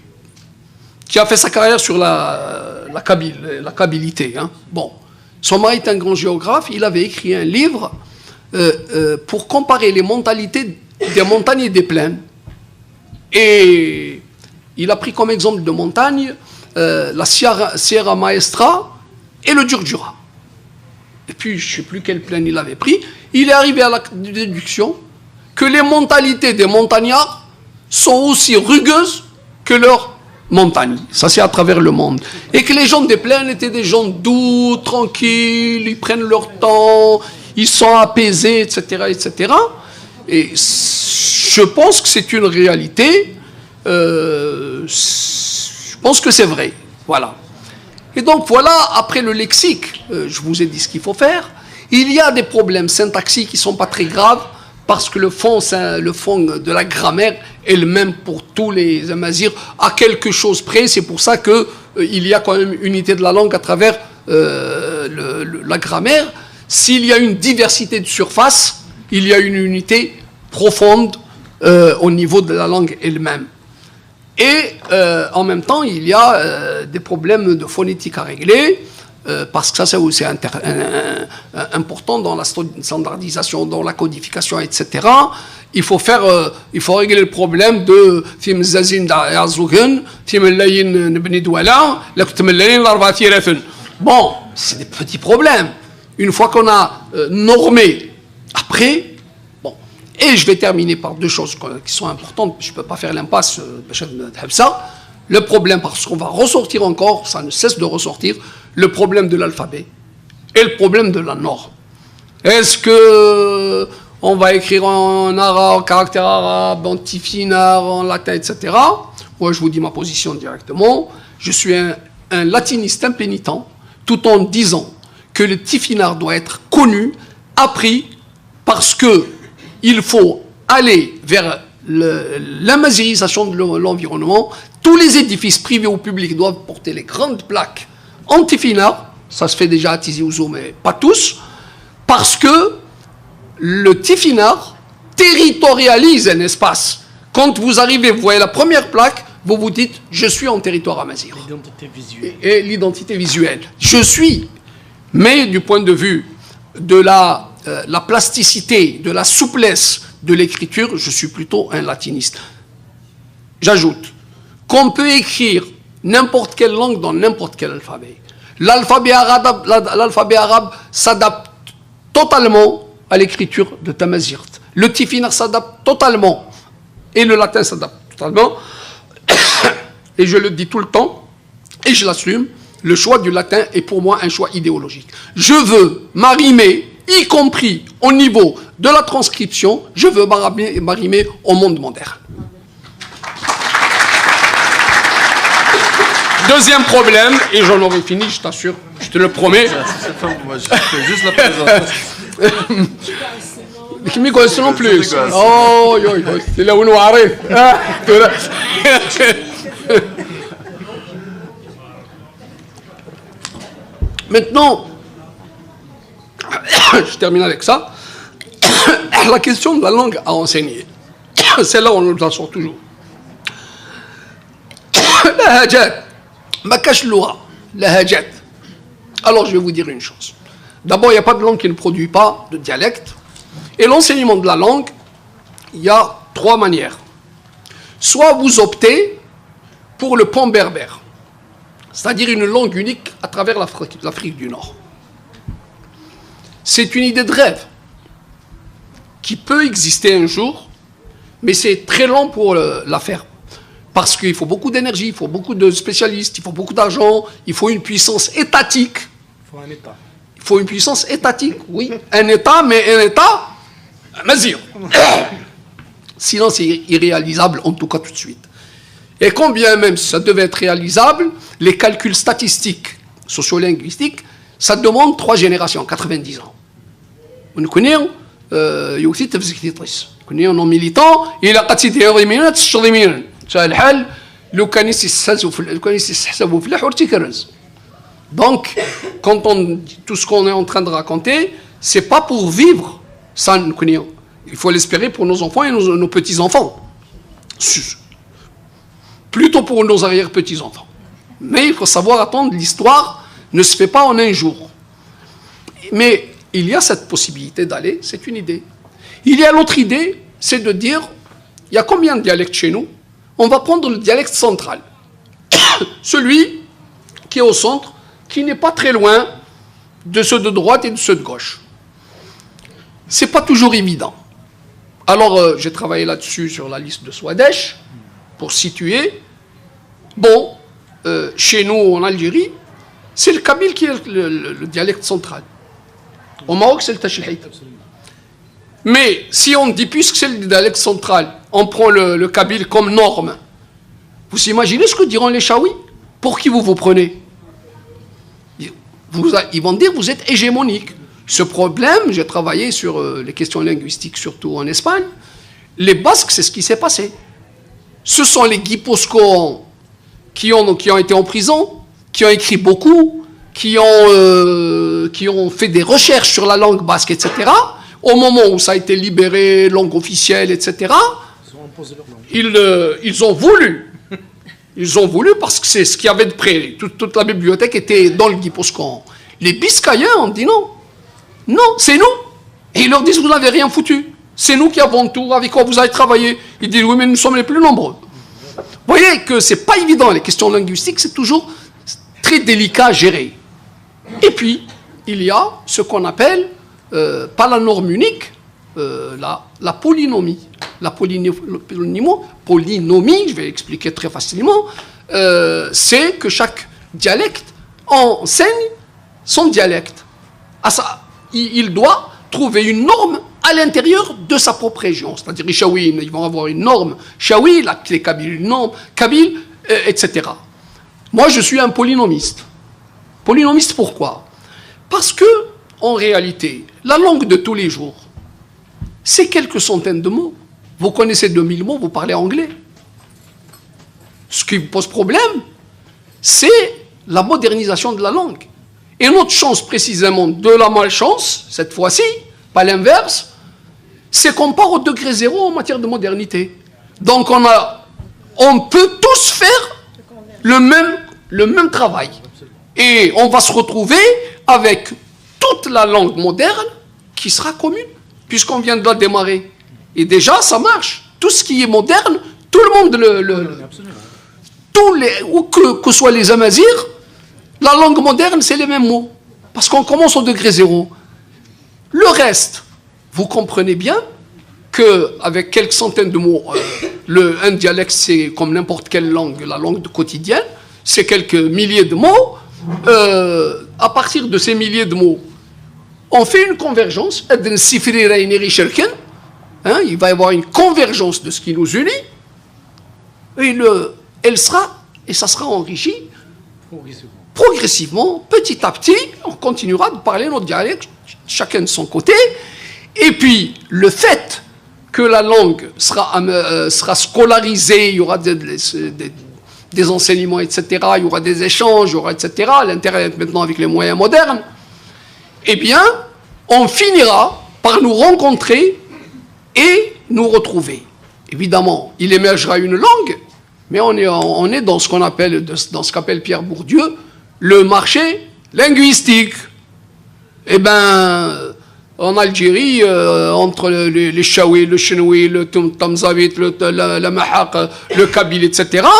qui a fait sa carrière sur la, la, Kabyle- la kabilité. Hein. Bon. Son mari est un grand géographe, il avait écrit un livre euh, euh, pour comparer les mentalités des montagnes et des plaines. Et il a pris comme exemple de montagne euh, la Sierra, Sierra Maestra et le Djurdjura. Et puis, je ne sais plus quelle plaine il avait pris. Il est arrivé à la déduction que les mentalités des montagnards sont aussi rugueuses que leurs montagnes. Ça, c'est à travers le monde. Et que les gens des plaines étaient des gens doux, tranquilles, ils prennent leur temps, ils sont apaisés, et cetera, et cetera. Et je pense que c'est une réalité. Euh, je pense que c'est vrai. Voilà. Et donc voilà, après le lexique, euh, je vous ai dit ce qu'il faut faire. Il y a des problèmes syntaxiques qui ne sont pas très graves parce que le fond, c'est un- le fond de la grammaire est le même pour tous les Amazirs, à quelque chose près. C'est pour ça que euh, il y a quand même unité de la langue à travers euh, le- le- la grammaire. S'il y a une diversité de surface, il y a une unité profonde euh, au niveau de la langue elle-même. Et euh, en même temps, il y a euh, des problèmes de phonétique à régler, euh, parce que ça, c'est aussi inter- un- un- un- important dans la sto- standardisation, dans la codification, et cetera. Il faut faire, euh, il faut régler le problème de timzazin da yazugen, timlayin bni douala, la kutmlayin l'arba tirafen. Bon, c'est des petits problèmes. Une fois qu'on a euh, normé, après, bon. Et je vais terminer par deux choses qui sont importantes. Je ne peux pas faire l'impasse. Euh, باش نحبسها. Le problème, parce qu'on va ressortir encore, ça ne cesse de ressortir, le problème de l'alphabet et le problème de la norme. Est-ce que on va écrire en arabe, en caractère arabe, en tifinagh, en latin, et cetera. Moi, je vous dis ma position directement. Je suis un, un latiniste impénitent, tout en disant que le tifinagh doit être connu, appris, parce que il faut aller vers le- l'amazirisation de l'en- l'environnement. Tous les édifices privés ou publics doivent porter les grandes plaques en tifinagh. Ça se fait déjà à Tizi Ouzou, mais pas tous, parce que le tifinagh territorialise un espace. Quand vous arrivez, vous voyez la première plaque, vous vous dites, "Je suis en territoire amazigh." L'identité visuelle. Et l'identité visuelle. Je suis, mais du point de vue de la, euh, la plasticité, de la souplesse de l'écriture, je suis plutôt un latiniste. J'ajoute qu'on peut écrire n'importe quelle langue dans n'importe quel alphabet. L'alphabet arabe, l'alphabet arabe s'adapte totalement à l'écriture de Tamazirt. Le tifinagh s'adapte totalement et le latin s'adapte totalement. Et je le dis tout le temps, et je l'assume, le choix du latin est pour moi un choix idéologique. Je veux m'arrimer, y compris au niveau de la transcription, je veux m'arrimer au monde moderne. Deuxième problème, et j'en aurai fini, je t'assure, je te le promets. Moi, je fais juste la présentation. Qui me connaissent non plus. Oh, yo, yo, c'est là où nous arrive. Ah, tu vois. Maintenant, je termine avec ça. La question de la langue à enseigner. C'est là où on nous en sort toujours. لهجات. ما كاش اللغة. لهجات. Alors, je vais vous dire une chose. D'abord, il n'y a pas de langue qui ne produit pas de dialecte. Et l'enseignement de la langue, il y a trois manières. Soit vous optez pour le pan berbère, c'est-à-dire une langue unique à travers l'Afrique, l'Afrique du Nord. C'est une idée de rêve qui peut exister un jour, mais c'est très long pour euh, la faire. Parce qu'il faut beaucoup d'énergie, il faut beaucoup de spécialistes, il faut beaucoup d'argent, il faut une puissance étatique. Il faut un État. Il faut une puissance étatique, oui. Un État, mais un État مزير. Sinon, c'est irréalisable, en tout cas tout de suite. Et quand bien même ça devait être réalisable, les calculs statistiques, sociolinguistiques, ça demande trois générations, quatre-vingt-dix ans. ونكوني يوكتي تفزك تيطيس كوني نو ميليتون الى قتيدي يوميا تشريميا. الحال لو كان يسحسبوا في لو كان يسحسبوا في الحور تيكرز. Donc, quand on dit tout ce qu'on est en train de raconter, c'est pas pour vivre sans نكوني. Il faut l'espérer pour nos enfants et nos, nos petits-enfants. Plutôt pour nos arrière-petits-enfants. Mais il faut savoir attendre, l'histoire ne se fait pas en un jour. Mais il y a cette possibilité d'aller, c'est une idée. Il y a l'autre idée, c'est de dire, il y a combien de dialectes chez nous ? On va prendre le dialecte central, celui qui est au centre, qui n'est pas très loin de ceux de droite et de ceux de gauche. C'est pas toujours évident. Alors, euh, j'ai travaillé là-dessus sur la liste de Swadesh, pour situer. Bon, euh, chez nous en Algérie, c'est le kabyle qui est le, le- le dialecte central. Au Maroc, c'est le tachilhit. Mais si on dit, puisque c'est le dialecte central, on prend le, le kabyle comme norme, vous imaginez ce que diront les Chaouis ? Pour qui vous vous prenez ? Ils- vous a- ils vont dire, vous êtes hégémonique. Ce problème, j'ai travaillé sur euh, les questions linguistiques, surtout en Espagne. Les Basques, c'est ce qui s'est passé. Ce sont les Guipuscoans qui ont, qui ont été en prison, qui ont écrit beaucoup, qui ont, euh, qui ont fait des recherches sur la langue basque, et cetera. Au moment où ça a été libéré, langue officielle, et cetera, Ils ont imposé leur langue. ils, euh, ils ont voulu. Ils ont voulu parce que c'est ce qu'il y avait de près. Toute, toute la bibliothèque était dans le Guipuscoan. Les Biscayens ont dit non. Non, c'est nous. Et ils leur disent, vous n'avez rien foutu. C'est nous qui avons tout. Avec quoi vous avez travaillé ? Ils disent, oui, mais nous sommes les plus nombreux. Vous voyez que c'est pas évident. Les questions linguistiques, c'est toujours très délicat à gérer. Et puis, il y a ce qu'on appelle, euh, pas la norme unique, euh, la, la polynomie. La polyni- le polynomo- polynomie, je vais expliquer très facilement, euh, c'est que chaque dialecte enseigne son dialecte. À ça, il, il doit trouver une norme à l'intérieur de sa propre région. C'est-à-dire, les Chaouines, ils vont avoir une norme Chaoui, la, les Kabyles, une norme Kabyle, euh, et cetera. Moi, je suis un polynomiste. Polynomiste, pourquoi ? Parce que, en réalité, la langue de tous les jours, c'est quelques centaines de mots. Vous connaissez deux mille mots, vous parlez anglais. Ce qui vous pose problème, c'est la modernisation de la langue. Et notre chance, précisément, de la malchance, cette fois-ci, pas l'inverse, c'est qu'on part au degré zéro en matière de modernité. Donc on, a, on peut tous faire le même, le même travail. Et on va se retrouver avec toute la langue moderne qui sera commune, puisqu'on vient de la démarrer. Et déjà, ça marche. Tout ce qui est moderne, tout le monde le... le- tous les, ou que, que soient les Amazirs, la langue moderne, c'est les mêmes mots. Parce qu'on commence au degré zéro. Le reste, vous comprenez bien qu'avec quelques centaines de mots, euh, le, un dialecte, c'est comme n'importe quelle langue, la langue de quotidienne, c'est quelques milliers de mots. Euh, à partir de ces milliers de mots, on fait une convergence. Hein, il va y avoir une convergence de ce qui nous unit. Et le, elle sera, et ça sera enrichi progressivement, petit à petit, on continuera de parler notre dialecte, chacun de son côté. Et puis, le fait que la langue sera, euh, sera scolarisée, il y aura des, des- des enseignements, et cetera, il y aura des échanges, il y aura, et cetera, l'Internet maintenant avec les moyens modernes, eh bien, on finira par nous rencontrer et nous retrouver. Évidemment, il émergera une langue, mais on est, on est dans ce qu'on appelle, dans ce qu'appelle Pierre Bourdieu, le marché linguistique. Eh bien, en Algérie, euh, entre le, le, le Chaoui, le Chenoui, le Tamzavit, le, le, le Mahaq, le Kabyle, et cetera,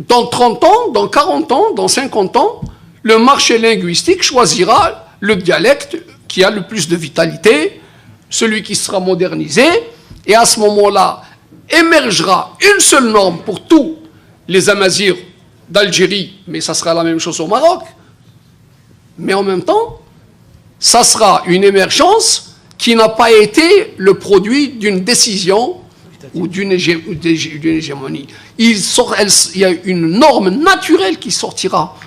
dans trente ans, dans quarante ans, dans cinquante ans, le marché linguistique choisira le dialecte qui a le plus de vitalité, celui qui sera modernisé, et à ce moment-là, émergera une seule norme pour tous les Amazirs d'Algérie, mais ça sera la même chose au Maroc. Mais en même temps, ça sera une émergence qui n'a pas été le produit d'une décision ou d'une hégé- ou d'hégé- d'une hégémonie. Il, sort- elle s- il y a une norme naturelle qui sortira.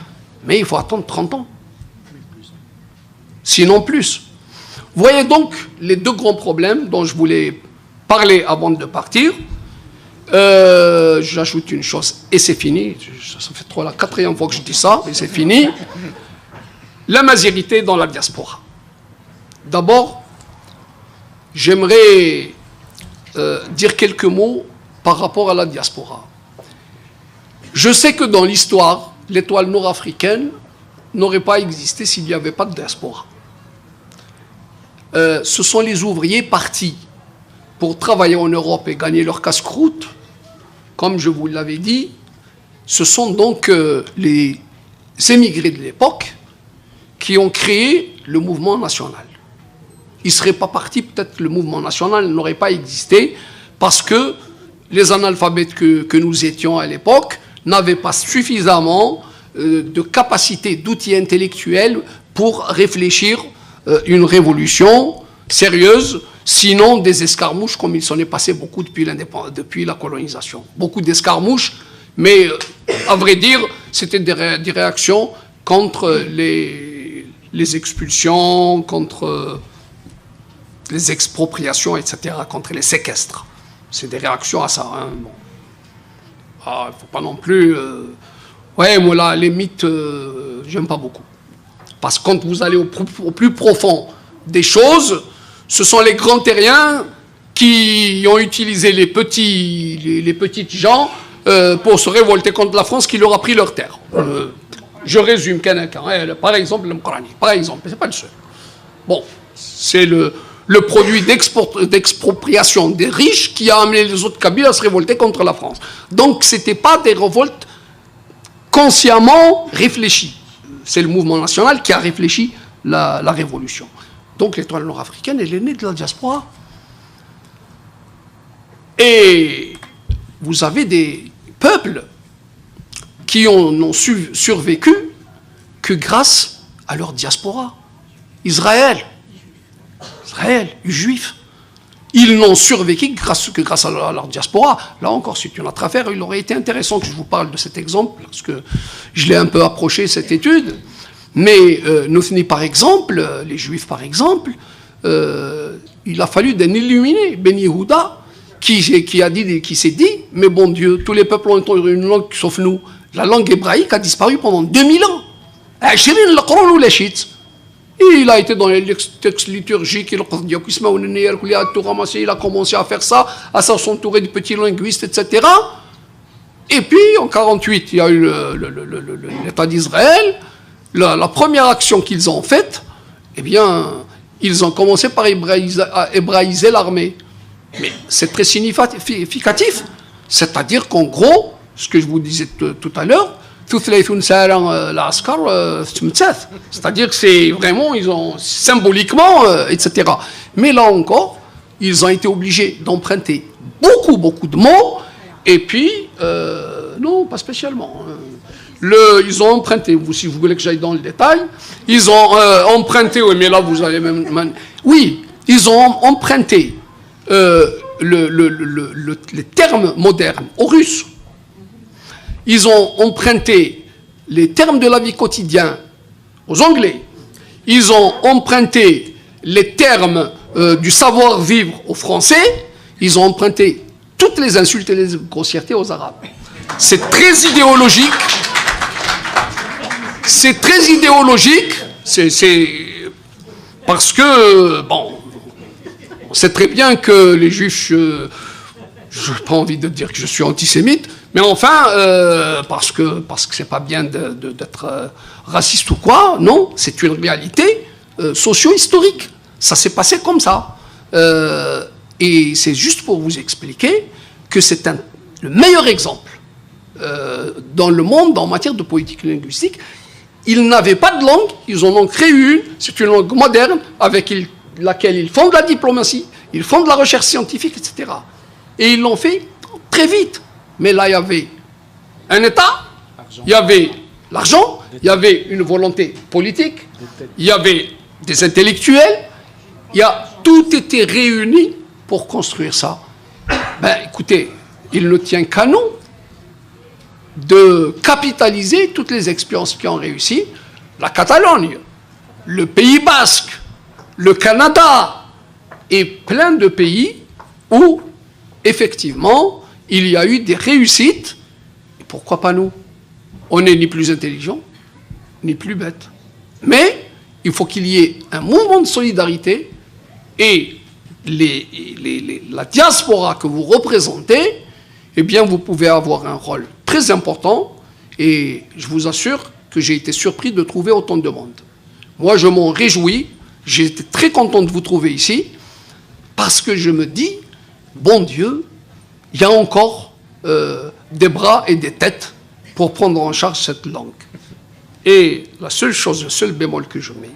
Mais il faut attendre trente ans. Sinon plus. Voyez donc les deux grands problèmes dont je voulais parler avant de partir. Euh, j'ajoute une chose, et c'est fini. Ça fait trois, la quatrième fois que je dis ça, et c'est fini. L'amazirité dans la diaspora. D'abord, j'aimerais euh, dire quelques mots par rapport à la diaspora. Je sais que dans l'histoire, l'étoile nord-africaine n'aurait pas existé s'il n'y avait pas de diaspora. Euh, ce sont les ouvriers partis pour travailler en Europe et gagner leur casse-croûte, comme je vous l'avais dit, ce sont donc euh, les émigrés de l'époque qui ont créé le mouvement national. Ils ne seraient pas partis, peut-être le mouvement national n'aurait pas existé parce que les analphabètes que, que nous étions à l'époque n'avaient pas suffisamment euh, de capacité, d'outils intellectuels pour réfléchir euh, une révolution sérieuse, sinon des escarmouches comme il s'en est passé beaucoup depuis, depuis la colonisation. Beaucoup d'escarmouches, mais euh, à vrai dire, c'était des, ré- des réactions contre les, les expulsions, contre euh, les expropriations, et cetera, contre les séquestres. C'est des réactions à ça. Hein, bon. Ah, il ne faut pas non plus. Euh... Ouais, moi, là, les mythes, euh, j'aime pas beaucoup. Parce que quand vous allez au, pro- au plus profond des choses, ce sont les grands terriens qui ont utilisé les petits, les, les petites gens euh, pour se révolter contre la France qui leur a pris leurs terres. Euh, je résume, كان هكا. Hein, par exemple, le Mqrani, par exemple, c'est pas le seul. Bon, c'est le, le produit d'export- d'expropriation des riches qui a amené les autres Kabyles à se révolter contre la France. Donc, ce n'étaient pas des révoltes consciemment réfléchies. C'est le mouvement national qui a réfléchi la, la révolution. Donc, l'étoile nord-africaine, elle est née de la diaspora. Et vous avez des peuples qui ont- n'ont su- survécu que grâce à leur diaspora. Israël, Israël, les Juifs, ils n'ont survécu grâce, que grâce à leur, à leur diaspora. Là encore, c'est une autre affaire. Il aurait été intéressant que je vous parle de cet exemple, parce que je l'ai un peu approché, cette étude. Mais euh, nous, par exemple, euh, les Juifs, par exemple, euh, il a fallu d'un illuminé, Ben Yehuda, qui, qui a dit, qui s'est dit, mais bon Dieu, tous les peuples ont une langue sauf nous. La langue hébraïque a disparu pendant deux mille ans. عشرين القرون ولا شيت. Il a été dans les lex- textes liturgiques, il a tout ramassé, il a commencé à faire ça, à s'entourer de petits linguistes, et cetera. Et puis, en quarante-huit, il y a eu le- le- le- le- le- le- l'État d'Israël. La, la première action qu'ils ont faite, eh bien, ils ont commencé par hébraïser, à hébraïser l'armée. Mais c'est très significatif. C'est-à-dire qu'en gros, ce que je vous disais t- tout à l'heure, tutlayt ur nesɛi ara, euh, lɛesker, euh, tettmettat. C'est-à-dire que c'est vraiment, ils ont symboliquement, euh, et cetera. Mais là encore, ils ont été obligés d'emprunter beaucoup, beaucoup de mots. Et puis, euh, non, pas spécialement. Euh, Le, ils ont emprunté, vous, si vous voulez que j'aille dans le détail, ils ont euh, emprunté, oui, mais là vous allez même. même- Oui, ils ont emprunté euh, le- le- le- le- le- les termes modernes aux Russes. Ils ont emprunté les termes de la vie quotidienne aux Anglais. Ils ont emprunté les termes euh, du savoir-vivre aux Français. Ils ont emprunté toutes les insultes et les grossièretés aux Arabes. C'est très idéologique. C'est très idéologique. C'est, c'est parce que, bon, on sait très bien que les juifs, je, je n'ai pas envie de dire que je suis antisémite, mais enfin, euh, parce que parce que c'est pas bien de- de- d'être euh, raciste ou quoi. Non, c'est une réalité euh, socio-historique. Ça s'est passé comme ça. Euh, et c'est juste pour vous expliquer que c'est un- le meilleur exemple euh, dans le monde en matière de politique linguistique. Ils n'avaient pas de langue, ils en ont créé une. C'est une langue moderne avec il- laquelle ils font de la diplomatie, ils font de la recherche scientifique, et cetera. Et ils l'ont fait très vite. Mais là, il y avait un État, il y avait l'argent, il y avait une volonté politique, il y avait des intellectuels, il y a, tout était réuni pour construire ça. Ben, écoutez, il ne tient qu'à nous de capitaliser toutes les expériences qui ont réussi, la Catalogne, le Pays basque, le Canada et plein de pays où, effectivement, il y a eu des réussites. Et pourquoi pas nous ? On n'est ni plus intelligent, ni plus bête. Mais il faut qu'il y ait un mouvement de solidarité et les- les- les- la diaspora que vous représentez, eh bien, vous pouvez avoir un rôle très important et je vous assure que j'ai été surpris de trouver autant de monde. Moi, je m'en réjouis. J'étais très content de vous trouver ici parce que je me dis, bon Dieu, il y a encore euh, des bras et des têtes pour prendre en charge cette langue. Et la seule chose, le seul bémol que je mets,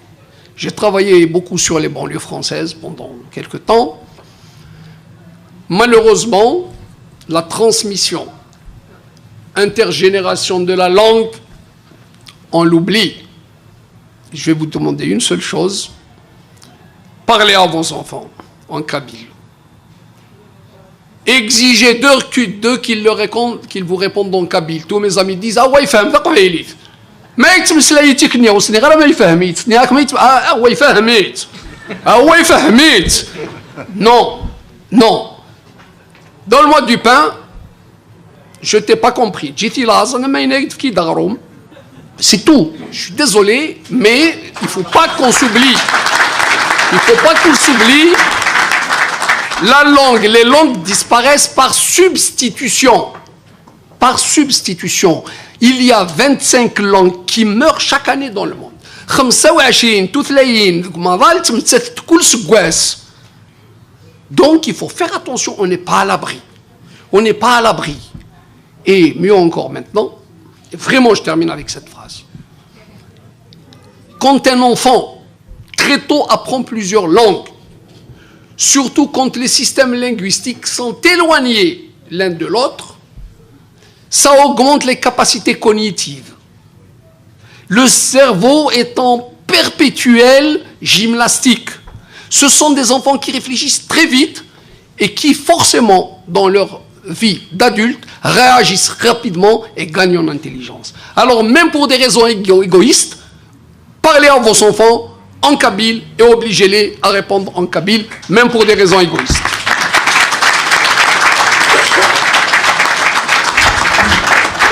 j'ai travaillé beaucoup sur les banlieues françaises pendant quelque temps. Malheureusement, la transmission intergénération de la langue, on l'oublie. Je vais vous demander une seule chose. Parlez à vos enfants en kabyle. Exigez d'eux que- d'eux qu'ils leur répondent, qu'ils vous répondent en kabyle. Tous mes amis disent, ah ouais, femme, d'accord, il est. Mais tu me sais, il est technique, on se n'est pas, mais il fait, mais il est, ah, ah ouais, femme, ah ouais, femme. Non, non. Donne-moi du pain, je t'ai pas compris. Jiti la zana ma ina yid fki dagrum. C'est tout. Je suis désolé, mais il faut pas qu'on s'oublie. Il faut pas qu'on s'oublie. La langue, les langues disparaissent par substitution. Par substitution. Il y a vingt-cinq langues qui meurent chaque année dans le monde. خمسة وعشرين tutlayin deg umaḍal ttmettat kull seggas. Donc il faut faire attention, on n'est pas à l'abri. On n'est pas à l'abri. Et mieux encore maintenant, et vraiment je termine avec cette phrase. Quand un enfant très tôt apprend plusieurs langues, surtout quand les systèmes linguistiques sont éloignés l'un de l'autre, ça augmente les capacités cognitives. Le cerveau est en perpétuelle gymnastique. Ce sont des enfants qui réfléchissent très vite et qui, forcément, dans leur vie d'adulte, réagissent rapidement et gagnent en intelligence. Alors, même pour des raisons égo- égoïstes, parlez à vos enfants en kabyle et obligez-les à répondre en kabyle, même pour des raisons égoïstes.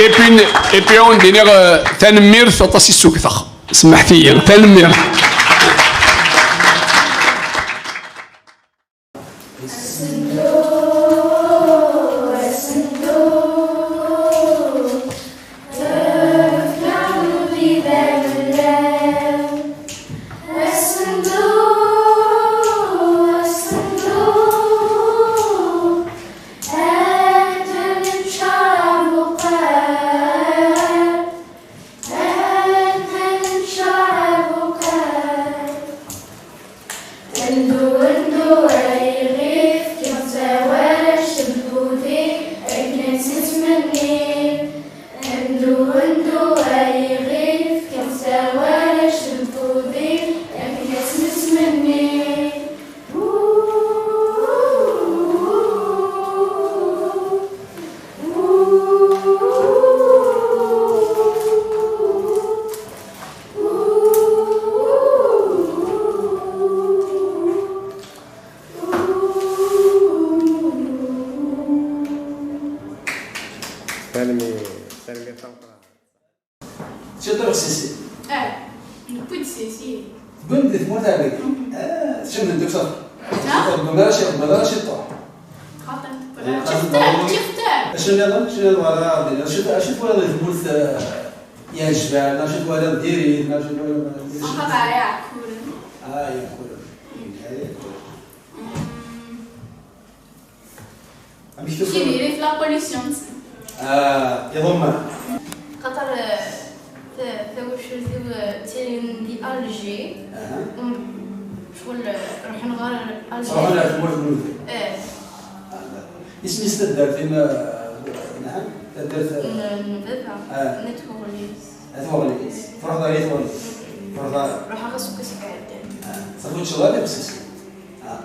Et puis, et puis on dit, euh, tanemmirt aṭas i ssugteɣ. Semmḥet-iyi, tanemmirt. Si, si. Tewwim di tmurt ɛerbi. Ah, tcemmen deg ṣṣaf. Ur txeddmem ara ciṭ, ma ara ciṭuḥ. Xaṭi. Acu nniḍen? Acu nniḍen? Acu, acu twalaḍ di tmurt, eh, iɛejben? Acu twalaḍ diri? Acu twalaḍ? Ah, Iɛekkuren. Ah, Iɛekkuren. Amek tufiḍ? Tiririt, la pollution-nsen. Ah, iḍumman. Xaṭer, eh, ta-, tawacult-iw, eh, ttilin di Alger. Aha. Um, ccɣel, eh, ruḥen ɣer Alger. Ruḥen ɣer tmurt n Lezzayer. Eh. Ah, d'accord. Isem-is taddart-im, eh, neɛam? Taddart, eh, n, n baba. Ah. N At Weɣlis. At Weɣlis. Truḥeḍ ɣer At Weɣlis. Mm. Truḥeḍ ɣer... Ruḥeɣ aseggas iɛeddan. Ah, ṣafi ur tecciḍ ara deg usisem. Ah.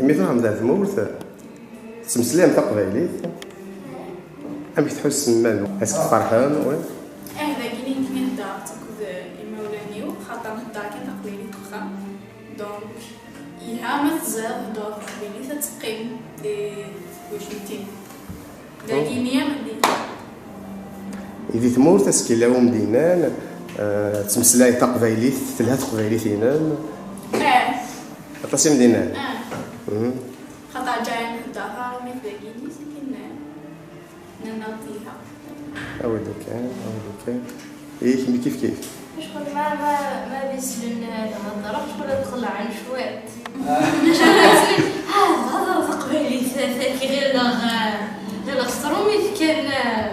Imi truḥem ar tmurt, tettmeslayem taqbaylit, amek tḥussem iman-nwen? Est-ce que tferḥem? Oui. Ah, dagi nekk mi heddreɣ akked imawlan-iw, xaṭer neddar kan taqbaylit deg uxxam. Donc, yelha ma teẓriḍ theddreḍ taqbaylit, ad teqqim di twacult-im. Dagi nniya ma d-, di tmurt, est-ce que yella wi m-d-yennan, eh, ttmeslay taqbaylit, telha teqbaylit-inem? Eh. Aṭas i m-d-yennan? Eh. Mhm. Xaṭer ǧǧan hedder, imi dagi-ni, sakin, eh, nenna-d telha. Awi-d kan, awi-d kan. Ih, mi kif kif. Acku ma, ma, ma d islen, eh, d-heddreɣ, acku la d-xelɛen cwiṭ. Ah. Ah, thedreḍ taqbaylit, tagi ɣileɣ, eh, ɣileɣ s trumit kan, eh.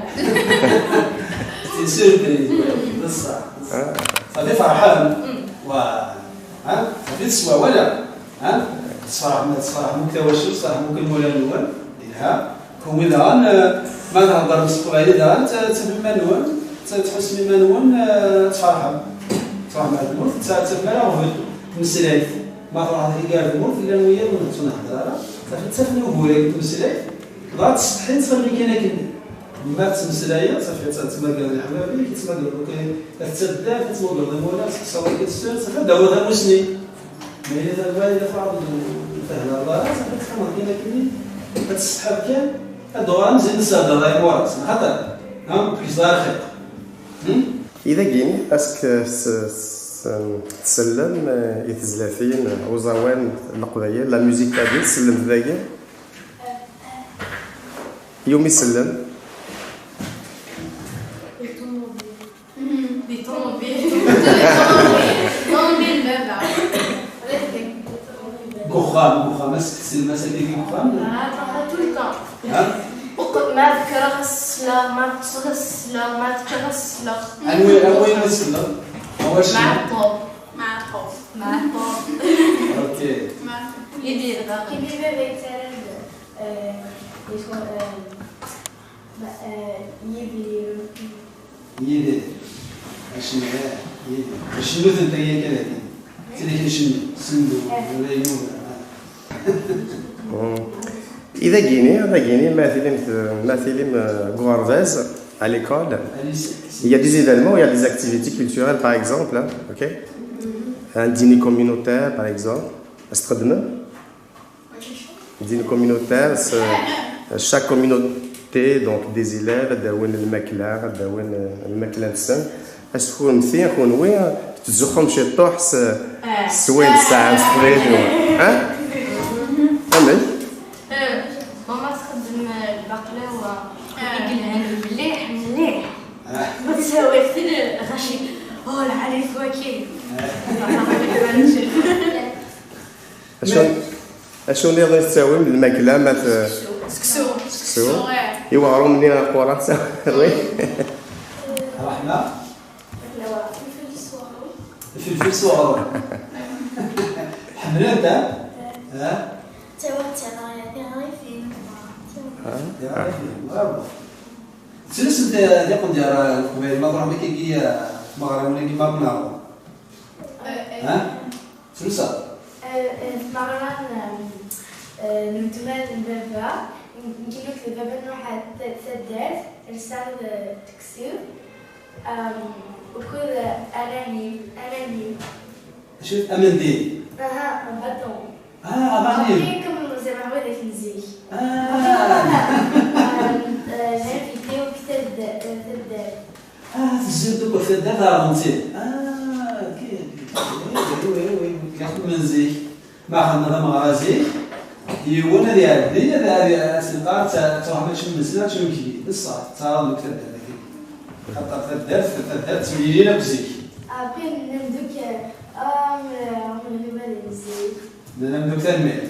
C'est surprise, oui, d ṣṣeḥ. Ah. Ṣafi ferḥen. Mm. Wa, ha? Ṣafi teswa wala? Ha? Tesferḥem, tesferḥem akk tawacult, tesferḥem akk imawlan-nwen. Yelha. Kunwi daɣen, eh, ma theddrem s teqbaylit daɣen, t-, tafem iman-nwen, t-, tḥussem iman-nwen, eh, tferḥem. Tferḥem ar tmurt, ur tafem ara aɣbel n tmeslayt. Ma truḥeḍ akka ar tmurt, llan wiyaḍ ur nettunehder ara. Safi ttafen uguren deg tmeslayt, dɣa ttsetḥin, ttxemmin kan akken. Ma tettmeslayeḍ, safi ad tettmagreḍ leḥbab-ik, ad tettmagreḍ akk, ad tettaddaḍ, ad tettmagreḍ imawlan, ad tekkseḍ akka tessuret, safi ad d-tawiḍ tamussni. Ma yella, ma yella tɛerḍeḍ ur thedreḍ ara, safi ad teqqimeḍ kan akkenni, ad tessetḥiḍ kan, ad d-tuɣaleḍ zid ad s-thedreḍ i imuras, xaṭer, ha, ur tekkseḍ ara lxiq. Hmm? I dagini, est-ce que s-, s-, tsellem, eh, i tezlatin, eh, uẓawan n Leqbayel, la musique kabyle, tsellem dagi? Yumi tsellem? Di ṭumubil. Di ṭumubil. Ṭumubil baba. Deg uxxam, deg uxxam, ass teksel ma sakit deg uxxam? Ah, tout le temps. Ha? Uq-, ma kkreɣ ad sleɣ, ma ṭṭseɣ ad sleɣ, ma ččeɣ ad sleɣ. Anwi, anwi i tselleḍ? Awal Meɛṭub. Meɛṭub. Meɛṭub. Ok. Meɛṭub. Yidir daɣen. Yidir baba yettarra-d, eh, yettwa-, eh, Yidir. Yidir. Acemma, Yidir. Acennuten tagi akka dagi. Ttili acemma, sendu, wala yemma. I dagini, dagini, ma tilim, ma tilim, euh, deg uɣerbaz, à l'école, il y a des événements, il y a des activités culturelles, par exemple, hein, ok? Un dîner communautaire, par exemple. Est-ce que Dîner communautaire, c'est, euh, chaque communauté, donc des élèves, ad d-awin lmakla, ad d-awin, euh, lmakla-nsen. Est-ce que kennemti, kenwi, tettzuxxum ciṭuḥ s, s wayen tesɛam s teqbaylit-nwen? Hein? Amek? Euh, maman txeddem, euh, lbaqlawa, i yelhan mliḥ, mliḥ. Ma tsawiḍ tin, ɣaci, oh, lɛali-t waki. Acu, acu nniḍen i tettawim? Lmakla, ma t-, seksu. Seksu. Seksu, eh. I weɣrum-nni aquran, oui. Ṛṛeḥma. Ifelfel s weɣrum. Ifelfel s weɣrum. Ḥemmlen-t, ha? Ha? Ttawiɣ-tt ɣer tiɣrifin. Ha? Tiɣrifin, bravo. Tettlusum di, di qendyar n Leqbayel, ma tṛuḥem akkagi, eh, tmeɣriwin-agi, ma tneɣ? Eh, eh. Ha? Tettlusa? Eh, eh, tmeɣra n, eh, n weltma n baba, n, n Kinut d baba n Muḥ ta-, taddart, rseɣ-d, eh, deg uksum, em, ukud, eh, anani, anani. Acu, amendil? Aha, baṭu. Ah, aɣanim. Akken kem zeɛma widak n zik. Ah. Ah, eh, l'invité u taddart, eh, taddart. Ah, tezziḍ akk taddart, ɛerḍen-tt-id. Ah. Zik, ma xedmeɣ tameɣra zik, yiwen ad iɛeddi, ad, ad, ad s-nqar, ad truḥ mačči imensi, mačči imekli. D ṣṣeḥ, tettɛaraḍ deg taddart-agi. Xaṭer taddart, taddart ttemlilin akk zik. Après, nnan-d akk, ah, on ne revient pas les musiques. Nnan-d akk tanemmirt.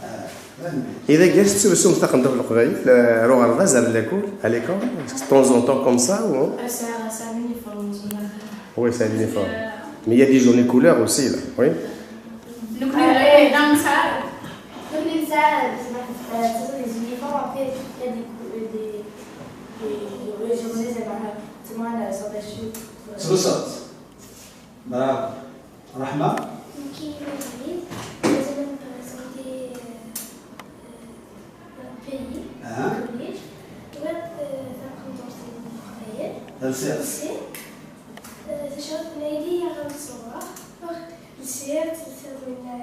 Ah, tanemmirt. Iḍ-agi, ad tettlusum taqendurt n Leqbayel, euh, ar uɣerbaz, ar l'école, à l'école, de temps en temps comme ça, ou? Ah, ça, ça, l'uniforme, on a fait. Oui, c'est l'uniforme. Euh, Mais il y a des journées couleurs aussi, là, oui. Donc, euh, dans ça, donc, dans ça, euh, ce sont des uniformes, après, il y a des cou-, euh, des, des, des journées, c'est pas grave. Tout le monde, euh, s'en fiche. Voilà. C'est ça. Bravo. Rahma. Nekk i yiman-iw, ad am-prezentiɣ, euh, euh, un pays, ah, collège. Bɣiɣ, euh, taqendurt n Leqbayel. Lsiɣ. Lsiɣ. Euh, d acu n yili ara nṣewwer? Lsiɣ, lsiɣ winna.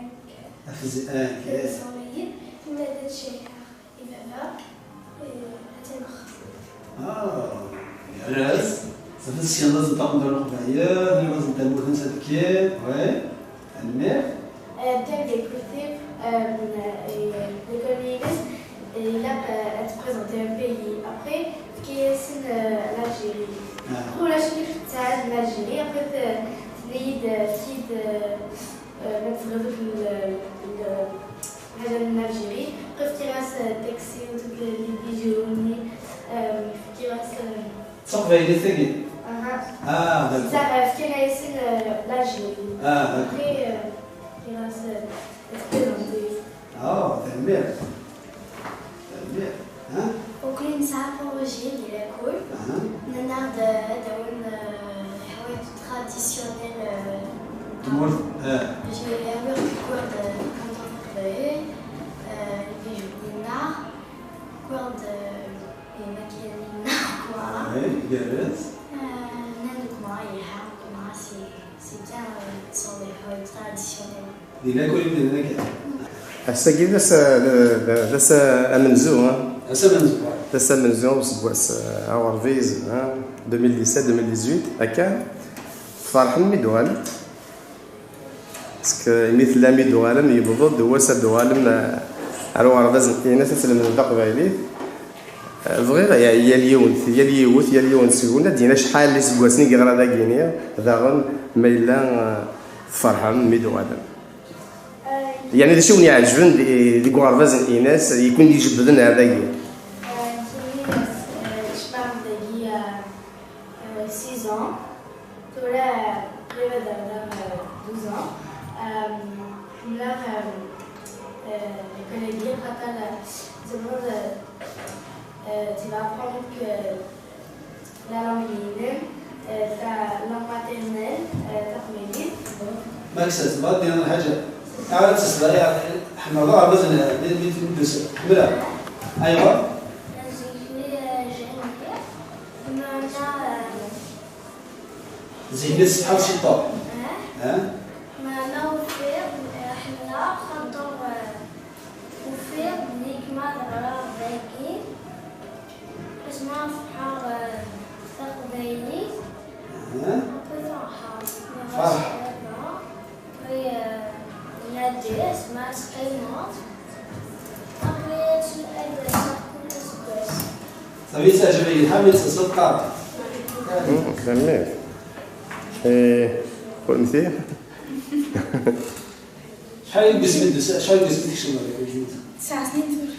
Afzi-, ah, ok. Lsiɣ, tenna-d ad ceyḥeɣ. I baba, eh, ad t-ineɣ. Ah, iɛraz. Safi tessneḍ ad taqendurt n Leqbayel, tessneḍ ad tamurt-nnes ad kkir, oui. Tanemmirt. Euh, Dave Decourtib, euh, et l'économiste, il a, euh, à te présenter un pays. Après, qui est, euh, l'Algérie. Ah. Après, la Chine, c'est l'Algérie. Après, euh, c'est, euh, c'est, euh, euh, notre, euh, le, le, Ḥaǧa n Algérie, après fkiɣ-as, euh, taxi, toutes les, les bijoux-nni, euh, fkiɣ-as, euh, d taqbaylit tagi? Aha. Ah, d'accord. C'est ça, euh, fkiɣ-as, euh, l'Algérie. Ah, d'accord. Après, euh, fkiɣ-as, euh, ad t-présenter. Ah, tanemmirt. Tanemmirt. Hein? Ukli nesɛa projet di lakul. Aha. Nenna-d, euh, ad d-awin, euh, leḥwayeǧ traditionnel, euh, tmurt, eh. J'ai awiɣ-d, euh, taqendurt n Leqbayel, euh, les bijoux-nneɣ, awiɣ-d, euh, les maquillage-nneɣ, quoi. Oui, igerrez. Euh, nenna-d, quoi, yelha, quoi, c'est, c'est bien, euh, sur les leḥwayeǧ traditionnel. Di lakul imdanen akka. Ass-agi d ass, d, d, d ass amenzu, ha? Ass amenzu, ouais. D ass amenzu n useggas, eh, aɣurbiz, ha? Deux mille dix-sept, deux mille dix-huit, akka. Tferḥem mi d-tuɣalem? Parce que imi tellam mi d-tuɣalem, yewweḍ-d wass ad d-tuɣalem, eh, ar uɣerbaz n Inas ad tlemdem taqbaylit. Eh, bɣiɣ ya-, yal yiwen, yal yiwet, yal yiwen seg-wen ad d-yini acḥal n yiseggasen i yeɣra dagini, daɣen ma yella, eh, tferḥem mi d-tuɣalem. Yeɛni d acu i wen-iɛeǧben di, deg uɣerbaz n Inas, i ken-ijebbden ar dagi? Euh, Inas, euh, jebden-iyi dagi, euh, euh, six ans. Tura, euh, qrib ad rreɣ, euh, douze ans. Euh, ḥemmleɣ, euh, euh, l'école-agi, xaṭer, euh, c'est vraiment, euh, euh, tu vas apprendre que la langue-inem, euh, ta langue maternelle, euh, taqbaylit. Max, tebɣa ad d-tiniḍ lḥaǧa? Ara tesbeɣ, ya, ḥemmleɣ aɣerbaz n, mi, mi, mi d-tusa. Ḥemmleɣ. Ayɣer? Zik-nni, euh, jɛin mliḥ. Meɛna, euh, zik-nni tessetḥaḍ ciṭuḥ. Eh? Eh? Meɛna ufiɣ, euh, ḥemmleɣ, xaṭer, euh, ufiɣ belli kma teɣriḍ dagi. Asma ferḥeɣ, eh, taqbaylit, aha, après ferḥeɣ. Ferḥ. Après, eh, nadi, asma teqqimeḍ. Après, ad teɛǧeb-iyi lḥal mi teṣṣeḍ. Mm, tanemmirt. Eh, kunemti? Acḥal n yiseggasen, acḥal n yiseggasen i tkecmeḍ ɣer lǧinet? Tesɛa snin tura.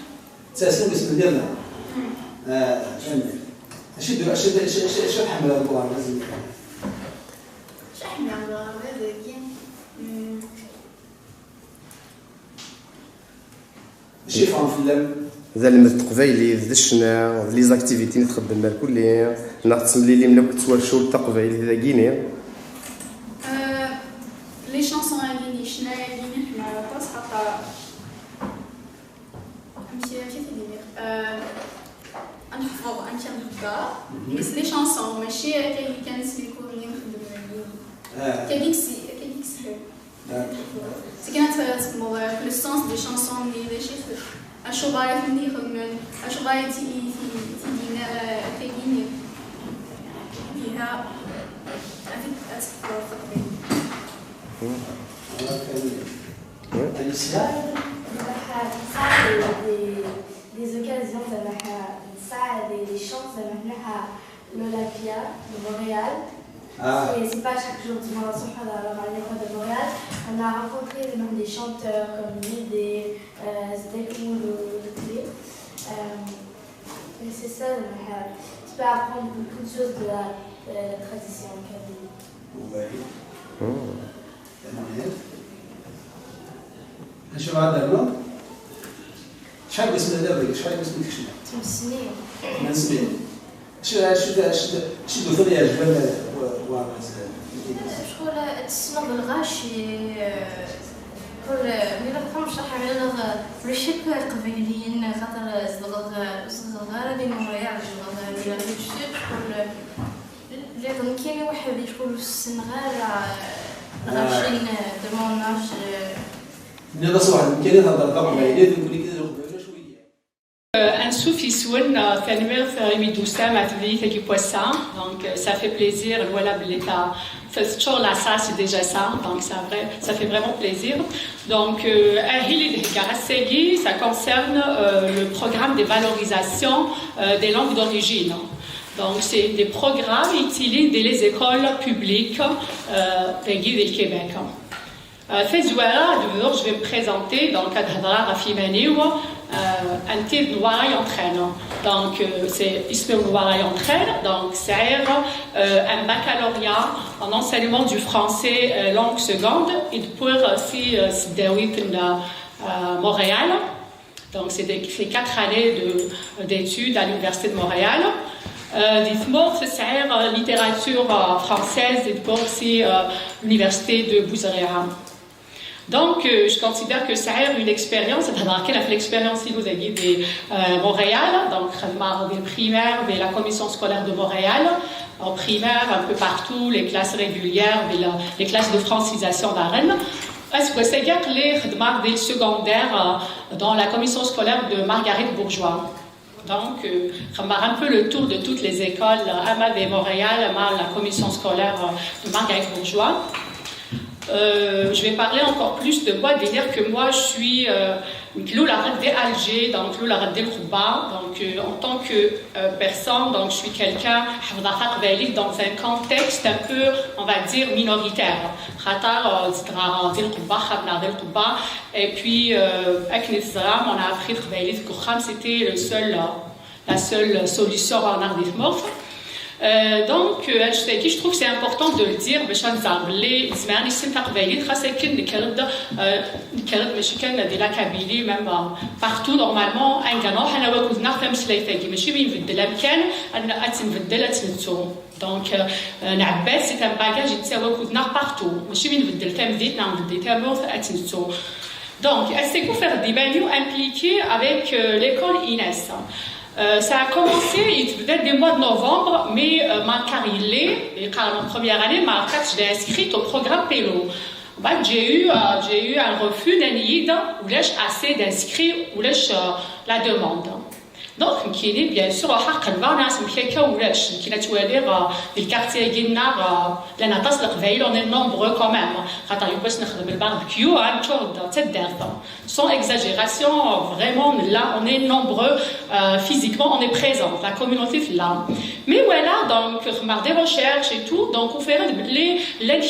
Tesɛa snin deg Smedya? Mm. Ah, tanemmirt. Acu d-, acu d-, acu, acu, acu tḥemmleḍ deg uɣerbaz-nni? Acu ḥemmleɣ deg uɣerbaz-agi? Mm. Acu yeffɣen fell-am? D almad n teqbaylit, d ccna, d les activités i txeddem merkulli, neɣ tettemlilim akk d twacult taqbaylit dagini? Euh, les chansons-agi, les ccna-agi, ḥemmleɣ aṭas, xaṭer Amek, amek i t-id-iniɣ? Euh, ad nḥefḍ amek ad nhedder. Mhm. Yes, les chansons, mačči akka kan s les cours-nni nxeddem dagi. Ah. Akka i yes-, akka i yeshel. D'accord. C'est kan ad tfehmeḍ, euh, le sens des chansons-nni, d acu i t-, acuɣer i ten-id-xedmen, acuɣer i t-, i t-, i t-id-yenna, euh, akkagi-nni. Iha, ad t-, ad tfehmeḍ. Mhm. Des, des, des occasions, des, des chances, l'Olympia de Montréal. Ah. C'est pas chaque jour du mois, on se parle à la Montréal. On a rencontré des, des chanteurs comme Lidé, euh, Zdek ou le, le Clé. Euh, et c'est ça, tu peux apprendre beaucoup de choses de la, de la tradition kabyle. Oui. Acu ara d-rnuɣ? Acḥal n wasmi ara d-rnuɣ? Acḥal n wasmi tekcem? Tis snin. Tis snin. Acu, acu, acu, acu d-ufan iɛejben wargaz? Ccɣel ad tessneḍ lɣaci, ur mi la txemceḍ ḥaǧa neɣ ulac akk iqbayliyen, xaṭer zedɣeɣ, ur zedɣeɣ ara di Montréal, zedɣeɣ di la rive sud, ccɣel Lliɣ nekkini weḥd-i, ur ssineɣ ara lɣaci de mon âge. Tenniḍ-as weḥd-m kan i theddreḍ taqbaylit, nekkni kan d uqbayli cwiya. Ansuf yes-wen, tanemmirt imi d-tusam ɣer temlilit-agi n wass-a. Donc, ça fait plaisir, nwala belli ta, ta, teččur la salle, c'est déjà ça. Donc, ça, vrai, ça fait vraiment plaisir. Donc, euh, ahil i d-heggaɣ ass-agi, ça concerne euh, le programme de valorisation euh, des langues d'origine. Donc, c'est des programmes utilisés dans les écoles publiques euh, dagi di Québec. Euh, tazwara, ad bduɣ, je vais me présenter, donc, ad hedreɣ ɣef yiman-iw, euh, un titre Nwara Yentren. Donc, euh, c'est isem-iw Nwara Yentren, donc, sɛiɣ euh, un baccalauréat en enseignement du français euh, langue seconde, et pour aussi euh, Montréal. Donc, c'est des- c'est quatre années de- d'études à l'Université de Montréal. Euh, di tmurt sɛiɣ littérature euh, française et pour aussi euh, l'Université de Bouzaria. Donc, euh, je considère que ça a une expérience, c'est-à-dire qu'elle a fait l'expérience au niveau de euh, Montréal, donc خدمة des primaires, de la commission scolaire de Montréal, en primaire, un peu partout, les classes régulières, de la- les classes de francisation d'Arène. Est-ce que c'est bien que les خدمة des secondaires euh, dans la commission scolaire de Marguerite Bourgeois? Donc, euh, on va un peu le tour de toutes les écoles, euh, ama de Montréal, ama la commission scolaire euh, de Marguerite Bourgeois. Euh, je vais parler encore plus de moi, de dire que moi, je suis euh, Loula Radé Alger, donc Loula Radé Rouba. Donc, euh, en tant que euh, personne, donc je suis quelqu'un, حافظة تقبايليت, dans un contexte un peu, on va dire, minoritaire. خاطر، euh, زدغا دي القبة، خابنا دي القبة. Et puis, euh, avec Nizram, on a appris تقبايليت في الكوخام, c'était le seul, euh, la seule solution en art des morts. Euh, donc, euh, je, je trouve que c'est important de le dire, باش نزعم باللي زمان يسمى تقبايليت خاصة كي نكرد، euh, نكرد ماشي كان دي la Kabylie, même euh, partout normalement, un ganon, حنا واكودنا في مسلايتاكي, ماشي من نبدل أمكان، أن أتنبدل أتنتو. Donc, euh, نعباس, c'est un bagage يتساوى كودنا partout, ماشي من نبدل تمديت نعم بدي تموت أتنتو. Donc, elle s'est fait des impliquée avec euh, l'école Inès. Euh, ça a commencé, il était peut-être des mois de novembre, mais euh, ma carrière, en première année, ma carte, je l'ai inscrite au programme Pélo. Bah, j'ai eu, euh, j'ai eu un refus d'un leader, où j'ai assez d'inscrits, où j'ai euh, la demande. Donc, كاينين bien sûr حق الباناس مكيكا ولاش كي نتوالي في الكارتي كينا لان عطاس القبايل on est nombreux quand même. خاطر يبقى نخدم الباربيكيو عن كورد تدارت. Sans exagération, vraiment, là, on est nombreux, euh, physiquement, on est présent, la communauté est là. Mais voilà, donc, par des recherches et tout, donc, on fait les, les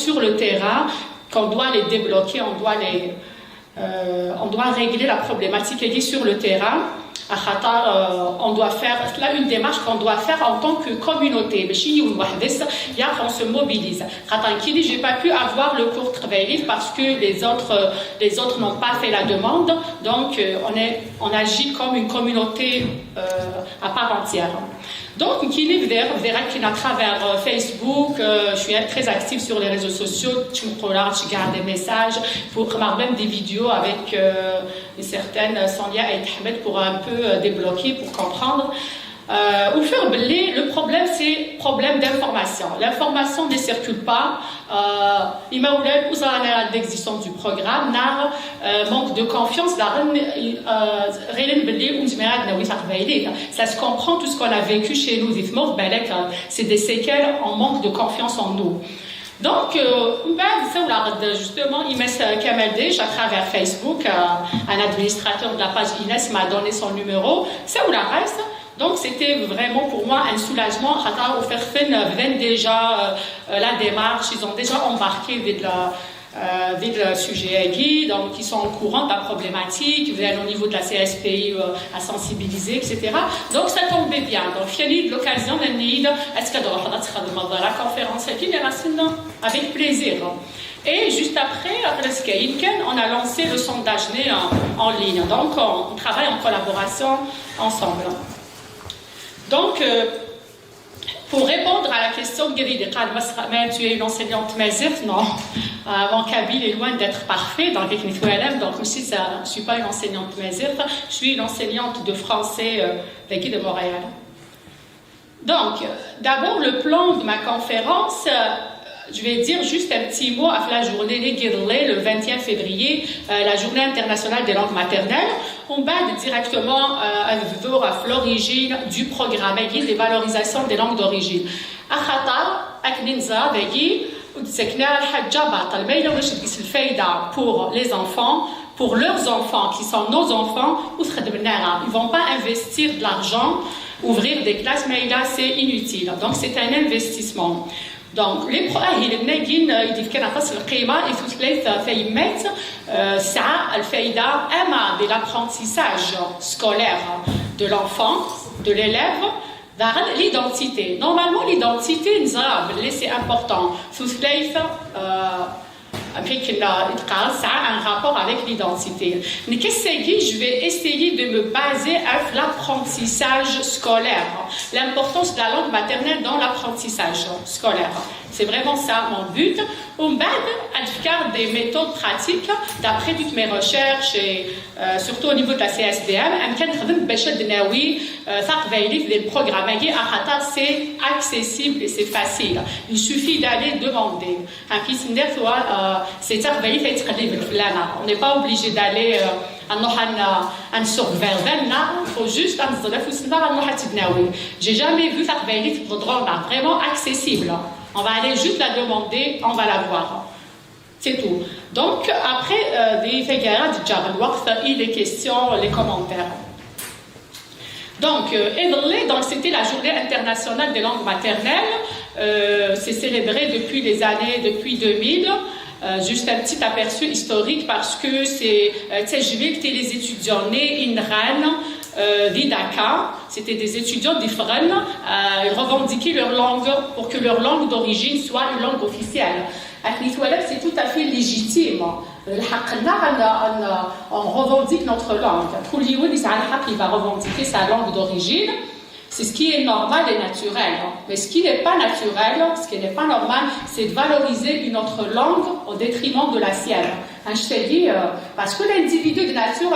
sur le terrain, qu'on doit les débloquer, on doit les, euh, on doit régler la problématique qui est sur le terrain. Euh, on doit faire, là, une démarche qu'on doit faire en tant que communauté. Mais chez nous, il y a qu'on se mobilise. J'ai pas pu avoir le cours de parce que les autres, les autres n'ont pas fait la demande. Donc, euh, on, est, on agit comme une communauté euh, à part entière. Donc, qui est vers, vers à travers euh, Facebook, euh, je suis très active sur les réseaux sociaux, tu me regardes, je garde des messages pour même des vidéos avec euh, une certaine Sonia et Ahmed pour un peu euh, débloquer, pour comprendre. Euh, au fur et à mesure, le problème, c'est problème d'information. L'information ne circule pas. Euh, il m'a ouvert l'existence du programme, nar euh, manque de confiance, nar euh, rien ne ça se comprend tout ce qu'on a vécu chez nous, c'est des séquelles, on manque de confiance en nous. Donc, euh, on va justement, Imes Kamaldej, à travers Facebook, euh, un administrateur de la page Ines m'a donné son numéro. C'est où la reste. Donc, c'était vraiment pour moi un soulagement. Au fait, déjà euh, la démarche, ils ont déjà embarqué de la euh, des sujets qui, donc, qui sont au courant de la problématique, au niveau de la C S P I euh, à sensibiliser, et cetera. Donc ça tombait bien. Donc, j'ai eu l'occasion de la conférence qui est avec plaisir. Et juste après, après ce on a lancé le sondage né en, en ligne. Donc, on, on travaille en collaboration ensemble. Donc, euh, pour répondre à la question, Gary Descartes, tu es une enseignante mazette, non. Euh, mon kabyle est loin d'être parfait, donc avec Nitoualem, donc aussi, ça, je ne suis pas une enseignante mazette, je suis une enseignante de français euh, de Montréal. Donc, euh, d'abord, le plan de ma conférence, euh, je vais dire juste un petit mot à la journée, le vingt et un février, euh, la journée internationale des langues maternelles. On va directement euh, à l'origine du programme des valorisations des langues d'origine. Axaṭer akken i neẓra dagi ur d-ttaken ara lḥaǧa baṭel. Ma yella ulac deg-s lfayda pour les enfants, pour leurs enfants qui sont nos enfants, ur t-xeddmen ara. Ils vont pas investir de l'argent, ouvrir des classes, mais là c'est inutile. Donc c'est un investissement. Donc, les proahil nagin, il dit qu'elle a pas le climat et tout les fait mettre ça le fait ama de l'apprentissage scolaire de l'enfant, de l'élève, vers l'identité. Normalement, l'identité, c'est important. Tout les euh, avec la ça a un rapport avec l'identité. Mais qu'est-ce que je vais essayer de me baser à l'apprentissage scolaire, l'importance de la langue maternelle dans l'apprentissage scolaire. C'est vraiment ça mon but. On va faire des méthodes pratiques d'après toutes mes recherches et euh, surtout au niveau de la C S D M, on peut faire des programmes c'est accessible et c'est facile. Il suffit d'aller demander. C'est ça, on n'est pas obligé d'aller euh, à Nohan, à Verden, il faut juste un J'ai jamais vu ça vraiment accessible. On va aller juste la demander, on va la voir. C'est tout. Donc, après, euh, des il est question, les commentaires. Donc, euh, donc c'était la journée internationale des langues maternelles. Euh, c'est célébré depuis les années, depuis deux mille. Euh, juste un petit aperçu historique parce que c'est euh, les étudiants nés Inran euh, d'Idaka, c'était des étudiants différents, euh, ils revendiquaient leur langue pour que leur langue d'origine soit une langue officielle. C'est tout à fait légitime. On revendique notre langue. Tout le monde va revendiquer sa langue d'origine. C'est ce qui est normal et naturel. Mais ce qui n'est pas naturel, ce qui n'est pas normal, c'est de valoriser une autre langue au détriment de la sienne. Parce que l'individu de nature,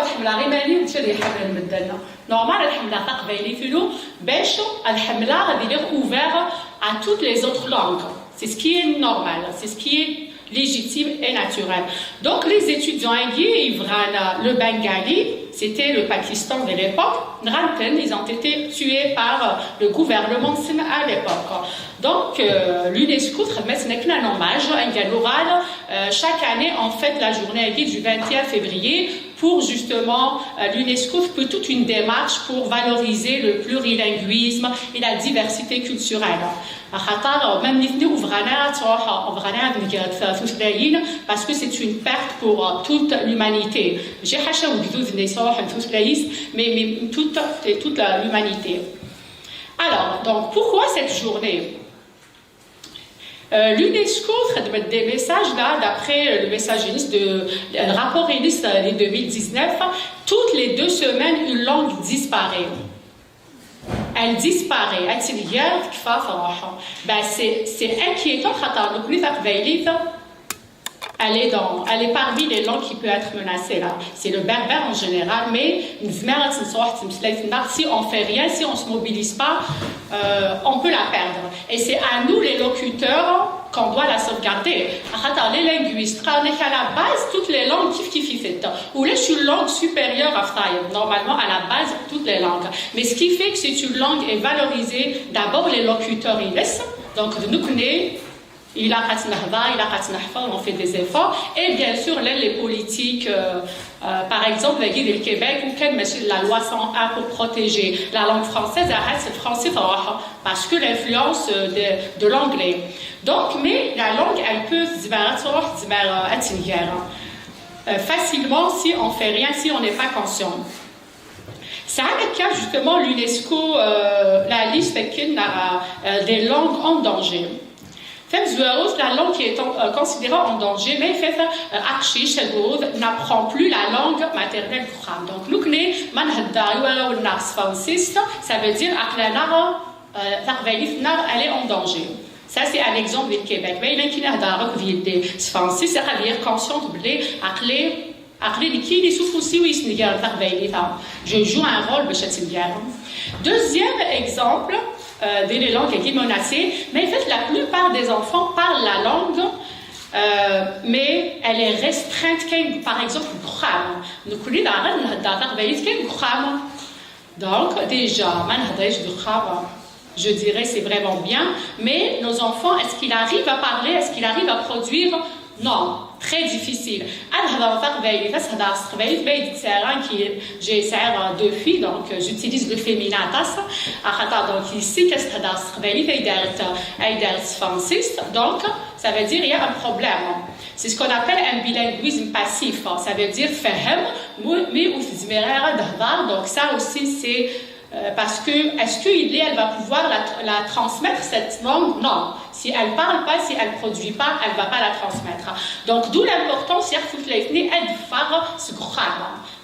normal, elle est ouvert à toutes les autres langues. C'est ce qui est normal, c'est ce qui est légitime et naturel. Donc les étudiants indiens, le Bengali, c'était le Pakistan de l'époque, ils ont été tués par le gouvernement à l'époque. Donc euh, l'UNESCO transmet un hommage à Galoural. Euh, chaque année, on fête la journée du vingt et un février pour justement euh, l'UNESCO fait toute une démarche pour valoriser le plurilinguisme et la diversité culturelle. Même les parce que c'est une perte pour euh, toute l'humanité. J'ai mais toute, toute l'humanité. Alors, donc, pourquoi cette journée euh, L'UNESCO traite des messages là, d'après euh, le message de le rapport Inis de deux mille dix-neuf, toutes les deux semaines, une langue disparaît. Elle disparaît. Ben, c'est inquiétant. Elle est, dans, elle est parmi les langues qui peuvent être menacées là. C'est le berbère en général, mais si on ne fait rien, si on ne se mobilise pas, euh, on peut la perdre. Et c'est à nous les locuteurs qu'on doit la sauvegarder. Les linguistes, à la base, toutes les langues qui qui fait. Ou les une langue supérieure à Ftaïd, normalement à la base, toutes les langues. Mais ce qui fait que c'est une langue est valorisée, d'abord les locuteurs, ils laissent. Donc, nous connaissons Ilaq ad tt-nehder, ilaq ad tt-neḥfeḍ, on fait des efforts. Et bien sûr, là, les politiques, euh, euh, par exemple, dagi di Québec, ou quelle, mais la loi cent un pour protéger la langue française, arrête le français, parce que l'influence, euh, de, de l'anglais. Donc, mais la langue, elle peut, euh, facilement si on fait rien, si on n'est pas conscient. Ça a justement l'UNESCO, euh, la liste, euh, des langues en danger. Tamezwarut, la langue qui est en, euh, considérée en danger, mais fait, euh, aqcic, n'apprend plus la langue maternelle. Donc, nous, on a, ça veut dire, euh, la langue, elle est en danger. Ça, c'est un exemple du Québec. Mais il y a qui n'a pas conscience, c'est-à-dire consciente, aql-i nekk i yessufusi u yesnegaren taqbaylit-a. Je joue un rôle. Deuxième exemple, euh, des langues qui menacées, mais en fait, la plupart des enfants parlent la langue, euh, mais elle est restreinte, par exemple, deg uxxam. Nekkni daɣen nhedder taqbaylit kan deg uxxam. Donc, déjà, ma nehder deg uxxam, je dirais c'est vraiment bien, mais nos enfants, est-ce qu'ils arrivent à parler, est-ce qu'ils arrivent à produire? Non, très difficile. Ad hedreɣ taqbaylit, ad hedreɣ s teqbaylit, ma yid-k sɛiɣ, j'ai, sɛiɣ deux filles, donc, euh, j'utilise le féminin aṭas. Axaṭer, donc, yis-k ad hedreɣ s teqbaylit, ay d-rrent, ay d-rrent s tefransist. Donc, ça veut dire il y a un problème. C'est ce qu'on appelle un bilinguisme passif. Ça veut dire tfehhem, mais ur tezmir ara ad tehder. Donc, ça aussi, c'est Euh, parce que, est-ce que elle va pouvoir la, la transmettre, cette langue? Non. Si elle parle pas, si elle produit pas, elle va pas la transmettre. Donc, d'où l'importance, c'est-à-dire,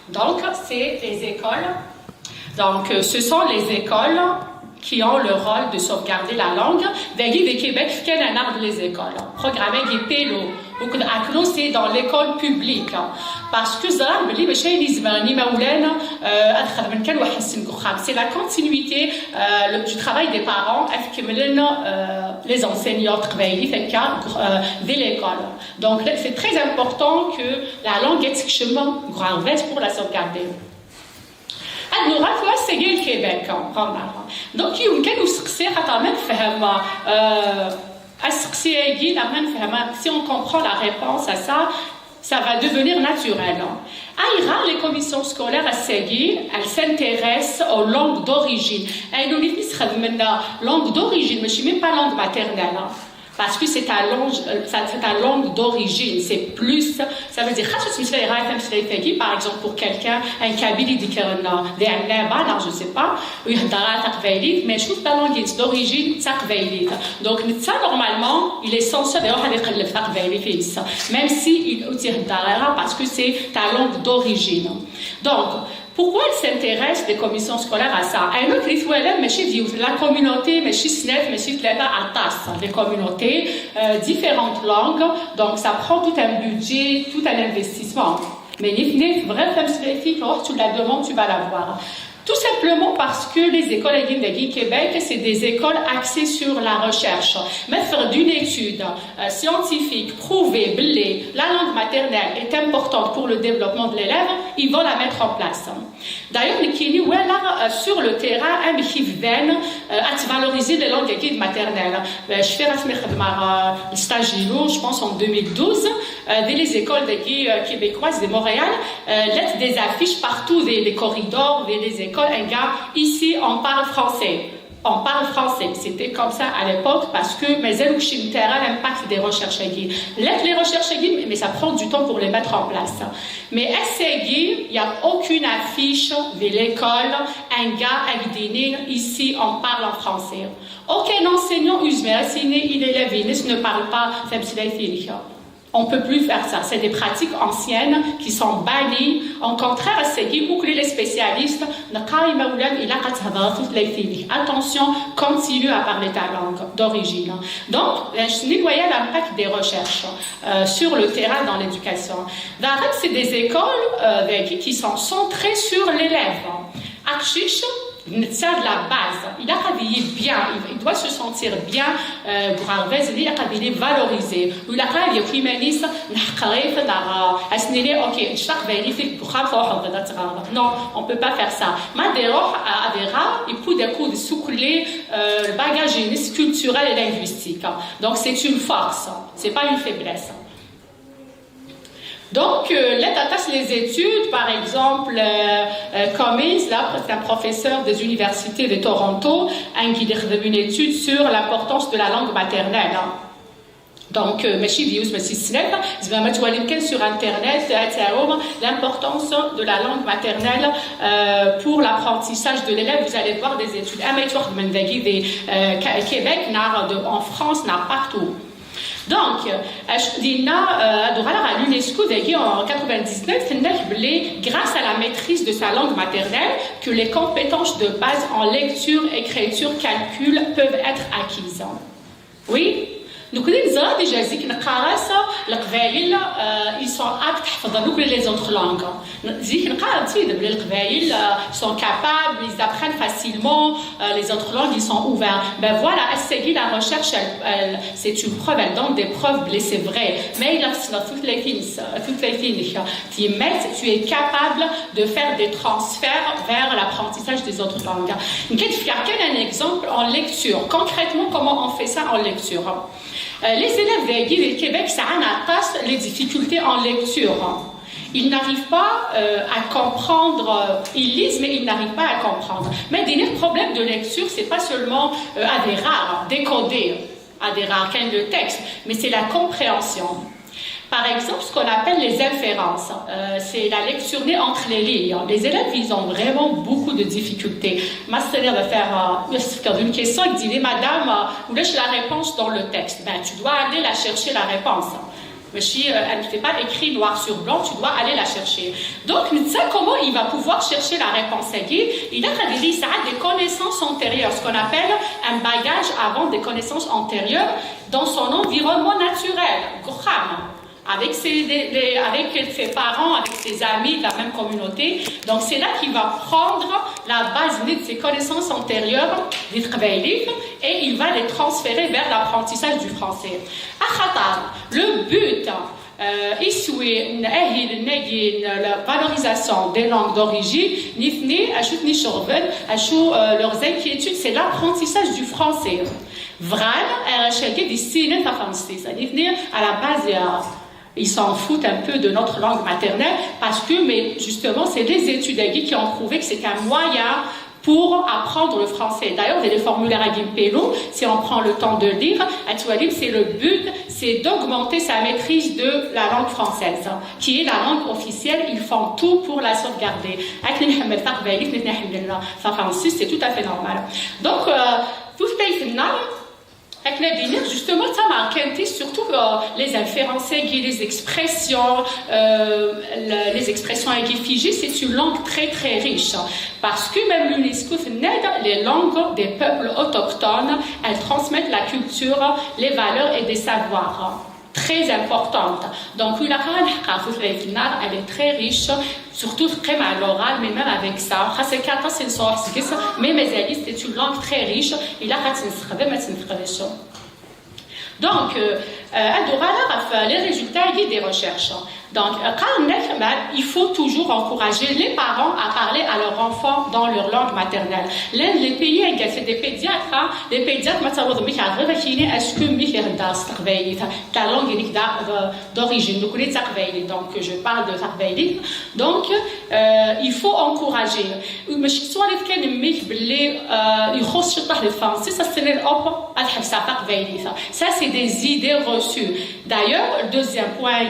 donc, c'est les écoles. Donc, euh, ce sont les écoles qui ont le rôle de sauvegarder la langue. Dagi di Québec, fkan-aɣ les écoles. Programme Guipelo. Donc, c'est dans l'école publique. Parce que ẓran belli mačči ayen izemren imawlan, euh, ad xedmen kan waḥed-sen deg uxxam. C'est la continuité, euh, le, du travail des parents, ad kemmlen, euh, les enseignants taqbaylit akka, euh, dès l'école. Donc, c'est très important que la langue ad tekcem deg uɣerbaz pour la sauvegarder. Ad nuɣal tura s-agi i Québec, hein, vraiment. Donc, yiwen kan usteqsi, xaṭer ma nefhem, euh, asteqsi-agi, neɣ ma nefhem, si on comprend la réponse à ça, ça va devenir naturel, hein. Ayɣer les commissions scolaires ass-agi, elles s'intéressent aux langues d'origine? Ayen umi ten-isxedmen langue d'origine, mačči même pas langue maternelle, hein. Parce que c'est ta langue, euh, ça, c'est ta langue d'origine, c'est plus, ça veut dire, xas ur ttmeslayeɣ ara tameslayt-agi, par exemple, pour quelqu'un, un Kabyle i d-ikkren di Ɛennaba, neɣ je sais pas, ur ihedder ara taqbaylit, mais je trouve ta langue d'origine, c'est taqbaylit. Donc, netta, normalement, il est censé ad iruḥ ad iqelleb taqbaylit-is, même si il, ur tt-ihedder ara, parce que c'est ta langue d'origine. Donc, pourquoi elles s'intéressent, les commissions scolaires, à ça? Ayen ur twalam, mačči d yiwet, la communauté, mačči snat, mačči tlata, aṭas, des communautés, euh, différentes langues, donc ça prend tout un budget, tout un investissement. Mais nitni, bref, même si tu la demandes, tu vas l'avoir. Tout simplement parce que les écoles à Québec, c'est des écoles axées sur la recherche. Mais faire d'une étude, euh, scientifique, prouver, belli, la langue maternelle est importante pour le développement de l'élève, ils vont la mettre en place. D'ailleurs, nekkini walaɣ, euh, sur le terrain, amek i bdan, euh, ad valoriser les langues maternelles. Euh, cfiɣ asmi xedmeɣ, euh, le stage-inu, je pense en deux mille douze, euh, di les écoles dagi, euh, québécoises de Montréal, euh, llant des affiches partout, di les corridors, di les écoles, anga, ici, on parle français. On parle français. C'était comme ça à l'époque parce que mazal ur kciment ara l'impact des recherches-agi. Llant les recherches-agi, mais ça prend du temps pour les mettre en place. Mais ass-agi, il y a aucune affiche de l'école, anga ak d-inin, ici, on parle en français. Aucun enseignant ur yezmir ad s-yini i l'élève-ines ne parle pas tameslayt-inek. On peut plus faire ça. C'est des pratiques anciennes qui sont bannies. Au contraire, ass-agi, akk les spécialistes, neqqar i yimawlan, ilaq ad thedreḍ tutlayt-inek. Attention, continue à parler ta langue d'origine. Donc, je nettoie l'impact des recherches, euh, sur le terrain dans l'éducation. Daɣen, c'est des écoles, euh, qui sont centrées sur l'élève. Aqcic, Netta d la base, il a bien, il doit se sentir bien, euh, deg uɣerbaz-nni, il a valorisé. Ur ilaq ara ad yakk iman-is neḥqer-it neɣ, euh, ad s-nini, ok, ečč taqbaylit-ik deg uxxam, truḥeḍ ad teɣreḍ. Non, on peut pas faire ça. Ma ad iruḥ, euh, ad iɣer, yewwi-d akud, yessukkes, euh, le bagage culturel et linguistique. Donc c'est une force, c'est pas une faiblesse. Donc, euh, l'aide à tâche, les études, par exemple, euh, euh, Cummins, là, c'est un professeur des universités de Toronto, a une étude sur l'importance de la langue maternelle, hein. Donc, euh, mačči d yiwet, mačči d snat, zemrem ad twalim kan sur Internet, ad tarum l'importance de la langue maternelle, euh, pour l'apprentissage de l'élève. Vous allez voir des études. Ama yettwaxdmen dagi di, euh, Québec, neɣ de, en France, neɣ partout. Donc, euh, ad uɣaleɣ ɣer l'UNESCO dagi en quatre-vingt-dix-neuf, tenna-k belli grâce à la maîtrise de sa langue maternelle que les compétences de base en lecture, écriture, calcul peuvent être acquises. Oui. Nekkni neẓra déjà zik neqqar-as Leqbayel, euh, ils sont aptes, ḥeffḍen akk les autres langues. Zik neqqar-t-id belli Leqbayel, euh, ils sont capables, ils apprennent facilement, euh, les autres langues, ils sont ouverts. Ben voilà, ass-agi la recherche, elle, elle, c'est une preuve, elle donne des preuves belli c'est vrai. Mais il a tutlayt-inek, tu es capable de faire des transferts vers l'apprentissage des autres langues. Donc, je vais faire un exemple en lecture. Concrètement, comment on fait ça en lecture ? Euh, les élèves de Québec, ça a les difficultés en lecture. Ils n'arrivent pas, euh, à comprendre, euh, ils lisent, mais ils n'arrivent pas à comprendre. Mais le problème de lecture, c'est pas seulement, euh, à des rares, décoder, à des rares, quand le texte, mais c'est la compréhension. Par exemple, ce qu'on appelle les inférences, euh, c'est la lecture née entre les lignes. Les élèves, ils ont vraiment beaucoup de difficultés. Ma c'est-à-dire de faire, euh, une question, il dit, madame, euh, où est la réponse dans le texte ? Ben, tu dois aller la chercher, la réponse. Mais si, euh, elle ne fait pas écrit noir sur blanc, tu dois aller la chercher. Donc, ça, comment il va pouvoir chercher la réponse ? Il a des connaissances antérieures, ce qu'on appelle un bagage avant des connaissances antérieures dans son environnement naturel, deg uxxam, avec ses, les, les, avec ses parents, avec ses amis de la même communauté. Donc, c'est là qu'il va prendre la base de ses connaissances antérieures, des Qbaylit, et il va les transférer vers l'apprentissage du français. Axaṭer, le but, euh, iswi n ahil-nni, la valorisation des langues d'origine, nitni, acu ten-iceɣben, acu, euh, leurs inquiétudes, c'est l'apprentissage du français. Bɣan, euh, acu-agi d issinen tafransist. Nitni, à la base, euh, ils s'en foutent un peu de notre langue maternelle parce que, mais justement, c'est les études qui ont prouvé que c'est un moyen pour apprendre le français. D'ailleurs, les formulaires à Gimpelo, si on prend le temps de lire, actuellement, c'est le but, c'est d'augmenter sa maîtrise de la langue française, qui est la langue officielle. Ils font tout pour la sauvegarder. Akken nḥemmel taqbaylit, nitni ḥemmlen tafransist, c'est tout à fait normal. Donc, euh, tout ce pays, akken ad iniɣ, justement, d tamerkantit, surtout, euh, les inférences, les expressions, euh, le- les expressions figées, c'est une langue très, très riche. Parce que même l'UNESCO tenna-d, les langues des peuples autochtones, elles transmettent la culture, les valeurs et des savoirs. Très importante. Donc, il a elle est très riche, surtout très mal l'oral, mais même avec ça, xas akka aṭas i nesruḥ seg-s, mais mazal-it, c'est une langue très riche, ilaq ad tt-nessexdem, ad tt-nessexdem. Donc, euh, euh, ad uɣaleɣ ɣef les résultats des recherches. Donc, euh, qqaren-ak, il faut toujours encourager les parents à parler à leurs enfants dans leur langue maternelle. L'un des pays, c'est des pédiatres, hein, les pédiatres, ma tawḍem mik ɣer ɣiba kini, est-ce que mik ihedder s teqbaylit, ta langue inek da, euh, d'origine, donc les taqbaylit, donc je parle de taqbaylit. Donc, euh, il faut encourager. Mačči tettwaliḍ kan mik belli, euh, ixuṣ ciṭṭaḥ di tefransist, ad s-tiniḍ, hop, ad ḥebseɣ taqbaylit. Ça, c'est des idées reçues. D'ailleurs, le deuxième point,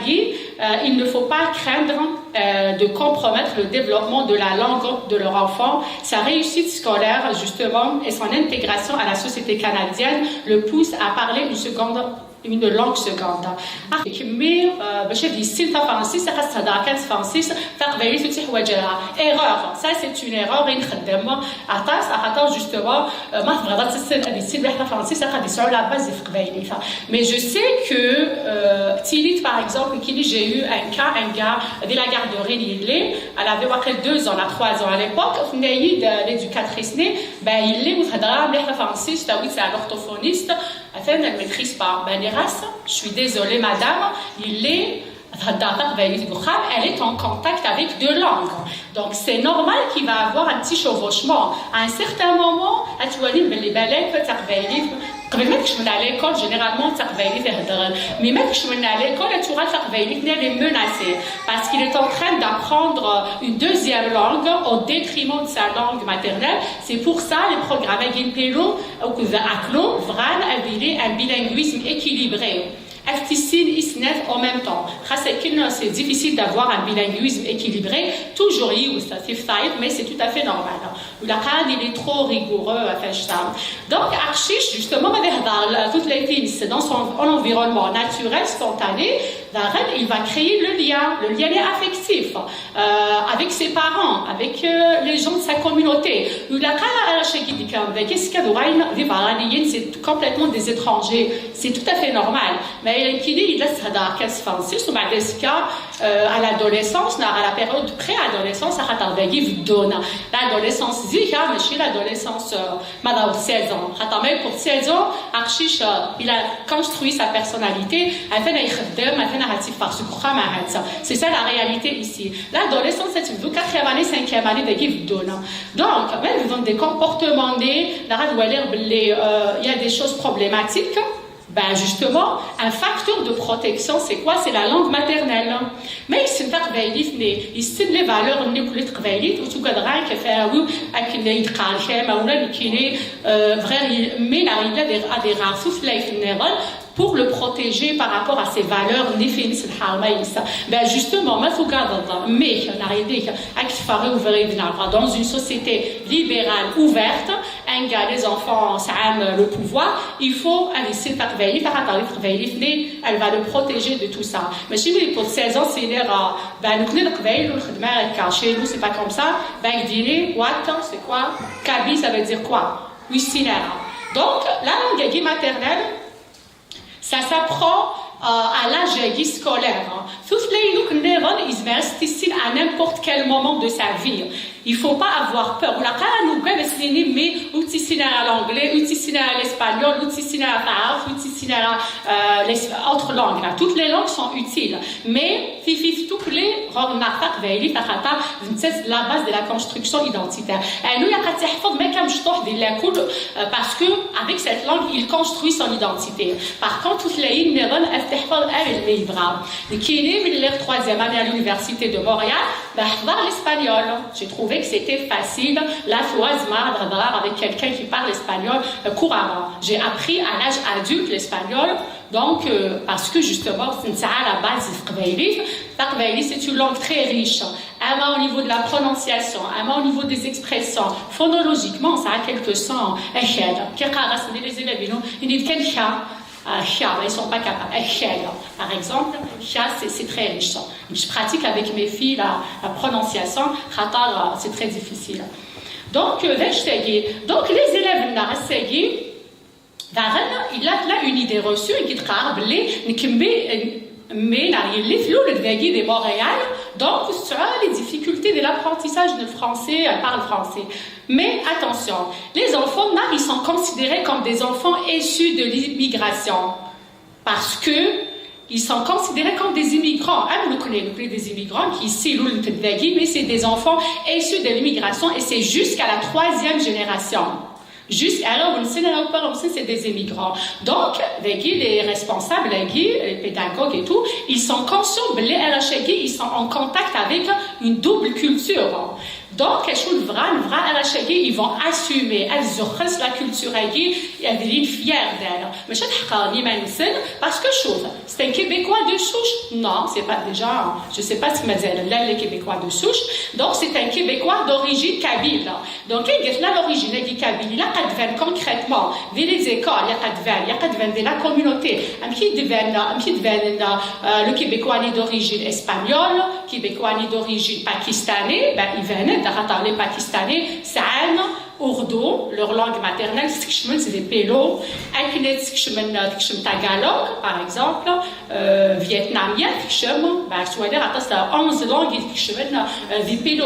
euh, il ne faut pas craindre, euh, de compromettre le développement de la langue de leur enfant. Sa réussite scolaire, justement, et son intégration à la société canadienne le pousse à parler une seconde, une langue seconde. Ah, kemmi, euh, bac ad yissin tafransist, xas thedder kan s tefransist, taqbaylit ur tt-iḥwaǧ ara. Erreur, ça c'est une erreur i nxeddem aṭas, axaṭer justement, euh, ma tebɣiḍ ad tissineḍ, ad yissin mliḥ tafransist, ad yesɛu la base di teqbaylit. Mais je sais que, euh, Tilit, par exemple, kini, j'ai eu un cas, un gars de la garderie, il est, elle avait waqil deux ans, là, trois ans à l'époque, tenna-yi-d, euh, l'éducatrice-nni, ben, il est, ur thedder ara mliḥ tafransist, ah oui, c'est un orthophoniste, atan, elle maîtrise pas. Ben, nniɣ-as, je suis désolée, madame, il est, thedder taqbaylit deg uxxam, elle est en contact avec deux langues. Donc, c'est normal qu'il va avoir un petit chevauchement. À un certain moment, ad twalim belli balak taqbaylit, qbel ma tkecmem à l'école, généralement, d taqbaylit i heddren. Mais ma tkecmem à l'école, ad tuɣal taqbaylit-nni, elle est menacée. Parce qu'il est en train d'apprendre une deuxième langue au détriment de sa langue maternelle. C'est pour ça, les programmes-agi n Pélo, akked Aklo, bɣan ad yili un bilinguisme équilibré. Ad tissin i snat en même temps. Xas akken, c'est difficile d'avoir un bilinguisme équilibré. Toujours yiwet tif tayeḍ, mais c'est tout à fait normal. Ur ilaq ara ad nili trop rigoureux ɣef wannect-a. Donc, aqcic, justement, ad ihder tutlayt-ines dans son, en environnement naturel, spontané, daɣen, il va créer le lien, le lien affectif, euh, avec ses parents, avec, euh, les gens de sa communauté. Ur ilaq ara arrac-agi d-ikkren dagi, ad uɣalen d iberraniyen, c'est complètement des étrangers. C'est tout à fait normal. Mais il y a qui dit, il laisse la case française, ou bien des cas, euh, à l'adolescence, à la période de pré-adolescence, à Khatar Dagui Vdona. L'adolescence, zik, hein, mais chez l'adolescence, euh, madame seize ans. Khatar, mais pour seize ans, aqcic, euh, il a construit sa personnalité. Enfin, il خدم, enfin, il a tiré par ce programme, hein, ça. C'est ça la réalité ici. L'adolescence, c'est une quatrième année, cinquième année de Dagui Vdona. Donc, même dans des comportements, des, la rade, euh, il y a des choses problématiques. Ben justement, un facteur de protection, c'est quoi? C'est la langue maternelle. Ma yessen taqbaylit-nni, yessen les valeurs-nni akked teqbaylit, ur tugad ara ad k-awiɣ akken ay d-qqaren kra, ma ula nekkini, euh, bɣiɣ, mais la règle des, des races, les pour le protéger par rapport à ses valeurs, les filles, c'est le harmaïs. Ben justement, ma tugadeḍ, mais, la règle, à qui faire ouvrir dans une société libérale, ouverte, un gars, les enfants, ça aime le pouvoir, il faut aller, c'est pas veiller, par rapport à les, elle va le protéger de tout ça. Mais si vous, pour seize ans, c'est l'air, ben, nous connaissons le veille, le khedma, chez nous, c'est pas comme ça. Ben, dîner, what, c'est quoi? Kabylie, ça veut dire quoi? Oui, c'est là. Donc, la langue maternelle, ça s'apprend, euh, à l'âge scolaire. Tutlayin akk nniḍen, yezmer ad tt-issin à n'importe quel moment de sa vie. Il faut pas avoir peur. Ur ilaq ara ad nugad ad s-nini, mais ur ttessin ara l'anglais, ur ttessin ara l'espagnol, ur ttessin ara taɛrabt, ur ttessin ara, euh, les autres langues. Là, toutes les langues sont utiles. Mais tififet akk ɣur-neɣ taqbaylit, axaṭer d nettat la base de la construction identitaire. Rnu ilaq ad tt-iḥfeḍ ma kan mecṭuḥ di lakul, euh, parce que avec cette langue, il construit son identité. Par contre, tutlayin nniḍen, ad tt-iḥfeḍ armi yebɣa. Nekkini, mi lliɣ troisième année à l'université de Montréal, ben, ḥfḍeɣ l'espagnol. J'ai trouvé que c'était facile. Là, tura zemreɣ ad hedreɣ avec quelqu'un qui parle espagnol, euh, couramment. J'ai appris à l'âge adulte l'espagnol. Donc, euh, parce que justement, c'est ça la base de taqbaylit. Taqbaylit, c'est une langue très riche. Ama au niveau de la prononciation, ama au niveau des expressions, phonologiquement, ça a quelques sons. Akal, kieqaras, les élèves, ils disent, ils disent, euh, kha, ils sont pas capables. Akal, par exemple, kha, c'est, c'est très riche. Je pratique avec mes filles la, la prononciation, khatar, euh, c'est très difficile. Donc, euh, donc, les élèves, Daɣen, il a là une idée reçue qui est mais, mais la, il est flou le dagi de Montréal, donc sur les difficultés de l'apprentissage de français, euh, par le français. Mais attention, les enfants là, ils sont considérés comme des enfants issus de l'immigration. Parce que ils sont considérés comme des immigrants. Hein, nous connaissons des immigrants qui ici, mais c'est des enfants issus de l'immigration et c'est jusqu'à la troisième génération. Juste, alors, on sait, c'est des immigrants. Donc, les responsables, les pédagogues et tout, ils sont conscients, ils sont en contact avec une double culture. Donc, ils vont assumer, ils ont la culture, ils sont fiers d'elle. Mais c'est parce que, c'est un Québécois de souche? Non, c'est pas déjà, je sais pas si Mazel, là, les Québécois de souche. Donc, c'est un Québécois d'origine kabyle. Donc, il y a l'origine kabyle, il a pas de concrètement, dès les écoles, il y a pas de il y a pas de de la communauté. Un qui devient, un qui devient, euh, le Québécois d'origine espagnole, Québécois d'origine pakistanais, ben, ils viennent de les Pakistanais, c'est un Urdu, leur langue maternelle, skecmen, c'est des pélos. Akken ad skecmen, tekcem tagalog, par exemple, euh, vietnamien, tekcem, bah, je vois aṭas de onze langues, tekcem, euh, des pélos.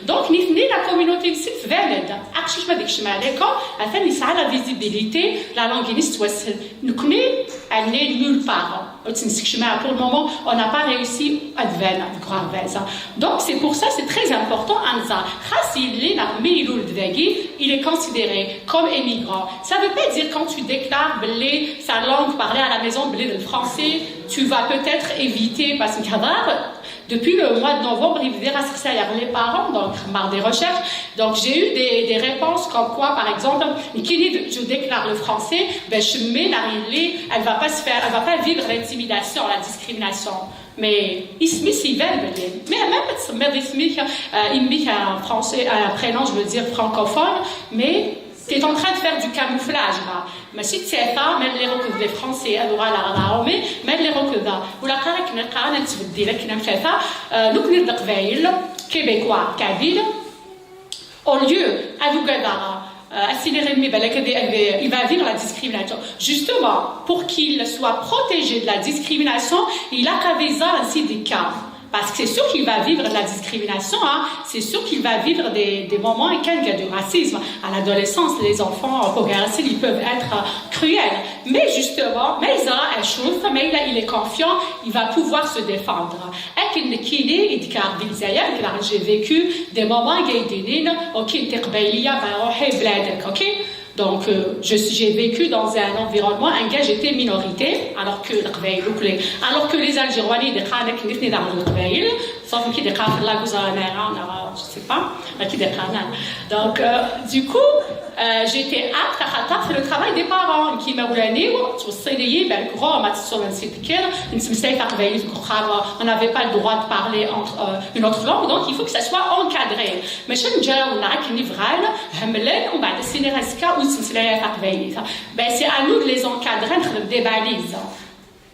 Donc, nitni, la communauté ici, tban-d. Aqcic ma tekcem à l'école, atan yesɛa la visibilité, la langue-ines tettwassen. Nekni, elle n'est nulle part. Ur tt-nessekcem ara. Pour le moment, on n'a pas réussi à tban deg uɣerbaz. Donc, c'est pour ça, c'est très important, ad nẓer. Xas yelli neɣ mi ilul-d dagi, il est considéré comme immigrant. Ça veut pas dire quand tu déclares belli sa langue parlée à la maison, belli le français, tu vas peut-être éviter, parce que depuis le mois de novembre, il y a les parents, donc, par des recherches. Donc, j'ai eu des, des réponses comme quoi, par exemple, nekkini, je déclare le français, ben, je mets la elle va pas se faire, elle va pas vivre l'intimidation, la discrimination. Mais isem-is iban belli, mais même pas de isem-ik, euh, isem-ik en français, un prénom, je veux dire francophone, mais tu es en train de faire du camouflage là. Mais si tu sais pas, même les recrues des Français, elle aura la, la armée, même les recrues là. Ou la carrière qui n'est pas, même si vous direz qu'il n'aime pas ça, euh, nous, nous, Québécois, Kabyle, au lieu, ad ugadeɣ, euh, ad s-iniɣ i mmi, balak, il va vivre la discrimination. Justement, pour qu'il soit protégé de la discrimination, il a qu'à visa ainsi des cas. Parce que c'est sûr qu'il va vivre de la discrimination, hein. C'est sûr qu'il va vivre des, des moments et qu'il y a du racisme. À l'adolescence, les enfants, pour garder, ils peuvent être, euh, cruels. Mais justement, mais il a un chose, mais il, a- il est confiant, il va pouvoir se défendre. Akken nekkini, i d-kkreɣ di Lezzayer, nekk daɣen, j'ai vécu des moments n yidinin, ok, netta iqbayliyen, ben, ruḥ i bladek, ok? Donc, euh, je suis- j'ai vécu dans un environnement, un gars, j'étais minorité, alors que les Qbayl, alors que les Algérois, ils étaient, sauf qui des la gouza, je sais pas, qui des. Donc, euh, du coup, euh, j'étais apte à rattraper le travail des parents, qui m'a dit, on n'avait pas le droit de parler entre, euh, une autre langue, donc il faut que ça soit encadré. Mais je ne dis pas, on a qu'une vraie, hamlen, on va dessiner un cas où c'est la. Ben, c'est à nous de les encadrer, des balises.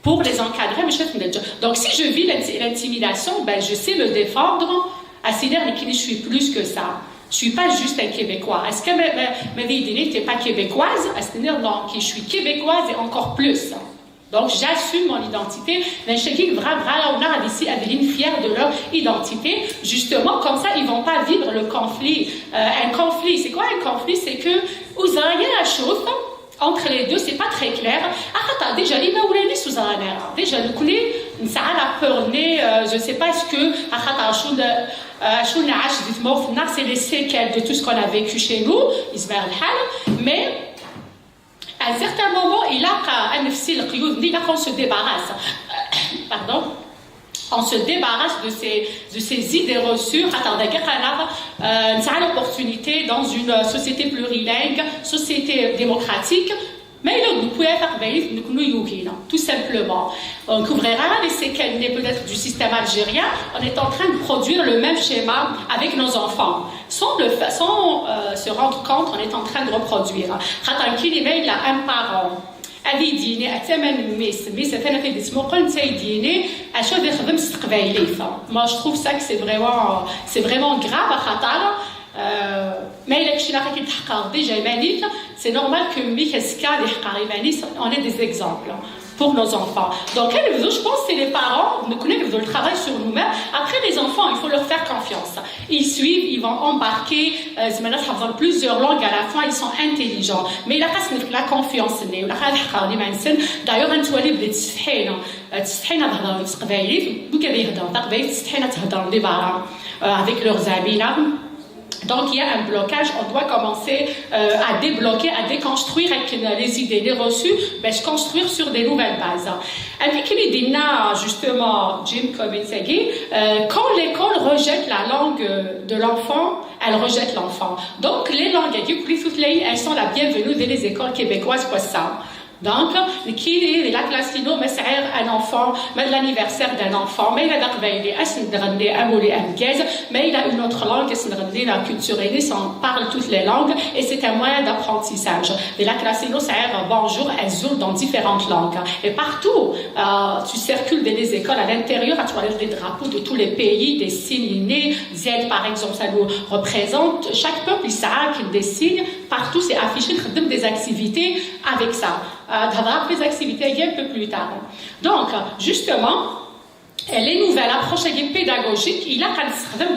Pour les encadrer, mais je ne dis pas. Donc, si je vis l'inti- l'intimidation, ben, je sais me défendre. À ces derniers, je suis plus que ça. Je suis pas juste un Québécois. Est-ce que ma, ma, ma vie d'aînée n'était pas québécoise? À ce dernier, non, que je suis québécoise et encore plus. Donc, j'assume mon identité. Mais je dis, vraiment, vraiment, on a ici à Adeline, fière de leur identité. Justement, comme ça, ils vont pas vivre le conflit. Euh, un conflit, c'est quoi un conflit? C'est que, vous avez la chose, entre les deux, c'est pas très clair. Axaṭer, déjà, les Maoulani sous un air. Déjà, nous connaissons, ça a la peur, euh, je sais pas ce que, axaṭer, شو ن- euh, شو نعيش في تموفنا, c'est les séquelles de tout ce qu'on a vécu chez nous, يزمر الحال. Mais, à un certain moment, il a un نفسي القيود, il a qu'on se débarrasse. Pardon. On se débarrasse de ces, de ces idées reçues. Attends, euh, on a l'opportunité dans une société plurilingue, société démocratique, mais il nous pouvait faire veiller, nous, nous, tout simplement. On couvrira les séquelles nées peut-être du système algérien. On est en train de produire le même schéma avec nos enfants, sans, le, fa- sans euh, se rendre compte, on est en train de reproduire. Quand un kilomètre, il a un parent. Ad yi-d-yini, ad tamen mmi-s, mmi-s atan ad t-id-ismuqel, netta ad yi-d-yini acu ad ixdem s teqbaylit. Moi, je trouve ça que c'est vraiment, c'est vraiment grave, axaṭer, euh, ma yella kečč ilaq ad k-id-tḥeqreḍ déjà iman-ik, c'est normal que mmi-k azekka ad iḥqer iman-is, on est des exemples pour nos enfants. Donc, ad nebdu, je pense, c'est les parents, donc, on a le travail sur nous-mêmes. Après, les enfants, il faut leur faire confiance. Ils suivent, ils vont embarquer, euh, زعما تحفظ plusieurs langues à la fois, ils sont intelligents. Mais il a pas la confiance, il a pas الحق ديما نسن. D'ailleurs, انت ولي بديت تستحينا، تستحينا تهضر تقبايلي، دوك هذه يهضر تقبايلي، تستحينا تهضر دي بارا، euh, avec leurs amis là. Donc, il y a un blocage, on doit commencer, euh, à débloquer, à déconstruire avec les idées, les reçus, ben, se construire sur des nouvelles bases. Avec l'idée, justement, Jim Corbin, euh, quand l'école rejette la langue de l'enfant, elle rejette l'enfant. Donc, les langues, elles sont la bienvenue dans les écoles québécoises, quoi ça. Donc, nekkini di la classe inu ma sɛiɣ un enfant, ma d l'anniversaire d'un enfant, ma yella d aqbayli, ad s-nɣenni amuli ameggaz, ma yella une autre langue, ad s-nɣenni la culture, on parle toutes les langues, et c'est un moyen d'apprentissage. Di la classe inu sɛiɣ bonjour, azul dans différentes langues. Et partout, euh, tu circules dans les écoles à l'intérieur, tu vois des drapeaux de tous les pays, des signes, des ailes, par exemple, ça nous représente. Chaque peuple, il a des signes. Partout, c'est affiché, des activités avec ça. Euh, des activités un peu plus tard. Donc, justement, les nouvelles approches pédagogiques, il a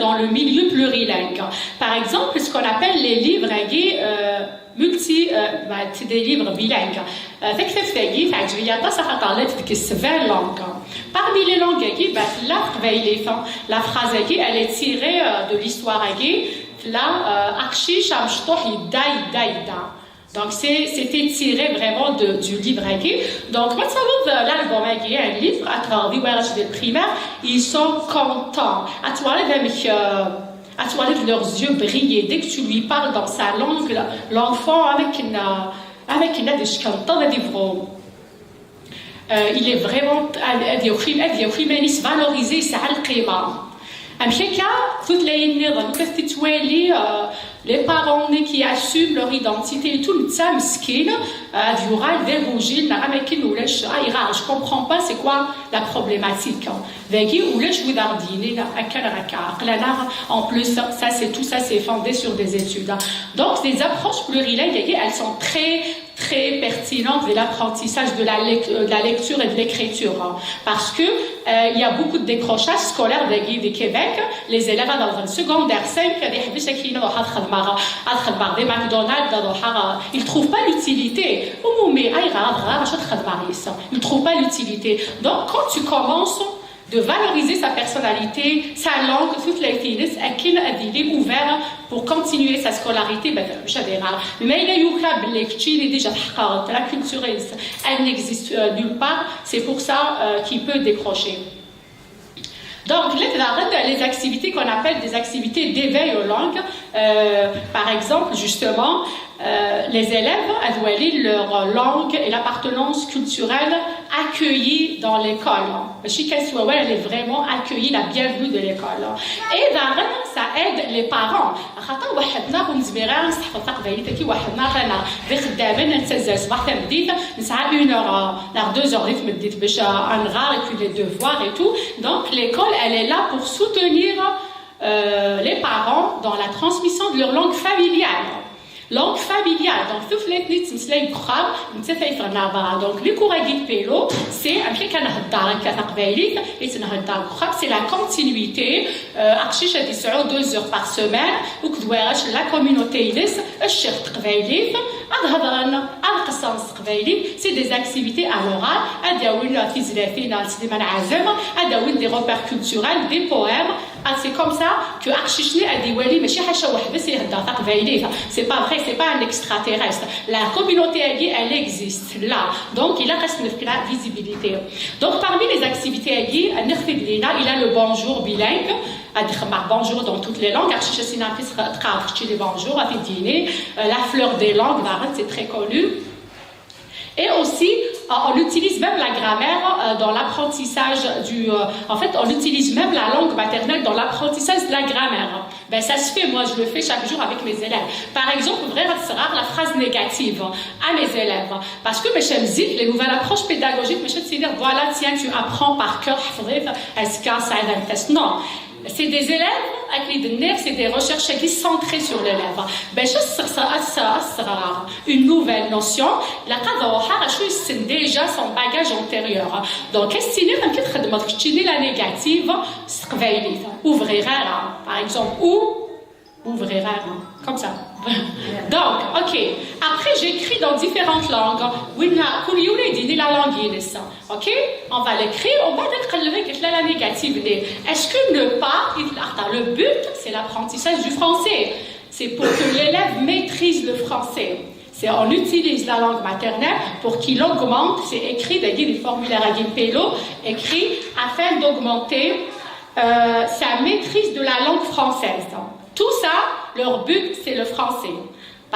dans le milieu plurilingue. Par exemple, ce qu'on appelle les livres euh, multi, euh, bah, c'est des livres bilingues. Euh, fait que c'est fait, fait que je vais y attendre, ça va parler de que c'est vingt langues. Parmi les langues, bah, la, la phrase, elle est tirée euh, de l'histoire, là, euh, aqcic amecṭuḥ yedda, yedda, yedda. Donc, c'est- c'était tiré vraiment de- du livre. Donc, ma تصور l'album, un livre, à travers les primaires, ils sont contents. À travers avec, euh, à travers leurs yeux briller. Dès que tu lui parles dans sa langue, l'enfant avec une, euh, avec une aide, euh, il est vraiment, ad yawi, ad yawi iman-is valorisé, yesɛa lqima. Amek akka, tutlayin nniḍen, ur tettwali, euh, les parents qui assument leur identité et tout, netta meskin, euh, ad yuɣal d agujil, neɣ am akken ulac, ah, je comprends pas, c'est quoi la problématique. Dagi, ulac wid ara d-yinin akka neɣ akka. Aql-aneɣ, en plus, ça c'est tout, ça c'est fondé sur des études. Donc, les approches plurilingues, elles sont très très pertinente de l'apprentissage de la, lec- euh, de la lecture et de l'écriture, hein, parce que euh, il y a beaucoup de décrochage scolaire de, de Québec. Les élèves dans le secondaire cinq, des حبيش كاين روح هاد خدمة، هاد خدمة des McDonald's، روح، ils trouvent pas l'utilité. أمومي، أي غرض، غرض، شاد خدمة، ils trouvent pas l'utilité. Donc, quand tu commences de valoriser sa personnalité, sa langue, toute la finesse, akken ad yili ouvert pour continuer sa scolarité, ben, مش هذا. Mais il y a déjà تحققت la culture, elle n'existe euh, nulle part, c'est pour ça euh, qu'il peut décrocher. Donc, les, les activités qu'on appelle des activités d'éveil aux langues, euh, par exemple, justement, euh, les élèves, ad walin leur langue et l'appartenance culturelle accueillie dans l'école. Mačči kan s wawal, elle est vraiment accueillie, la bienvenue de l'école. Et daɣen, ça aide les parents. Xaṭer waḥedna ur nezmir ara ad nesseḥfeḍ taqbaylit-agi waḥedna, atan d ixeddamen, nettazzal ṣṣbeḥ tameddit, nesɛa une heure, euh, neɣ deux heures di tmeddit bac, euh, ad nɣer, et puis les devoirs et tout. Donc l'école, elle est là pour soutenir euh, les parents dans la transmission de leur langue familiale. Langue familiale, donc tutlayt-nni i ttmeslayen deg uxxam, nettat ay yeffɣen ɣer berra. Donc les cours-agi n Pélo, c'est amek akka nhedder akka taqbaylit i ttnhedder deg uxxam, c'est la continuité. Euh, aqcic ad yesɛu deux heures par semaine, akked warrac n la communauté-ines, ccix n teqbaylit, ad hedren, ad qeṣṣren s teqbaylit, c'est des activités à l'oral, ad d-awin tizlatin n Sliman Ɛazem, ad d-awin des repères culturels, des poèmes, ah, c'est comme ça que aqcic-nni ad iwali, mačči ḥaca weḥd-s ihedder taqbaylit. C'est pas vrai, c'est pas un extraterrestre. La communauté-agi, elle existe là. Donc, il a reste la visibilité. Donc, parmi les activités-agi, il a le bonjour bilingue, ad ixemmeɣ bonjour dans toutes les langues. Aqcic ad s-yini bonjour, ad t-yini. Euh, la fleur des langues, c'est très connu. Et aussi, euh, on utilise même la grammaire euh, dans l'apprentissage du... euh, en fait, on utilise même la langue maternelle dans l'apprentissage de la grammaire. Ben, ça se fait, moi je le fais chaque jour avec mes élèves. Par exemple, bɣiɣ ad sɣeɣ la phrase négative à mes élèves. Parce que mačči am zik, les nouvelles approches pédagogiques, mačči ad tiniḍ, voilà, tiens, tu apprends par cœur, ḥfeḍ-it, est-ce que ça aide un test? Non. C'est des élèves, avec les données, c'est des recherches qui sont centrées sur l'élève. Bac ad sɣeɣ une nouvelle notion, ilaq ad ruḥeɣ acu yessen déjà son bagage antérieur. Donc, ad s-tiniḍ amek i txeddmeḍ keččini la négative s teqbaylit. Ur bɣiɣ ara, par exemple, ou ur bɣiɣ ara, comme ça. Donc, ok. Après, j'écris dans différentes langues. Winna, kul yiwen ad d-yini la langue-ines. Ok? On va l'écrire, on va l'écrire la négative. Est-ce que ne pas, le but, c'est l'apprentissage du français. C'est pour que l'élève maîtrise le français. C'est, on utilise la langue maternelle pour qu'il augmente, c'est écrit, dagi di le formulaire-agi n Pélo, écrit afin d'augmenter euh, sa maîtrise de la langue française. Tout ça, leur but, c'est le français.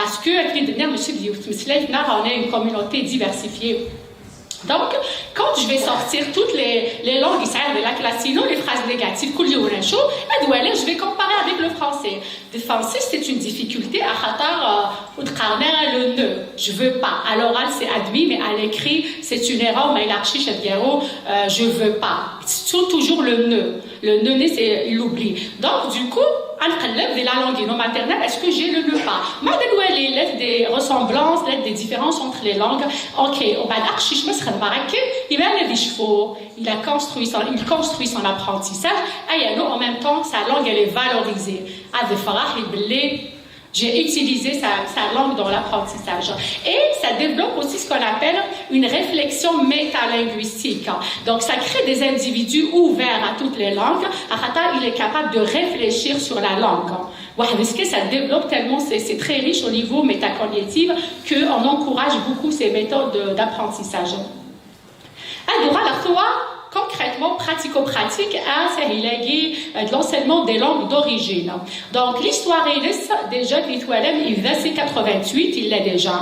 Parce que, akken i d-nniɣ, mačči d yiwet tmeslayt, neɣ on est une communauté diversifiée. Donc, quand je vais sortir toutes les, les langues, c'est-à-dire la classe, sinon les phrases négatives, كل يوم نشوف, ad waliɣ, je vais comparer avec le français. Le français, c'est une difficulté, axaṭer, euh, ur d-qqaren ara le ne, je veux pas. À l'oral, c'est admis, mais à l'écrit, c'est une erreur, mais la recherche, euh, je veux pas. C'est toujours le ne. Le ne, ne, c'est, il oublie. Donc, du coup, ad nqelleb di la langue non maternelle, est-ce que j'ai le ne pas? Ma ad nwali, il y a des ressemblances, il y a des différences entre les langues. Ok, ومن بعد aqcic ma s-xedmeɣ akken, iban ad icfu. Il a construit son, il construit son apprentissage. Aya, en même temps, sa langue, elle est valorisée. Ad ifreḥ belli j'ai utilisé sa, sa langue dans l'apprentissage. Et ça développe aussi ce qu'on appelle une réflexion métalinguistique. Donc, ça crée des individus ouverts à toutes les langues. Axaṭer, il est capable de réfléchir sur la langue. Parce que ça développe tellement, c'est, c'est très riche au niveau métacognitif, qu'on encourage beaucoup ces méthodes de, d'apprentissage. Ad uɣaleɣ tura concrètement, pratico-pratique, à Sahilagi, euh, de l'enseignement des langues d'origine. Donc, l'histoire-ines, déjà, di twalam, il date quatre-vingt-huit, il l'a déjà.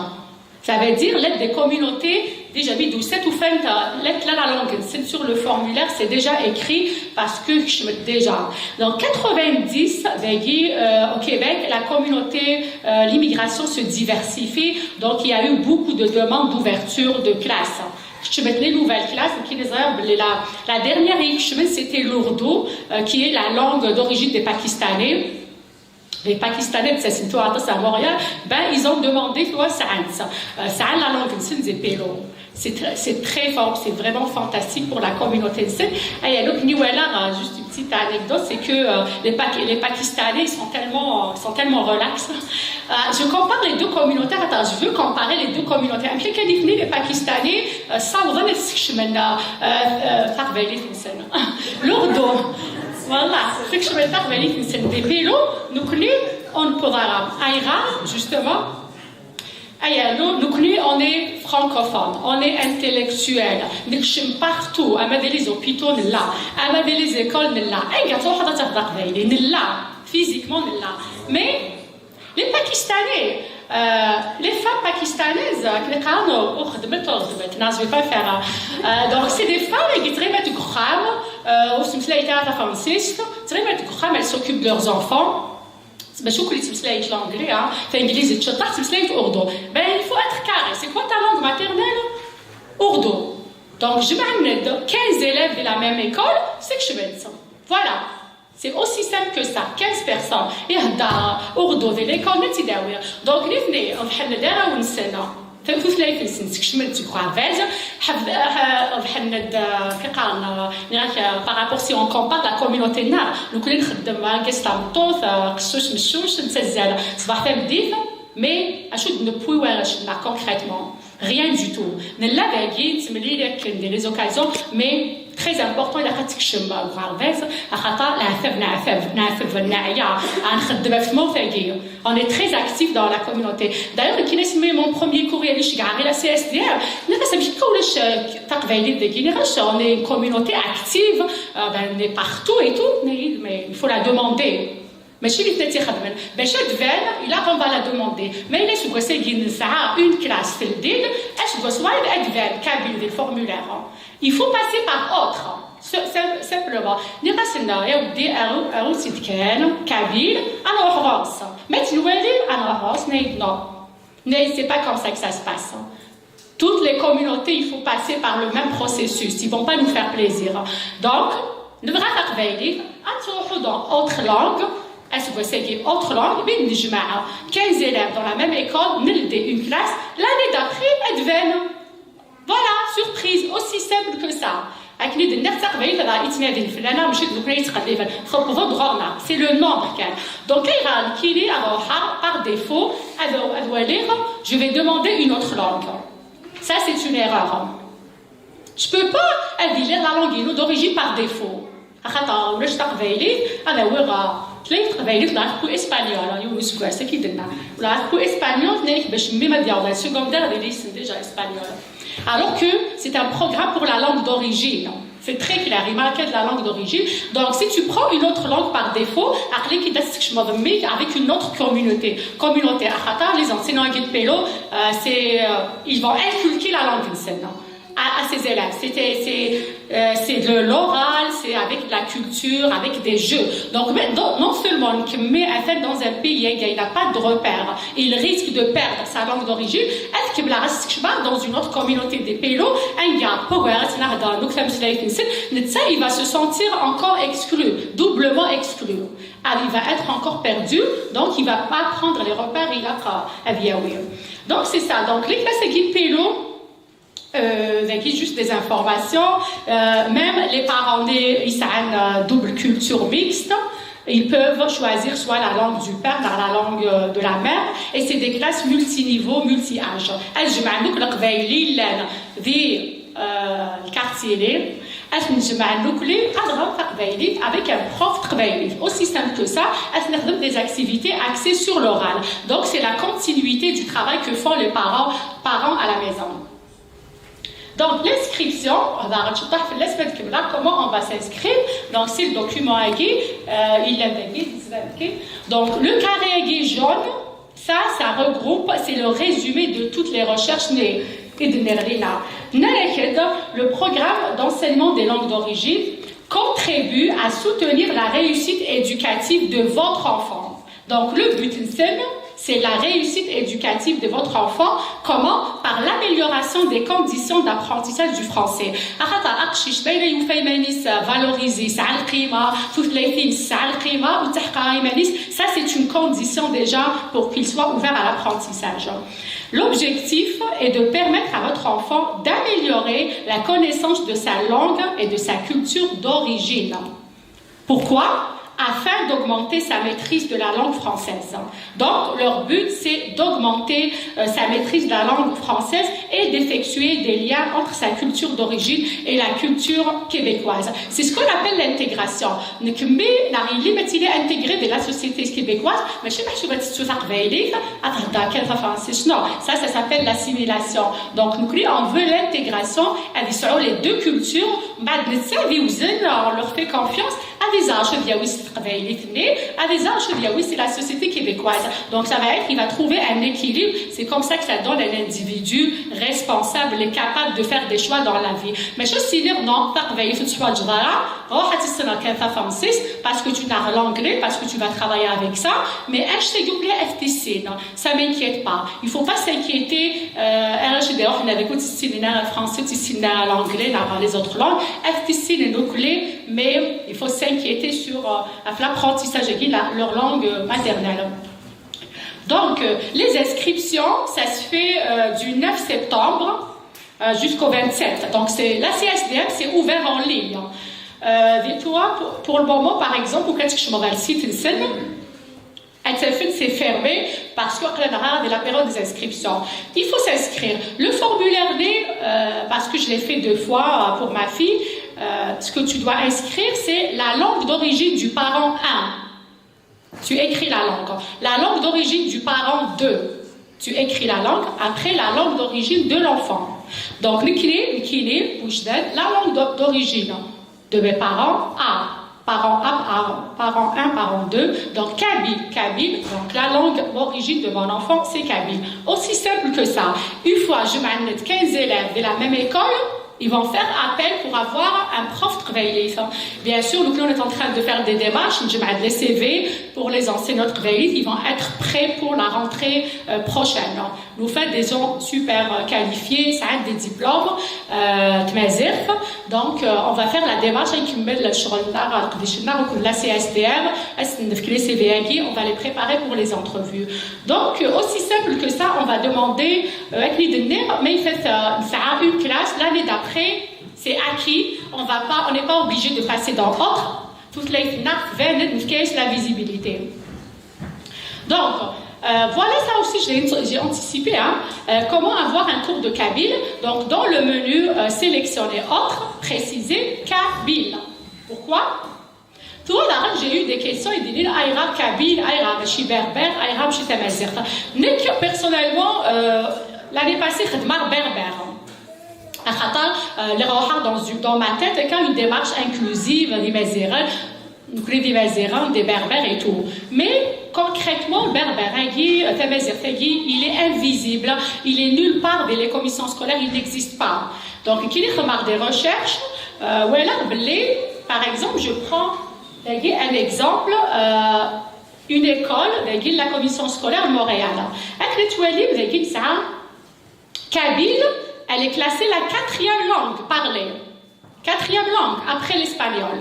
Ça veut dire, l'aide des communautés, déjà, mi d-tusa, ufan-d, euh, la, la langue, c'est sur le formulaire, c'est déjà écrit parce que je me déjà. Donc, quatre-vingt-dix, dagi, euh, au Québec, la communauté, euh, l'immigration se diversifie. Donc, il y a eu beaucoup de demandes d'ouverture de classes. Kecment les nouvelles classes, qui les a, la, la dernière, c'était l'ourdou, euh, qui est la langue d'origine des Pakistanais. Les Pakistanais, c'est une tour à Montréal, ben, ils ont demandé, tu vois, ça, ça, euh, ça, la langue, c'est des pélos. C'est très, c'est très fort, c'est vraiment fantastique pour la communauté. Et donc, Niwala, euh, juste une petite anecdote, c'est que, euh, les, Pak- les Pakistanais, ils sont tellement, ils sont tellement relax. Euh, je compare les deux communautés. Attends, je veux comparer les deux communautés. Am kif kan les Pakistanais, euh, ça, on va les, euh, euh, taqbaylit-nsen. L'ourdou. Voilà, c'est que je vais taqbaylit-nsen. Des pélos, nous, on peut voir. Aïra, justement. Aya, nous, nous, on est francophone, on est intellectuel, نكشم partout, ama di les hôpitaux, nella, ama di les écoles, nella. Anga tṛuḥeḍ ad tafeḍ aqbayli, nella, physiquement, nella. Mais les Pakistanais, euh, les femmes pakistanaises, euh, qui les ur xeddment, ur xeddment, non, je vais pas faire, euh, donc, c'est des femmes qui ttɣimant deg uxxam, euh, ur ttmeslayent ara tafransist, ttɣimant deg uxxam, elles s'occupent de leurs enfants. Mačči akk i ttmeslayent l'anglais, hein. Tanglizit ceṭṭaḥ, ttmeslayent urdu. Ben, il faut être carré. C'est quoi ta langue maternelle? Urdu. Donc, jemɛen-d quinze élèves de la même école, c'est que je vais. Voilà. C'est aussi simple que ça. Quinze personnes. Ihedder urdu di l'école, nettidawi. Donc, nitni, ḍḥen-d arraw-nsen. Tutlayt-nsen, skecmen-tt deg uɣerbaz, ḥef-, ḥ-, ḍḥen-d, euh, kif qqaren, euh, nniɣ-ak, euh, par rapport, si on compare la communauté-nneɣ, nekkni nxeddem, euh, argaz tameṭṭut, euh, qessuc meccuc, nettazzal ṣṣbeḥ tameddit, mais acu d-newwi warrac-nneɣ concrètement? Rien du tout. Nella dagi, nettemlil akken di les occasions, mais très important, ilaq ad tekcem deg uɣerbaz, axaṭer leɛtab, neɛtab, neɛtab, neɛya, ad nxeddem ɣef tmurt-agi. On est très actif dans la communauté. D'ailleurs, quand j'ai mis mon premier courrier, je suis arrivée à la C S D R, nniɣ-as amek akka ulac, euh, taqbaylit dagi, nniɣ-as, on est une communauté active, euh, ben, on est partout et tout, mais, mais il faut la demander. Mačči d netta i tt-ixedmen. Bac ad d-tban, ilaq on va la demander. Ma yella aseggas-agi nesɛa une classe teldid, aseggas wayeḍ ad d-tban kabyle di lformulaire. Il faut passer par autre. Sim-, sim-, simplement. Nniɣ-asen, ya weddi, aru, aru-tt-id kan, kabyle, ad nruḥ ɣur-s. Ma tt-nwali, ad nruḥ ɣur-s, nna-yi-d, non. Nna-yi-d, c'est pas comme ça que ça se passe. Toutes les communautés, il faut passer par le même processus. Ils vont pas nous faire plaisir. Donc, nebɣa taqbaylit, ad nruḥ dans autre langue, aseggas-agi autre langue, mi d-nejmeɛ quinze élèves dans la même école, neldi une classe, l'année d'après, ad d-tban. Voilà, surprise, aussi simple que ça. Akken i d-nniɣ, d taqbaylit ara yettnadin fell-aneɣ, mačči d nekkni ay yettqelliben. Tewweḍ-d ɣur-neɣ, c'est le nombre kan. Donc, ayɣer nekkini ad ruḥeɣ par défaut, ad, ad waliɣ, je vais demander une autre langue. Ça, c'est une erreur. Je peux pas ad iliɣ la langue-inu d'origine par défaut. Axaṭer ulac taqbaylit, ad awiɣ, euh, tlay taqbaylit, la tewwi espagnol, yiwen useggas, akka i d-nniɣ. La tewwi espagnol, nna-yak bac mmi ma d-yaweḍ ar secondaire, ad yili yessen déjà espagnol. Alors que c'est un programme pour la langue d'origine. C'est très clair, il marque la langue d'origine. Donc, si tu prends une autre langue par défaut, avec une autre communauté, communauté, les enseignants de Pélo, euh, c'est, euh, ils vont inculquer la langue à, à ses élèves. C'est euh, de l'oral, c'est avec la culture, avec des jeux. Donc, non seulement, mais en fait, dans un pays, il n'a pas de repère, il risque de perdre sa langue d'origine, est-ce que dans une autre communauté de Pélo, un gars, il va se sentir encore exclu, doublement exclu. Ah, il va être encore perdu, donc il ne va pas prendre les repères, il a à Viaoué. Donc c'est ça. Donc les classes qui Pélo, euh, juste des informations. Euh, même les parents nés, ils ont une double culture mixte. Ils peuvent choisir soit la langue du père, soit la langue euh, de la mère. Et c'est des classes multiniveaux, multi-âges. Elles, je m'en le quartier, avec un prof taqbaylit. Aussi simple que ça, elles sont des activités axées sur l'oral. Donc c'est la continuité du travail que font les parents, parents à la maison. Donc l'inscription, comment on va s'inscrire. Donc c'est le document qui, euh, il est donc le carré jaune, ça, ça regroupe, c'est le résumé de toutes les recherches. Le programme d'enseignement des langues d'origine contribue à soutenir la réussite éducative de votre enfant. Donc le but, c'est la réussite éducative de votre enfant. Comment ? Par l'amélioration des conditions d'apprentissage du français. Valorisé, ça c'est une condition déjà pour qu'il soit ouvert à l'apprentissage. L'objectif est de permettre à votre enfant d'améliorer la connaissance de sa langue et de sa culture d'origine. Pourquoi ? Afin d'augmenter sa maîtrise de la langue française. Donc leur but, c'est d'augmenter euh, sa maîtrise de la langue française et d'effectuer des liens entre sa culture d'origine et la culture québécoise. C'est ce qu'on appelle l'intégration. Mais la limite, il est intégré de la société québécoise, mais je sais pas si tu vas te faire. Non, ça, ça s'appelle l'assimilation. Donc nous, on veut l'intégration avec les deux cultures. On leur fait confiance. Avec ça, c'est la société québécoise. Donc ça va être, il va trouver un équilibre. C'est comme ça que ça donne un individu responsable et capable de faire des choix dans la vie. Mais je suis dire non, parce que tu n'as l'anglais, parce que tu vas travailler avec ça. Mais ça m'inquiète pas. Il ne faut pas s'inquiéter. Euh, avec le français, l'anglais, les autres langues. Mais il faut s'inquiéter sur euh, l'apprentissage de leur langue maternelle. Donc euh, les inscriptions, ça se fait euh, du neuf septembre euh, jusqu'au vingt-sept. Donc c'est la C S D M, c'est ouvert en ligne. Euh, toi, pour, pour le moment, par exemple, au Québec, je m'en vais le site, c'est fermé parce que la période des inscriptions. Il faut s'inscrire. Le formulaire, euh, parce que je l'ai fait deux fois euh, pour ma fille, euh, ce que tu dois inscrire, c'est la langue d'origine du parent un. Tu écris la langue. La langue d'origine du parent deux. Tu écris la langue après la langue d'origine de l'enfant. Donc, نكري نكري la langue d'origine de mes parents, A, parent un, parent un, parent deux, donc kabyle, kabyle, donc la langue d'origine de mon enfant, c'est kabyle. Aussi simple que ça. Une fois, je m'en quinze élèves de la même école, ils vont faire appel pour avoir un prof taqbaylit. Bien sûr, nous, on est en train de faire des démarches, je mets les C V pour les enseignants taqbaylit, ils vont être prêts pour la rentrée euh, prochaine. Nous faisons des gens super qualifiés, ça a des diplômes, euh, donc euh, on va faire la démarche avec la C S D M, les C V on va les préparer pour les entrevues. Donc euh, aussi simple que ça, on va demander euh, mais il fait euh, ça a une classe, l'année d'après c'est acquis, on va pas, on n'est pas obligé de passer dans autre. Toute les la visibilité. Donc, euh, voilà, ça aussi, j'ai anticipé. Hein, euh, comment avoir un cours de kabyle ? Donc, dans le menu, euh, sélectionnez autre, précisez kabyle. Pourquoi ? Tout à l'heure, j'ai eu des questions, ils disent, Aïra kabyle, Aïra, je suis berbère, Aïra, je suis tamazirt. Personnellement, euh, l'année passée, je suis berbère. Axaṭer, euh, lliɣ ruḥeɣ dans, dans ma tête, akka, une démarche inclusive d Imaziɣen, nekkni d Imaziɣen, des Berbères et tout. Mais concrètement, le berbère-agi, euh, tamaziɣt-agi, il est invisible, il est nulle part dans les commissions scolaires, il n'existe pas. Donc, quand j'ai fait des recherches, euh, voilà, par exemple, je prends, dagi, un exemple, euh, une école, dagi, la commission scolaire de Montréal. Akken ad twalim, dagi, nesɛa kabyle, elle est classée la quatrième langue parlée. Quatrième langue, après l'espagnol.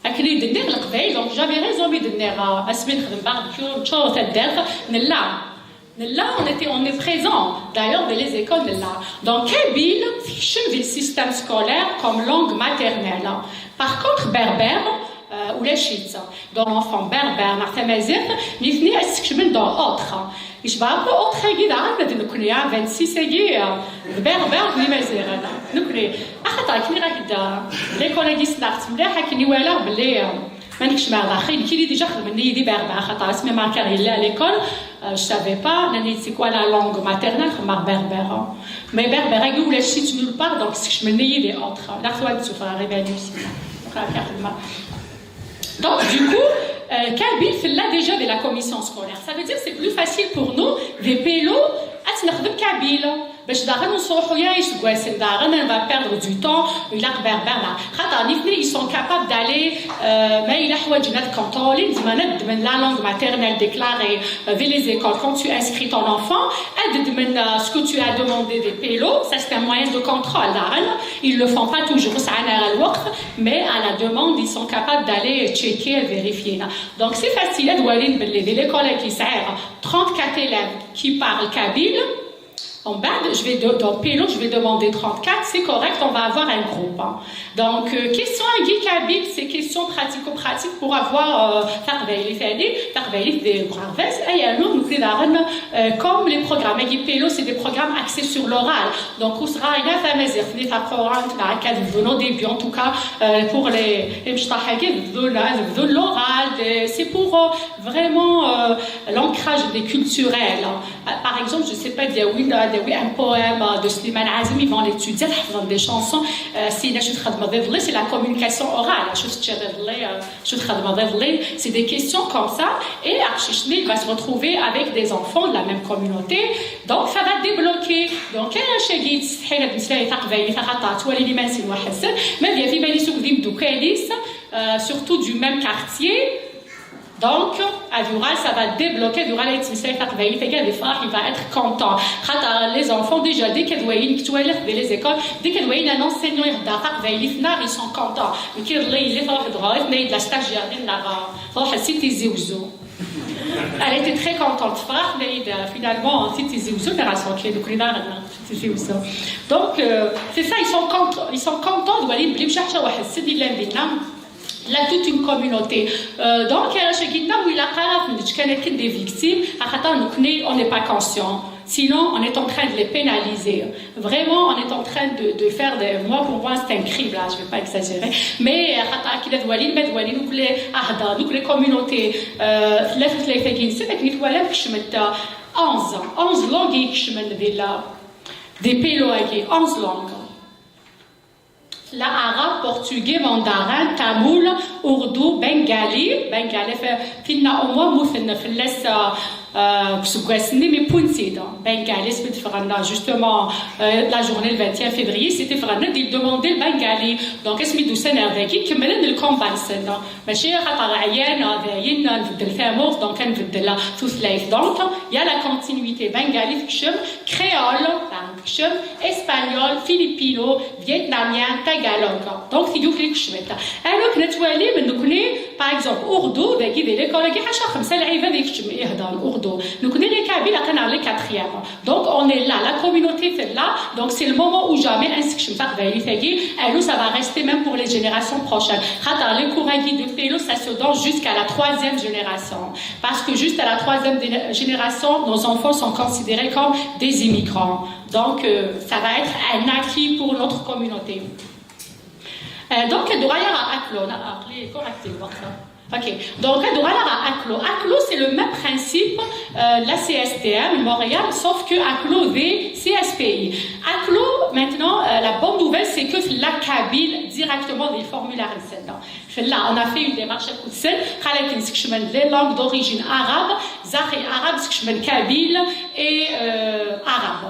Akken i d-nniɣ, leqbayel, donc j'avais raison mi d-nniɣ, euh, asmi nexdem barbecue, neččur taddart, nella. Nella, on était, on est présent. D'ailleurs, dans les écoles, nella. Donc, kabyle, tekcem di le système scolaire comme langue maternelle. Par contre, berbère, euh, ulac-itt. Donc, l'enfant berbère, neɣ tamaziɣt, nitni ad skecmen dans autre. Yecba akk autre-agi daɣen d nekkni, ah, vingt-six-agi, euh, d berbère d Imaziɣen, nekkni. Axaṭer akken i ɣak-d, euh, l'école-agi ssneɣ-tt mliḥ, akken i walaɣ belli, euh, ma nekcem ar daxel, nekkini déjà xedmen-iyi di berbère, axaṭer asmi Marker yella à l'école, euh, je savais pas, nnan-iyi c'est quoi la langue maternelle, xedmeɣ berbère. Mais berbère-agi ulac-itt nulle part, donc skecmen-iyi di autre. Neɣ tura ad d-sufɣeɣ iman-iw sina. Donc, du coup, euh, kabyle tella déjà di la commission scolaire. Ça veut dire c'est plus facile pour nous, di Pélo, ad nexdem kabyle. Bac daɣen ur nesruḥuy ara iseggasen daɣen, on va perdre du temps, ilaq berbère. Xaṭer nitni, ils sont capables d'aller, euh, ma yella ḥwaǧen ad contrôler, zemren ad ddmen la langue maternelle déclarée, euh, di les écoles quand tu inscris ton enfant, ad ddmen, euh, ce que tu as demandé di Pélo, ça c'est un moyen de contrôle daɣen. Ils le font pas toujours, sɛan ara lweqt, mais à la demande, ils sont capables d'aller checker et vérifier. Donc, c'est facile, ad walin belli di l'école-agi sɛiɣ trente-quatre élèves qui parlent kabyle. En bas, je vais de, dans Pélo, je vais demander trente-quatre, c'est correct, on va avoir un groupe, hein. Donc, euh, question à Guy Kabyle, c'est question pratico-pratique pour avoir, euh, taqbaylit, taqbaylit di uɣerbaz, ay, alors, nous, euh, comme les programmes, Guy Pélo, c'est des programmes axés sur l'oral. Donc, ur sɣayen ara tamaziɣt-nni taqurant, neɣ akka ad bdun au début, en tout cas, euh, pour les, les imecṭaḥ-agi, ad bdun, ad bdun l'oral, des- c'est pour, euh, vraiment, euh, l'ancrage des culturels. Euh, par exemple, je sais pas, ad yawi, ad yawi un poème, euh, de Slimane Azem, ils vont l'étudier, ad ḥefḍen des chansons, euh, c'est, acu txedmeḍ iḍelli, c'est la communication orale, acu teččiḍ iḍelli, euh, acu txedmeḍ iḍelli, c'est des questions comme ça, et aqcic-nni, il va se retrouver avec des enfants de la même communauté, donc ça va débloquer. Donc, arrac-agi yettsetḥin ad mmeslayen taqbaylit, axaṭer ttwalin iman-nsen weḥd-sen, ma ad yaf iman-is akked imeddukal-is, euh, surtout du même quartier, donc, ad yuɣal, ça va débloquer, ad yuɣal ad yettmeslay taqbaylit-agi, ad yefreḥ, il va être content. Xaṭer les enfants, déjà, dès qu'ad walin, que tu vois, dans les écoles, dès qu'ad walin un enseignant ihedder taqbaylit, neɣ, ils sont contents. Nekk iḍelli yelli truḥ-d ɣur-i, tenna-yi-d la stagiaire-nni, neɣ, euh, truḥ-d si Tizi Wezzu. Elle était très contente, tefreḥ, tenna-yi-d, euh, finalement, si Tizi Wezzu, neɣ à son pied, nekkni daɣen, si Tizi Wezzu. Donc, euh, c'est ça, ils sont contents, ils sont contents de voir belli mačči ḥaca waḥed-sen i yellan dinna. Là, toute une communauté. Euh, donc, arrac-agi-nneɣ ur ilaq ara ad ten-neǧǧ kan akken des victimes, axaṭer nekkni, on n'est pas conscient. Sinon, on est en train de les pénaliser. Vraiment, on est en train de, de faire des... Moi, pour moi, c'est un crime, là, je vais pas exagérer. Mais, euh, axaṭer akken ad walin, ma ad walin, nekkni, ahda, nekkni communauté, euh, tella tutlayt-agi-nsen, akken i twalam kecment, euh, onze, onze langues i ikecmen di la, di Pélo-agi, onze langues. Tella arabe, portugais, mandarin, tamoul, ourdou, bengali. Bengali, f-, finna au moins mmuten fell-as, euh, euh, deg useggas-nni, mais wwin-tt-id. Bengali, asmi d-ffɣen, justement, euh, la journée le vingt et un février, c'était ffɣen-d, ils demandaient le bengali. Donc, asmi d-usan ar dagi, kemmlen le combat-nsen. Mačči axaṭer ɛyan, dayen, nbeddel tamurt, donc ad nbeddel tutlayt. Donc, il y a la continuité. Bengali tekcem, créole, tekcem, espagnol, filipino, vietnamien, tagalog. Donc, tigi ur kecmet. Alors que netwalim, nekkni, par exemple, ourdou, dagi di l'école-agi, ḥaca xemsa lɛibad i keččem, iheddren ourdou. Nekkni les kabyles, aql-aɣ les quatrièmes. Donc, on est là, la communauté tella, donc c'est le moment ou jamais, ad nsekcem taqbaylit-agi, alors ça va rester même pour les générations prochaines. Xaṭer les cours-agi de Pélo, ça se donne jusqu'à la troisième génération. Parce que juste à la troisième dé-, génération, nos enfants sont considérés comme des immigrants. Donc, euh, ça va être un acquis pour notre communauté. Euh, donc, ad uɣaleɣ ɣer Aklun, aql-i correct lweqt. Ok, donc ad uɣaleɣ à Aklo. Aklo, c'est le même principe, euh, la C S T M Montréal, sauf que Aklo d C S P I. Aklo, maintenant, euh, la bonne nouvelle, c'est que la Kabyle directement des formulaires. Là, on a fait une démarche à Koutsel, les langues d'origine arabe, Zahri arabe, Kabyle et euh, arabe.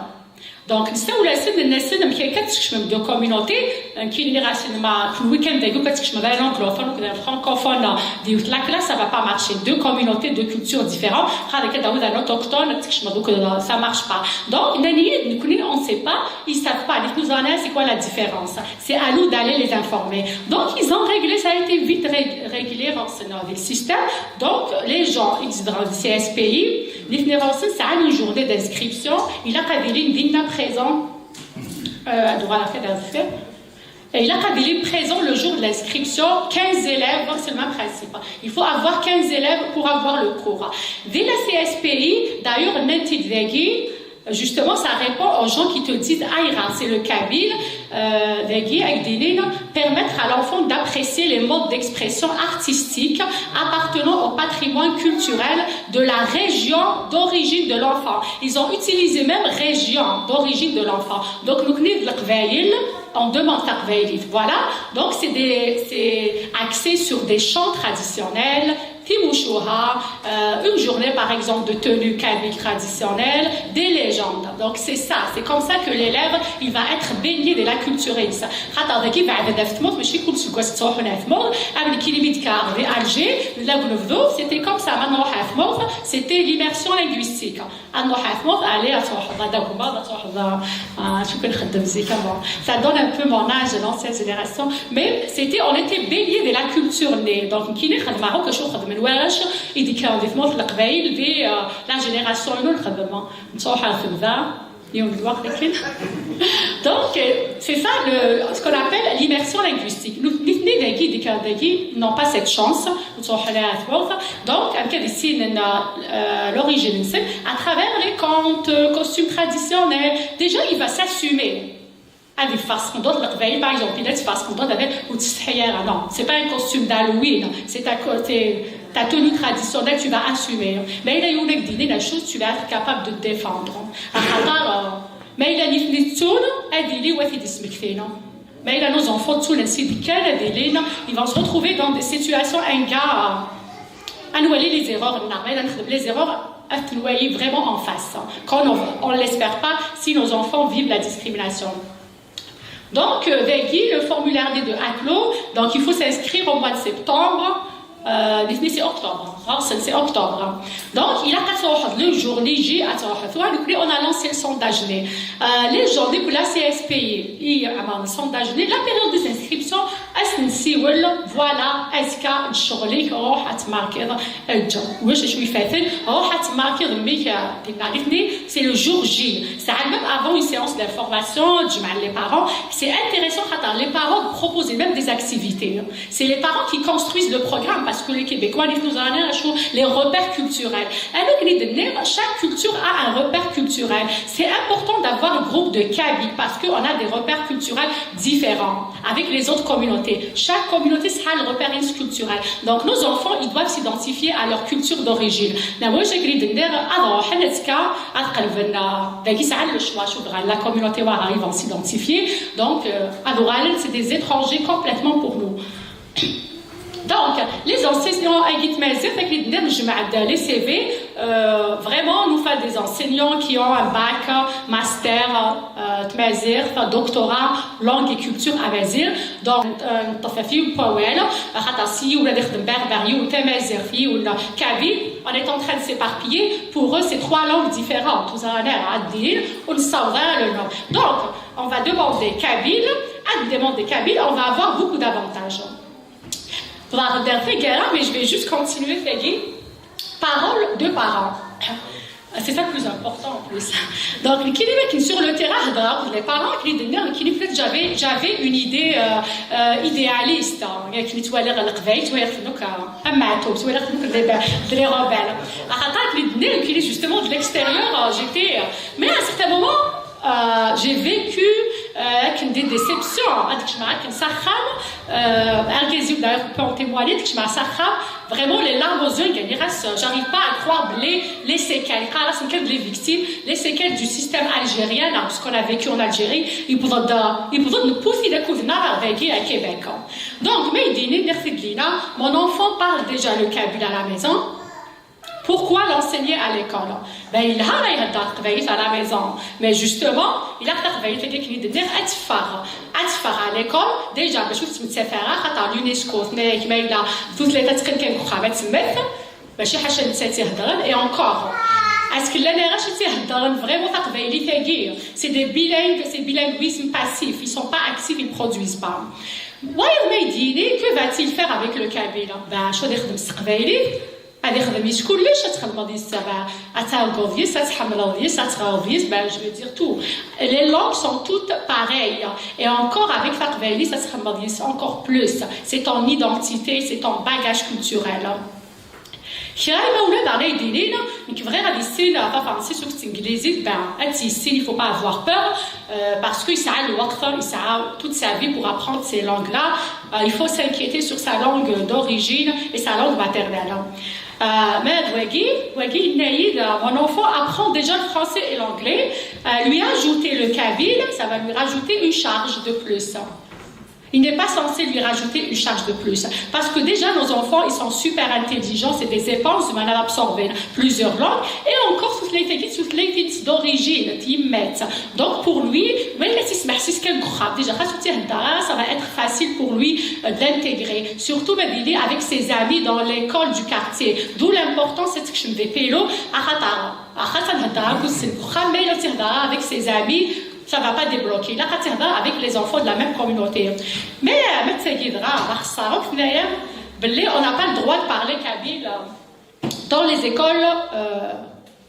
Donc, نساو لاسن الناس لما كي كتكشم دو كوميونيتي كاين اللي غاسن ما كل ويكاند دايكو كتكشم غير لونجلوفون وكذا فرانكوفون دي لا كلاس. Ça va pas marcher, deux communautés, deux cultures différentes. هذا كذا وذا نوتوكتون تكشم دوك, ça marche pas. Donc نانيد نكوني on sait pas, ils savent pas, les nous en c'est quoi la différence. C'est à nous d'aller les informer. Donc ils ont réglé, ça a été vite réglé dans le système. Donc les gens, ils dans le C S P I, les ça a une journée d'inscription. Il a قادرين دينا présent. Euh, droit à la fête. Et il a قادرين présent le jour de l'inscription, quinze élèves, c'est le même principe. Il faut avoir quinze élèves pour avoir le cours. Dès la C S P I, d'ailleurs, Nanti Dvegi, justement, ça répond aux gens qui te disent Aïra, c'est le kabyle. Euh, Dvegi, avec des lignes, permettre à l'enfant d'apprécier les modes d'expression artistique appartenant au patrimoine culturel de la région d'origine de l'enfant. Ils ont utilisé même région d'origine de l'enfant. Donc, nous, on demande taqbaylit. Voilà. Donc, c'est des, c'est axé sur des chants traditionnels, timouchouha, euh, une journée, par exemple, de tenue kabyle traditionnelle, des légendes. Donc, c'est ça. C'est comme ça que l'élève, il va être baigné de la culture. Ça, خاطر داكي بعد دافت موت ماشي كل سكوات تروحوا نافمو. قبل كي نبدا كار في الجي لا بنفذو, c'était comme ça. ما نروح نافمو, c'était l'immersion linguistique. نروح نافمو, allez, تروح هذا هما, تروح هذا شو كنخدم زيكا. Bon, ça donne un peu mon âge, l'ancienne génération. Mais c'était, on était baigné de la culture née. Donc, كي نخدم معاك شو خدم الورش, يديك في موت القبايل, في la génération نو الخدمه. نروح نافم ذا. Donc, euh, c'est ça le, ce qu'on appelle l'immersion linguistique. Nous, les, les, les, les, les, n'ont pas cette chance. Donc, on peut dessiner euh, l'origine à travers les contes, costumes traditionnels. Déjà, il va s'assumer. هذه فاس كنت القبايل, par exemple, il a فاس كنت هذا وتستحي راه. Non, c'est pas un costume d'Halloween, c'est à côté ta tenue traditionnelle, tu vas assumer. Mais il a une idée, la chose, tu vas être capable de te défendre. خاطر ما الا نيت نيتون هذه لي وافي دي سمكتينا. ما الا nos enfants تون نسيت كان هذه لينا, ils vont se retrouver dans des situations انكا. انوالي les erreurs لنا, ما الا نخدم les erreurs, اتنوالي vraiment en face. Quand on, on l'espère pas, si nos enfants vivent la discrimination. Donc, euh, Veggie, le formulaire de Aklo, donc il faut s'inscrire au mois de septembre. Euh, c'est octobre, c'est octobre. Donc, il a quatre jours, le jour, les J, on a lancé le sondage. Euh, les gens de la C S P I, il y a un sondage, la période des inscriptions, est-ce que, voilà, est-ce que je suis, روح اتماركيض الجو واش شوي فاتن, روح اتماركيض ميك دينا الاثنين, c'est le jour J. Ça arrive même avant une séance d'information, تجمع les parents. C'est intéressant, les parents proposent même des activités. C'est les parents qui construisent le programme parce que les Québécois, les, nous en avons les repères culturels. Alors, chaque culture a un repère culturel. C'est important d'avoir un groupe de Kabyles parce qu'on a des repères culturels différents avec les autres communautés. Chaque communauté sera le repère culturel. Donc nos enfants, ils doivent s'identifier à leur culture d'origine. نعم, واش قريد ندير اضاو حنا تكا اتقلبنا داكي ساعه le choix شو بغا la communauté وراها, ils vont s'identifier. Donc euh, اضاو غالن, c'est des étrangers complètement pour nous. Donc, les enseignants, اكيد مازال فاكيد نجمع les C V, euh, vraiment, nous, des enseignants qui ont un bac, master, euh, تمازيغ, doctorat, langue et culture amazigh. Donc, euh, نطفى فيه بوال, خاطر سي ولا يخدم berbère, يو تمازيغ, يو ولا kabyle, on est en train de s'éparpiller. Pour eux, c'est trois langues différentes. Vous en avez à dire, on s'en va le nom. Donc, on va demander kabyle, à demander kabyle, on va avoir beaucoup d'avantages. Pour la dernière, mais je vais juste continuer, Faggy. Parole de parents. C'est ça le plus important en plus. Donc, كاين اللي كاين sur le terrain, هضره, les parents, كاين اللي دنيا, كاين اللي j'avais, j'avais une idée euh, euh, idéaliste. كاين اللي توالي غير القبايل, توالي غير فنوك, اما عتوب, توالي غير فنوك les, les rebelles. خاطر كاين اللي دنيا, كاين اللي justement de l'extérieur, euh, j'étais, euh, mais à un certain moment, Euh, j'ai vécu euh, des déceptions. Ad kecmeɣ akken s axxam, euh, argaz-iw d'ailleurs peut en témoigner, ad kecmeɣ s axxam, vraiment les larmes aux yeux, ggniɣ-as, j'arrive pas à croire les, les séquelles, qqareɣ-asen kan les victimes, les séquelles du système algérien, là, ce qu'on a vécu en Algérie, yewweḍ-d yewweḍ-d nepput-id akked-nneɣ ɣer dagi à Québec. Donc, ma yeddi-ni, nniɣ-t-id Lina, mon enfant parle déjà le kabyle à la maison. Pourquoi l'enseigner à l'école? Ben, yelha ma ihedder taqbaylit à la maison. Mais justement, ilaq taqbaylit-agi akken i d-nniɣ ad teffeɣ. Ad teffeɣ à l'école, déjà, bac ur tettmettaf ara, xaṭer l'UNESCO tenna-yak ma yella tutlayt ad teqqim kan deg uxxam ad temmet, mačči ḥaca nettat i iheddren, et encore. Est-ce que llan arrac i tt-iheddren vraiment taqbaylit-agi? C'est des bilingues, c'est bilinguisme passif, ils sont pas actifs, ils produisent pas. Wayeḍ ma yeddi-ni, que va-t-il faire avec le kabyle? Ben, acu ad ixdem s teqbaylit? Ad ixdem yes kullec, ad txedmeḍ yes, ad targuḍ yes, ad tḥemmleḍ yes, ad teɣreḍ yes, ben, je veux dire tout. Les langues sont toutes pareilles. Et encore, avec taqbaylit, ad txedmeḍ yes encore plus. C'est ton identité, c'est ton bagage culturel. Kra imawlan daɣ ay d-inin, nekk bɣiɣ ad issin tafransist akked tenglizit, ben, ad tt-yissin, il faut pas avoir peur, euh, parce que yesɛa lweqt, yesɛa toute sa vie pour apprendre ces langues-là. Euh, il faut s'inquiéter sur sa langue d'origine et sa langue maternelle. Euh, mais wagi, wagi, yenna-yi-d, euh, mon enfant apprend déjà le français et l'anglais. Euh, lui ajouter le kabyle, ça va lui rajouter une charge de plus. Il n'est pas censé lui rajouter une charge de plus. Parce que déjà, nos enfants, ils sont super intelligents, c'est des éponges, mais on absorbe plusieurs langues. Et encore, toutes les techniques, toutes les techniques d'origine, ils mettent. Donc pour lui, mais là, si c'est quelqu'un, déjà, ça va être facile pour lui euh, de l'intégrer. Surtout, mais avec ses amis dans l'école du quartier. D'où l'importance, c'est que je me dépêle à Khatara. Axaṭer ad nehder akk s lbuxxa, ma yella ad tihder avec ses amis, ça va pas débloquer. Ilaq ad tihder avec les enfants de la même communauté. Mais ma d tagi dɣa, d axeṣṣar akk, tenna-yam belli on n'a pas le droit de parler kabyle dans les écoles euh,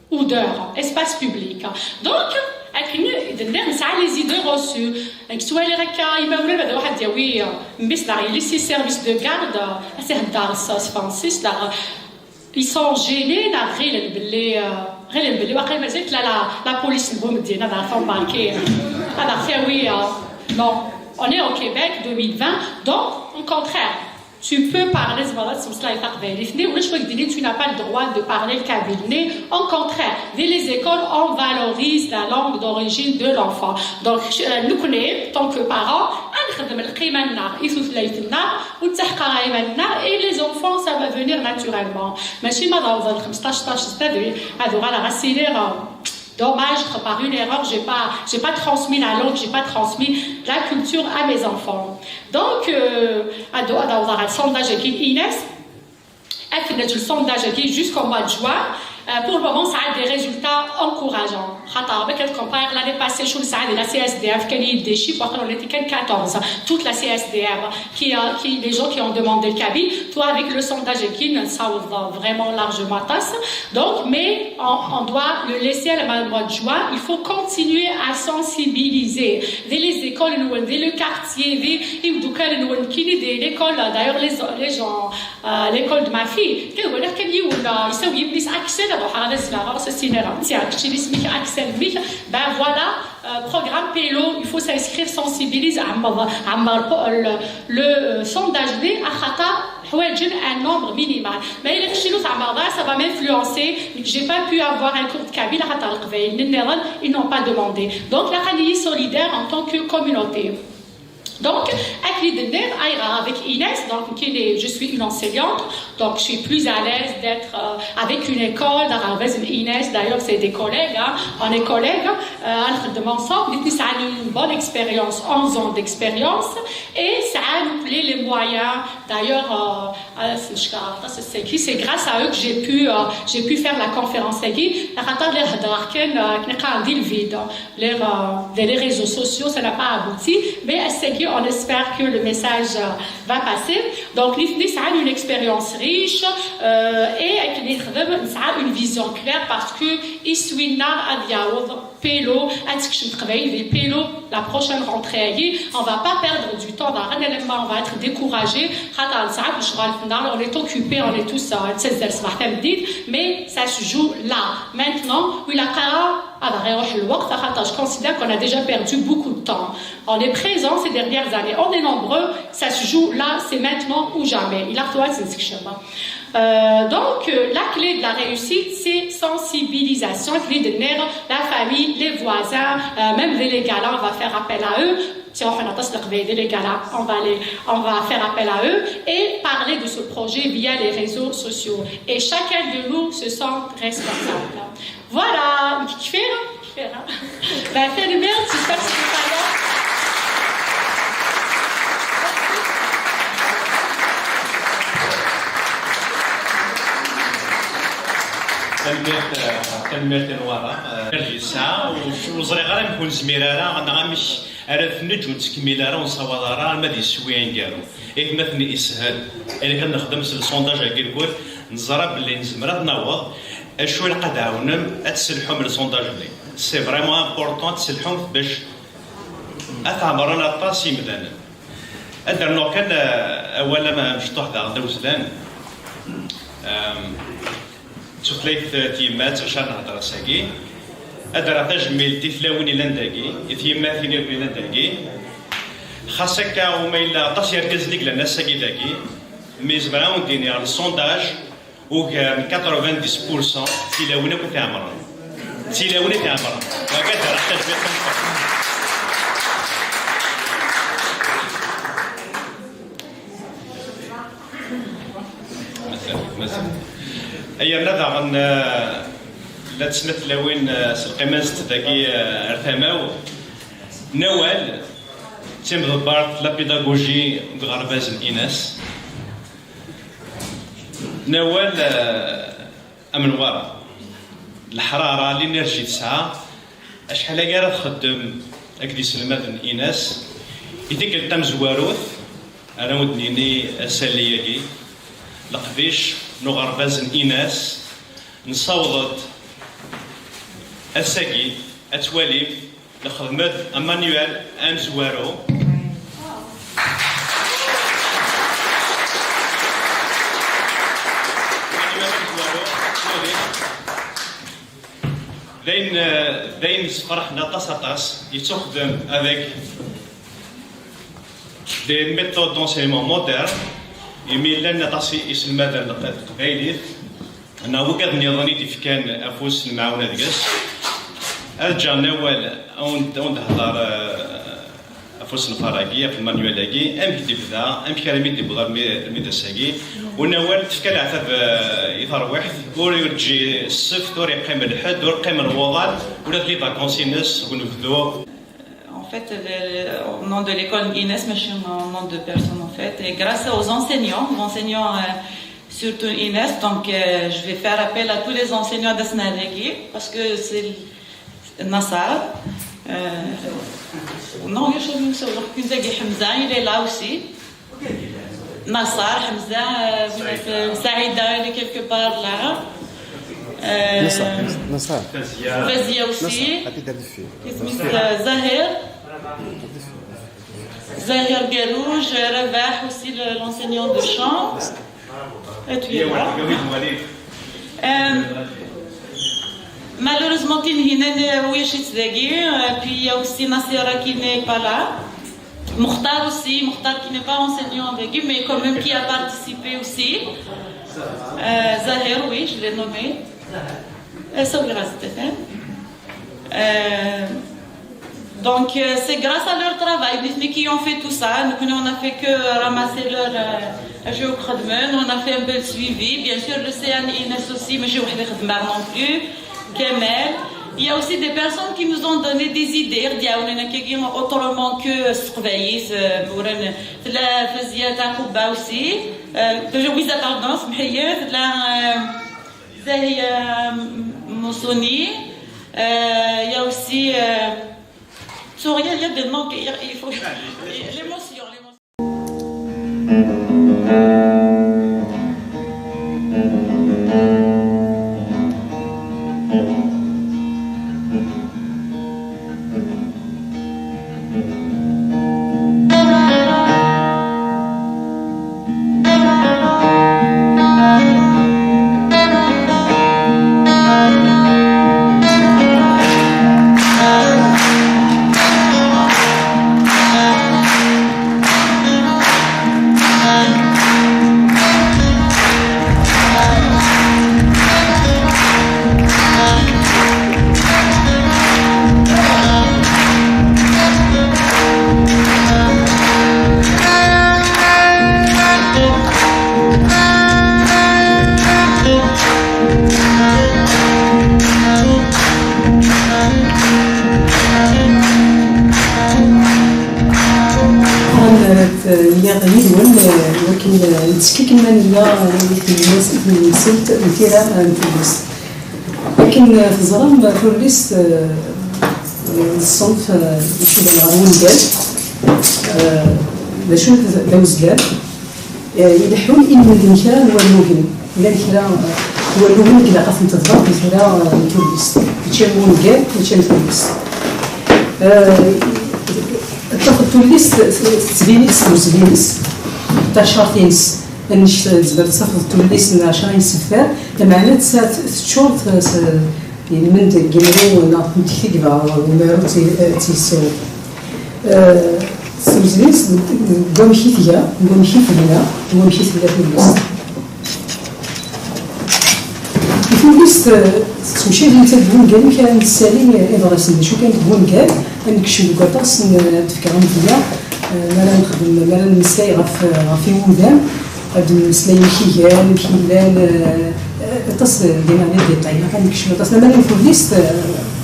ou dehors, espace public. Donc, akken d-nniɣ, nesɛa les idées reçues. Nekk ttwaliɣ akka imawlan, ad ruḥ ad d-yawi mmi-s neɣ yelli-s si service de garde, ad tihder s tefransist, neɣ ils sont gênés, neɣ ɣilen belli, euh, ɣilen belli waqil mazal tella la, la police n Bumedyen ad aɣ-tembarki, ad aɣ-tawi, euh, non, on est au Québec deux mille vingt, donc au contraire, tu peux parler, tzemreḍ ad tettmeslayeḍ taqbaylit-nni, ulac win i k-d-yennin tu n'as pas le droit de parler le kabyle-nni, au contraire, dès les écoles, on valorise la langue d'origine de l'enfant. Donc, euh, nekkni, tant que parents, ad nexdem lqima-nneɣ i tutlayt-nneɣ, ur ttaḥqar iman-nneɣ, et les enfants, ça va venir naturellement. Mačči ma d-awḍen xmesṭac, sṭac, ad uɣaleɣ ad s-iniɣ, euh, dommage, par une erreur, j'ai pas, j'ai pas transmis la langue, j'ai pas transmis la culture à mes enfants. Donc, euh, ad, ad awḍeɣ ɣer sondage-agi n Inès, akken neǧǧ le sondage-agi jusqu'au mois de juin. Euh, pour le moment, ça a des résultats encourageants. Xaṭer, ma tcompariḍ l'année passée, je sais, la C S D F, كان des chiffres, on était qu'à quatorze. Toute la C S D F, qui a, qui, les gens qui ont demandé le kabyle, toi, avec le sondage-agi, ça va vraiment largement. Donc, mais on, on doit le laisser à la mois de juin. Il faut continuer à sensibiliser. Dès les écoles, dès le quartier, dès, dès l'école, d'ailleurs, les, les gens, euh, l'école de ma fille, كنقول لها كان يوم يسوي يميس اكسل، روح على الزلمه، راس السينما، انت عرفتي اللي سميك اكسل ميك، ben voilà, euh, programme pélo, il faut s'inscrire, sensibiliser, عمر عمر le, le euh, sondage دي اخطا حواجن un nombre minimal. ما الا كشتي له زعما ça va m'influencer, j'ai pas pu avoir un cours de kabyle خاطر القبايل النيران, ils n'ont pas demandé. Donc la famille solidaire en tant que communauté. Donc, avec l'idée avec Inès, donc, qui est, je suis une enseignante, donc je suis plus à l'aise d'être euh, avec une école, avec Inès, d'ailleurs c'est des collègues, hein, on est collègues, euh, on a une bonne expérience, onze ans d'expérience, et ça a nous plaît les moyens, d'ailleurs, euh, c'est grâce à eux que j'ai pu, euh, j'ai pu faire la conférence. Les, euh, les réseaux sociaux, ça n'a pas abouti, mais on espère que le message euh, va passer. Donc, Nifnis a une expérience riche euh, et a une vision claire parce que Iswina Adiaoud, Pélo, Pélo, la prochaine rentrée, on ne va pas perdre du temps, on va être découragé. Attends, ça, je crois, on est occupé, on est tous, euh, seize heures, mais ça se joue là, maintenant, ou la cara, alors, et on le voit, ça, je considère qu'on a déjà perdu beaucoup de temps. On est présent ces dernières années, on est nombreux, ça se joue là, c'est maintenant ou jamais. Il a trois, c'est ce que je sais pas. Euh, donc, euh, la clé de la réussite, c'est sensibilisation. Clé de nerf, la famille, les voisins, euh, même les gars, là, on va faire appel à eux. Si on fait notre les gars, là, on va les, on va faire appel à eux et parler de ce projet via les réseaux sociaux. Et chacun de nous se sent responsable. Voilà, une petite fille, hein ? Une petite fille, hein ? Ben, fais le merde, c'est ça que c'est pas là. Tanemmirt, eh, tanemmirt i Newwara. Eh, nerǧ yesɛa, ur, ur ẓriɣ ara amek ur nezmir ara, neɣ amek ara t-neǧǧ ur nettkemmil ara, ur nessawaḍ ara arma d iswi aneggaru. I tmaten yeshel, ayen kan nexdem s lsondaj-agi lkul, neẓra belli nezmer ad naweḍ. Acu ilaq ad ɛawnem, ad tselḥum lsondaj-nni. C'est vraiment important ad tselḥum bac ad tɛemṛen aṭas imdanen. Ad d-rnuɣ kan, eh, awal am-, amecṭuḥ daɣen d awezlan. Em, d tutlayt, eh, n tyemmat, acu ara nehder ass-agi. Ad d-rreɣ tajmilt i tlawin yellan dagi, i tyemmatin yellan dagi. Xas akka, uma yella aṭas yergazen i yellan ass-agi dagi, mi zemreɣ ad wen-d-iniɣ, le sondage, ugar n quatre-vingt-dix pour cent d tilawin akk i t-iɛemṛen. D tilawin i t-iɛemṛen. Wagi ad d-rreɣ tajmilt tameqqrant. Mazal, mazal. Ay yerna daɣen, eh, llant snat tlawin, eh, s lqima-nsent dagi, eh, ar tama-w. Nawal, d timḍebbart la pédagogie deg uɣerbaz n Inas. Nawal, eh, am Newwara. Leḥrara, l'énergie tesɛa. Acḥal agi ara txeddem akked iselmaden n Inas. I tikkelt tamezwarut, ara wen-d-nini asalli-agi, leqdic n uɣerbaz n Inas, nessaweḍ-d ass-agi ad twalim nexdem-d amanual amezwaru. Amanual amezwaru, ad twalim. D ayen, eh, d ayen yessefraḥen aṭas, aṭas. Yettuxdem avec des méthodes d'enseignement modernes, imi llan aṭas i iselmaden n teqbaylit, neɣ wigad nniḍen i d-ifkan afus n lemɛawna deg-s. Ad ǧǧeɣ Nawal, ad wen-d-, ad wen-d-hḍer, eh, ɣef usenfar-agi, ɣef lmanual-agi, amek d-ibda, amek armi d-iwweḍ armi, armi d ass-agi. U Nawal tefka leɛtab, eh, i terwiḥt, ur yeǧǧi ssebt, ur yeqqim lḥedd, ur qqimen wuḍan, ula d les vacances-ines deg unebdu. En fait, le, au nom de l'école Ines, mais je suis au nom de personne en fait. Et grâce aux enseignants, l'enseignant, euh, surtout Ines, donc, euh, je vais faire appel à tous les enseignants d'Asnaregi, parce que c'est Nassar. Euh, non, je suis, je suis, Hamza, il est là aussi. Nassar, Hamza, euh, vous êtes, euh, Saïda, il est quelque part là. Euh, Nassar, Nassar. Fazia aussi. Nassar, à pied d'Abdou. Isem-is, euh, Zahir. Zahir Garouj, Rabah aussi, le, l'enseignant de chant. Et puis, voilà. Euh, malheureusement, Tinhina ne, oui, je suis dagi. Et puis, il y a aussi Nassira qui n'est pas là. Mokhtar aussi, Mokhtar qui n'est pas enseignant avec lui, mais quand même qui a participé aussi. Euh, Zahir, oui, je l'ai nommé. Euh, Sabira Stéphane. Euh, donc, euh, c'est grâce à leur travail, les qui ont fait tout ça. Nous, on a fait que ramasser leur, euh, jeu au Kradmen, on a fait un peu le suivi. Bien sûr, le C N I N S aussi, mais j'ai oublié Khadmar non plus. Kamel. Il y a aussi des personnes qui nous ont donné des idées, autrement que Sqvayis, euh, Fazia Takuba aussi, euh, Louisa, pardon, Smahiya, euh, Zahia Moussoni. Euh, il y a aussi, euh, Souriel, il y a des noms, il y a, il faut, l'émotion, l'émotion. Yid-wen, eh, wakken, eh, nettekk iman-nneɣ, eh, i tnemmas-, i tnemselt n tira, eh, n tullist. Akken, eh, teẓram, eh, tullist, eh, eh, d ṣṣenf, eh, icuban ɣer wungal, eh, d acu d, d awezlan, eh, ileḥḥun i lmend n kra n wallugen. Llan kra, eh, n wallugen i ilaq ad ten-teḍfer di tira, eh, n tullist. Mačči am wungal, mačči am tullist. Eh, tafeḍ tullist, tettbin-d s tewzel-ines, taččart-ines. Annect tezmer ad tafeḍ tullist n ɛecra yisebtar, lameɛna tsa-, teččur s, s, ilmend n yimru neɣ tmektib ɣer umaru tt-, tt-yessiweḍ. Eh, s tewzel-ines deg, deg wamek i tga, deg wamek i tebna, deg wamek i tella tullist. Tullist, eh, tettemcabi nettat d wungal, amek ara nessali, eh, iḍrisen, d acu kan deg wungal, ad nekcem deg waṭas n, eh, ad d-fkeɣ amedya, eh, mi ara nexdem, mi ara nemmeslay ɣef, eh, ɣef iwudam, ad d-nemmeslay amek i gan, amek i llan, eh, eh, aṭas, eh, dima d détail, ad nekcem aṭas, lameɛna deg tullist, eh,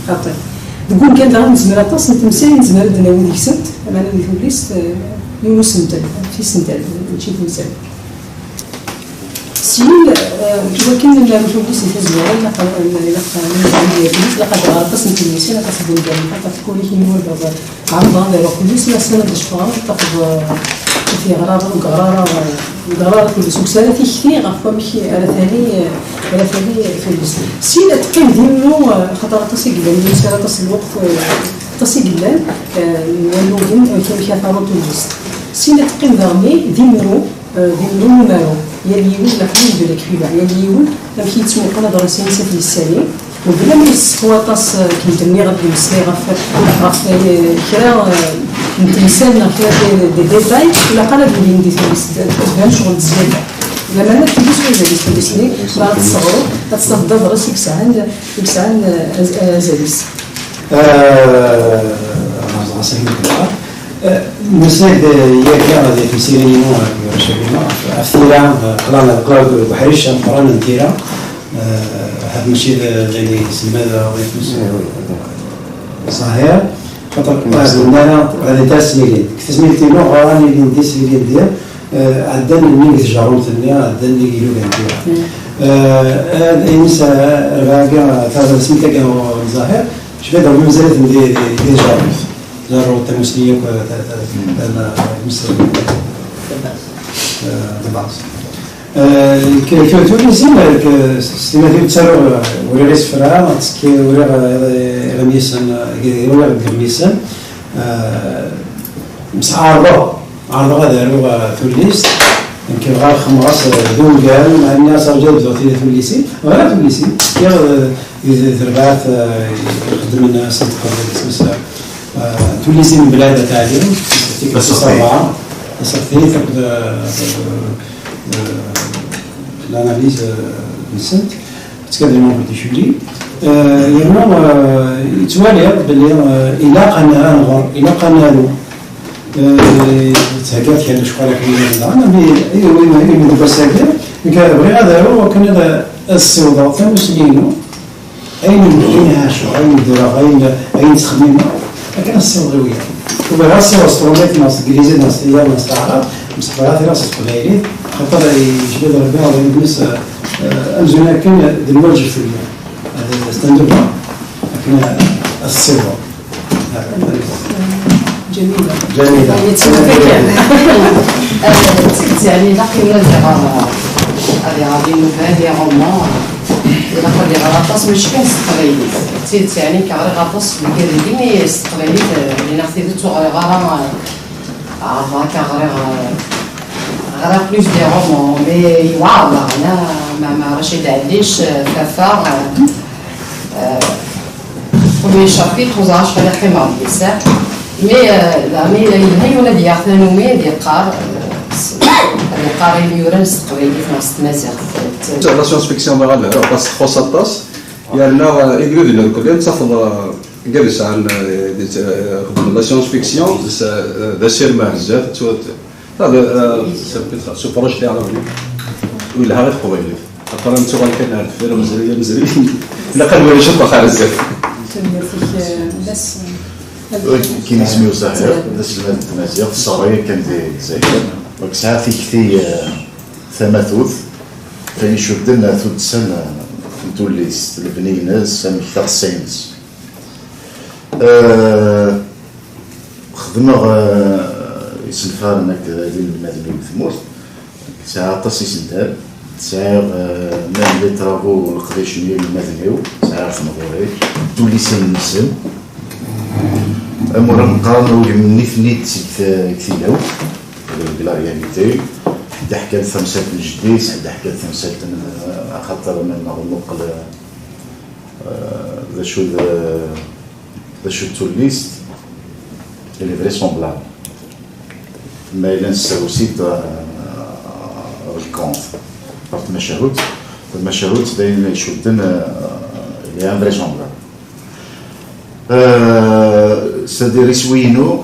xaṭi. Deg wungal daɣen nezmer aṭas n temsal nezmer ad d-nawi deg-sent, lameɛna deg tullist, eh, yiwen usentel, f isental, mačči d temsal. Syin, eh, iwakken ad naru tullist di tazwara, ilaq, ilaq, ilaq ad nɛeddi, ilaq ad ɣer aṭas n tullisin, aṭas n wungalen, aṭas n tkulikin n wadaḍ ɛerḍeɣ ad aruɣ tullist, ma ssana ad d-cefɣeɣ, tafeḍ, eh, tiɣrar, deg uɣrar, eh, deg uɣrar tullist, ur ara tikti ɣef wamek ara tali, eh, ara tali tullist. Syin ad teqqim d imru, eh, xaṭer aṭas i yellan, yusa aṭas n lweqt, eh, aṭas i yellan, eh, n wallugen, eh, amek ara taruḍ tullist. Syin ad teqqim daɣen d imru, euh, d imru n umaru, yal yiwen la plume de l'écrivain, yal yiwen amek yettmuqul aḍris-ines ad t-yessali, mebla ma yesseqwa aṭas, euh, akken d-nniɣ ad d-yemmeslay ɣef, ɣef, euh, kra, euh, n temsal neɣ kra des, des détails, ilaq ara ad ilin di tullist, ad tban ccɣel d zzyada. Lameɛna d tullist ur yelli tullist-nni, ma ad tesseɣreḍ, ad tafeḍ d aḍris i yesɛan, i yesɛan, euh, az-, azal-is. Eh, ɣas akken tebɣa. Eh, mmeslay-d, eh, yakan di temsirin-inu, eh, Racabina, ɣef tira, eh, qqaren, qqaren deg uḥric ameqqran n tira, eh, hat mačči d, d ayen i isemma d, eh, Ḍifus, eh, Ẓahir, xaṭer ur ɛedden ara ɣer di tesmilin. Deg tesmilt-inu ɣran ilindi s ilindi, eh, ɛeddan nnig tjerrumt-nni, ɛeddan nnig ilugan n tira. Eh, eh, ayen-is, eh, rbaɛagi, taɣelsimt-agi n Ẓahir, Cfiɣ daɣ mazal-iten di, di, di tjerrumt. Tjerrumt tamusni akk, ta, ta, ta, ta, tmes-, eh, de base. Eh, k-, k-, tullist-im, eh, k-, s-, s timatin ttaruɣ, eh, uriɣ isefra, ttekki-, uriɣ, eh, iɣmisen, eh, uriɣ deg iɣmisen. Eh, mseɛreḍeɣ. Ɛerḍeɣ ad aruɣ, eh, tullist, nekk bɣiɣ xemmeɣ-as, eh, d ungal, meɛna s rǧu ad bduɣ tili tullisin, ɣer tullisin, kkiɣ, eh, di, di terbaɛt, eh, ixeddmen asenteqad isem-is, eh, tullisin n Belɛid At Ɛli, taseɣtit, akked, eh, eh, l'analyse, eh, nsent. Tettkaddem ɣer Diculi. Eh, yerna, eh, yettwali belli, eh, ilaq ad n-, ad nɣer, ilaq ad naru. Eh, theggaḍ kan lecɣal akken i daɣen, mais, i, i, i, i, deg wass-agi, nekk bɣiɣ ad aruɣ akken ad, ad ssiwḍeɣ tamusni-inu, ayen n, ayen ɛaceɣ, ayen ddreɣ, ayen, ayen ttxemmimeɣ, akken ad ssiwḍeɣ i wiyaḍ. Ur bɣiɣ ad ssiwḍeɣ s tṛumit neɣ s teglizit neɣ s tira neɣ s taɛrabt, mseḥbara tira s teqbaylit, xaṭer yejbed Rebbi aḍil-nnes, eh, amzun akken d lwaǧeb fell-i. Ad, ad stendubeɣ akken ad ssiwḍeɣ. جميلة. جميلة. يعني تسمى فكرة. آه، تسمى يعني لا قيمة لها. هذه غادي نبان يا غمار. إلا قد يغرى طاس مش كان ستغيث. تسمى يعني كغري غطاس بكري دي مي ستغيث. لنا خديت تغري غرا. عرفها كغري غرا. غرا plus des romans. Mais يوعى الله. أنا ما، ما رشيد عليش، آه، فافا، آه، آه، premier chapitre, ur ẓriɣ acḥal iqqim ɣer dessert. Mais, euh, la, mais yelha yiwen ad yaɣ tanumi, ad yeqqar, euh, s-, ad yeqqar ayen yuran s teqbaylit neɣ s tmaziɣt. La science fiction, ma ɣad, aṭas txuṣṣ aṭas. Yerna, euh, igduden irkelli, ad tafeḍ, euh, gar yesɛan, euh, di, euh, la science fiction, d, euh, d asirem ar zdat, ttwat-, Ah, d, ah, c'est peut-être ce projet-là, oui. Ur yelha i teqbaylit. Aql-aɣ nettuɣal kan ar deffir, amezruy, amezruy. Ilaq ad nwali ciṭṭax ar zdat. Tanemmirt-ik, eh, d ass, eh, Wi, akken isem-iw Zahir, d aselmad n tmaziɣt, sseɣray yakan di Lezzayer. Donc, sɛiɣ tikti, eh, tamatut, ayen icudden tuddsa n, n tullist, lebni-ines, amek taɣessa-ines. Eh, xedmeɣ, eh, isenfaren akked inelmaden-iw deg tmurt. Sɛiɣ aṭas isental. Sɛiɣ, eh, même les travaux n leqdic n yinelmaden-iw. Sɛiɣ tmeɣuri, tullisin-nsen. Amur ameqqran ugem-nni-ten-id seg t-, deg tilawt, deg la réalité. Ḥedd iḥka-d tamsalt n jeddi-s, ḥedd iḥka-d tamsalt n, axaṭer ma, ma nmuqel, eh, d acu d, d acu d tullist, elle est vraisemblable. Ma yella nesserwes-it, eh, ɣer lkont. Ɣer tmacahut, tamacahut d ayen icudden, eh, elle est invraisemblable. Euh, c'est-à-dire, iswi-inu,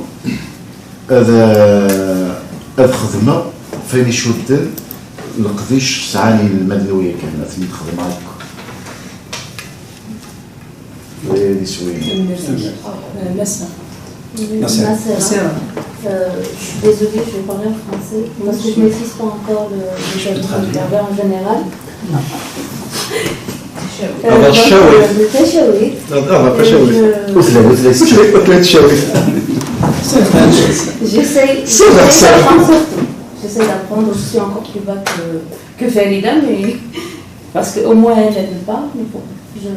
ad, ad xedmeɣ ɣef wayen icudden leqdic sɛan yinelmaden-iw yakan, ad ten-id-xedmeɣ akk. D iswi-inu. Euh, Massa. Oui, Nasser. Nasser. Nasser. Euh, je suis désolée, je vais parler en français parce que je maîtrise pas encore le, les termes berbères en général. Euh, donc, euh, le tachawit. Non, non, pas tachawit. J'essaie, j'essaie d'apprendre surtout. J'essaie d'apprendre, je suis encore plus bas que, que Farida, mais parce qu'au moins elle, elle me parle, mais bon, je,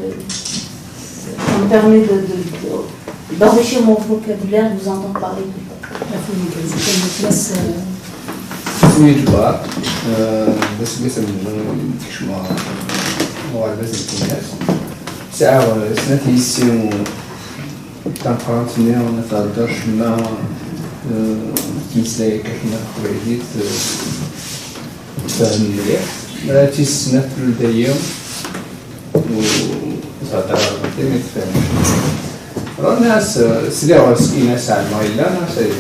ça me permet de, de, d'enrichir mon vocabulaire, de vous entendre parler tout le temps. Merci, Nicolas. C'est une classe, euh, Isem-is Ǧebbar, eh, d aseggas amenzu i d-kecmeɣ uɣerbaz n Tinas. Sɛiɣ, eh, snat yessi tameqqrant-nni, ma thedder cemma, eh, tettmeslay akka kna taqbaylit, eh, tfehhem mliḥ. Eh, tis snat tlul-d-ayi, u thedder ɣer imi tfehhem. Ɣer-nas, eh, sliɣ ɣer Inas ɛelmeɣ yella, nas, eh,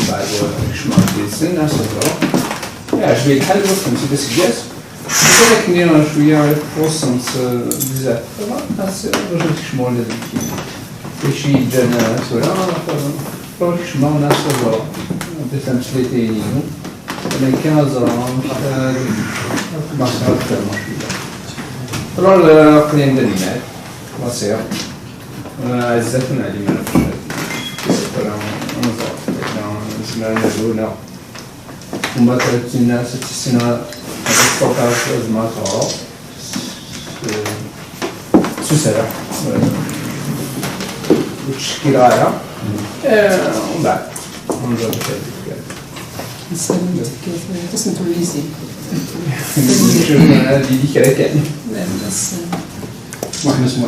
Mbeɛd kecmeɣ-d yid-sen, ad s-hedreɣ. Iɛǧeb-iyi lḥal, ur xedmet-id aseggas. Maca akken cwiya i txuṣṣemt, eh, bezzaf. Ad s-, rǧu ad kecmeɣ ula d nekki. Kečč yeǧǧan, eh, tura, ruḥ kecmeɣ, ad s-hedreɣ. Di tameslayt-inu. Nekk ad ẓreɣ, eh, ma sɛiɣ lferma cwiya. Alors, eh, aql-i d anelmad, Maṣer. Ɛezzat n Ɛli Mɛafec. Tura ad nẓer, tura nezmer ad nerwel, neɣ uma tura d tinna, s tisna, ad tfakar, ad nezmer ad teɣreḍ. S, s userreḥ, eh, ur ttcekkileɣ ara. Eh, umbeɛd, ad nẓer d acu ara d-yefk. Nessalem-d aṭas n tullisin. Ad yili kra kan.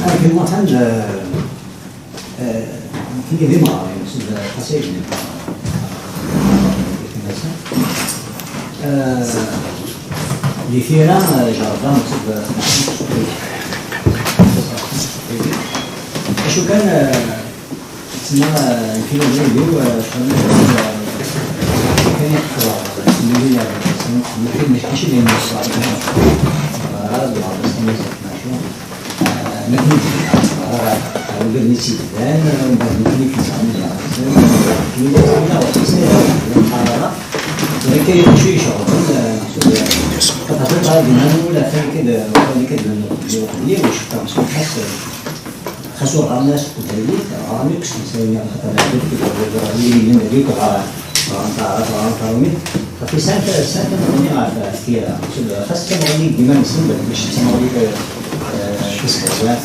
Akken ma kan, eh, Eh, nekkni d imeɣriyen, seg Qasay d, eh, di tira, eh, jerrbeɣ, seg, acu kan, eh, tsemma, eh, nekkni d aydi-w, eh, cɣel, eh, kan i qqareɣ, eh, mačči d ayen neṣṣer, eh, d lɛerḍ-is tamaziɣt, mačči. Nekk ur d-nniɣ ara ugad-nni tt-id-iban, umbeɛd nekkni kensɣen ijerrsen, nekk ur ttɣileɣ ara d acu i iceɣben, xaṭer d ayen ara d-nini, ula xali-k ad, xali-k ad d-nini, xas ur ɣaren ara s teqbaylit, ɣaren akk s temsayin, xaṭer d ayen i d-, d ayen i d-, d ayen i d-, ɣran taɛrabt, ɣran taṛumit, xaṭi sɛan ta-, sɛan tamuɣli ɣef, ɣef tira. Xas d tamuɣli deg yiman-nsen, mačči d tamuɣli, eh, eh, tasegzawt,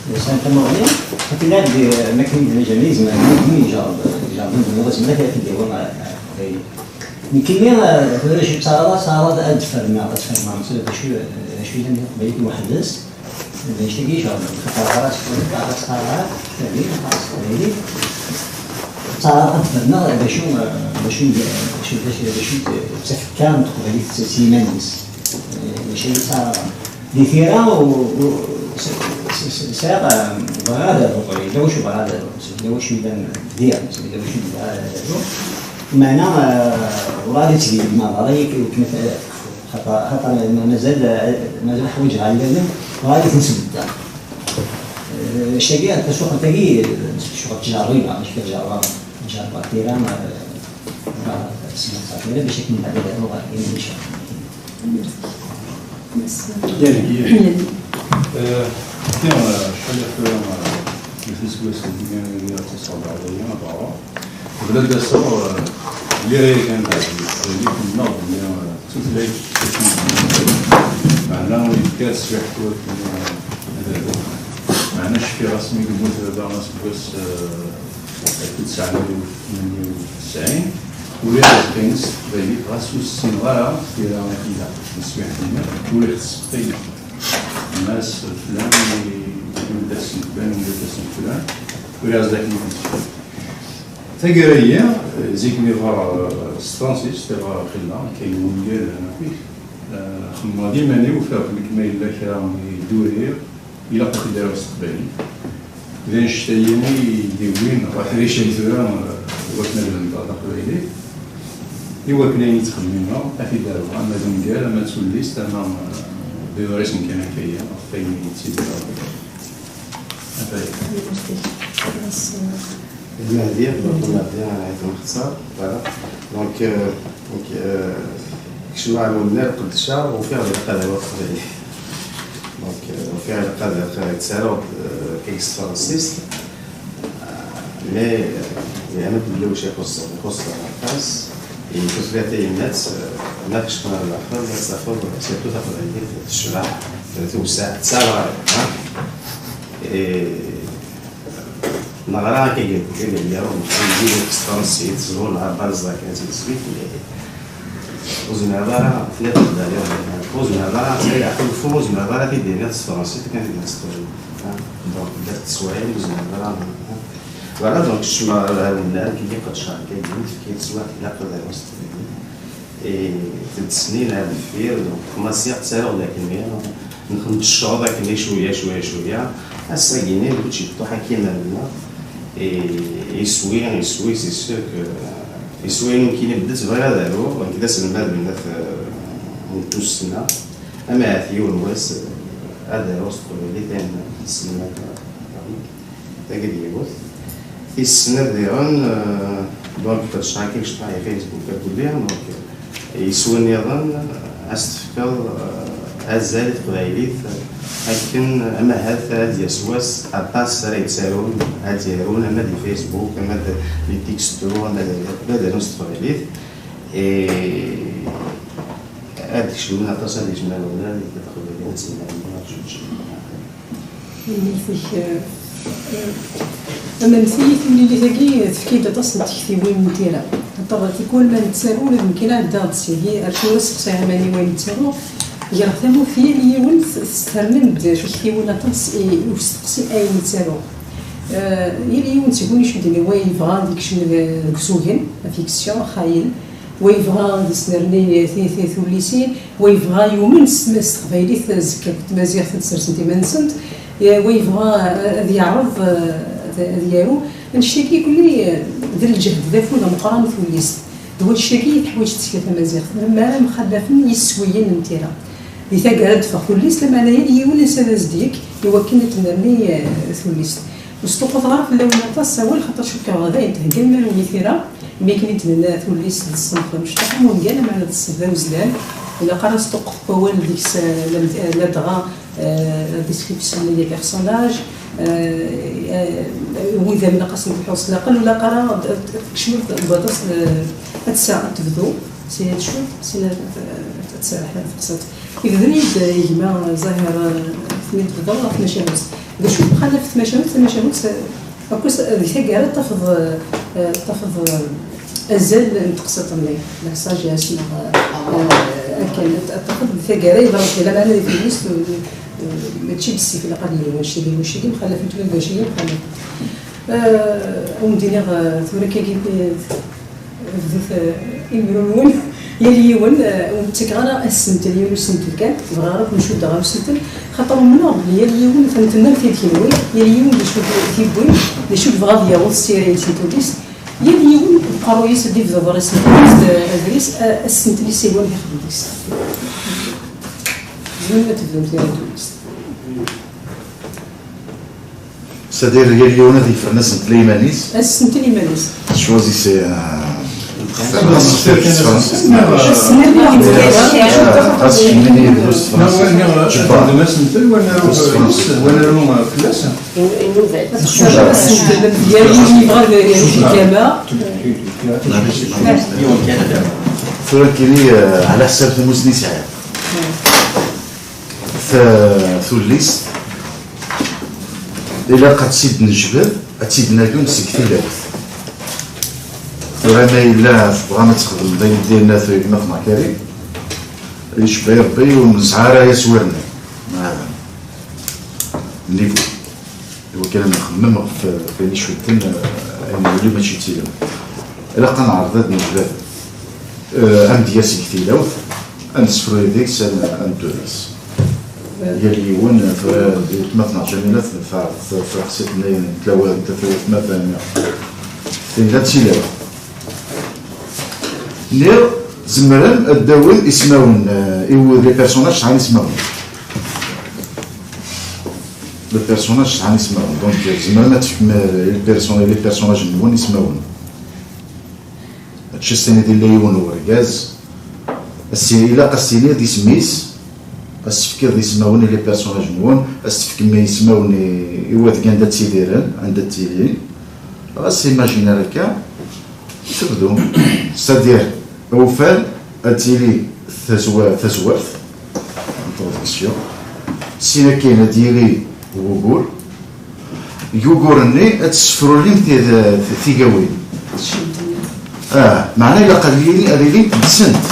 eh, sɛan tamuɣli, xaṭi lɛebd, eh, makken i d-nna Ǧamil, yezmer ad d-ijerreb, ijerreb ad d-nniɣ, yezmer ad t-id-yawi ɣer, ɣer teqbaylit. Nekkini, eh, tura acu ttaɣeɣ, ttaɣeɣ ad d-ferneɣ, ad ferneɣ, d acu, d acu yellan di teqbaylit weḥd-s. D anect-agi i ceɣben, xaṭer ɣer-as, ɣer-as, ɣer-as, ɣer-as, ɣer-as, ɣer-as, ɣer-as, ɣer-as, ɣer-as, ɣer-as, ɣer-as, d acu, d acu, d acu, d acu, d acu, d tafekka n teqbaylit s, s yiman-is. Eh, mačči d taɛrabt. Di tira, u, u, s, s, s, sɛiɣ, eh, bɣiɣ ad aruɣ, yella wacu bɣiɣ ad aruɣ, yella wacu yellan diɣ, yella wacu bɣiɣ ad aruɣ. Meɛna, eh, werɛad i ttgeyyimeɣ ara, yak, yak, Xaṭer, xaṭer ma-, mazal, mazal ḥwaǧeɣ allalen, ɣer i ten-sbeddeɣ. Eh, cagi, tasuqelt-agi, ccɣel ttjerribeɣ, mačči kan jerrbeɣ, jerrbeɣ tira, eh, Ssneɣ-tt ɣer tura, bac akken mbeɛd ad aruɣ ɣer yimcumen. Merci. Merci. Yal, yal. Yal. Eh, tiens, eh, acḥal tura, eh, tlata iseggasen-nni i aṭas ɣer beɛḍ-aya, ad ɣreɣ. Qbel ad d-aseɣ, eh, lliɣ yakan d aɛebbay n teqbaylit, nneɣ belli, eh, d tutlayt, meɛna ur yefki ara teswiɛt i wakken, eh, ad aruɣ. Meɛna cfiɣ asmi yemmut baba aseggas, eh, alef u tesɛemya u tmenya u tesɛin, ula d ayen s teqbaylit, ɣas ur ssineɣ ara tira i tella, taswiɛt-nni, ur ixṣṣef-iyi. Mas flan, ula d asen flan, ula d asen flan, ur iɛeẓ akken i ten-sfan. Taggara-yi, zik mi ɣɣareɣ, eh, s tefransist, ɣɣareɣ xilla, kayen wungalen akk-ik. Eh, xemmemeɣ d iman-iw, ufiɣ belli ma yella kra i d-uriɣ, ilaq ad t-id-aruɣ s teqbaylit. D annect-agi i d-yewwin ɣef rrica-yi tura, eh, wakken ad lemdeɣ taqbaylit. I wakken ayen i ttxemmimeɣ, ad t-id-aruɣ, ama d ungal, ama d tullist, ama, eh, d iḍrisen kan akka-ya, ɣef wayen i yettidir Rebbi. Ataya. Merci. Merci. Lmehdi, donc Lmehdi, euh, Ayt Mextar, voilà. Donc, euh, donc, euh, kecmeɣ ɣer unnar, qeddceɣ, ufiɣ d lqadawa teqbaylit. Donc, euh, ufiɣ d lqadawa teqbaylit, ttaruɣ-d, euh, kik s tefransist. Euh, mais, euh, yeɛni belli ur ixuṣṣ, ixuṣṣ aṭas. Et tutlayt tayemmat, euh, ma tecqem ar daxel, ad tafeḍ, surtout taqbaylit, tecbeḥ, tewseɛ, tesɛa lɣayeḍ, ha? Et neɣra akka deg Lezzayer, neɣra s tefransist, ẓẓur lɛerb, balzac, ainsi de suite, mais ur zmireɣ ara, tella tebda, ur zmireɣ ara, ur zmireɣ ara ad t-id-iniɣ s tefransist akken ad t-id-iniɣ s teqbaylit. Donc, ddiɣ teswiɛin, ur zmireɣ ara. Voilà, donc, kecmeɣ ɣer unnar, akken i qeddceɣ akka, yiwet, kif teswiɛt, ilaq ad aruɣ s teqbaylit. Et d snin ar deffir, donc, commenciɣ ttaruɣ-d akken-nni, nxeddem-d cceɣl akken-nni cwiya, cwiya, cwiya. Ass-agi-nni, lbuč yefṭuḥ akka iman-nneɣ. Et iswi, iswi, c'est sûr que, iswi nekkini beddeɣ bɣiɣ ad aruɣ, nekk d aselmad n at, n tussna. Ama ahat yiwen wass, ad aruɣ s teqbaylit ayen tesselmad. Tagi d yiwet. Tis snat diɣen, euh, donc, qeddceɣ akken cṭaḥ i Facebook akked-i, donc, iswi nniḍen, euh, ad s-tefkeḍ, euh, azal i teqbaylit, akken, euh, amahat ad d-yas wass, aṭas ara yettarun, ad d-yarun, ama di Facebook, ama d, di texto, ama d, d ad arun s teqbaylit. Et ad d-kecmen aṭas, ad d-kecmen awal, di teqbaylit, ad tt-nɛelmen, ad tt-nɛelmen. Yemma-tnek, eh, eh, ama netta, timlilit-agi tefka-d aṭas n tektiwin n tira. Xaṭer tikwal ma nettaru, ula d nekkini ɛeddaɣ-d seg-i, ar tura sseqsayeɣ iman-iw ayen nettaru, greɣ tamawt yal yiwen s-, tesfernam-d tiktiwin aṭas i, i usteqsi ayen nettaru. Eh, yal yiwen seg-wen icudden i wa yebɣa ad yekcem deg, deg usugen, la fiction, xayel, wa yebɣa ad yesnerni ti-, ti-, tullisin, wa yebɣa yumen s, s teqbaylit, azekka akked tmaziɣt ad sersent iman-nsent, eh, wa yebɣa, eh, ad yeɛreḍ, eh, ad, ad yaru. Annect-agi kulli, eh, d lǧehd, d afud ameqqran i tullist. D wannect-agi i teḥwaǧ tekta tamaziɣt. Mi ara mxallafen yiswiyen n tira. Di taggara ad d-teffeɣ tullist, lameɛna yal yiwen ansa ad as-d-yekk i wakken ad tennerni, eh, tullist. Ur sṭuqquteɣ ara fell-awen aṭas awal, xaṭer cukkeɣ d ayen theggam iman-nwen i tira. Mi akken i d-nenna, tullist d ṣṣenf amecṭuḥ am ungal, lameɛna d ṣṣenf d awezlan. Ilaq ara nesṭuqqet deg wawal deg-s, eh, lam-, eh, ladɣa, eh, la description des personnages, eh, eh, wid ilaq ad sen-d-tḥuḍ s laqel, ur ilaq ara ad, ad, ad tkecmeḍ deg waṭas, eh, ad tsa-, ad tebdu, sin ad tcud, sin ad, ad, ad tserreḥ, ad teqsiṭ. Ibder-iyi-d, eh, gma Zahir, eh, ten-id-tebder ɣef tmacahut. D acu txalaf tmacahut? Tamacahut, eh, akked, eh, di taggara tafeḍ, eh, tafeḍ, eh, azal n teqsiṭ-nni, la sagesse neɣ, eh, akken, t-, tafeḍ di taggara yeḍra-d lameɛna di tullist, eh, mačči bessif ilaq ad yili wannect-agi d wannect-agi mxalafen, tura d wannect-agi mxalafen. Eh, ad wen-d-iniɣ, eh, tura akkagi, eh, Bdut, eh, imru-nwen. Yal yiwen, eh, ur nettakeɣ ara asentel, yiwen usentel kan, bɣiɣ ara ad ken-cuddeɣ ɣer usentel, xaṭer umneɣ belli yal yiwen, atan tennam-t-id kenwi, yal yiwen d acu t-iwwin, d acu yebɣa ad yaweḍ s tira-ines n tullist, yal yiwen deg uqerruy-is ad d-ibdu aḍris n tullist, eh, adris, eh, asentel-is iwan ixdem deg-s. Tzemrem ad tebdum tira n tullist. C'est-à-dire, yal yiwen ad yefren asentel i yiman-is. Asentel i yiman-is. Choisissez, euh, Xas kemmini yebdu s tefransist. Ǧebbar. Xedmen asentel wala aru fell-as. Asentel yal yiwen yebɣa ad yaru di tama. Tura kini, eh, ɛla ḥsab tamusni sɛiɣ. Ta-, tullist, ilaq ad tt-id-nejbed, ad tt-id-nagun seg tilawt. Tura ma yella tebɣam ad txedmem d ayen d-yenna gma-tneɣ Karim, icebba Rebbi ur nesɛi ara aswir-nni. Hada. Niveau. Iwakken ad nxemmem ɣef wayen icudden, eh, ayen yuli mačči d tilawt. Ilaq ad neɛreḍ ad nejbed, eh, amedya seg tilawt, ad nessefruy deg-s, ad n-, ad neddu deg-s. Yal yiwen, eh, tura, d weltma-tneɣ Ǧamila, tefreq s tennayin n tlawin, tafawet ma fehmiɣ. Tinna d tilawt. Nniɣ, tzemrem ad d-tawim ismawen, eh, i w-, les personnages sɛan ismawen. Les personnages sɛan ismawen. Donc, tzemrem ad tefkem, eh, les person-, les personnages-nwen ismawen. Mačči s-tiniḍ illa yiwen urgaz, as-, ilaq as-tiniḍ isem-is, as-tefkiḍ ismawen i les personnages-nwen, as-tefkem ismawen i, i wadeg anda ttidiren, anda ttilin. Ɣas imaginer akka, tebdu. C'est-à-dire, awfan ad tili tazwa-, tazwart, introduction. Sin akin ad yili wugur. Deg wugur-nni ad tessefrulim ti-, tigawin. Ah, meɛna ilaq ad yili, ad ilint dsent.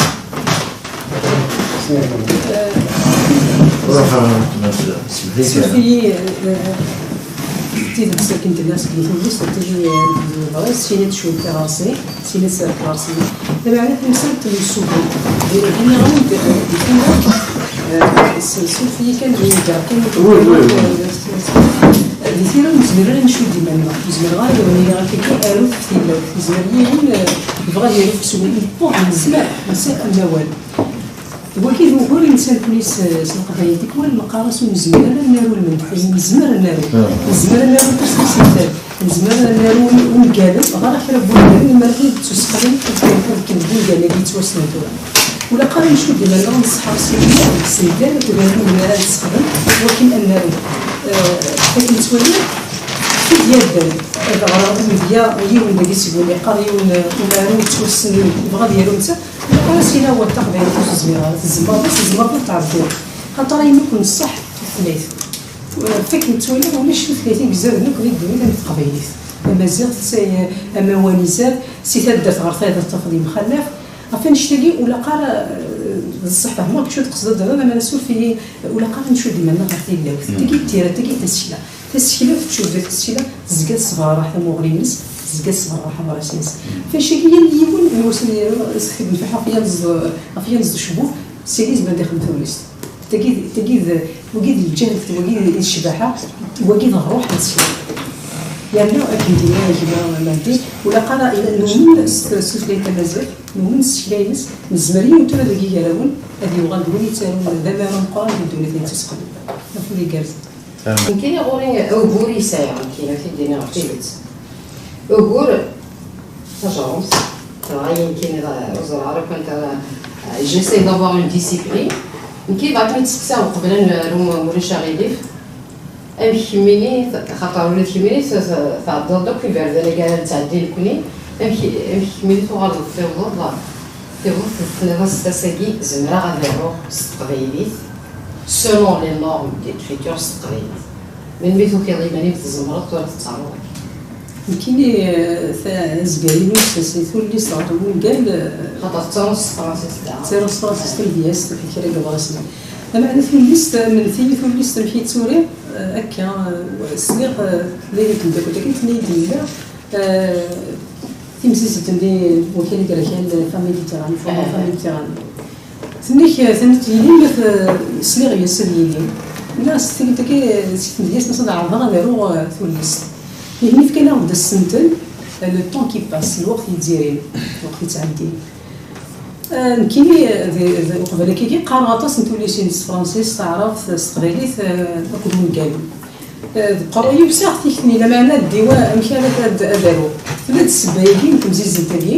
Ruḥ, ah, semḥ-iyi kan. Suref-iyi, eh, d tidet akken tella seg tullist, tili, eh, tebɣa, syin ad tcud tiɣersi, syin ad tserreḥ tiɣersi. Lameɛna tamsalt n usugen, di, di, di, di, di, eh, s-, suref-iyi kan, di, di, di, Oui, oui, oui. Di tira ur nezmir ara ad ncud iman-nneɣ, ur nezmir ara ad wen-iniɣ akka, arut ɣef tilawt, yezmer yiwen, eh, yebɣa ad yaru ɣef usugen, yewweḍ, nezmer, nesɛa amawal. Wagi d ugur i nesɛa nekni s, s leqbayel, tikwal neqqar-as ur nezmir ara ad naru lmenṭeq, nezmer ad naru. Ah. Nezmer ad naru tasmesneftal, nezmer ad naru ungalen, ɣer kra n wungalen, lemmer ad tt-id-tesqelem, ad kkent deg wungalen-agi yettwassnen tura. Ur ilaq ara ad ncudd iman-nneɣ, nesḥerṣ iman-nneɣ deg isental akked wayen ara nessexdem, wakken ad naru. Eh, akken ttwaliɣ, tid yaddan, ad ɣreɣ amedya, yiwen dagi seg-wen yeqqar yiwen, eh, umaru yettwassnen, yebɣa ad yaru netta, ilaq ara s-iniɣ wa d taqbaylit ur tezmireḍ ara, tzemreḍ, tzemreḍ ad tɛeddiḍ. Xaṭer ayen akk n ṣṣeḥ tutlayt. F akken ttwaliɣ ulac tutlayt i izad nekk di ddunit am teqbaylit. Tamaziɣt, s-, amawal izad, si taddart ɣer taddart tafeḍ yemxallaf. Ɣef annect-agi, ulaq ara, eh, d ṣṣeḥ fehmeɣ acu tqesdeḍ, d aman asuref-iyi, ulaq ara ncudd iman-nneɣ ɣer tilawt. Mm. Tagi d tira, tagi d tasekla. Tasekla teččur d tasekla, tezga tesberraḥ tamuɣli-ines, tezga tesberraḥ abras-ines. Ɣef annect-agi, yal yiwen n wass-nni, s-, ɣef yanez d, ɣef yanez d ucebbub, seg yizem ad ixdem tullist. Tagi d, tagi d, wagi d lǧehd, wagi d ccbaḥa, wagi d ṛṛuḥ n ssya. Yerna akken d-yenna gma Mahdi, ulaq ara numen s, s tutlayt tamaziɣt, numen s ccekla-ines, nezmer yiwen tura deg igarawen ad yuɣal d win yettarun d amaru ameqqran di ddunit-nni d tasqellibt. D afud igerrzen. Nekkini ɣur-i ugur i sɛiɣ, nekkini ad t-id-iniɣ ɣef tidet. Ugur, tajerrumt, dɣa nekkini ur ẓriɣ ara kan ta-, j'essaie d'avoir une discipline. Nekkini bɣiɣ ad kem-id-steqsiɣ uqbel ad naru, ma ulac aɣilif. Amek kemmini, xaṭer ula d kemmini t-, t-, tɛeddaḍ-d akk iberdan-agi ara nettɛeddi nekkni, amek, amek kemmini tuɣaleḍ tiwḍeḍ, tiwḍeḍ tenniḍ-as ass-agi zemreɣ ad aruɣ s teqbaylit, selon les normes d'écriture s teqbaylit. Melmi tukiḍ iman-im tzemreḍ tura tettaruḍ akka? Nekkini, eh, ta-, azger-inu s, s tullist ɣer wungal, eh, xaṭer tettaruḍ s tefransist daɣen. Ttaruɣ s tefransist, tamedyazt, akked kra n yeḍrisen. Lameɛna tullist, eh, menfi tullist amek i tturiɣ, eh, akka, eh, sliɣ, eh, d ayen n tmeddakelt-agi tenna-yi-d yella, eh, timsizzelt-nni wakal i yerkan Femme Méditerranée, Femme Méditerranée. Tenna-k, eh, tenna-k yili ma t-, sliɣ yes ad yili. Nniɣ-as tikkelt-agi, eh, si tmedyazt-nni ad ɛerḍeɣ ad aruɣ, eh, tullist. Ihi fkan-aɣ-d asentel, eh, le temps qui passe, lweqt yettidiren, lweqt yettɛeddi. Eh, nekkini, eh, d, d, uqbel akkagi qqareɣ aṭas n tullisin s tefransist, s taɛrabt, s teqbaylit, eh, akked wungalen. Eh, deg uqerruy-iw sɛiɣ tikti, lameɛna ddiwa amek ara t-, ad, ad aruɣ. Tella-d ssebba-agi n temzizzelt-agi.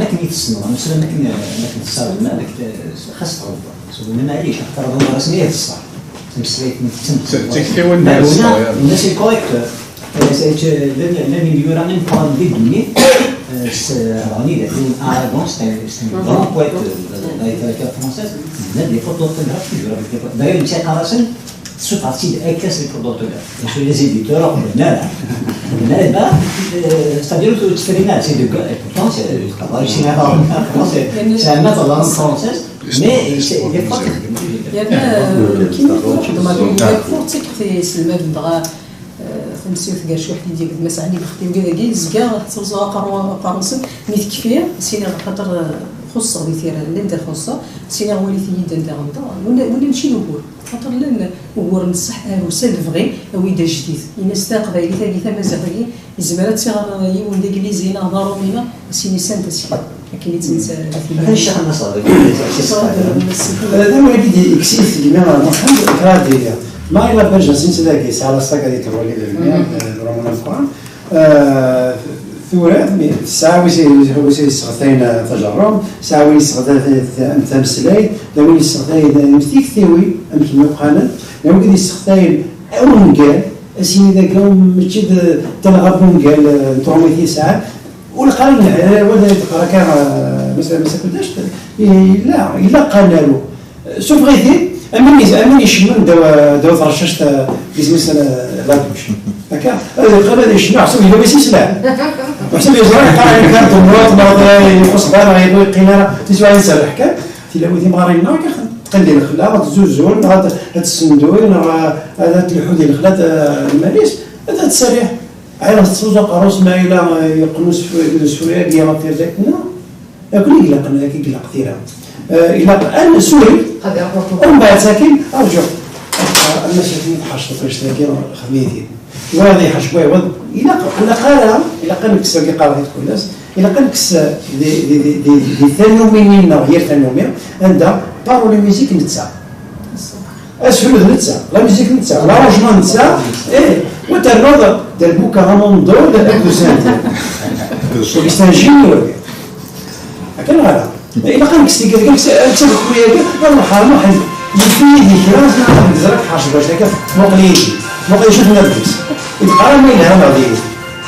akken i tessneḍ, ameslayen akken, akken tessardeḍ, amek, eh, xas tɣelḍeḍ. Seg wina, maɛlic, axaṭer ad nɣer ass-nni ad ṣṣeḥ. Tameslayt-nni tettemmeḥ. D tiktiwin n Meɛna, ṣṣeḥ, ya. Nna c'est le correcteur. Eh, c'est, eh, llan, llan imyura imeqqranen di ddunit, eh, s-, eh, Ṛebɛun Idatiwen, Aragon, c'est un, c'est un grand poète, euh, de, de la littérature française. Yenna-d les fautes d'orthographe, toujours avec les fautes. D'ailleurs, netta yeqqar-asen, tessufɣeḍ-tt-id akka s les fautes d'orthographe. Parce que les éditeurs, ur qbilen ara. Qqlen ara, eh ben, euh, c'est-à-dire, ur tt-ttefrin ara, c'est de gueule, et pourtant, c'est, c'est, c'est un maître de la langue française, mais c'est, les fautes, yerna, euh, kima i twaxdem ɣef wid yakk ur ttakk tiselmadin dɣa, eh, tamsirt gar Cwiḥ Tidi akked Mass Ɛli Bexti, wigad-agi, zgiɣ ttruẓuɣ aqerru-, aqerru-nsen, mi tekfi, siniɣ axaṭer, eh, xuṣṣeɣ di tira, llan da xuṣṣeɣ, siniɣ walit-iyi-d anda ɣelḍeɣ, wala, wala mačči d ugur, axaṭer llan uguren n ṣṣeḥ, arus, lebɣi, awi-d ajdid, ini-as taqbaylit-agi, tamaziɣt-agi, yezmer ad tt-iɣer yiwen d aglizi neɣ d aṛumi neɣ, ad s-yini send aseklu. Akken i tt-nettara. Atan ccix Nnaṣer deg. D ayen i d-yekkes-it gma Muḥend, tura ad d-iliɣ. Marie la Berge, sin-, dagi, yesɛa la saga di Ṭwali d Lmir, d Ramon Lqran. Eh, tura, mi, tesɛa wis, wis yesseɣtayen, eh, tajerrumt, tesɛa win yesseɣtayen tameslayt, d win yesseɣtayen, eh, tiktiwin, amek myuqqanent, d wid yesseɣtayen ungal, ass-nni dagi, mačči d, d talɣa n wungal, eh, n tṛumit yesɛan, ur qqaren, eh, wala yeqqar akka, eh, Mass, Mass Kudac, yella, yella qqaren aru. Sufeɣ-it-id, am win, am win icennun ddaw, ddaw tṛeccact, eh, isem-is, eh, la douche. Akka, ad yeqqim ad icennu, ḥseb yella wis islan. Ḥseb yeẓra, yeqqar, yeqqar d umwaṭ, neɣ d, eh, ixuṣ da, neɣ yeqqim ara, tiswaɛin serreḥ kan. Tilawin timɣarin-nneɣ, akka, teqqim di lexla, ad tzuzzun, neɣ ad, ad tessenduy, neɣ ad, ad telḥu di lexla, eh, lmal-is, ad, ad tserriḥ. Ɛireɣ tettruẓu aqerru-s ma yella, eh, yeqqen usefru-, usefru-agi ɣef tergayt-nneɣ? Akk i ilaqen, akk i ilaq tira. Eh, ilaq ad nsuri, umbeɛd sakin, arǧu. Ama sakin tḥaceḍ ṭṭict-agi, xdem-it-id. Wayeḍ yeḥcem wayeḍ. Ilaq, ilaq ara, ilaq ad nekkes, agi qqareɣ-it kul ass, ilaq ad nekkes, eh, di, di, di, di, di tanumi-nneɣ, yir tanumi, anda parole et musique netta. Asefru d netta, la musique netta, l'arrangement netta, eh, wa ternuḍ derbuka amunḍul akked usandir. C'est un génie, wagi. Akken ara. Ilaq ad nekkes tigert, akken ad nekkes tigert, ad nruḥ ɣer Muḥend. Yeffi-yi-d kra, ad ẓreɣ ḥaceḍ bac akka, muqel-iyi-d. Muqel acu tenna deg-s. Yeqqar ama yelha neɣ diri.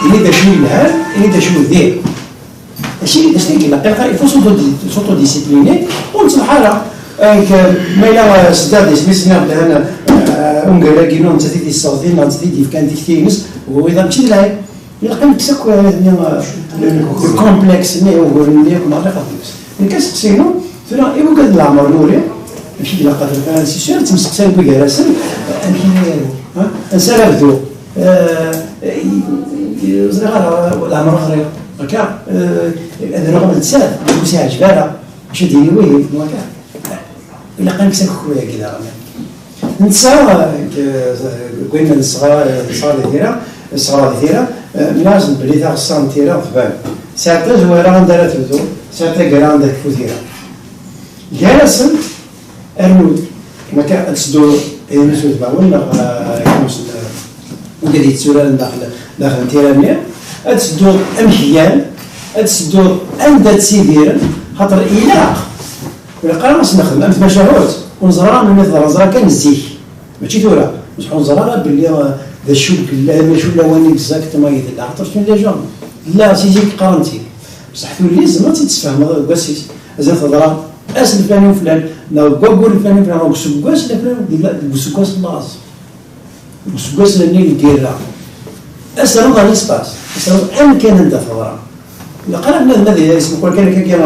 Ini-d acu yelhan, ini-d acu diri. Mačči d acu i ilaq, ilaq, il faut s'autodi-, s'autodiscipliner, ur nettruḥ ara. Amek, ma yella, eh, Seddad, isem-is nniɣ-d, eh, ungal-agi-inu, nettat i t-yesseɣtin, neɣ nettat i d-yefkan tikti-ines, u wiḍ mačči d lɛib. Ilaq ad nekkes akk, eh, le complexe-nni, uguren-nni akk, neɣ ilaq ad nekkes. Nekk aseqsi-inu, tura, i wigad n leɛmer n uri, amek i ilaq ad, eh, c'est sûr, ad ttemseqsayen gar-asen, eh, amek i, ha? Ansa ara bduɣ? Eh, i, i, ur ẓriɣ ara, leɛmer ɣriɣ. Akka, eh, ad ruɣ d nettat, ur s-iɛǧib ara. Acu d-yini wihin, waka? Ilaq ad nekkes akk wayagi daɣen. Netta, eh, deg wayen nesɣa, nesɣa di tira, nesɣa di tira, eh, mlazen belli taɣessa n tira tban. Sɛiɣ tazwara anda ara tebdu, sɛiɣ taggara anda tekfu tira. Gar-asent, rnu-d, ma akka ad teddu, eh, s udmawen neɣ, eh, anda yetturaren daxel, daxel n tira-nni, ad tedduḍ amek gan, ad tedduḍ anda ttidiren, xaṭer ilaq, ur ilaq ara ad s-nexdem am tmacahut, ur neẓra ara melmi teḍra, neẓra kan zik, mačči tura, ur neẓra ara belli, eh, d acu yellan, d acu lawan exactement i tella, xaṭer tella déjà, tella si zik qqaren-tt-id. Bṣeḥ tullizt tzemreḍ ad tt-id-tesfehmeḍ deg wass-is, azal teḍra ass lflan uflan, neɣ deg waggur lflan uflan, neɣ deg useggas lflan, deg useggas n laẓ. Deg useggas-nni n lgirra, ad s-ternuḍ dans l'espace, ad s-ternuḍ amkan anda teḍra. Ilaq ara bnadem ad yesmeqwal kan akka, akka,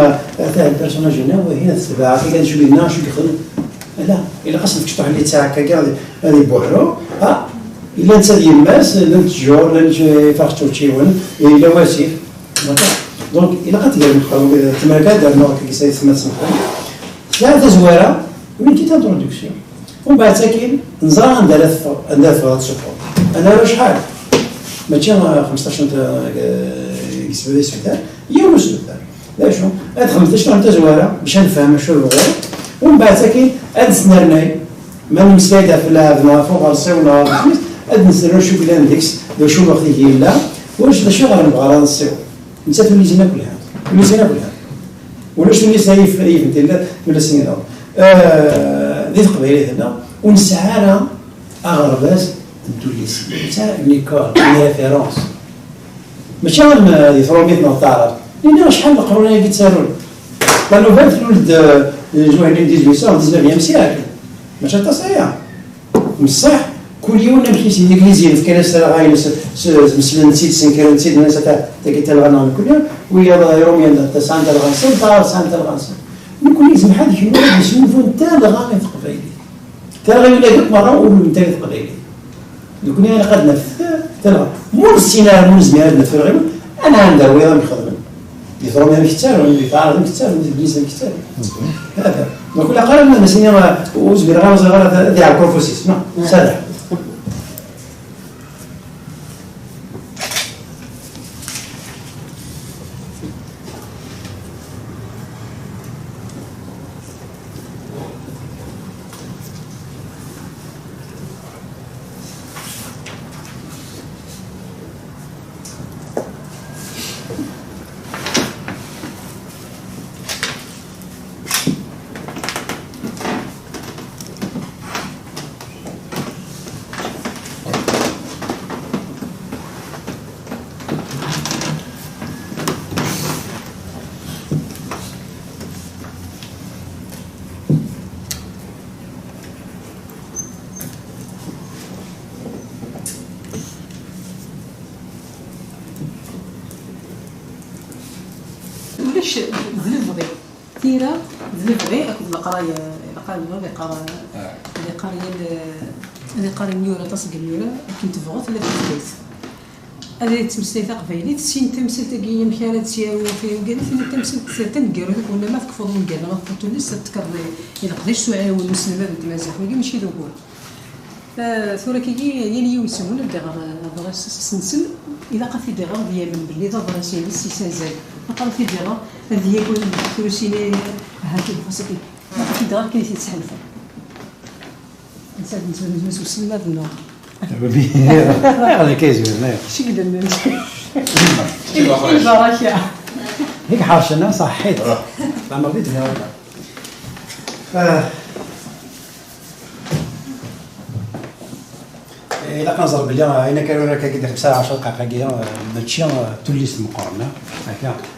ata le personnage-nni, wihin ad tetbeɛ, akka d acu yenna, acu yexdem. Ala, ilaq ad s-nefk cṭuḥ n littseɛ akka, akka, ad, ad ibuḥru. Ha, yella netta d yemma-s, llan ttjur, llan iferqeččuččiwen, yella wasif. D'accord. Donc, ilaq ad tger Mexrem, eh, tmerka ad d-rnuɣ deg sayt ma tsemḥem. Tesɛa tazwara, une petite introduction. Umbeɛd sakin, neẓra anda ara teffeɣ, anda ara teffeɣ ad tsuffeɣ. Ad naru acḥal? Mačči, eh, xemseṭṭac n t-, eh, n yisefra isebtar, yiwen usebtar. D acu? Ad texdem tacṭuḥ n tazwara, bac ad nefhem acu ara bɣiɣ. Umbeɛd sakin, ad nesnernay, ma nemmeslay-d ɣef lɛebd neɣ ɣef uɣersiw neɣ ɣef tmist, ad nesnernu acu yellan deg-s, d acu lweqt i yella, ulac d acu i ɣer nebɣa ara nessiweḍ. Nettat ur yizin akk lhan. Ur yizin akk lhan. Ulac ur yizin ayif, ayif n tella, ulac sin iḍ. Eh, di teqbaylit-nneɣ, ur nesɛi ara aɣerbaz n tullist. Ur nesɛi ara une école, une référence. Mačči am, eh, di trumit neɣ taɛrabt. Nini acḥal n leqrun ayagi ttarun. La Nouvelle tlul-d, eh, juhni dix-huit cent, dix-neuvième siècle. Mačči aṭas aya. Mṣeḥ, kul yiwen amek i s-, Inegliziyen fkan-as talɣa-ines, s-, s-, meslen-tt-id, ssenkaren-tt-id, nnan-as ata, tagi talɣa-nneɣ nekkni, wiyaḍ Iṛumyen d, sɛan talɣa-nsen, taɣar sɛan talɣa-nsen. Nekkni zemḥ ad kemmel ad yesnulfun talɣa i teqbaylit. Talɣa yula akk merra ur lulent ara i teqbaylit. Nekkni ilaq ad naf ta-, talɣa. Ma ur nessin ara, ma ur nezmir ad naf talɣa, ad nɛand ar wiyaḍ amek xedmen. Di tṛumi amek ttarun, di taɛrabt amek ttarun, di teglizt amek ttarun. Hada. Donc, ilaq ara ad as-iniɣ, ur zmireɣ ara, ẓriɣ ara ad iɛekku ufus-is. Non, ça va. Ulac d lebɣi. Tira d lebɣi akked leqraya. Ilaq ad nebɣi ad iqqar, ad iqqar yal, ad iqqar imyura, aṭas n yimyura, akken tebɣu tella tutlayt. Ad yettmeslay taqbaylit, sin tamsalt-agi amek ara tt-yaru ɣef yawgan, tella tamsalt taneggarut akk, wala ma tekfuḍ ungal neɣ ma tekfuḍ tullist, ad tekkeḍ i leqdic s uɛiwen n uselmad n tmaziɣt. Wagi mačči d ugur. Eh, tura kigi, yal yiwen seg-wen ad d-iɣer, eh, aḍris s-, s-, s-, s-, ilaq ad t-id-iɣer ad yamen belli d aḍris-ines yessazay. Axaṭer ad t-id-iɣer, ad yawi trusi-nni, ahat d xas akken. Ilaq ad t-id-iɣer akken i t-yettḥelfa. Netta d, d, d, d uselmad-nneɣ. Ayɣer akka yezwiren, ayɣer? Acu i yellan? Lbaraka. Yak ḥercen, ah, ṣaḥḥit. Leɛmer di ddnya akka. Ah. Ilaq ad nẓer belli, ah, ayen akka, ayen akka, di xemsa ɛecra dqayeq-agi, ah, mačči, ah, d tullist meqqren, ah, akka.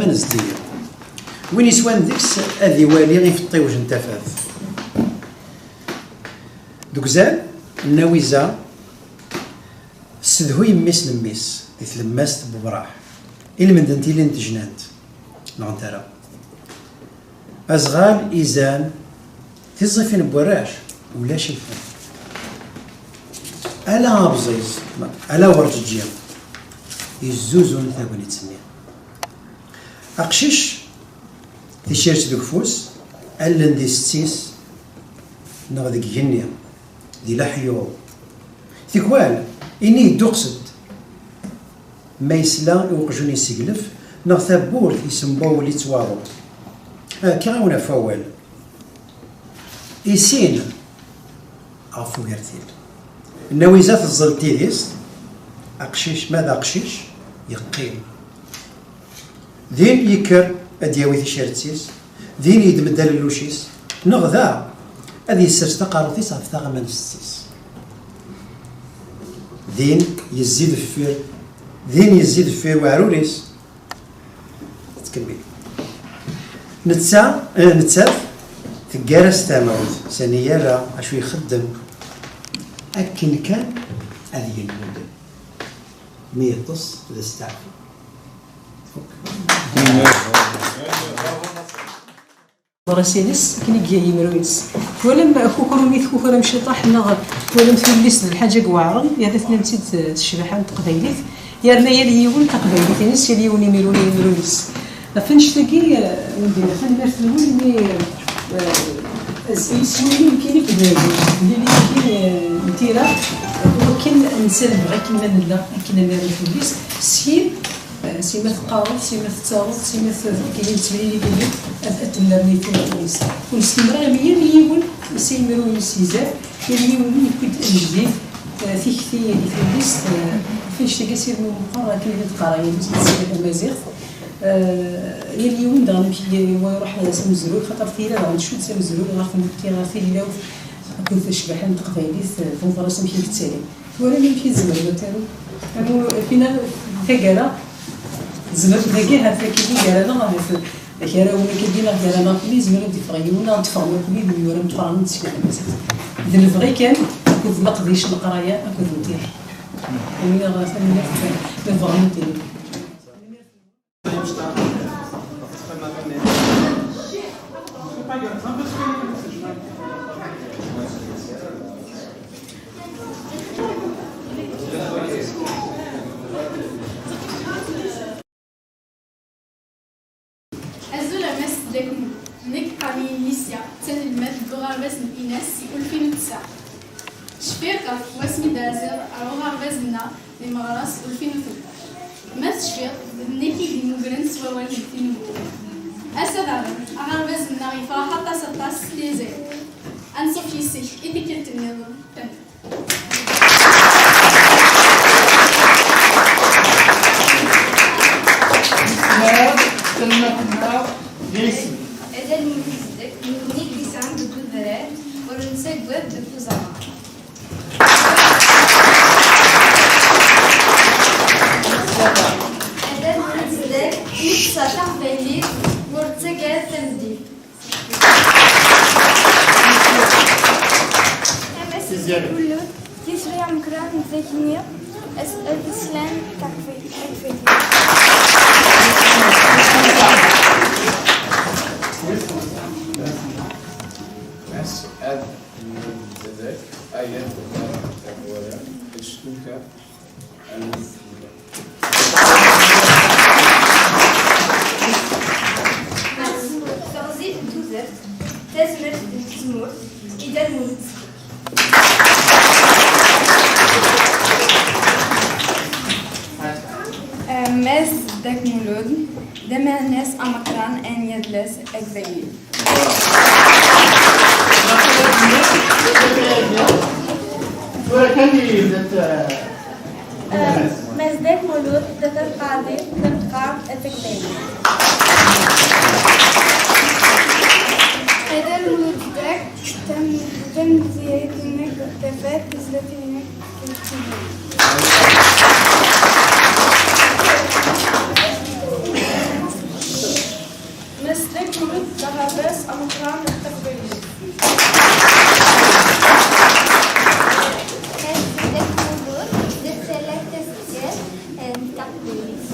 aman zeddigen. Win yeswan deg-s ad iwali ifeṭṭiwej n tafat. Deg uzal, Nna Wiza tessedhuy mmi-s n mmi-s di tlemmast n Ubraḥ, ilmend n tili n tejnant, neɣ n tara. Azɣal izan tiẓẓifin n warrac, ulac lḥu. Ala abẓiẓ, ala werǧeǧǧi, yezzuzun tagnit-nni. Aqcic, ticirt deg ufus, allen di setti-s, neɣ deg igenni, di leḥyuḍ. Tikwal, ini yedduqes-d. Ma yesla i uqjun yesseglef, neɣ tawwurt yessembawel-itt waḍu. Akka i wen ɣef wawal. Isin ɣef ugertil. Nna Wiza teẓẓel tidist, aqcic ma d aqcic yeqqim. Din yekker ad d-yawi ticert-is, din yeddem-d alelluc-is, neɣ da ad yessers taqerrut-is ɣef taɣama n setti-s. Din yezzi deffir, din yezzi deffir weɛrur-is. Tettkemmil. Netta, eh, nettat teggar-as tamawt, sani yerra acu ixeddem akken kan ad yelmed. Mi yeṭṭes d asteɛfu. Ḍras-ines akken i iga yimru-ines. Twalam akukru-nni tkukram ciṭaḥ, neɣ twalam tullist d lḥaǧa i iweɛren, yerra tennam-tt-id s ccbaḥa n teqbaylit, yerna yal yiwen taqbaylit-ines, yal yiwen imru, imru-ines. Ɣef annect-agi, eh, Wendin, tanemmirt-nwen imi, eh, s-, s win nekkini deg lili-agi, eh, n tira, wakken ad nselbeɣ akken ma nella, akken ad nerr tullist, syin, eh, sima teqqareḍ, sima tettaruḍ, sima t-, tili nettemlili deg-i, ad, ad tennerni tullist. Ur nesnemmer ara mi yal yiwen s imru-ines izad, yal yiwen yewwi-d ajdid, eh, tikti di tullist, eh, ɣef annect-agi asirem meqqer akken i d-teqqar, yal yiwen s tmaziɣt. Eh, yal yiwen daɣen amek i, wa iruḥ s amezruy, xaṭer tira daɣen tcudd s amezruy ɣer tmetti, ɣer tilawt akked ccbaḥa n teqbaylit, eh, d uḍris amek i yettali. Twalam amek i tzemrem ad tarum? Amu, fina taggara, tzemrem dagi ɣer tagi, gar-aneɣ, ɣer gar-awen akkagi neɣ gar-aneɣ, fina yezmer ad d-iffeɣ yiwen, neɣ ad d-ffɣen akk wid yura meqqren n tsekla tamaziɣt. D lebɣi kan, akked leqdic n leqraya, akked n tira. Win ɣer tanemmirt, ma tebɣam ad d-tinim. Azul a Mass Dagmu, nekk qqaren-iyi Lisya, d tanelmadt deg uɣerbaz n Inas si ulfin u tesɛa. Cfiɣ ɣef wasmi d-rziɣ ar uɣerbaz-nneɣ di Meɣres ulfin u tleṭṭac. Ma tecfiḍ, d nekk i d-imugren s wawal n tinmugrin. Ass-a daɣen, aɣerbaz-nneɣ yefreḥ aṭas, aṭas s tliẓri. Anṣuf yes-k i tikkelt nniḍen. Tanemmirt. Ad lmut zedek, nekkni i d-yesɛan deg udrar, ur nettagad deg uzaɣar. Ad lmut zedek, mi tesɛa taqbaylit, ur nettagad tameddit. Amas Izergullen, tisri amekran n tagni, as-, ad islan takfi-, takfiti. Ass ad nzedek, ayen tebɣa ad wala, ectuka. Teɣzi n tudert, tazmert n tmurt, i d almud n zik. Mass Dda Mulud, d ameɛnas ameqqran n yidles aqbayli. Tura kan yebda-t, eh, Mass Dda Mulud, d ameqqran, d ameqqran n teqbaylit. Dda Mulud, Mass Dagulud d aɣerbaz ameqqran n teqbaylit. Mass Dagulud d tallalt tazegzant n teqbaylit.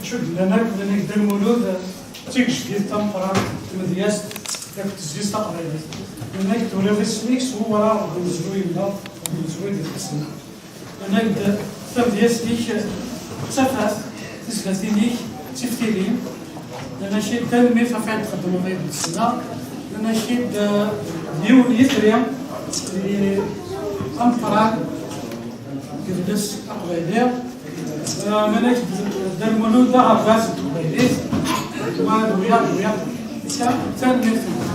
Acu d-nnan akk, nnan-ak Dda Lmulud d tigejdit tameqqrant n tmedyazt akked tezlit taqbaylit. Nnan-ak turiḍ isem-ik s uwraɣ deg umezruy-nneɣ, deg umezruy d lḥesn. Nnan-ak-d tamedyazt-ik d tafat, tizlatin-ik d tiftilin. Nnan-ak-id tanemmirt ɣef wayen txeddmeḍ i deg-senna. Nnan-ak-id d yiwen yitri ameqqran deg yidles aqbayli. Ah, nnan-ak-d Dda Lmulud d aɣerbaz n teqbaylit. Wa d wiyaḍ, d wiyaḍ. Ta-, tanemmirt-nwen.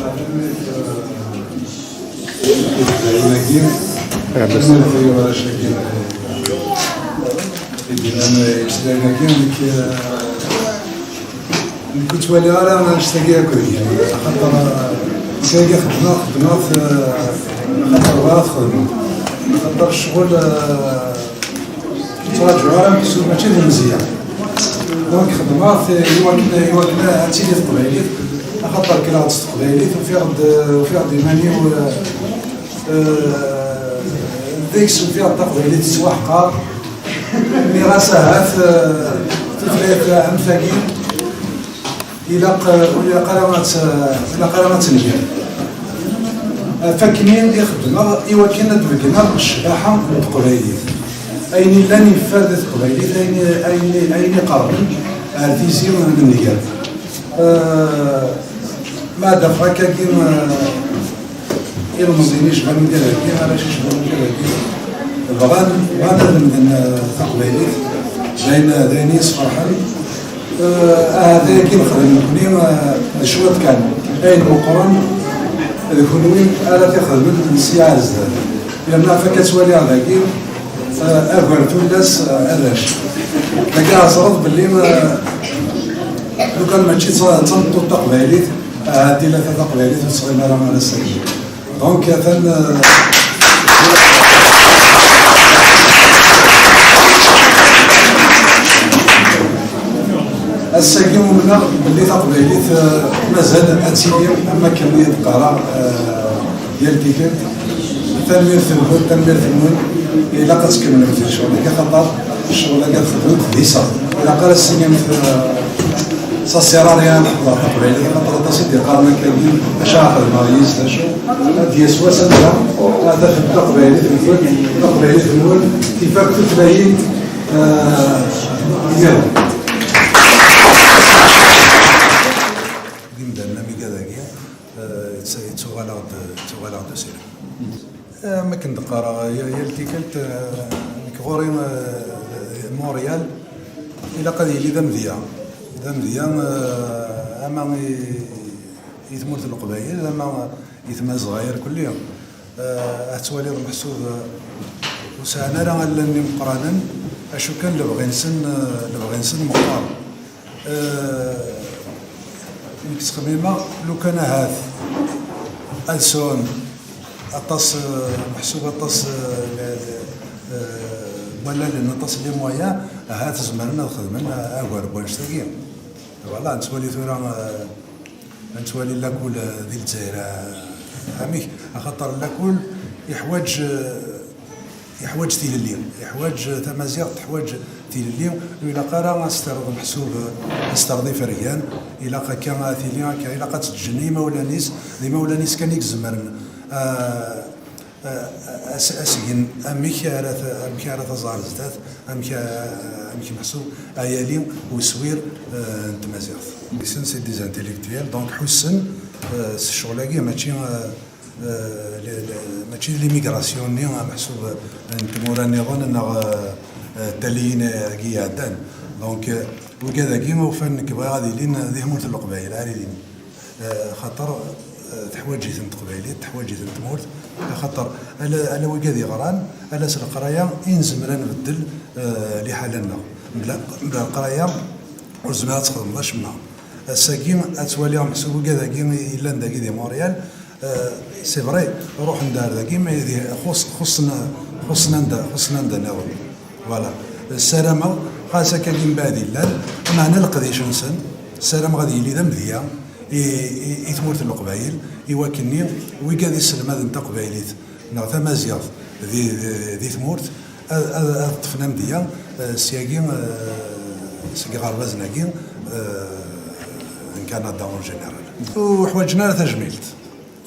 Tanemmirt, eh, i warrac-agi. Tanemmirt i warrac-agi. I d-nnan imeslayen-agi, nekk, eh, Nekk ur ttwaliɣ ara annect-agi akk deg-i, axaṭer, eh, annect-agi xeddmeɣ, xeddmeɣ-t, eh, axaṭer bɣiɣ ad t-xedmeɣ. Axaṭer ccɣel, eh, ur ttraǧuɣ ara meḥsub mačči d lemzeyya. Donc xeddmeɣ-t i wakken, i wakken ad tili teqbaylit, axaṭer kkreɣ-d s teqbaylit, ufiɣ-d, ufiɣ-d iman-iw, eh, eh, deg-s ufiɣ-d taqbaylit tettwaḥqer. Nniɣ-as ahat, eh, tutlayt am tagi ilaq, eh, ur ilaq ara ad tt-, ilaq ara ad tenger. Ɣef wakken i xeddmeɣ i wakken ad d-beggneɣ ccbaḥa n teqbaylit. Ayen illan yeffer di teqbaylit, ayen, ayen, ayen iqerben ar tizi n nnger. Eh, ma ad afeɣ akkagi, eh, ilmeẓyen icban wigad-agi, arrac icban wigad-agi, bɣan, bɣan ad lemden, eh, taqbaylit, d ayen, d ayen i yi-sferḥen. Eh, ahat ayagi nexdem nekni, eh, d cwiṭ kan, ayen meqqren d kunwi ara t-ixedmen sya ar zdat. Yerna ɣef akka ttwaliɣ dagi, eh, agar tullas, eh, arrac. Dagi ad teẓreḍ belli, eh, lukan mačči d ta-, d tameṭṭut taqbaylit, ahat tilata taqbaylit ur tettɣimi ara ar ass-agi. Donc, atan, eh, ass-agi umneɣ belli taqbaylit, eh, mazal ad tili am wakken i d-qqareɣ, eh, yal tikkelt. Tanemmirt-nkent, tanemmirt-nwen. Ilaq ad tkemmlemt di ccɣel-agi, axaṭer ccɣel-agi ad t-txedmemt d iseɣ. Ilaq ara s-tinimt, eh, ça sert à rien ad neḥḍer taqbaylit, axaṭer aṭas i d-yeqqaren akka-agi, acu ara xedmeɣ yis, d acu? Ad d-yas wass anda ad tafem taqbaylit-nkent, taqbaylit-nwen, tifak tutlayin, eh, nniḍen. D imdanen am igad-agi, eh, yettuɣal-aɣ-d, yettuɣal-aɣ-d usirem. Eh, am akken d-qqareɣ, ya-, yal tikkelt, eh, nekk ɣur-i, eh, Montréal, ilaq ad yili d amedya. D amedya, eh, ama i, i tmurt n Leqbayel, ama i Tmazɣa irkelli. Eh, ad twaliḍ meḥsub, eh, ur sɛan ara allen imeqqranen, acu kan lebɣi-nsen, eh, lebɣi-nsen meqqar. Eh, nekk ttxemmimeɣ lukan ahat ad sɛun aṭas, eh, meḥsub aṭas, eh, le-, le-, eh, n wallalen, aṭas n les moyens, ahat zemren ad xedmen, eh, agar n wannect-agi. Voilà, nettwali tura, eh, nettwali lakul, eh, di Lezzayer, eh, amek, axaṭer lakul yeḥwaǧ, eh, Yeḥwaǧ tilelli, yeḥwaǧ, tamaziɣt teḥwaǧ tilelli, ur ilaq ara ad s-terreḍ meḥsub, ad s-terreḍ ifergan, ilaq akka ad tili akka, ilaq ad teǧǧen i imawlan-is, d imawlan-is kan i izemren, ah, ah, as-, asgen amek ara t-, amek ara taẓ ar zdat, amek, ah, amek meḥsub ayali uswir, ah, n tmaziɣt. Ils sont des intellectuels, donc ḥussen, Eh, s ccɣel-agi mačči, eh, eh, le- le- mačči d limigrasyon-nni, eh, meḥsub, eh, n tmura nniḍen neɣ, eh, eh, taliyin, eh, agi iɛeddan. Donc, eh, wigad-agi ufan nekk bɣiɣ ad ilin di tmurt n Leqbayel ara ilin. Eh, xaṭer, eh, teḥwaǧ-iten teqbaylit, teḥwaǧ-iten tmurt, axaṭer ala, ala wigad yeɣran, ala s leqraya i nezmer ad nbeddel, eh, liḥala-nneɣ. Mebla, mebla leqraya ur tezmireḍ ad txedmeḍ acemma. Ass-agi ad twaliɣ meḥsub wigad-agi yellan dagi di Montréal, eh, c'est vrai, ruḥen-d ar dagi, mais di- xuṣ- xuṣṣen, xuṣṣen anda, xuṣṣen anda nniḍen. Voilà. Ssarameɣ, xas akka-agi mbeɛd illan, meɛna leqdic-nsen, ssarameɣ ad yili d amedya i, i, i tmurt n Leqbayel, i wakken-nni wigad iselmaden taqbaylit neɣ tamaziɣt di, di, di tmurt, ad, ad, ad ṭṭfen amedya, eh, syagi, eh, seg iɣerbazen-agi, eh, n Kanada en général. Ur ḥwaǧen ara tajmilt.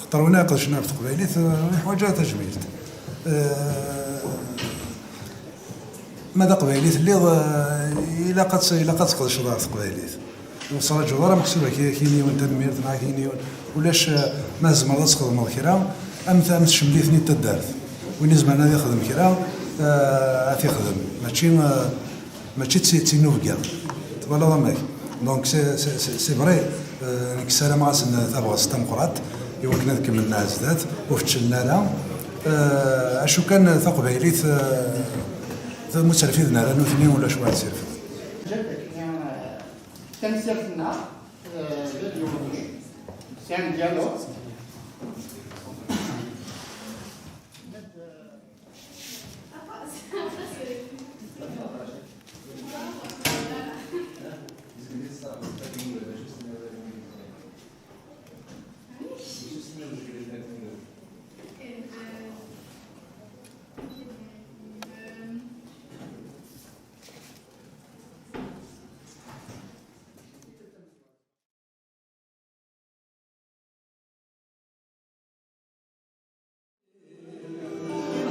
Xaṭer win iqedcen ɣef teqbaylit, eh, ur yeḥwaǧ ara tajmilt. Eh, Ma d aqbayli telliḍ, eh, ilaq ad tt- ilaq ad tqedceḍ ɣef teqbaylit. Ur tettṛaǧuḍ ara meḥsub ad k-, ad k-yini yiwen tanemmirt neɣ ad k-yini yiwen. Ulac, eh, ma tzemreḍ ad txedmeḍ kra, am t- am tcemlit-nni n taddart. Win izemren ad ixdem kra, eh, ad t-ixdem. Mačči, eh, mačči d ti- d tinnubga. Twalaḍ amek? Donc, c'est, c'est, c'est, c'est vrai, euh, nekk ssarameɣ-asen tabɣest tameqqrant i wakken ad kemmlen ar zdat, ur feččlen ara. Euh, acu kan, taqbaylit, euh, d- ur tt-rfiden ara nutni, ulac wa tt-irefden. Tamsirt-nneɣ, euh, d adyuni, c'est un dialogue.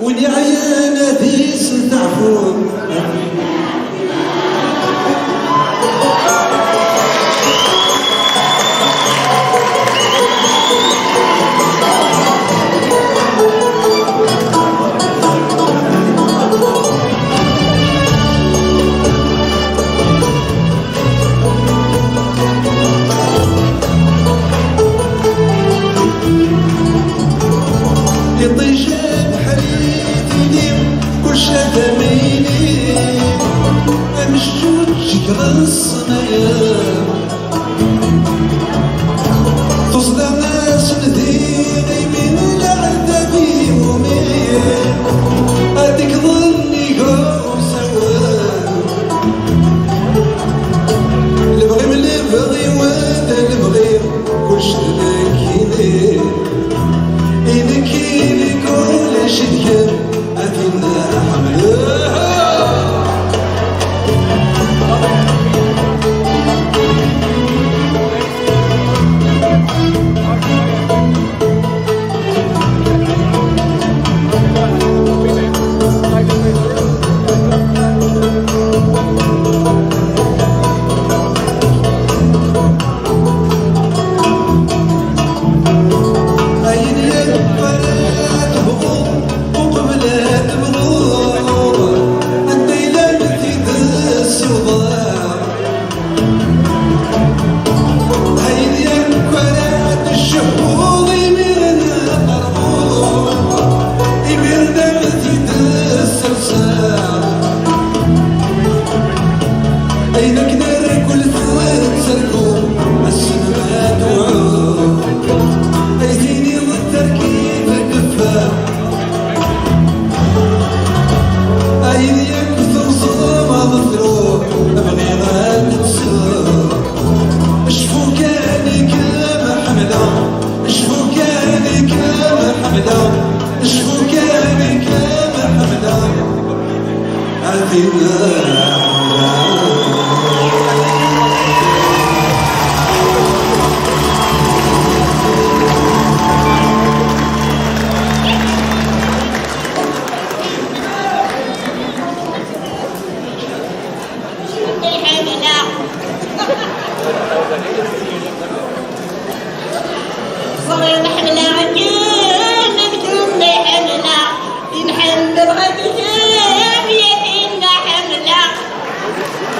Win iɛyan ad isteɛfu. Iṭij abeḥri tili, kullec ad am-yini, amecčuǧ deg ɣer ṣṣnaya. Tuẓda asen din imi n leɛtab iwumi, ad d-ikḍen iga usawen. Lebɣi-m lebɣi-w d lebɣi, kullec d nekkini. I nekkini kullec i d-kem, ad t-nḥemmel. Ayen yakk ara tebɣuḍ uqbel ad tebɣuḍ, anda yella ad t-id-tessiwḍeḍ? Ayen yakk ara tcehhuḍ imiren ad terbuḍ, imiren ad t-id-sserseḍ. Ayen akken ara kul tettargu, ass-n ma tuɛu, ay tiniḍ tarkit teffer. Ayen yakk teẓẓem ad truḥ, bɣiɣ ad d-tseɣ. Cfu kan i kem ḥemmleɣ, cfu kan i kem ḥemmleɣ, cfu kan i kem ḥemmleɣ.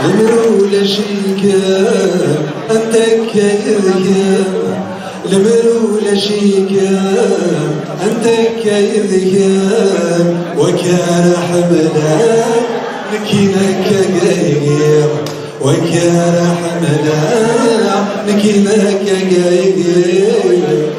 Lemmer ulac-ikem, anta akka yid-kem? Lemmer ulac-ikem, anta akka yid-kem? Wak ara ḥemmleɣ, nekkin akka gaygiɣ. Wak ara ḥemmleɣ, nekkin akka gaygiɣ.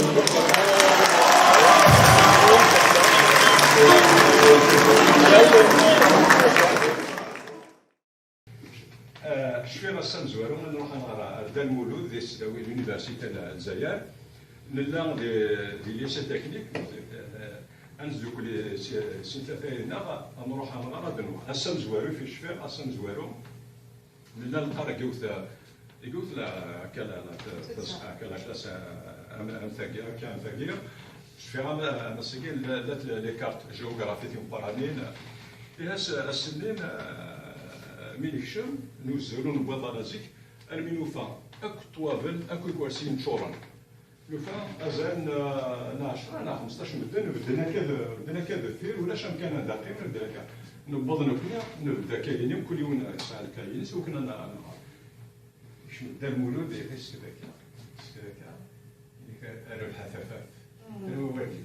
Eh, cfiɣ ass amezwaru ad nruḥ ad nɣer ar Dda Lmulud di tesdawit, l'université n Lezzayer. Nella di, di lycée technique, eh, ad nesdukkel si, si tlata yid-neɣ, ad nruḥ ad nɣer, ad nruḥ. Ass amezwaru, fi cfiɣ, ass amezwaru, nella neqqar deg yiwet, deg yiwet la, akka la, la, la, akka la classe, am, am tagi, akka am tagi. Cfiɣ am, am ass-agi, la, la, les cartes géographie timeqqranin. Ihi ass, ass-nni, eh, mi nekcem, nuzzel ur newwiḍ ara zik, armi nufa akk ṭṭwabel, akk ikersiyen ččuren. Nufa azal n, n ɛecra neɣ xemseṭṭac n medden, bedden akka d, bedden akka deffir, ulac amkan anda qqimen, bedden akka. Newweḍ nekni, nebda akayini, mkul yiwen yesɛa lkayin-is, wakken ad n-, ad nɣer. Yekcem Dda Lmulud, ihi ssekd akka, ssekd akka. Ihi a Rebḥa tafat. Anwa wagi?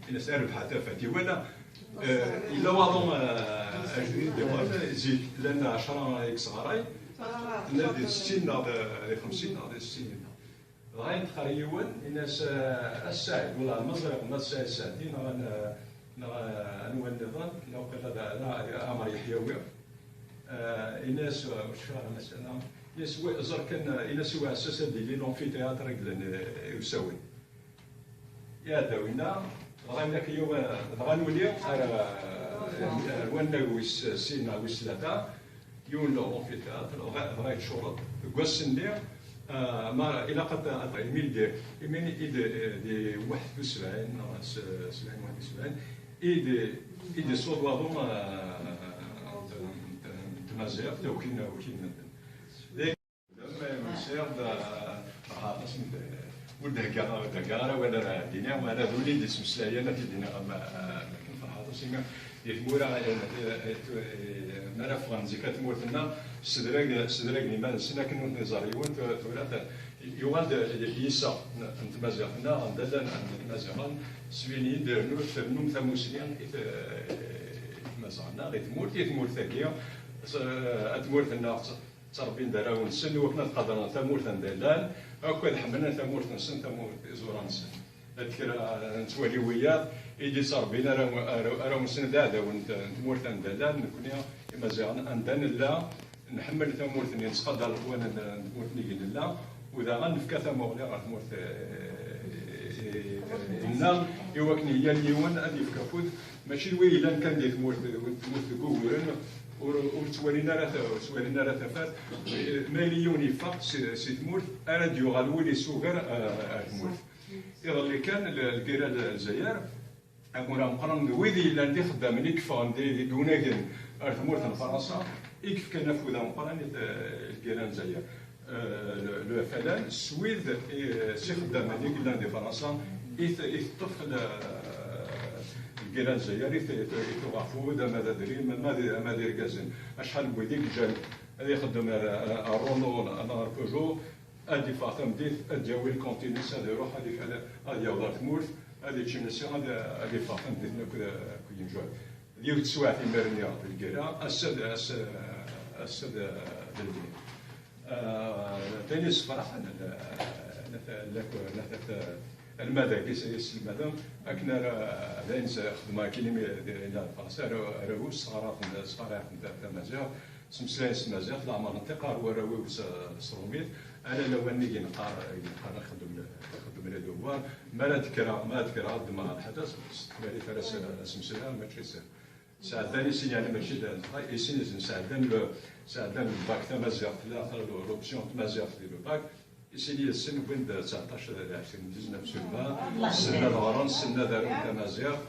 Ini-as a Rebḥa tafat. Iwala, eh, yella waḍu, eh, ajdid, iwala, zik, llan ɛecra yesɣaray, tenna di settin neɣ di, di xemsin neɣ di settin. Dɣa yedxer yiwen, ini-as, eh, a Ssaɛid, wala ma ẓriɣ ma d Ssaɛid Sseɛdi neɣ, neɣ, eh, anwa nniḍen, neɣ waqila d, d, d Ɛmer Yeḥyawi. Eh, ini-as, eh, ur cfiɣ ara ma s-, neɣ, ini-as, wi-, ẓer kan, eh, ini-as i uɛessas ad d-yili l'amphithéâtre i yellan, eh, i usawen. Iɛedda winna, dɣa nekk yiw-, dɣa nuli ar, ar wannag wis sin neɣ wis tlata, yiwen n l'amphithéâtre, dɣa, dɣa yeččureḍ. Deg wass-nni, ah, ma ilaq ad, ad, imi d, imi i d, di waḥed u sebɛin neɣ s-, sebɛin, waḥed u sebɛin, i d, i d-isuḍ waḍu, ah, n, n, n tmaziɣt, akin, akin medden. Sɛiɣ-d, ah, aṭas n, ur d-heggaɣ, ur d-heggaɣ ara awal ara d-iniɣ, ma ala d win i d-ittmeslayen, ad t-id-iniɣ, ma, ah, akken ferḥeɣ aṭas, imi di tmura, eh, eh, eh, mi ara ffɣen zik ar tmurt-nneɣ, ssedrag-, ssedragen iman-nsen akken ur ten-iẓer yiwen, tu-, tura ta-, yuɣal-d, eh, yiseɣ n, n tmaziɣt-nneɣ, anda llan, anda Imaziɣen, swin-iyi-d, rnu, ternum tamusni i t-, i tmaziɣ-nneɣ, i tmurt, i tmurt-agi, s-, at tmurt-nneɣ, tt-, ttrebbin-d arraw-nsen, i wakken ad qadren tamurt anda llan, akk ad ḥemmlen tamurt-nsen, tamurt, iẓuran-nsen. Ad kra, eh, nettwali wiyaḍ i d-ittrebbin arraw, arraw, arraw-nsen d iɛdawen n t-, n tmurt anda llan, nekni Imaziɣen anda nella, nḥemmel tamurt-nni, nettqadar leqwanen n tmurt-nni i nella, u daɣen nefka tamuɣli ɣer tmurt, eh, eh, nneɣ, i wakken yal yiwen ad yefk afud, mačči d wi yellan kan di tmurt, tmurt deg wuguren, ur, ur ttwalin ara ta-, ur ttwalin ara tafat. Ma yella yiwen yeffeɣ si, si tmurt, ara d-yuɣal wul isugar, eh, ar tmurt. Iḍelli kan, l-, lgirra n Lezzayer, amur ameqqran d wid yellan d ixeddamen i yeffɣen di, deg unagen ar tmurt n Fransa, i yefkan afud ameqqran i t-, lgirra n Lezzayer. Eh, le, le F L N, s wid, eh, s ixeddamen i yellan di Fransa, i t-, i teṭṭef le, lgirra n Lezzayer, i t-, i t-, i tuɣ afud, ama d adrim, ama d, ama d irgazen. Acḥal n wid i yeǧǧan ad ixeddem ar, ar, ar Renault neɣ ar Peugeot, ad d-iffeɣ tameddit, ad d-yawi lkantin-is, ad iruḥ, ad, ad, ad yaweḍ ar tmurt, ad yečč imensi, ad, ad iffeɣ tameddit-nni akked, akked yimjuhad. D yiwet teswiɛt imir-nni d lgirra, ass-a d, ass-, ass-a d, d lebni. Ah, d ayen yessefraḥen, la, la, la, la, la, alma d agi s-, yesselmaden, akken ara, d ayen s-, xedmeɣ akkin imi d, di Fransa, ara, ara ur sseɣraten, sseɣraten ta-, tamaziɣt, ttmeslayen s tmaziɣt, leɛmer nṭiq ɣer warraw-iw s, s tṛumit, ala lawan i yi-neqqar, i yi-neqqar xdem, xdem les devoirs, mi ara d-kkreɣ, mi ara d-kkreɣ ad ddmeɣ lḥaǧa, s, s teqbaylit ara s, ad s-meslayeɣ, mačči s, sɛeddan i sin, yeɛni mačči d, i sin izen sɛeddan le, sɛeddan le bac tamaziɣt, tella l'option tamaziɣt di le bac, i sin yid-sen wwin-d tseɛṭac d ɛecrin, dix-neuf sur vingt, ssnen ad ɣren, ssnen ad arun tamaziɣt,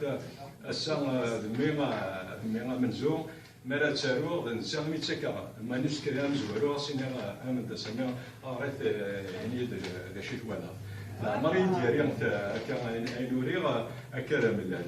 ass-a, eh, d mmi, eh, d mmi amenzu, mi ara ttaruɣ, d netta i mi ttakeɣ manuscrit amezwaru, ɣas iniɣ, eh, amendas-nni, ɣer-it, eh, ini-yi-d, eh, d acu i twalaḍ. Leɛmer i yi-d-yerri, eh, akka, ayen, ayen uriɣ, eh, akka d amellal.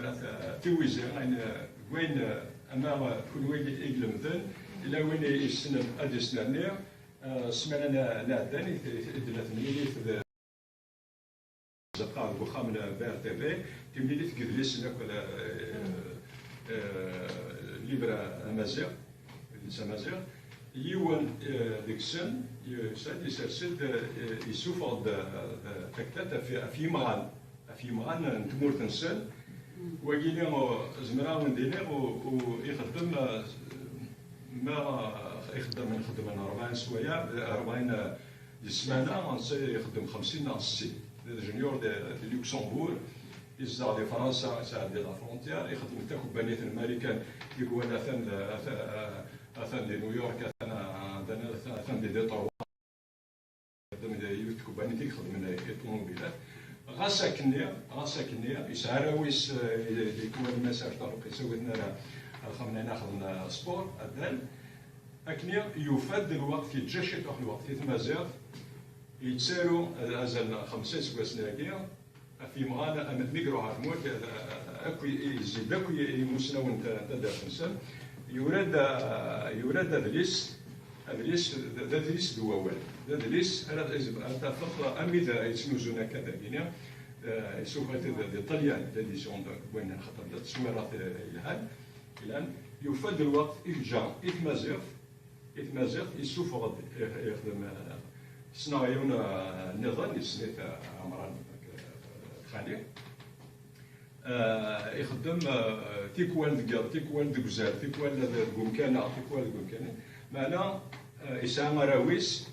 zemreɣ, eh, tiwizi, ayen, eh, deg wayen, eh, ama, eh, d kunwi i ilemden, yella win i yessnen ad yesnerni, eh, ssmana n-, nɛeddan i t-, i d-, i d-, la temlilit d-, zeqqaɣ deg uxxam n B R T V, timlilit deg yedlisen akk, eh, eh, livre amaziɣ, idles amaziɣ. Yiwen, eh, deg-sen, yesɛa-d, isers-d, eh, yessufeɣ-d, eh, taktabt ɣef, ɣef yimɣan, ɣef yimɣan n tmurt-nsen. Wagini, eh, zemreɣ ad wen-d-iniɣ, u, u, ixeddem, eh, ma, eh, ixeddem, xeddmen rebɛin swayeɛ, rebɛin, eh, di ssmana, netta ixeddem xemsin neɣ settin. D junior de, de Luxembourg, yezdeɣ di Fransa, yesɛeddi la frontière, ixeddem takebbanit n Marikan, tikwal atan, atan, atan di New York, atan, atan, atan di Detroit. Ixeddem di yiwet tkebbanit i ixeddmen i ṭumubilat. Ɣas akkenni, ɣas akkenni, yesɛa arraw-is, eh, di, di tikwal, ma yesɛa Ṭaluq, yessawiten ara ad xemnen, ad xedmen, eh, sport, addal. Akken yufa-d lweqt, yeǧǧa ciṭuḥ lweqt i tmaziɣt, yettaru azal n xemsa iseggasen-agi, ɣef yimɣan, am, mi iruḥ ɣer tmurt, akk i-, yezzi-d akk i, i imusnawen n ta-, n taddart-nsen. Yura-d, yura-d adlis, adlis, d, d adlis d wawal. D adlis ara, ara tafeḍ armi d yettnuzun akka dagini, eh, isuffeɣ-it-id di Ṭṭelyan, l'édition de, n wayen xaṭer d taswiɛt, eh, yelhan. Yelhan, yufa-d lweqt i yeǧǧa i tmaziɣt, i tmaziɣt, yessufeɣ-d, ix-, ixdem, eh, ssneɣ yiwen, eh, nniḍen, yessen-it, eh, Ɛemran, eh, xali. Eh, ixeddem, eh, tikwal deg yiḍ, tikwal deg uzal, tikwal deg umkan-a, tikwal deg umkan-a. Meɛna, eh, yesɛa arraw-is,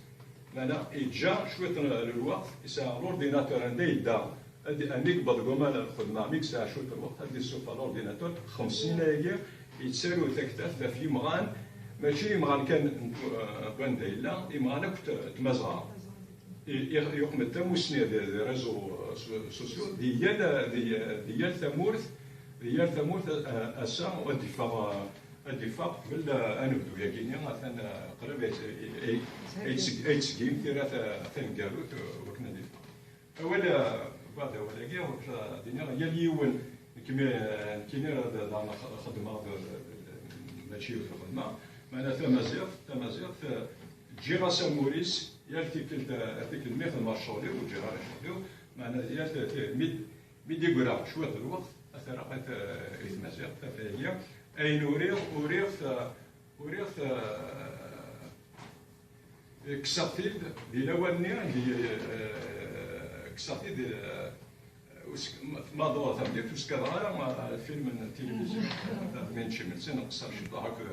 meɛna yeǧǧa cwiṭ n, n lweqt, yesɛa l'ordinateur anda yedda, ad, mi yewweḍ deg waman n lxedma, mi yesɛa cwiṭ n lweqt, ad d-yessufeɣ l'ordinateur, xemsin ayagi, yettaru taktabt ɣef yimɣan, mačči imɣan kan n, n wanda yella, imɣan akk n tmazɣa. I, i, yuqem-d tamussni des, des réseaux, euh, so-, sociaux, di yal, di, di yal tamurt, di yal tamurt, euh, ass-a, ad d-iffeɣ, euh, ad d-iffeɣ qbel, euh, anebdu-yagi-nni, atan, euh, qrib ay, ay, ay, ay yetteg-, ay yettseggim tira ta-, taneggarut, euh, wakken ad d-iffeɣ. Awal, eh, bɛed awal-agi, ur d-iniɣ, yal yiwen, nekk mi, eh, nekkini d, d, daɣen x-, xeddmeɣ d, d, d, mačči yiwet lxedma, meɛna tamaziɣt, tamaziɣt, eh, ǧǧiɣ-as amur-is, yal tikkelt, eh, tikkelt mi xedmeɣ ccɣel-iw, ur ǧǧiɣ ara ccɣel-iw, meɛna yal t-, t-, mi d, mi d-igra cwiṭ n lweqt, ad t-rreɣ i t-, i tmaziɣt, tafat-agi, ayen uriɣ, uriɣ-t, uriɣ-t, eh, Kkseɣ-t-id di lawan-nni, di, eh, kkseɣ-t-id, eh, ur sk-, ma, ma ḍuɣ tameddit, ur skadeɣ ara, eh, film n tilivizyu. Ad mi nečč imensi, nqeṣṣer ciṭuḥ akked,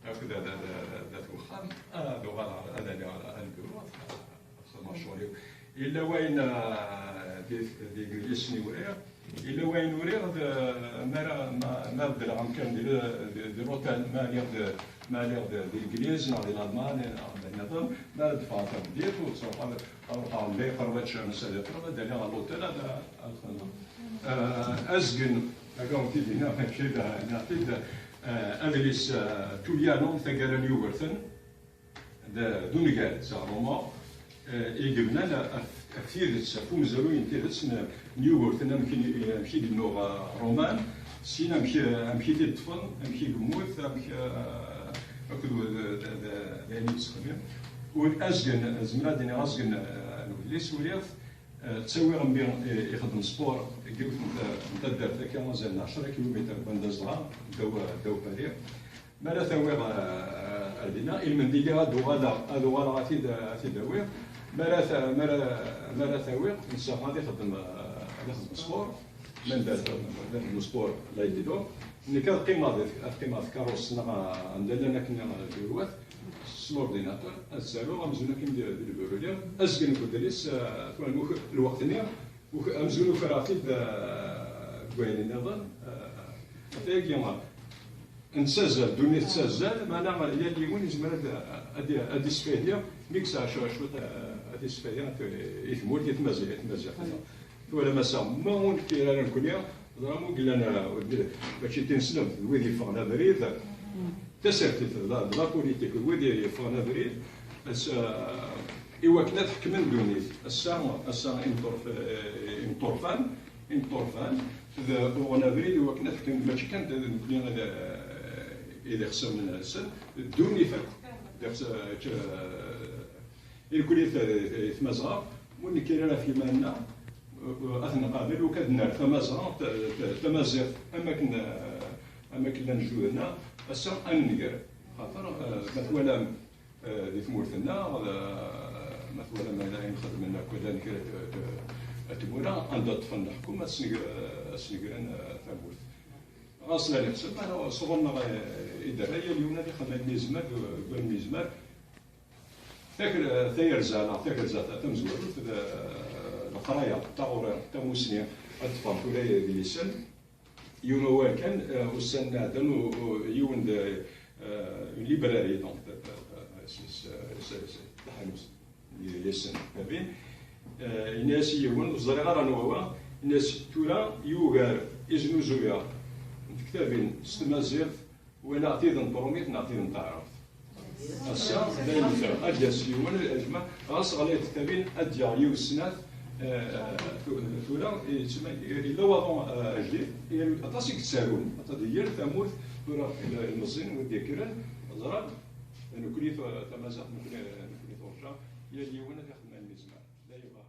akked, d, d, d, d at wexxam, ad uɣaleɣ, ad aliɣ ar lbiru, ad xedmeɣ ccɣel-iw. Yella wayen, eh, di, di yidlisen i uriɣ, Yella wayen uriɣ d, mi ara, ma, ma beddleɣ amkan di, di, di l'hôtel, ma lliɣ d, ma lliɣ d, di Legliz, neɣ di Lalman, neɣ d nniḍen, mi ara d-ffɣeɣ tameddit, ur ttruḥ ad, ad ruḥeɣ anda yeqreb ad ččeɣ, ma ad iqreb, ad aliɣ ɣer l'hôtel, ad, ad xedmeɣ. Eh, azgen, akka ur t-id-yenna, mačči d, nniɣ-t-id, eh, adlis, eh, Tuyanon, taggara n Yugurten, d, d ungal, c'est un roman, eh, i yebnan ɣef, ɣef tidet, ɣef umezruy n tidet n, n Yugurten, amek i, amek i yennuɣ, eh, Roman, syin amek, amek i t-id-ṭṭfen, amek i yemmut, amek, eh, akked u-, d, d, d, d ayen i yessexdem. U azgen, zemreɣ ad d-iniɣ azgen, eh, n udlis, uriɣ-t, Eh, ttawiɣ mmi, eh, ixeddem sport deg yiwet n ta-, n taddart akka, azal n ɛecra kilumitr n wanda zedɣeɣ, ddaw, ddaw Paris. Mi ara t-awiɣ, eh, ar dinna, ilmend-iyi ad uɣaleɣ, ad uɣaleɣ ad t-id, ad t-id-awiɣ. Mi ara t-, mi ara, mi ara t-awiɣ, netta ad ixeddem, eh, ad ixeddem sport. Manda d sport la idido. Nekk ad qqimeɣ di, ad qqimeɣ tkeṛṛust neɣ anda llan akken deg urwat, s l'ordinateur, ad zzaruɣ amzun akken di, di lburu lliɣ. Azgen n wedlis, eh, tura lweqt-nni, uk-, amzun ukreɣ-t-id, eh, deg wayen nniḍen, eh, ɣef wayagi, nettazzal, ddunit tettazzal, meɛna yal yiwen yezmer ad, ad, ad isfahdi, mi yesɛa cwiṭ, cwiṭ, eh, ad isfahdi i tmurt, i tmaziɣt, i tmaziɣt. Tura massa, ma ur nekkir ara nekkni, ẓra mu yellan, eh, mačči d tineslemt, d wid yeffɣen abrid, tasertit, d la, d la politique, d wid yeffɣen abrid, ass-, eh, i wakken ad ḥekmen ddunit. Ass-a, ass-a, imeṭṭurf-, eh, imeṭṭurfan, imeṭṭurfan, d uɣen abrid i wakken ad ḥekmen, mačči kan d nekkni i d, eh, i d ixṣimen-nsen, ddunit akk. D ixṣ-, eh, i nekkni t-, t-, tmazɣa, ur nekkir ara ɣef yiman-nneɣ, eh, ad t-nqabel, uk ad nerr tamazɣa, t-, t-, tamaziɣt, am akken, eh, am akken llan jjuden-nneɣ, ass-a ad nenger. Xaṭer, eh, ma twalam, eh, di tmurt-nneɣ, eh, ma twalam ayen xedmen akk llan kra t-, t-, tmura, anda ṭṭfen leḥkem, ad sneger-, ad snegren, eh, tamurt. Ɣas la neḥseb, ara sɣur-neɣ, eh, i d-terra, yal yiwen ad ixdem ayen yezmer, deg wayen yezmer. Takr-, tayerza neɣ takerza ta-, tamezwarut d, d leqraya, taɣuri, tamusni, ad teffeɣ tura d yisem. Yiwen wawal kan, eh, ussan n iɛeddan, u-, u-, yiwen d, eh, une librairie, donc, de, de, de, s-, s-, s-, s-, taḥanut n yisem, tabi. Eh, yenna-yas i yiwen, ur ẓriɣ ara anwa wa, yenna-yas, tura yugar iznuzuyeɣ n tektabin s tmaziɣt, walaɣ tid n tṛumit neɣ tid n taɛrabt. Ass-a, d ayen neffer. Ad d-yas yiwen, ajmaɛ, ɣas ɣlayet tektabin, ad d-yaɣ yiwet snat, eh, tu-, tura, yettma-, yella waḍu, eh, ajdid, aṭas i yettarun. Aṭas di yir tamurt, tura, il-, ilmeẓyen, wid d-yekkren, ẓran, nekkni t-, tamaziɣt, nekkni, nekkni turǧa, yal yiwen ad ixdem ayen yezmer. D ayen yebɣa.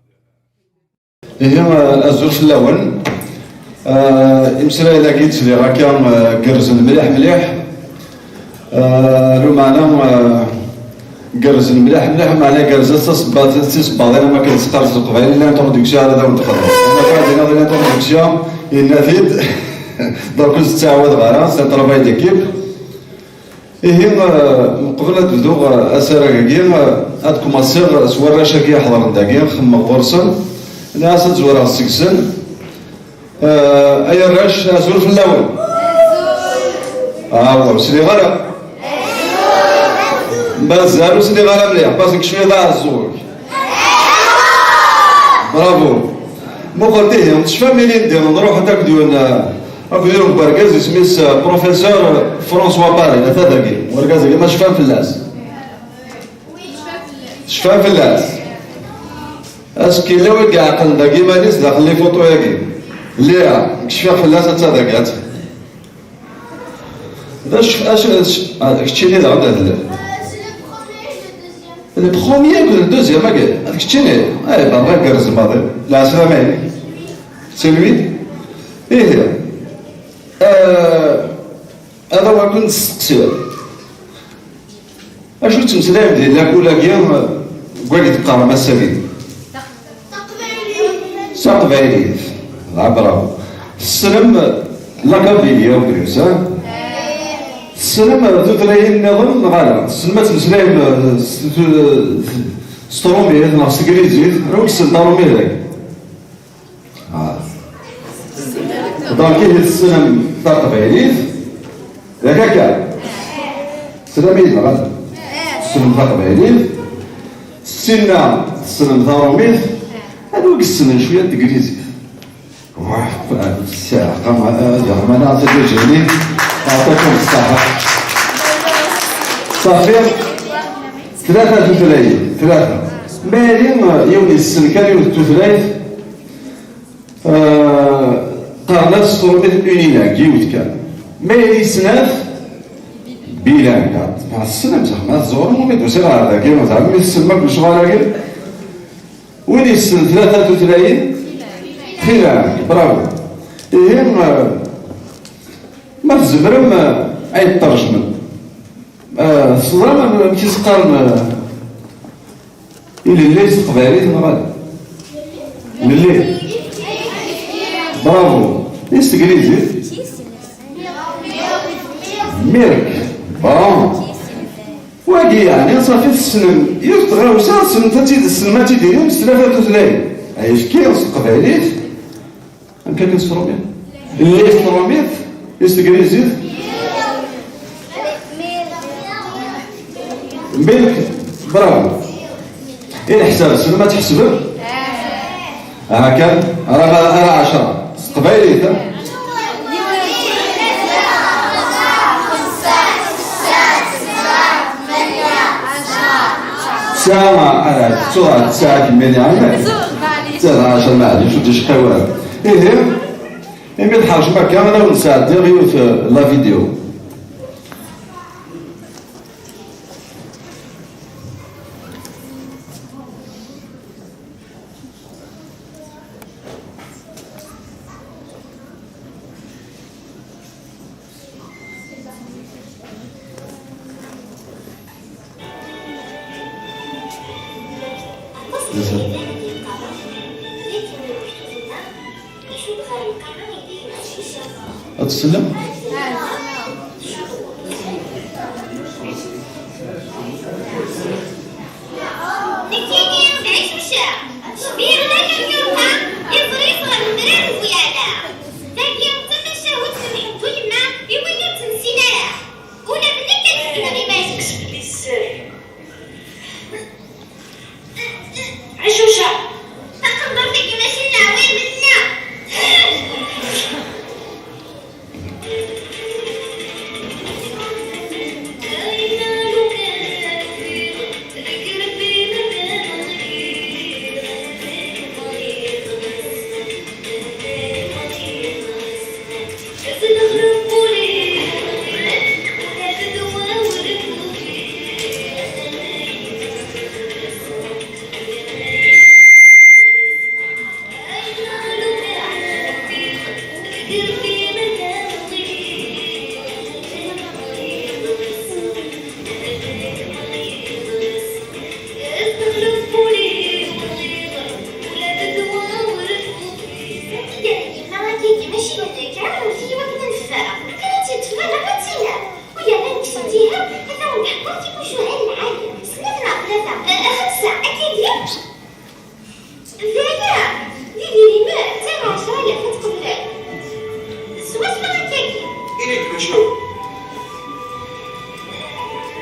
Ihi, eh, azul fell-awen. Eh, imeslayen-agi ttliɣ akka, eh, gerrzen mliḥ, mliḥ. Eh, lumeɛna, eh, gerrzen mliḥ, mliḥ, meɛna gerrzen s tasebbat, s tisebbaḍin, am akken teqqar s leqbayel, l'introduction ara d awen-d-xedmeɣ. Am akken ad iniɣ l'introduction, yenna-t-id, donc ur s-ttɛawadeɣ ara, c'est un travail d'équipe. Ihi, eh, qbel ad bduɣ, eh, asarag-agi, eh, ad kmaṣiɣ s warrac-agi iḥeḍren dagi, xemmeɣ ɣur-sen. Nniɣ-as ad zwareɣ seg-sen. Eh, ay arrac, azul fell-awen. Ah, ur sliɣ ara. Mazal ur sliɣ ara mliḥ, parce que cwiya d aɛeẓẓug. Bravo. Muqel dihin, tecfam ilindi, nruḥ-d akked yiwen, eh, akked yiwen n wergaz, isem-is, eh, professeur François Paris, ata dagi. Wergaz-agi, ma tecfam fell-as? Tecfam fell-as? Ass-a yella wi iɛeqlen dagi iman-is daxel les photos-agi. Lliɣ, cfiɣ fell-as, atta dagi, atta. D acu, acu, acu, ah, keččini daɣen d adlel. Le premier et le deuxième, agi, d keččini. Ay, baba, gerrez maḍi. Lɛeslama-inek. C'est lui? Ihi. Euh, ad awen-kun-d-steqsiɣ. Acu tettmeslayem di lakul-agi, deg wagi teqqarem ass-agi? S taqbaylit. Ah, bravo. Tessnem la Kabylie en plus, hein? Tessnem tutlayin nniḍen neɣ ala? Tessnem ad tmeslayem, eh, s, s, s trumit neɣ s teglizit? Anwa i yessen tarumit dagi? Ah. Donc, ihi tessnem taqbaylit, yak akka? Teslam-iyi-d neɣ ala? Tessnem taqbaylit, sinna tessnem tarumit, anwa i yessnen cwiya n teglizit? Wah, ssaɛa, qama, eh, Ǧermana, Sidi Jani, ɛṭakum ṣṣaḥa. Ṣafi, tlata tutlayin, tlata. Ma yali, eh, yiwen yessen kan yiwet tutlayt, eh, qqaren-as s trumit unilingue, yiwet kan. Ma yali snat, bilingue. Tessnem, zeɛma, tẓurem, umi d-usiɣ ɣer dagi, zeɛma, mi tessnem akk lecɣal-agi? Win yessen tlata tutlayin, xir, bravo. Ihi, eh, ma tzemrem, eh, ad yi-tṛejmem. Eh, teẓram amek i s-qqaren, eh, ilelli s teqbaylit neɣ ala? Ilelli. Bravo. I s teglizit? Milk. Bon. Wagi, yeɛni, ṣafi tessnem yiwet tɣawsa, tessnem ad tt-id-, tessnem ad tt-id-tinim s tlata tutlayin. Ayefki s teqbaylit, amek akken s trumit? Lli s trumit, i s teglizit? Milk, bravo. I leḥsab, tessnem ad tḥesbem? Aha kan, ara, ara ɛecṛa. S teqbaylit, ha? Tesɛa, ara, tesɛa kemmini, ha? Tesɛa ɛecṛa, maɛlic, ur d-icqi wara. Ihi, imi tḥercem akka, ad awen-d-sɛeddiɣ yiwet, eh, la vidéo. Ad tsellem? Nekkini d Ɛicuca, cbiɣ d agergur-nneɣ, iẓri-s ɣer udrar n Buyala. Tagi d tamacahut n Mḥend u yemma i wid ur tt-nessin ara. Ula d nekk ad ssineɣ iman-iw. Ɛicuca! Taqendurt-agi mačči n leɛwayed-nneɣ! Mačči d nekk, ɛawnet-iyi wakken ad neffeɣ. Lukan ad tt-id-teffer, ad tt-ineɣ. Uyamen deg usenǧiher, ad awen-d-ḥkuɣ timucuha n lɛali. Snat neɣ tlata? Eh, xemsa, akkagi? D aya! D idrimen, d ɛecra alaf ad tqeblen. Swaswa akkagi. Ini-d maca.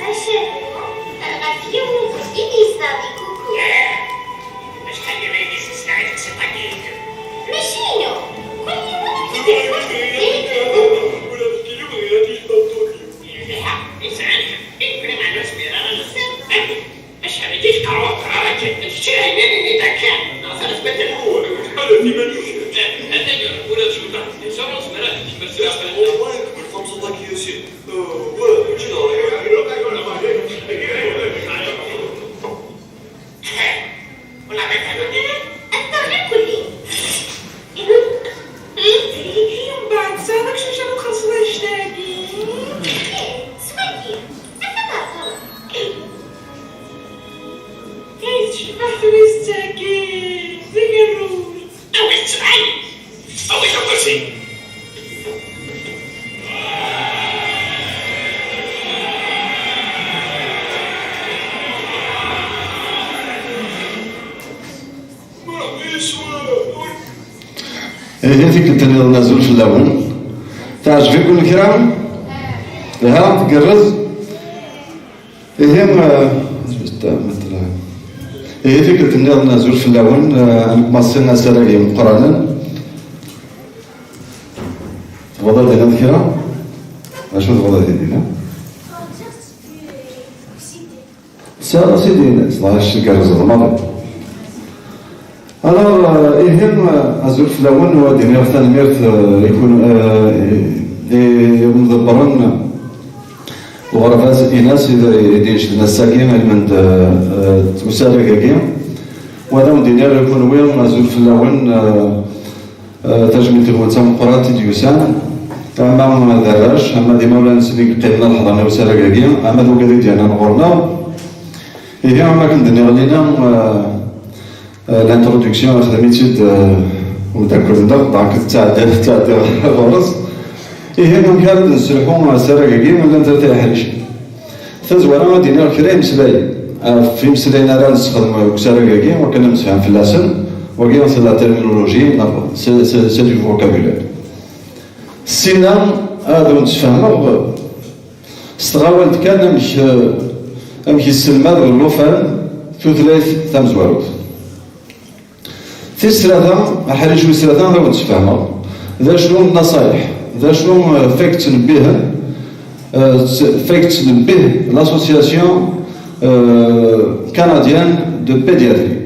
Maca ɣef yiwen ubrid i d-yezdeɣ di Kuku. Acḥal n yiɣilisen sɛiɣ deg taqsiṭ-agi? Mačči inu. Kul yiwen amek i d-yesɛa teqsiṭ. Ula d kil ubrid ad yeddu ṭṭul. Yelha, yesɛa lḥeqq. Nekni ma nezmir ara nexdem. Acḥal i k-iqerru aqrar akken, kečč d ɛinani-nni d akka, neɣ taletma n lḥuwar? Ḥader iman-ik. Atan ula d cwiṭa, insa ur nezmir ara ad nekmel tura. Wallahi, tewwi-d tamẓiḍt-agi, a sidi. Wah, mačči d ṛṛay. Wala ma fehmeɣ. Anta ɣir kulli? Mbeɛd tesɛiḍ akcum ad txellṣeḍ annect-agi? Ih, s wagi. Ata ma ẓer. Ay tecbeḥ tewwist-agi, d agerruj. Awi-t sebɛin. Awi-t akersi. Ihi tikkelt nniḍen azul fell-awen. Teɛjeb-iken kra? Iha, tgerrez? Ihi, eh, ihi tikkelt nniḍen azul fell-awen, eh, ad nkumaṣi asarag imeqqranen. Tebɣiḍ ad d-tiniḍ kra? Acu tebɣiḍ ad d-tiniḍ? Tesɛiḍ a sidi, tesɛiḍ acu tgerrzeḍ maḍi. Alors, euh, ihi, euh, azul fell-awen, u ad d-iniɣ tanemmirt, euh, i kun-, euh, i, i umḍebbren n uɣerbaz Inas i d-, i d-inecden ass-agi, almend, euh, euh, usarag-agi. Wa d awen-d-iniɣ i kunwi, azul fell-awen, eh, eh, tajmilt-nwen d tameqqrant i d-yusan, ama d arrac, ama d imawlan-nsen i yeqqimen ad ḥeḍren i usarag-agi, ama d wigad i d-yernan ɣur-neɣ. Ihi, am akken d-nniɣ lina, eh, eh, l'introduction ixdem-itt-id, eh, umeddakel-nneɣ, donc ttɛeddi-, ttɛeddiɣ ɣur-s. Ihi, amek ara d-nesselḥu asarag-agi, llant tlata yeḥricin. Tazwara ad d-iniɣ kra imeslayen ɣef imeslayen ara nessexdem deg usarag-agi, wakken ad nemsefham fell-asen, wagi c'est la terminologie, neɣ c'est, c'est, c'est du vocabulaire. Sina ad wen-d-sfehmeɣ s tɣawalt kan amek, amek yesselmad llufan tutlayt tamezwarut. Tis tlata, aḥric wis tlata, ad awen-d-sfehmeɣ d acu n naṣayeḥ, d acu, eh, f ay yettnebbihen, eh, f ay yettnebbih l'association, eh, canadienne de pédiatrie.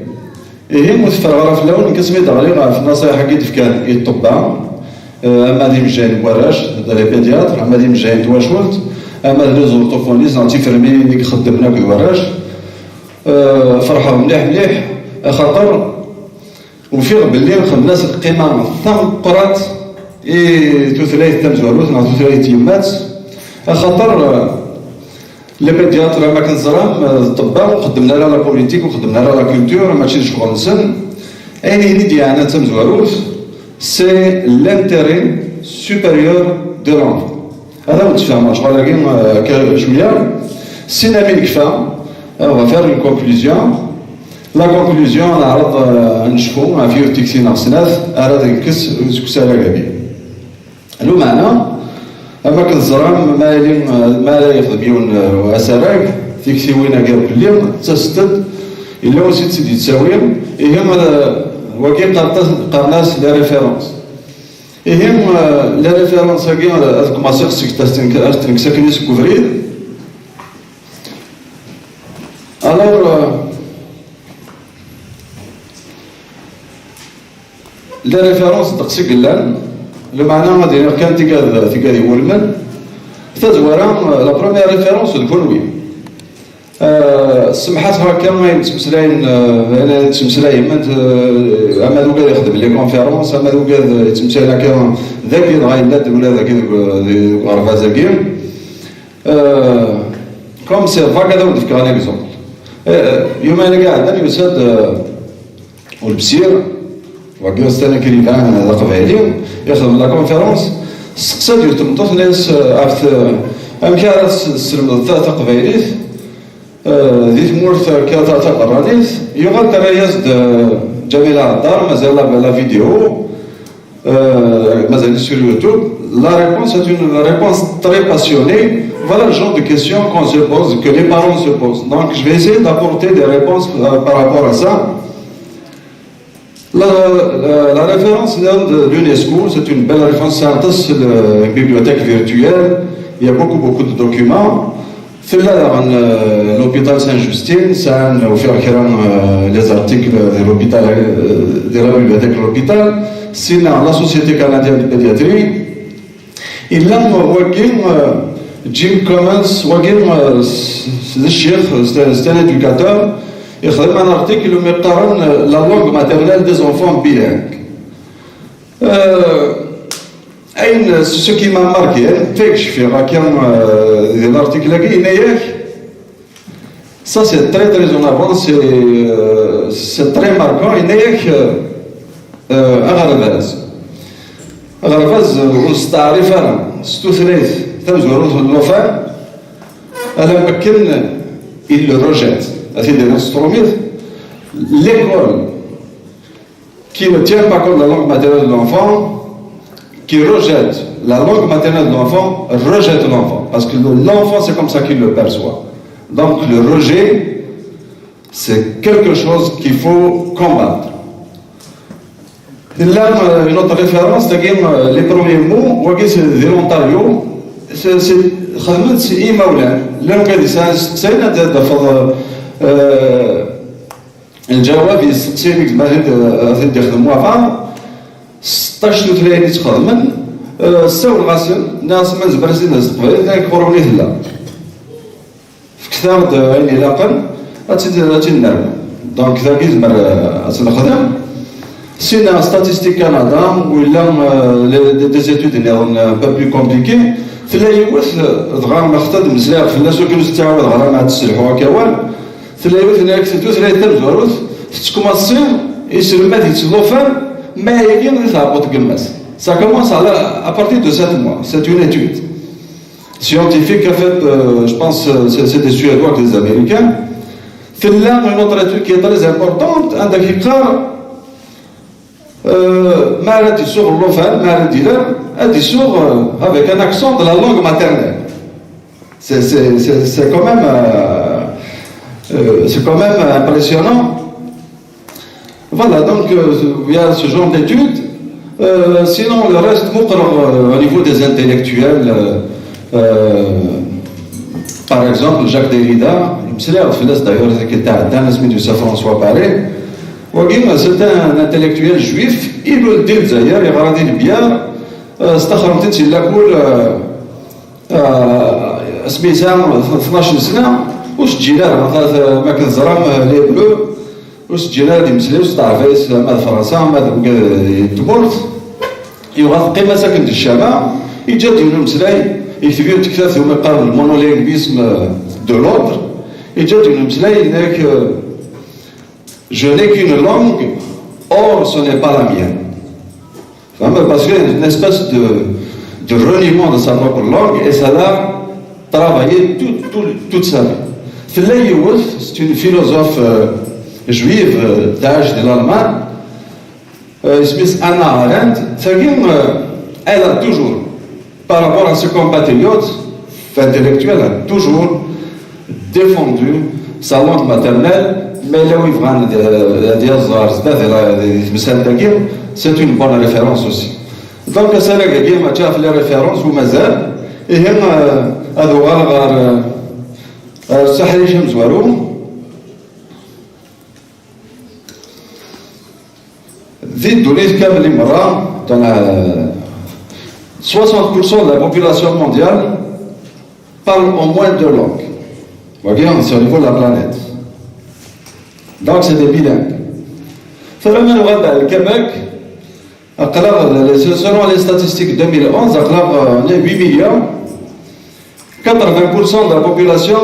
Ihi, ur teffreɣ ara fell-awen, nekk asmi d-ɣliɣ ɣef nnaṣayeḥ-agi d-fkan i ṭṭebba, eh, ama d imejjayen n warrac, d les pédiatres, ama d imejjayen n twacult, ama d les orthophonistes neɣ d tifremlilin i ixeddmen akked warrac. Eh, ferḥeɣ mliḥ mliḥ, axaṭer ufiɣ belli xedmen-as lqima tameqqrant i tutlayt tamezwarut neɣ tutlayt n tyemmat, axaṭer, eh, les pédiatres, am akken teẓram, eh, d ṭṭebba, ur xeddmen ara la politique, ur xeddmen ara la culture, mačči d ccɣel-nsen. Ayen i d-yeɛnan tamezwarut, c'est l'intérêt supérieur de l'enfant. Ad awen-d-sfehmeɣ ccɣel-agi, eh, akka cwiya. Sina mi nekfa, eh, on va faire une conclusion. La conclusion, neɛreḍ, eh, ad necfu ɣef yiwet tikti neɣ snat ara d-nekkes seg usarag-agi. Lameɛna, am akken teẓram, ma yali, eh, ma ara yexdem yiwen, eh, asarag, tiktiwin-agi belli ttasent-d, yella win i tt-id-yettawi, ihi, eh, wagi qqaren-as, qqaren-as les références. Ihi, eh, les références-agi, eh, ad kmaṣiɣ seg, ad tent-, ad tent-nekkes akken seg ubrid. Alors, euh, les références ddeqs i yellan, lameɛna ad iniɣ kan tigad, tigad iwulmen. Tazwara, euh, la première référence d kunwi. Euh, semḥat hakka ayen ttmeslayen, euh, ayen ttmeslayen, euh, ama d ugad ixdem les conférences, ama d ugad yettmeslayen akka dagi, dɣa yella-d ula dagi deg, deg uɣerbaz-agi. Euh, comme c'est vague, ad awen-d-fkeɣ un exemple. Euh, yuman-agi iɛeddan yusa-d, euh, Ulebsir, wagi c'est un écrivain d aqbayli, ixdem la conférence, steqsa-d yiwet tmeṭṭut, tenna-yas, euh, ɣef t-, amek ara s-, tesselmeḍ ta-, taqbaylit, euh, di tmurt akka ta-, taberranit, yuɣal terra-yas-d, euh, Ǧamila Ɛeddar, mazal la, la vidéo, Euh, mazal sur YouTube. La réponse est une réponse très passionnée. Voilà le genre de questions qu'on se pose, que les parents se posent. Donc, je vais essayer d'apporter des réponses, euh, par rapport à ça. La, la, la référence vient de l'UNESCO, c'est une belle référence, c'est un test, le- une bibliothèque virtuelle. Il y a beaucoup, beaucoup de documents. Tella daɣen, euh, l'hôpital Sainte-Justine, sɛan, ufiɣ kra, euh, les articles de l'hôpital, euh, de la bibliothèque de l'hôpital, sina la Société canadienne de pédiatrie. Yella wagi, euh, Jim Cummins, wagi, euh, s- s- d ccix, c'est un, c'est un éducateur, ixdem un article umi qqaren, euh, la langue maternelle des enfants bilingues. Euh, Ayen, ce qui m'a marqué, ayen n tayegcef-iɣ akka, euh, di l'article-agi, yenna-yak, ça c'est très, très en avant, c'est, euh, c'est très marquant, yenna-yak, euh, euh, aɣerbaz. Aɣerbaz, euh, ur nesteɛrif ara s tutlayt tamezwarut n llufan, ala akken il le rejette. Ad t-id-iniɣ s trumit, l'école qui ne tient pas compte de la langue maternelle de l'enfant, qui rejette la langue maternelle de l'enfant, rejette l'enfant. Parce que le- l'enfant, c'est comme ça qu'il le perçoit. Donc le rejet, c'est quelque chose qu'il faut combattre. Là, euh, une autre référence, c'est-à-dire, euh, les premiers mots, wagi, c'est de l'Ontario, c'est c'est- xedmen-t imawlan. Llan wigad yesɛan isteqsiyen, ad d-tafeḍ, euh, Lǧawab yesteqsi-nni deg tmahelt, eh, ad t-id-ixdem wafa, seṭṭac tutlayin i tt-xedmen, eh, ssawleɣ-asen, nniɣ-asen ma nezmer ad tt-id-naz s teqbaylit, nnan-ak ɣur-wen i tella. Fket-aɣ-d, eh, ayen ilaqen, ad tt-id, ad tt-id-nernu. Donc, tagi, nezmer, euh, ad tt-nexdem. Sinon, Statistique Canada, ou là, euh, les, des, des études, euh, un peu plus compliquées. Tella yiwet, euh, dɣa, ma xtad mzliɣ fell-as, ur kem-tettɛawad ɣer ma ad tesselḥu akka awal. Tella yiwet n tutlayt tamezwarut, tettkumaṣi, iselmad yettḍufan, ma yagi di tɛebbuḍt n yemma-s. Ça commence à, la- à partir de sept mois. C'est une étude scientifique qu'a fait, euh, je pense, euh, c'est c'est des Suédois, des Américains. Tella une autre étude qui est très importante, عندك يقار, euh, ma ara d-isuɣ llufan, ma ara d-iler, ad isuɣ, euh, avec un accent de la langue maternelle. C'est c'est- c'est- c'est quand même, euh, euh, c'est quand même impressionnant. Voilà, donc, euh, il y a ce genre d'études. Euh, sinon, le reste, مقرر, euh, au niveau des intellectuels, euh, euh, par exemple, Jacques Derrida, يمسلاو في الناس d'ailleurs, qui était dans l'esprit de Saint François Paris. وقيل, c'est un intellectuel juif, il est d'Alger, il est de Biar, euh, استخرمت انت la cour, euh, آه، سميتها اثناش سنة، وسجلها، ما كنزرع، آه، les Bleus، وسجلها دي مسلي، وستعرف اسلام، هذا فرنسا، ما هذا بقى التمورت. يبغى قيمة ساكن الشامع، يجد ينو مسلاي، يكتب يوم تكتب ثم يقال le monolinguisme de l'autre، يجد ينو مسلاي هناك، آه، je n'ai qu'une langue, or ce n'est pas la mienne. Vraiment, parce qu'il y a une espèce de, de reniement de sa propre langue, et ça l'a travaillé tout, tout, toute sa vie. Tella yiwet, c'est une philosophe, euh, juive, euh, d'âge de l'Allemagne, euh, اسمها Hannah Arendt, tagi, euh, elle a toujours, par rapport à ses compatriotes, intellectuels, a toujours défendu sa langue maternelle, mais là où il va, c'est une bonne référence aussi. Donc, c'est là que je dis, ma tchaf les références ou mazal, et, euh, ad uɣaleɣ ɣer, euh, ɣer Saḥel Icamzwaru. Di ddunit kamel i merra, dans la, soixante pour cent de la population mondiale parle au moins deux langues. Wagi, c'est au niveau de la planète. Donc, c'est des bilingues. Tura ma nuɣal ɣer Québec, aql-aɣ, selon les statistiques deux mille onze, aql-aɣ, euh, on est huit millions, quatre-vingts pour cent de la population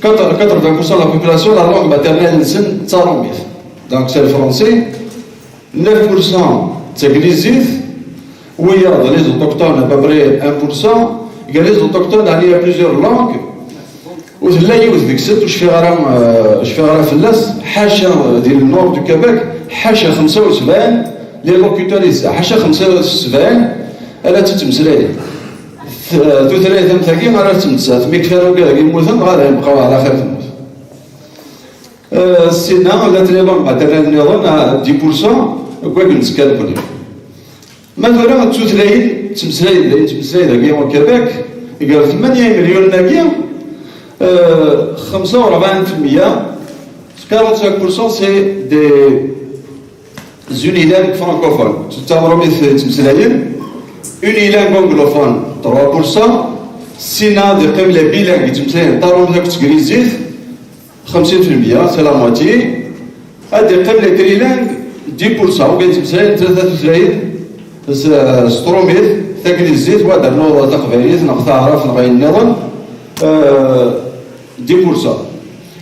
quatre-vingts pour cent de la population, la langue maternelle-nsen d taṛumit. Donc c'est le français. Neuf pour cent d taglizit. Wiyaḍ, les autochtones, à peu près un pour cent. Gar les autochtones, il y a plusieurs langues. Ur tella yiwet deg-sent, ur cfiɣ ara, euh, ur cfiɣ ara fell-as, ḥaca, euh, di le nord du Québec, ḥaca xemsa u sebɛin les locuteurs, ḥaca xemsa u sebɛin ara tt-ttmeslayen. T-, tutlayt am tagi ara tt-nettat, mi kfan wigad-agi mmuten, dɣa ad yebqaw ɛla xir temmut. Euh, sinon, la télé langue maternelle nniḍen, à dix pour cent, deg wakken nettkal nekkni. Ma tura d tutlayin, ttmeslayen, dayen ttmeslayen dagi au Québec, gar tmanya imelyunen-agi, euh, xemsa u rebɛin fi lmeyya, quarante-cinq pour cent, c'est des unilingues francophones, d taṛumit i ttmeslayen, unilingue anglophone, trois pour cent, sinon ad yeqqim les bilingues, yettmeslayen taṛumit akked teglizit, xemsin fi lmeyya, c'est la moitié, ad yeqqim les trilingues, dix pour cent, wigad yettmeslayen tlata tutlayin, s, s tṛumit, taglizit, wa ad rnuɣ taqbaylit, neɣ taɛrabt, neɣ ayen nniḍen, euh, dix pour cent.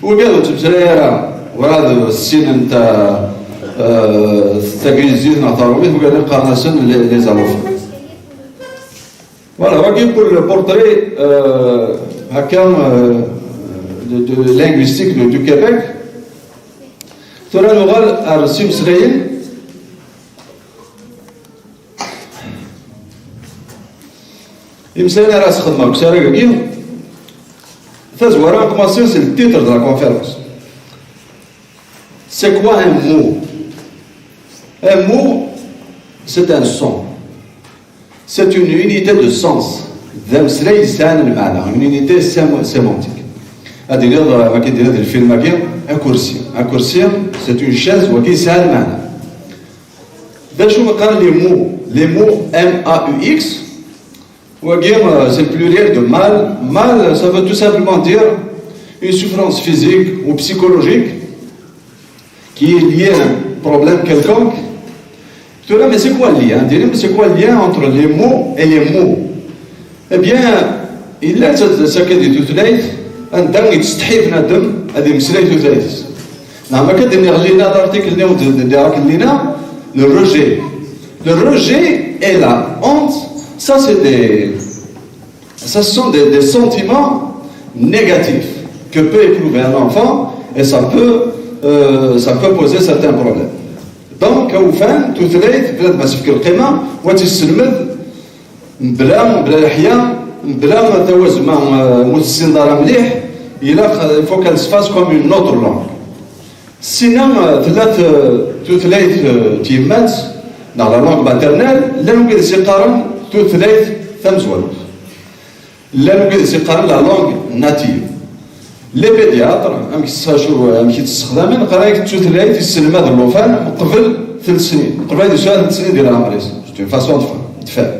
Wigad ur ttmeslay ara, werɛad ssinen ta-, euh, taglizit neɣ taṛumit, wigad qqaren-asen les, les allophones. Voilà, wagi pour le portrait, euh, hakka, euh, de, de linguistique de, du Québec. Tura nuɣal ar s imeslayen. Imeslayen ara sxedmeɣ deg usarag-agi, tazwara, commencer, c'est le titre de la conférence. C'est quoi un mot ? Un mot, c'est un son. C'est une unité de sens. D ameslay yesɛan lmeɛna, une unité sémo-, sémantique. Ad d-tiniḍ, euh, ma k-id-tiniḍ di lfilm-agi, akersi. Akersi, c'est une chaise, wagi yesɛa lmeɛna. D acu qqaren les mots ? Les mots, M A U X, wagi, euh, c'est le pluriel de mal. Mal, ça veut tout simplement dire une souffrance physique ou psychologique. Il y a un problème quelconque. Tura, mais c'est quoi le lien? Dis-nous, mais c'est quoi le lien entre les mots et les mots? Eh bien, il y a cette, cette de tutlayt, anda yettsetḥi bnadem ad yemmeslay tutlayt-is. Neɣ ma akka d-nniɣ lina d article-nni, d-, d-, d-, d-, le rejet. Le rejet et la honte, ça c'est des, ça, ce sont des, des sentiments négatifs que peut éprouver un enfant, et ça peut, euh, ça peut poser certains problèmes. Donc, awufan, tutlayt, bnadem ad s-yefk lqima, wa tt-yesselmed, mebla, mebla leḥya, mebla tawazma, euh, ur tessineḍ ara mliḥ, ilaq, il faut qu'elle se fasse comme une autre langue. Sina, euh, tella t-, tutlayt, euh, tyemmat, neɣ la langue maternelle, llan wid i s-yeqqaren tutlayt tamezwarut. Llan wid i s-yeqqaren la langue native. Les pédiatres, amek s-, acu, amek i tt-ssexdamen, qqaren-ak d tutlayt i yesselmad llufan qbel tlata snin, qbel ad yesɛu tlata snin di leɛmer-is. C'est une façon de faire, de faire.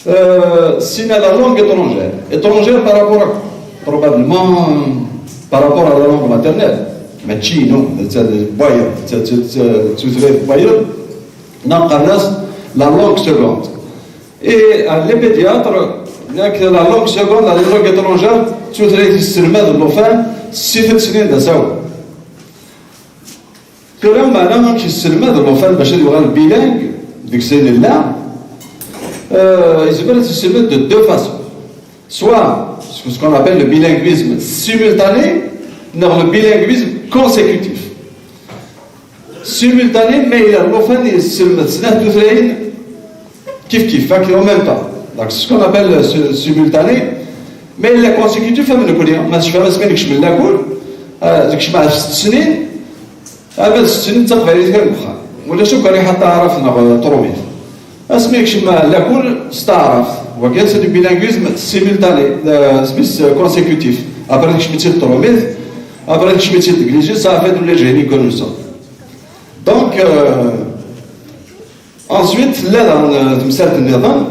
Euh, sina la langue étrangère. Étrangère par rapport à quoi? Probablement, euh, par rapport à la langue maternelle. Mačči inu, d ta-, d wayeḍ, d ta-, d ta-, d tutlayt n wayeḍ. Neɣ qqaren-as la langue seconde. Et, euh, les pédiatres, yak la langue seconde, la langue étrangère, d tutlayt i yesselmad llufan si tlata snin d asawen. Tura, meɛna amek yesselmad llufan bac ad yuɣal bilingue, deg sin nella, euh, yezmer ad t-yesselmed de deux façons. Soit ce qu'on appelle le bilinguisme simultané, neɣ le bilinguisme consécutif. Simultané, ma yella llufan yesselmed snat tutlayin kif kif, akken en même temps. Donc, c'est ce qu'on appelle le si-, simultané. Ma yella consécutif, am nekkni, ma tecfam asmi nekcem lakul, euh, nekcem ɣef sett snin, ama d sett snin d taqbaylit kan deg uxxam. Ulac akk riḥa taɛrabt neɣ, euh, trumit. Asmi nekcem lakul s taɛrabt. Wagi, c'est du bilinguisme simultané, euh, smith, euh, consécutif. Après, nekcem-itt-id trumit, après, nekcem-itt-id teglizit, ça fait de l'ingénie que nous sommes. Donc, euh, ensuite, tella daɣen, euh, temsalt nniḍen,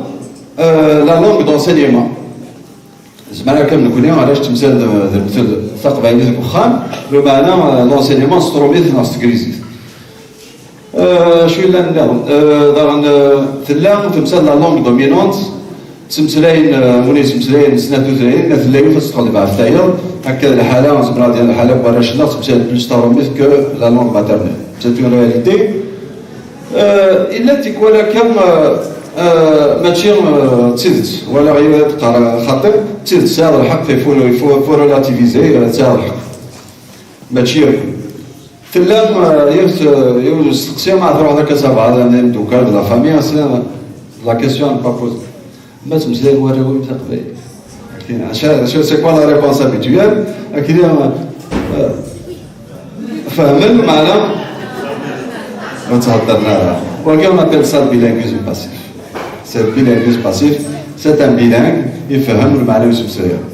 euh, la langue d'enseignement. Zemreɣ kan nekkni, arrac temsal d, d, d taqbaylit deg uxxam, lameɛna, euh, l'enseignement s trumit neɣ s teglizit. Euh, acu yellan nniḍen? Euh, daɣen, euh, tella temsal la langue dominante, ttmeslayen, euh, win yettmeslayen snat tutlayin, ma tella yiwet ad teqleb ɣef tayeḍ. Akka d lḥala, zemreɣ ad d-iniɣ lḥala n warrac-nneɣ ttmeslayen plus tarumit que la langue maternelle. C'est une réalité. Euh, illa tikwal akka, euh, euh, mačči, euh, d tidet. Walaɣ yiwet teqqar xaṭi, d tidet, tesɛiḍ lḥeqq, il faut, il faut, il faut relativiser, euh, tesɛiḍ lḥeqq. Mačči akk. Tella, euh, yiwet, euh, yiwen usteqsi, ma truḥeḍ akka s abɛad, am imeddukal, de la famille, c'est, euh, la question à ne pas poser. Ma ttmeslayen warraw-im taqbaylit? Akken, acu, acu, c'est quoi la réponse habituelle? Akken, euh, euh, fehmen, meɛna ur ttḥeddaren ara. Wagi, on appelle ça le bilinguisme passif. C'est le bilinguisme passif. C'est un bilingue, ifehhem, meɛna ur yettmeslay ara.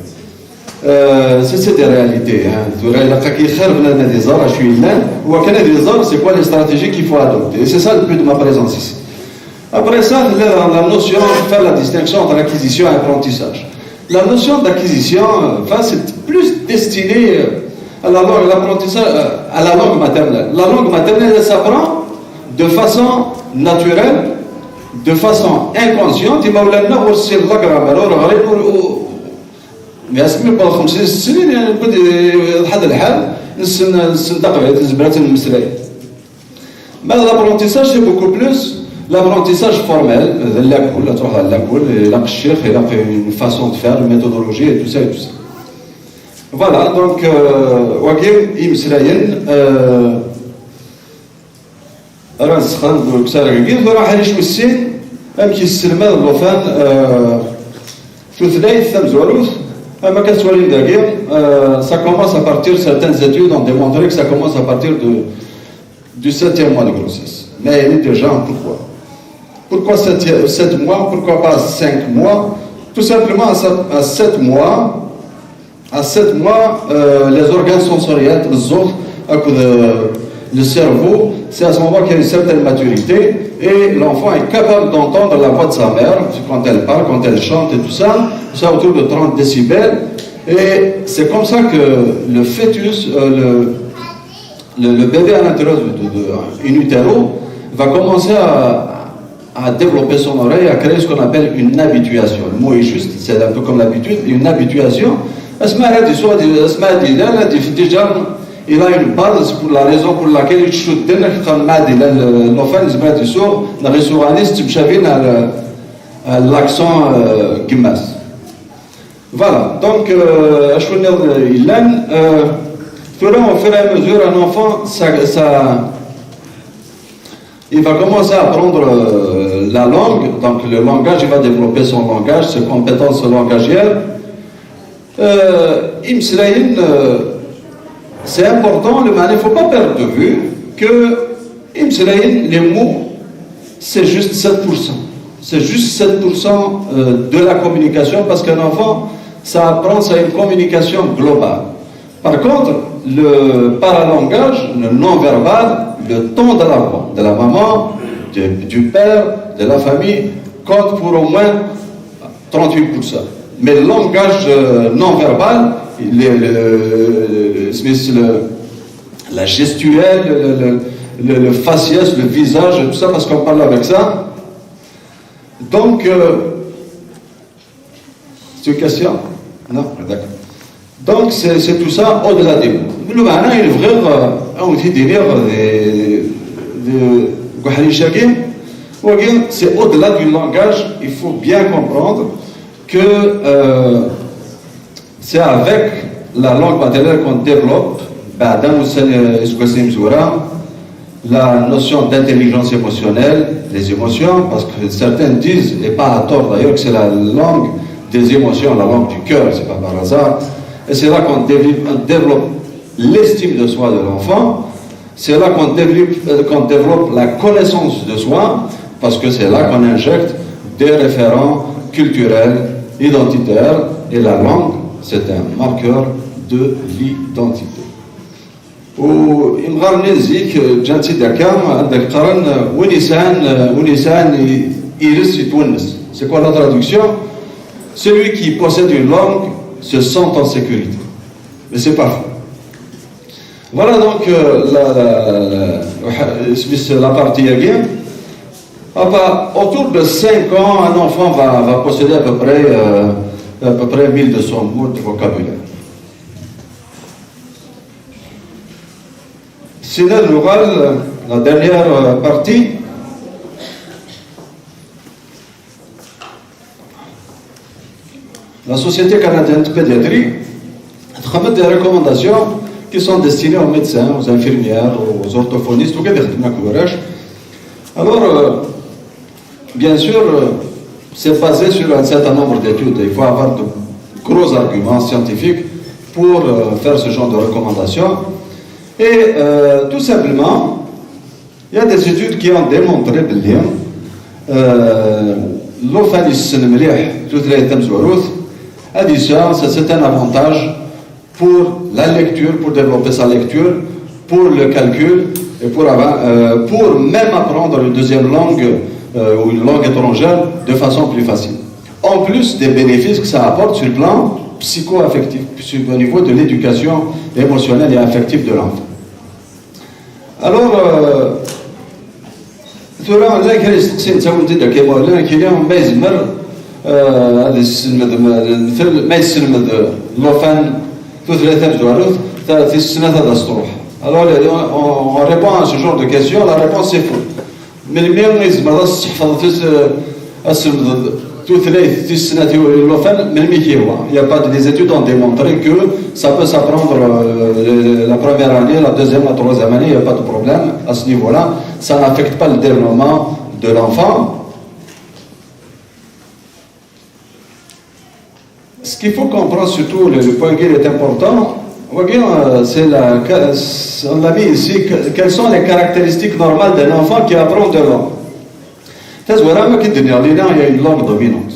Euh, c'est, c'est des réalités, hein. Tura ilaq ad k-ixir bnadem ad iẓer acu yellan, ou akken ad iẓer c'est quoi les stratégies qu'il faut adopter. Et c'est ça le but de ma présence ici. Après ça, la, la notion, faire la distinction entre acquisition et apprentissage. La notion d'acquisition, euh, enfin, c'est plus destiné, euh, à la langue, l'apprentissage, euh, à la langue maternelle. La langue maternelle, elle s'apprend de façon naturelle, de façon inconsciente. Imawlan-nneɣ ur ssinen la grammaire, ur ɣrin, ur, ur, Mais asmi wweḍ xemsin snin, yani, newwi-d, eh, iḍḥa-d lḥal, nessen, nessen taqbaylit, nezmer ad tt-nemmeslay. Mais l'apprentissage, c'est beaucoup plus l'apprentissage formel, d lakul, ad truḥeḍ ɣer lakul, ilaq ccix, ilaq une façon de faire, une méthodologie, et tout ça, et tout ça. Voilà, donc, euh, wagi imeslayen, euh, ara nesxen deg usarag-agi, tura ḥric wis sin, amek yesselmad llufan, euh, tutlayt tamezwarut, am akka tettwalim dagi, euh, ça commence à partir, certaines études ont démontré que ça commence à partir de, du septième mois de grossesse. Mais il est déjà, pourquoi? Pourquoi sept, sept mois? Pourquoi pas cinq mois? Tout simplement, à sept, à sept mois, à sept mois, euh, les organes sensoriels, le zokh, euh, le cerveau, c'est à ce moment qu'il y a une certaine maturité et l'enfant est capable d'entendre la voix de sa mère quand elle parle, quand elle chante et tout ça. C'est autour de trente décibels. Et c'est comme ça que le fœtus, euh, le, Le, le bébé à l'intérieur de, de, de, in utero va commencer à, à développer son oreille, à créer ce qu'on appelle une habituation. Le mot est juste, c'est un peu comme l'habitude, une habituation. Asma a dit, soit dit, asma a dit, là, là, dit, déjà, il a une base pour la raison pour laquelle il shoot, dès que quand m'a dit, là, le, l'enfant, il m'a dit, sur, la raison, c'est que j'avais, là, le, euh, l'accent, euh, qui masse. Voilà, donc, euh, acu nniḍen yellan, euh, tura, au fur et à mesure, un enfant, ça, ça, il va commencer à apprendre, euh, la langue, donc le langage, il va développer son langage, ses compétences langagières. Euh, imeslayen, euh, c'est important, le, il ne faut pas perdre de vue que imeslayen, les mots, c'est juste sept pour cent. C'est juste sept pour cent, euh, de la communication, parce qu'un enfant, ça apprend, c'est une communication globale. Par contre, le paralangage, le non-verbal, le ton de la voix, de la maman, de, du père, de la famille, compte pour au moins trente-huit pour cent. Mais le langage, euh, non-verbal, le, le, le, le, la gestuelle, le, le, le, le faciès, le visage, tout ça, parce qu'on parle avec ça. Donc, euh, c'est une question ? Non ? D'accord. Donc, c'est, c'est tout ça au-delà des mots. Le matin, il devrait, euh, on dit des, des, des, c'est au-delà du langage, il faut bien comprendre que, euh, c'est avec la langue maternelle qu'on développe, ben, dans le, la notion d'intelligence émotionnelle, les émotions, parce que certains disent, et pas à tort d'ailleurs, que c'est la langue des émotions, la langue du cœur, c'est pas par hasard. Et c'est là qu'on développe, on développe l'estime de soi de l'enfant, c'est là qu'on développe, euh, qu'on développe la connaissance de soi, parce que c'est là qu'on injecte des référents culturels, identitaires, et la langue, c'est un marqueur de l'identité. ويمغارني زيك جانتي داكا عندك قرن وين يسعان وين يسعان يرس يتونس. C'est quoi la traduction ? Celui qui possède une langue se sent en sécurité. Mais c'est pas faux. Voilà donc, euh, la, la, la, la, la partie. Enfin, autour de cinq ans, un enfant va, va posséder à peu près, euh, à peu près mille deux cents mots de vocabulaire. C'est là l'oral, la dernière, euh, partie. La Société canadienne de pédiatrie a des recommandations qui sont destinées aux médecins, aux infirmières, aux orthophonistes, aux... Alors, euh, bien sûr, euh, c'est basé sur un certain nombre d'études. Il faut avoir de gros arguments scientifiques pour, euh, faire ce genre de recommandations. Et, euh, tout simplement, il y a des études qui ont démontré que euh, l'enfant qui sait lire toute la thème sur c'est un avantage pour la lecture, pour développer sa lecture, pour le calcul et pour, euh, pour même apprendre une deuxième langue, euh, ou une langue étrangère de façon plus facile. En plus des bénéfices que ça apporte sur le plan psycho-affectif, au niveau de l'éducation émotionnelle et affective de l'enfant. Alors, euh, tura la kra yesteqsi netta wen-d akka, la kra ma yezmer, euh, ad yesselmed, ma, ma yesselmed l'enfant tutlayt tamezwarut, tis snat ad as-truḥ. Alors, on, on répond à ce genre de question, la réponse c'est faux. Melmi i tzemreḍ ad tesseḥfeḍ tis-, ad tesselmeḍ tutlayt tis snat i llufan, melmi i k-yehwa. Il y a pas de, les études ont démontré que ça peut s'apprendre, euh, la première année, la deuxième, la troisième année, il n'y a pas de problème à ce niveau-là. Ça n'affecte pas le développement de l'enfant. Ce qu'il faut comprendre surtout, le, le point qui est important, euh, c'est la, on l'a mis ici, que- quelles sont les caractéristiques normales d'un enfant qui apprend deux langues. Tazwara, ma ki d-nniɣ, il y a une langue dominante.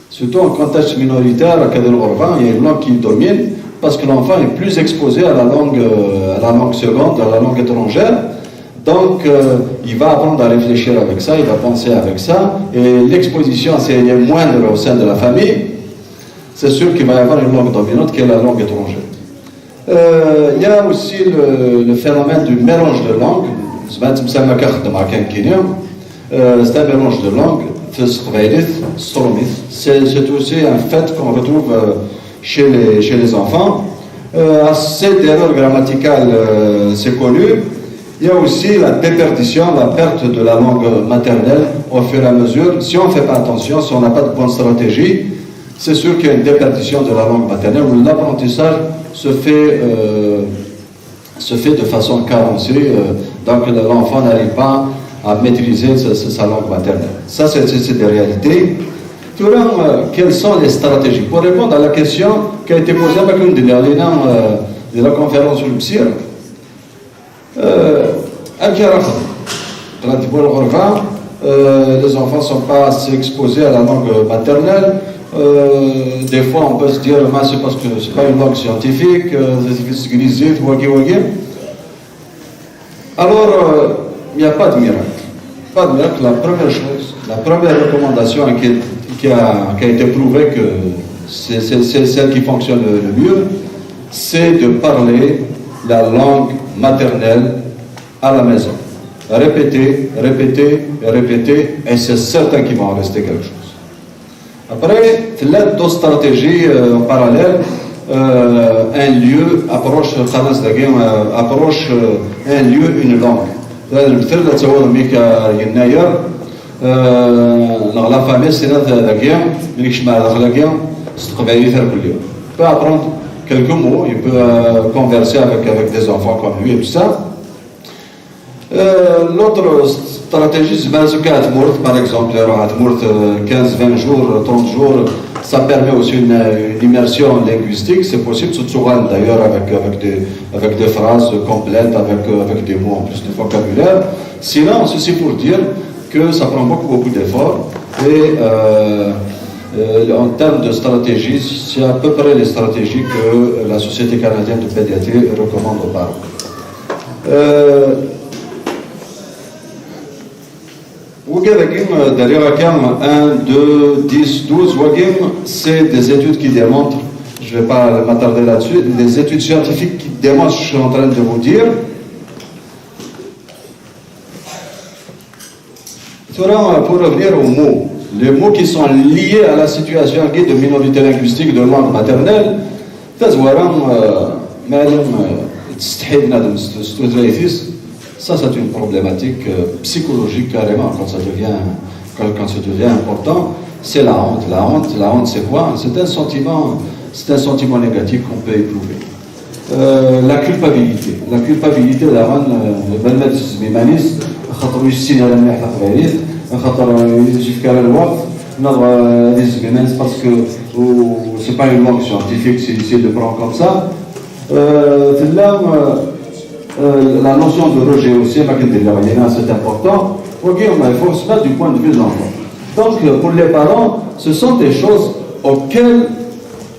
Surtout en contexte minoritaire, il y a une langue qui domine, parce que l'enfant est plus exposé à la langue, euh, à la langue seconde, à la langue étrangère. Donc, euh, il va apprendre à réfléchir avec ça, il va penser avec ça, et l'exposition, si elle est moindre au sein de la famille, c'est sûr qu'il va y avoir une langue dominante qui est la langue étrangère. Euh, il y a aussi le, le phénomène du mélange de langues. C'est un mélange de langues. Euh, c'est un mélange de langues. C'est aussi un fait qu'on retrouve euh, chez, les, chez les enfants. Euh, assez d'erreurs grammaticales, euh, c'est connu. Il y a aussi la déperdition, la perte de la langue maternelle au fur et à mesure. Si on ne fait pas attention, si on n'a pas de bonne stratégie, c'est sûr qu'il y a une déperdition de la langue maternelle où l'apprentissage se fait, euh, se fait de façon carencée. Euh, donc l'enfant n'arrive pas à maîtriser sa, sa, langue maternelle. Ça, c'est des réalités. Tout euh, quelles sont les stratégies? Pour répondre à la question qui a été posée par une de la conférence sur le psy, euh, euh, les enfants ne sont pas assez exposés à la langue maternelle. Euh, des fois, on peut se dire, mais c'est parce que c'est pas une langue scientifique, euh, c'est grisit, wagi, wagi. Alors, euh, il n'y a pas de miracle. Pas de miracle. La première chose, la première recommandation qui, qui, a, qui a été prouvée que c'est celle qui fonctionne le mieux, c'est de parler la langue maternelle à la maison. Répétez, répétez, répétez, et c'est certain qu'il va en rester quelque chose. Après, il y a d'autres stratégies euh, en parallèle. Euh, un lieu, approche, euh, approche euh, un lieu, une langue. C'est-à-dire, la famille, c'est la guerre, mais je m'arrête la guerre, c'est très bien. Il peut apprendre quelques mots, il peut euh, converser avec, avec des enfants comme lui et tout ça. Euh, l'autre stratégie, c'est ben, par exemple, euh, quinze, vingt jours, trente jours, ça permet aussi une, immersion linguistique. C'est possible, surtout d'ailleurs avec, avec, des, avec des phrases complètes, avec, euh, avec des mots en plus de vocabulaire. Sinon, ceci pour dire que ça prend beaucoup, beaucoup d'efforts et euh, euh, en termes de stratégie, c'est à peu près les stratégies que la Société canadienne de pédiatrie recommande aux parents. Euh, euh, derrière un, deux, dix, douze, c'est des études qui démontrent, je ne vais pas m'attarder là-dessus, des études scientifiques qui démontrent ce que je suis en train de vous dire. Pour revenir aux mots, les mots qui sont liés à la situation de minorité linguistique de langue maternelle, ça c'est une problématique euh, psychologique carrément quand ça devient, quand, ça devient important. C'est la honte. La honte, la honte c'est quoi? C'est un sentiment, c'est un sentiment négatif qu'on peut éprouver. Euh, la culpabilité. La culpabilité, la honte, euh, c'est pas parce que c'est pas une langue scientifique, c'est de prendre comme ça. Euh, euh, la notion de rejet aussi, c'est important. Il faut se mettre du point de vue de l'enfant. Donc, euh, pour les parents, ce sont des choses auxquelles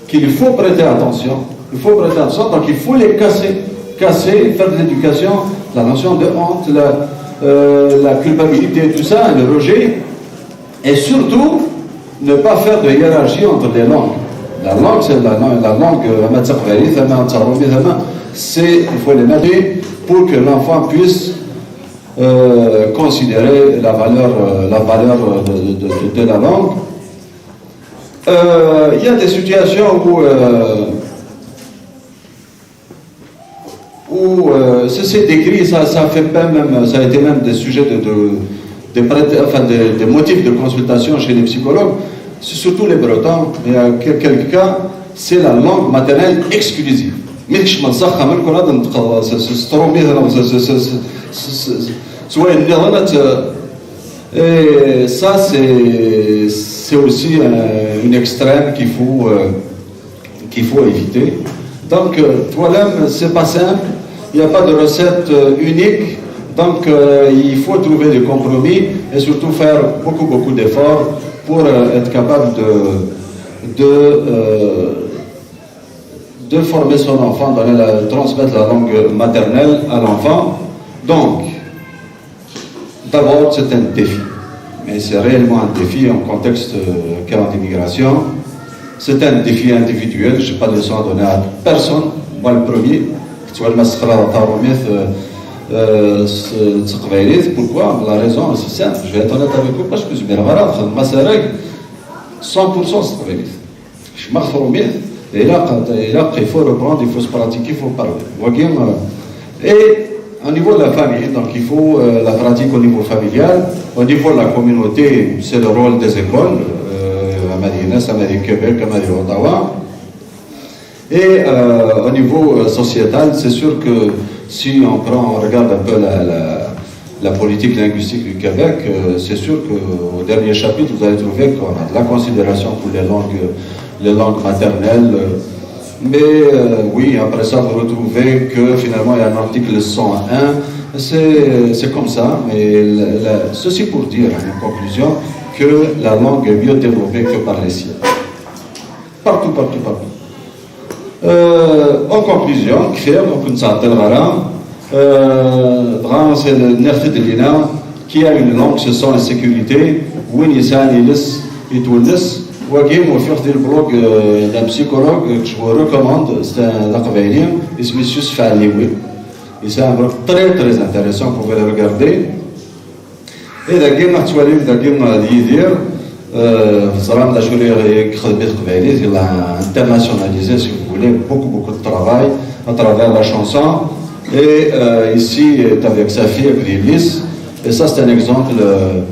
qu'il faut prêter attention. Il faut prêter attention, donc il faut les casser, casser, faire de l'éducation, la notion de honte, la, euh, la culpabilité, tout ça, le rejet, et surtout ne pas faire de hiérarchie entre les langues. La langue, c'est la, la langue, euh, c'est, il faut les mettre pour que l'enfant puisse euh, considérer la valeur, euh, la valeur de, de, de, la langue. Euh, il y a des situations où, euh, où euh, c'est décrit, ça, ça fait pas même, ça a été même des sujets de, de, des, enfin, des, des motifs de consultation chez les psychologues. C'est surtout les Bretons, mais il y a quelques cas, c'est la langue maternelle exclusive. ماكش من صخة من كون هذا نتقضى سوى النظرة. Et ça, c'est aussi euh, une extrême qu'il faut, euh, qu'il faut éviter. Donc, euh, voilà, c'est pas simple, il n'y a pas de recette euh, unique, donc euh, il faut trouver des compromis et surtout faire beaucoup, beaucoup d'efforts pour euh, être capable de, de, de former son enfant, de transmettre la langue maternelle à l'enfant. Donc, d'abord, c'est un défi. Mais c'est réellement un défi en contexte euh, car d'immigration. C'est un défi individuel, je n'ai pas de leçon à donner à personne. Moi, le premier, tu vois, ma sexra tarumit, euh, euh, s- s- teqbaylit, pourquoi? La raison, c'est simple. Je vais être honnête avec vous, parce que je vais regarder, ma c'est règle, cent pour cent c'est teqbaylit. Je m'en remets, et là, quand- et là, il faut reprendre, il faut se pratiquer, il faut parler. Vous voyez, euh, et au niveau de la famille, donc il faut euh, la pratique au niveau familial, au niveau de la communauté, c'est le rôle des écoles, euh, à Madina, à Madina Québec, à Madina Ottawa. Et euh, au niveau euh, sociétal, c'est sûr que si on prend, on regarde un peu la, la- la politique linguistique du Québec, euh, c'est sûr qu'au dernier chapitre, vous allez trouver qu'on a de la considération pour les langues, les langues maternelles. Mais euh, oui, après ça, vous retrouvez que finalement, il y a un article cent un. C'est c'est comme ça, mais la- la- ceci pour dire, en conclusion, que la langue est mieux développée que par les siens. Partout, partout, partout. Euh, en conclusion, كثير ما كنت نعطي الغرام. Euh, vraiment, c'est le nerf de l'I N A qui a une langue, ce sont la sécurité. وين يسعى يلس يتونس. وكيم وفي واحد البلوغ euh, d'un psychologue que je vous recommande, c'est un aqbayli, اسمه يوسف عليوي. Et c'est un blog très très intéressant, vous pouvez le regarder. Et dagi ma tettwalim dagi d Yidir, euh, teẓram d acu i yexdem i teqbaylit, il a internationalisé, si vous voulez, beaucoup beaucoup de travail à travers la chanson. Et euh, ici, est avec sa fille, avec Lillis. Et ça, c'est un exemple euh,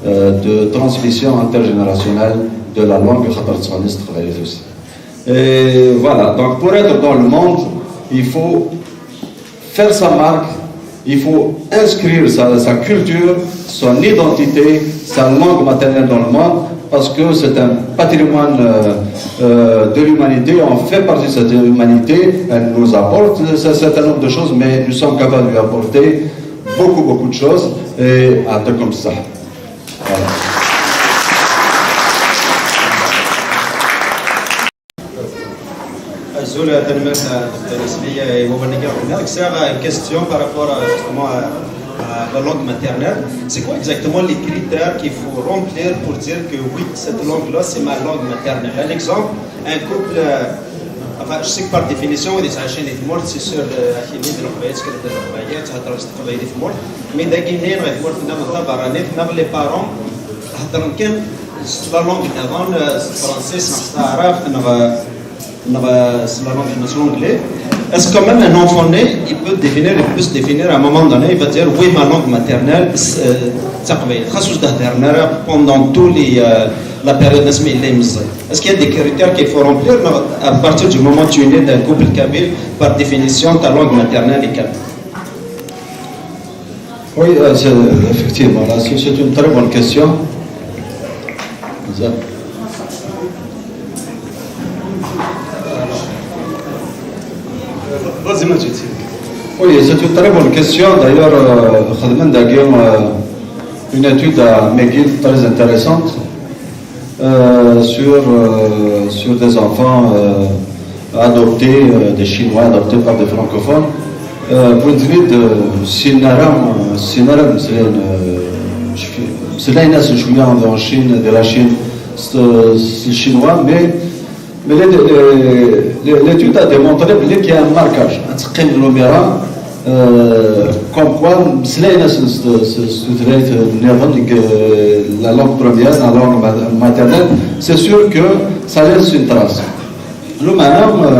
euh, de transmission intergénérationnelle de la langue, خاطر تسمعني teqbaylit aussi. Et voilà, donc pour être dans le monde, il faut faire sa marque, il faut inscrire sa, sa culture, son identité, sa langue maternelle dans le monde, parce que c'est un patrimoine euh, euh, de l'humanité, on fait partie de cette humanité, elle nous apporte un certain nombre de choses, mais nous sommes capables de lui apporter beaucoup, beaucoup de choses, et à comme ça. Voilà. Azul, tanemmirt a Docteur Isli. Iwa wannag iɣelli. Sɛiɣ une question par rapport à, justement à, à la langue maternelle. C'est quoi exactement les critères qu'il faut remplir pour dire que oui, cette langue-là, c'est ma langue maternelle? Un exemple, un couple, euh, enfin, je sais que par définition, les Algériens, c'est sûr, euh, mais dagi-nni ɣer tmurt-nneɣ tabeṛṛanit, neɣ les parents heddren kan s la langue niḍen, s tefransist, neɣ s taɛrabt, neɣ neɣ s la langue, s l'anglais. Est-ce que quand même un enfant né, il peut définir, il peut se définir à un moment donné, il va dire oui, ma langue maternelle, c'est euh, c'est taqbaylit. Xas ur s-d-heddren ara pendant tout les, euh, la période asmi yella imeẓẓi. Est-ce qu'il y a des critères qu'il faut remplir? Neɣ à partir du moment où tu es né d'un couple kabyle, par définition, ta langue maternelle est kabyle? Oui, euh, c'est- effectivement, là, c'est c'est une très bonne question. Vas-y, Majid. Oui, c'est une très bonne question. D'ailleurs, euh, خدمنا دايما euh, une étude à McGill très intéressante euh, sur, euh, sur des enfants euh, adoptés, euh, des Chinois adoptés par des francophones. Euh, pour une de Sinaram, Sinaram, c'est une, euh, c'est une nation en Chine, de la Chine, c'est c'est chinois, mais mais l'étude a démontré qu'il y a un marquage, un tqim de l'omira, euh, comme quoi, la langue première, la langue maternelle, c'est sûr que ça laisse une trace. Le manam, euh,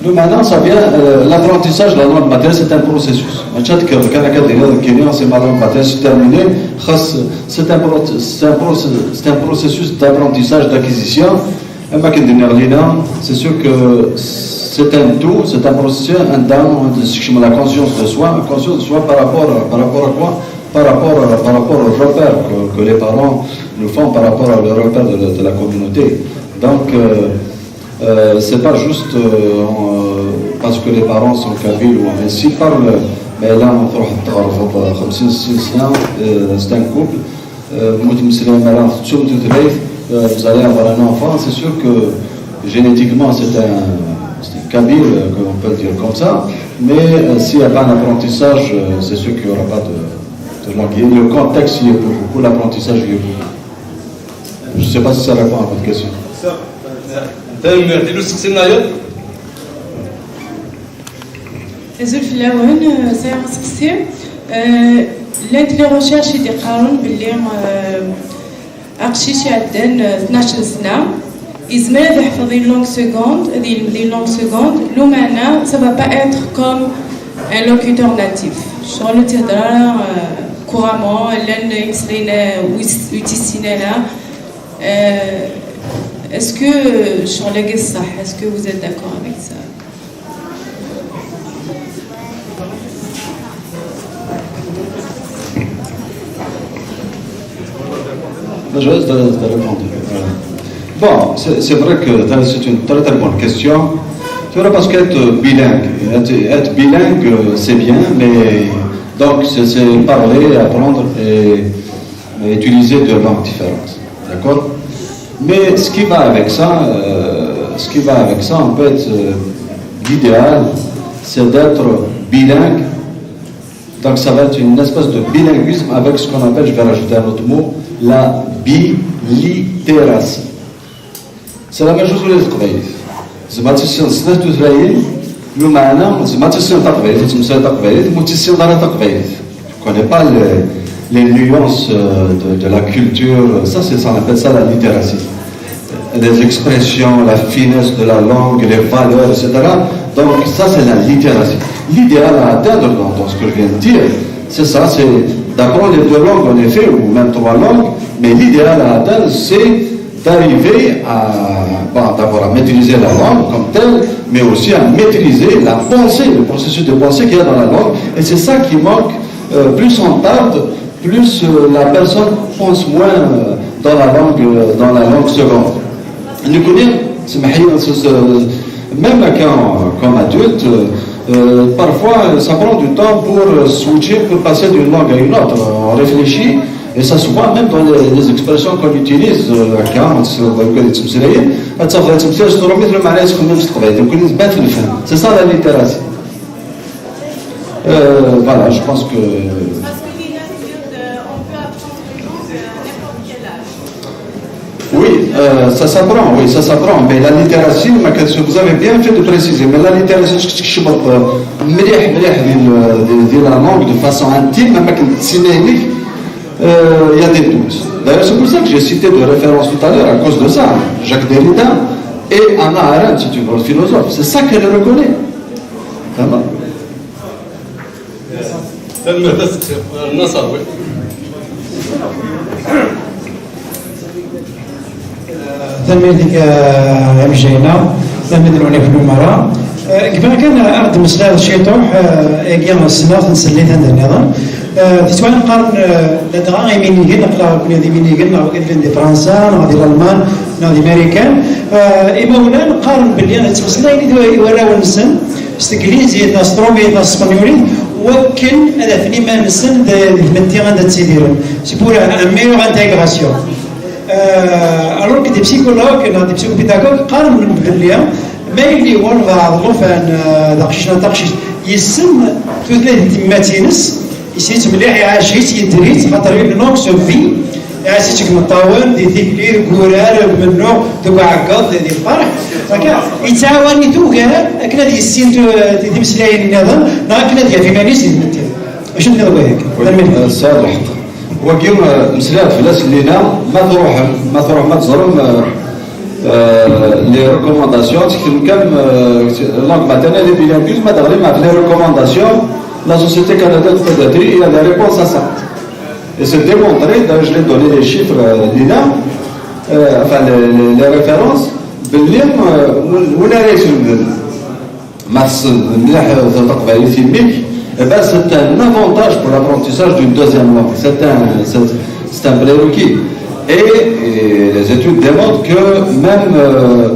le manam, ça vient, euh, l'apprentissage de la langue maternelle, c'est un processus. C'est ma langue maternelle, c'est terminé. C'est un, pro- c'est un pro- c'est un processus d'apprentissage, d'acquisition. Ama akken d-nniɣ lina, c'est sûr que c'est un tout, c'est un processus, un down, de la conscience de soi, conscience de soi par rapport, par rapport à quoi? Par rapport, par rapport aux repères que, que les parents nous font par rapport à le repère de, de la communauté. Donc, euh, euh, c'est pas juste euh, parce que les parents sont kabyles ou mais s'ils parlent, mais là on trouve c'est un couple, euh, euh, vous allez avoir un enfant, c'est sûr que génétiquement c'est un, un kabyle, euh, on peut le dire comme ça, mais euh, s'il n'y a pas un apprentissage, euh, c'est sûr qu'il n'y aura pas de, de langue. Le contexte y est pour beaucoup, l'apprentissage y est pour beaucoup. Je ne sais pas si ça répond à votre question. Azul fell-awen, euh, sɛiɣ aseqsi. Euh, llant les recherches i d-iqqaren belli, euh, aqcic iɛeddan, euh, tnac n sna yezmer ad iḥfeḍ une langue seconde, ad yelmed une langue seconde, lumeɛna ça va pas être comme un locuteur natif. Ccɣel ur tt-ihedder ara, euh, couramment, llan imeslayen, euh, ur tt-, ur tt-issin ara. Euh, est-ce que, euh, ccɣel-agi ṣṣeḥ, est-ce que vous êtes d'accord avec ça? Je vais te, te répondre. Euh, Bon, c'est c'est vrai que c'est une très très bonne question. C'est vrai parce qu'être bilingue, être, être bilingue, euh, c'est bien, mais donc c'est c'est parler, apprendre et, et utiliser deux langues différentes. D'accord? Mais ce qui va avec ça, euh, ce qui va avec ça, en fait, euh, l'idéal, c'est d'être bilingue. Donc ça va être une espèce de bilinguisme avec ce qu'on appelle, je vais rajouter un autre mot, la bilittératie. C'est la même chose ula d teqbaylit. Tzemreḍ ad tissineḍ snat tutlayin, lumeɛna tzemreḍ ad tissineḍ taqbaylit, ad temmeslayeḍ taqbaylit, ma ur tissineḍ ara taqbaylit. Tu connais pas les, les nuances, euh, de, de la culture, ça, c'est ça, on appelle ça la littératie. Les expressions, la finesse de la langue, les valeurs, et cetera. Donc ça, c'est la littératie. L'idéal à atteindre dans, dans ce que je viens de dire, c'est ça, c'est d'apprendre les deux langues, en effet, ou même trois langues, mais l'idéal à atteindre, c'est d'arriver à, bon, d'abord à maîtriser la langue comme telle, mais aussi à maîtriser la pensée, le processus de pensée qu'il y a dans la langue. Et c'est ça qui manque, euh, plus on tarde, plus, euh, la personne pense moins, euh, dans la langue, euh, dans la langue seconde. Nous connaissons, c'est, c'est, même quand, comme adulte, euh, euh, parfois, ça prend du temps pour, euh, switcher, pour passer d'une langue à une autre. On réfléchit, et ça se voit même dans les, les expressions qu'on utilise, euh, quand on se c'est ça la littératie. Euh, voilà, je pense que Oui, euh, ça s'apprend, oui, ça s'apprend. Mais la littératie, ma question, vous avez bien fait de préciser, mais la littératie, je suis مليح مليح ديال ديال la langue de façon intime, même avec le cinémique, euh, il y a des doutes. D'ailleurs, c'est pour ça que j'ai cité de référence tout à l'heure, à cause de ça. Jacques Derrida et Hannah Arendt, c'est une grande philosophe. C'est ça qu'elle reconnaît. Vraiment. Tanemmirt a Seqsi. Nnaṣer, oui. Tanemmirt-ik a Mjayna, tanemmirt-nwen i Fnumara. Gma kan ad d-meslayeḍ ciṭuḥ, agi ssneɣ-t, nselli-t anda nniḍen. Tettwalim qqaren ladɣa iminigen, aql-aɣ nekkni d iminigen, neɣ wid yellan di Fransa, neɣ di Lalman, neɣ di Marikan. Imawlan qqaren belli ttmeslayen i warraw-nsen s teglizit, neɣ s trumit, neɣ s tespenyulit, wakken ad afen iman-nsen di tmetti anda ttidiren. C'est pour un meilleure intégration. Alors que des psychologues neɣ des psychopédagogues qqaren belli ma yili walbeɛḍ llufan d aqcic neɣ taqcict yessen tutlayt n tyemmat-ines, yessen-itt mliḥ, iɛac-itt, yedder-itt, xaṭer une langue se vit, iɛac-itt deg imeṭṭawen, di tikli, deg wurar, deg umennuɣ, deg uɛeggeḍ, di lferḥ. Akka, yettɛawan-it ugar akken ad yessin timeslayin nniḍen neɣ akken ad yaf iman-is di tmetti. Acu tenniḍ wahak? Tanemmirt. Tesɛiḍ lḥeqq. Wagi, meslayeɣ-d fell-as llinna, ma truḥem, ma truḥem ad teẓrem les recommandations, tektem kan langue maternelle et bilinguisme, ad teɣlim ɣef les recommandations de la Société canadienne de pédiatrie, il y a des réponses à ça. Et c'est démontré, d'ailleurs je l'ai donné les chiffres, llinna, enfin les références, belli win ara yeslemden ma tessneḍ mliḥ taqbaylit i mmi-k, eh ben, c'est un avantage pour l'apprentissage d'une deuxième langue. C'est un, c'est un prérequis. Et, et les études démontrent que même, euh,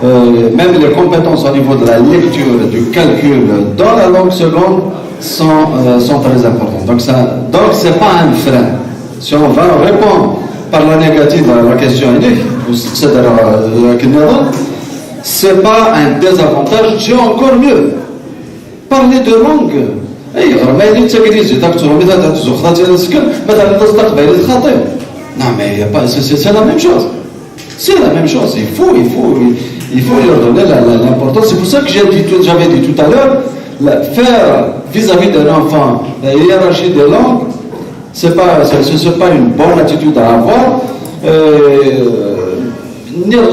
euh, même les compétences au niveau de la lecture, du calcul dans la langue seconde sont, euh, sont très importantes. Donc, ça, donc c'est pas un frein. Si on va répondre par la négative à la question, c'est pas un désavantage, c'est encore mieux. Parler deux langues. اي غير ما يلي تاكليزي داك ترومي هذا الزخرة ديال السكن، مثلا داز تقبل الخطيب. Non, mais il y a pas, c'est la même chose. C'est la même chose. Il faut, il faut, il faut leur donner l'importance. C'est pour ça que j'ai dit, j'avais dit tout à l'heure, Faire vis-à-vis d'un enfant, euh, hiérarchie des langues, c'est pas, c'est, c'est pas une bonne attitude à avoir. Euh,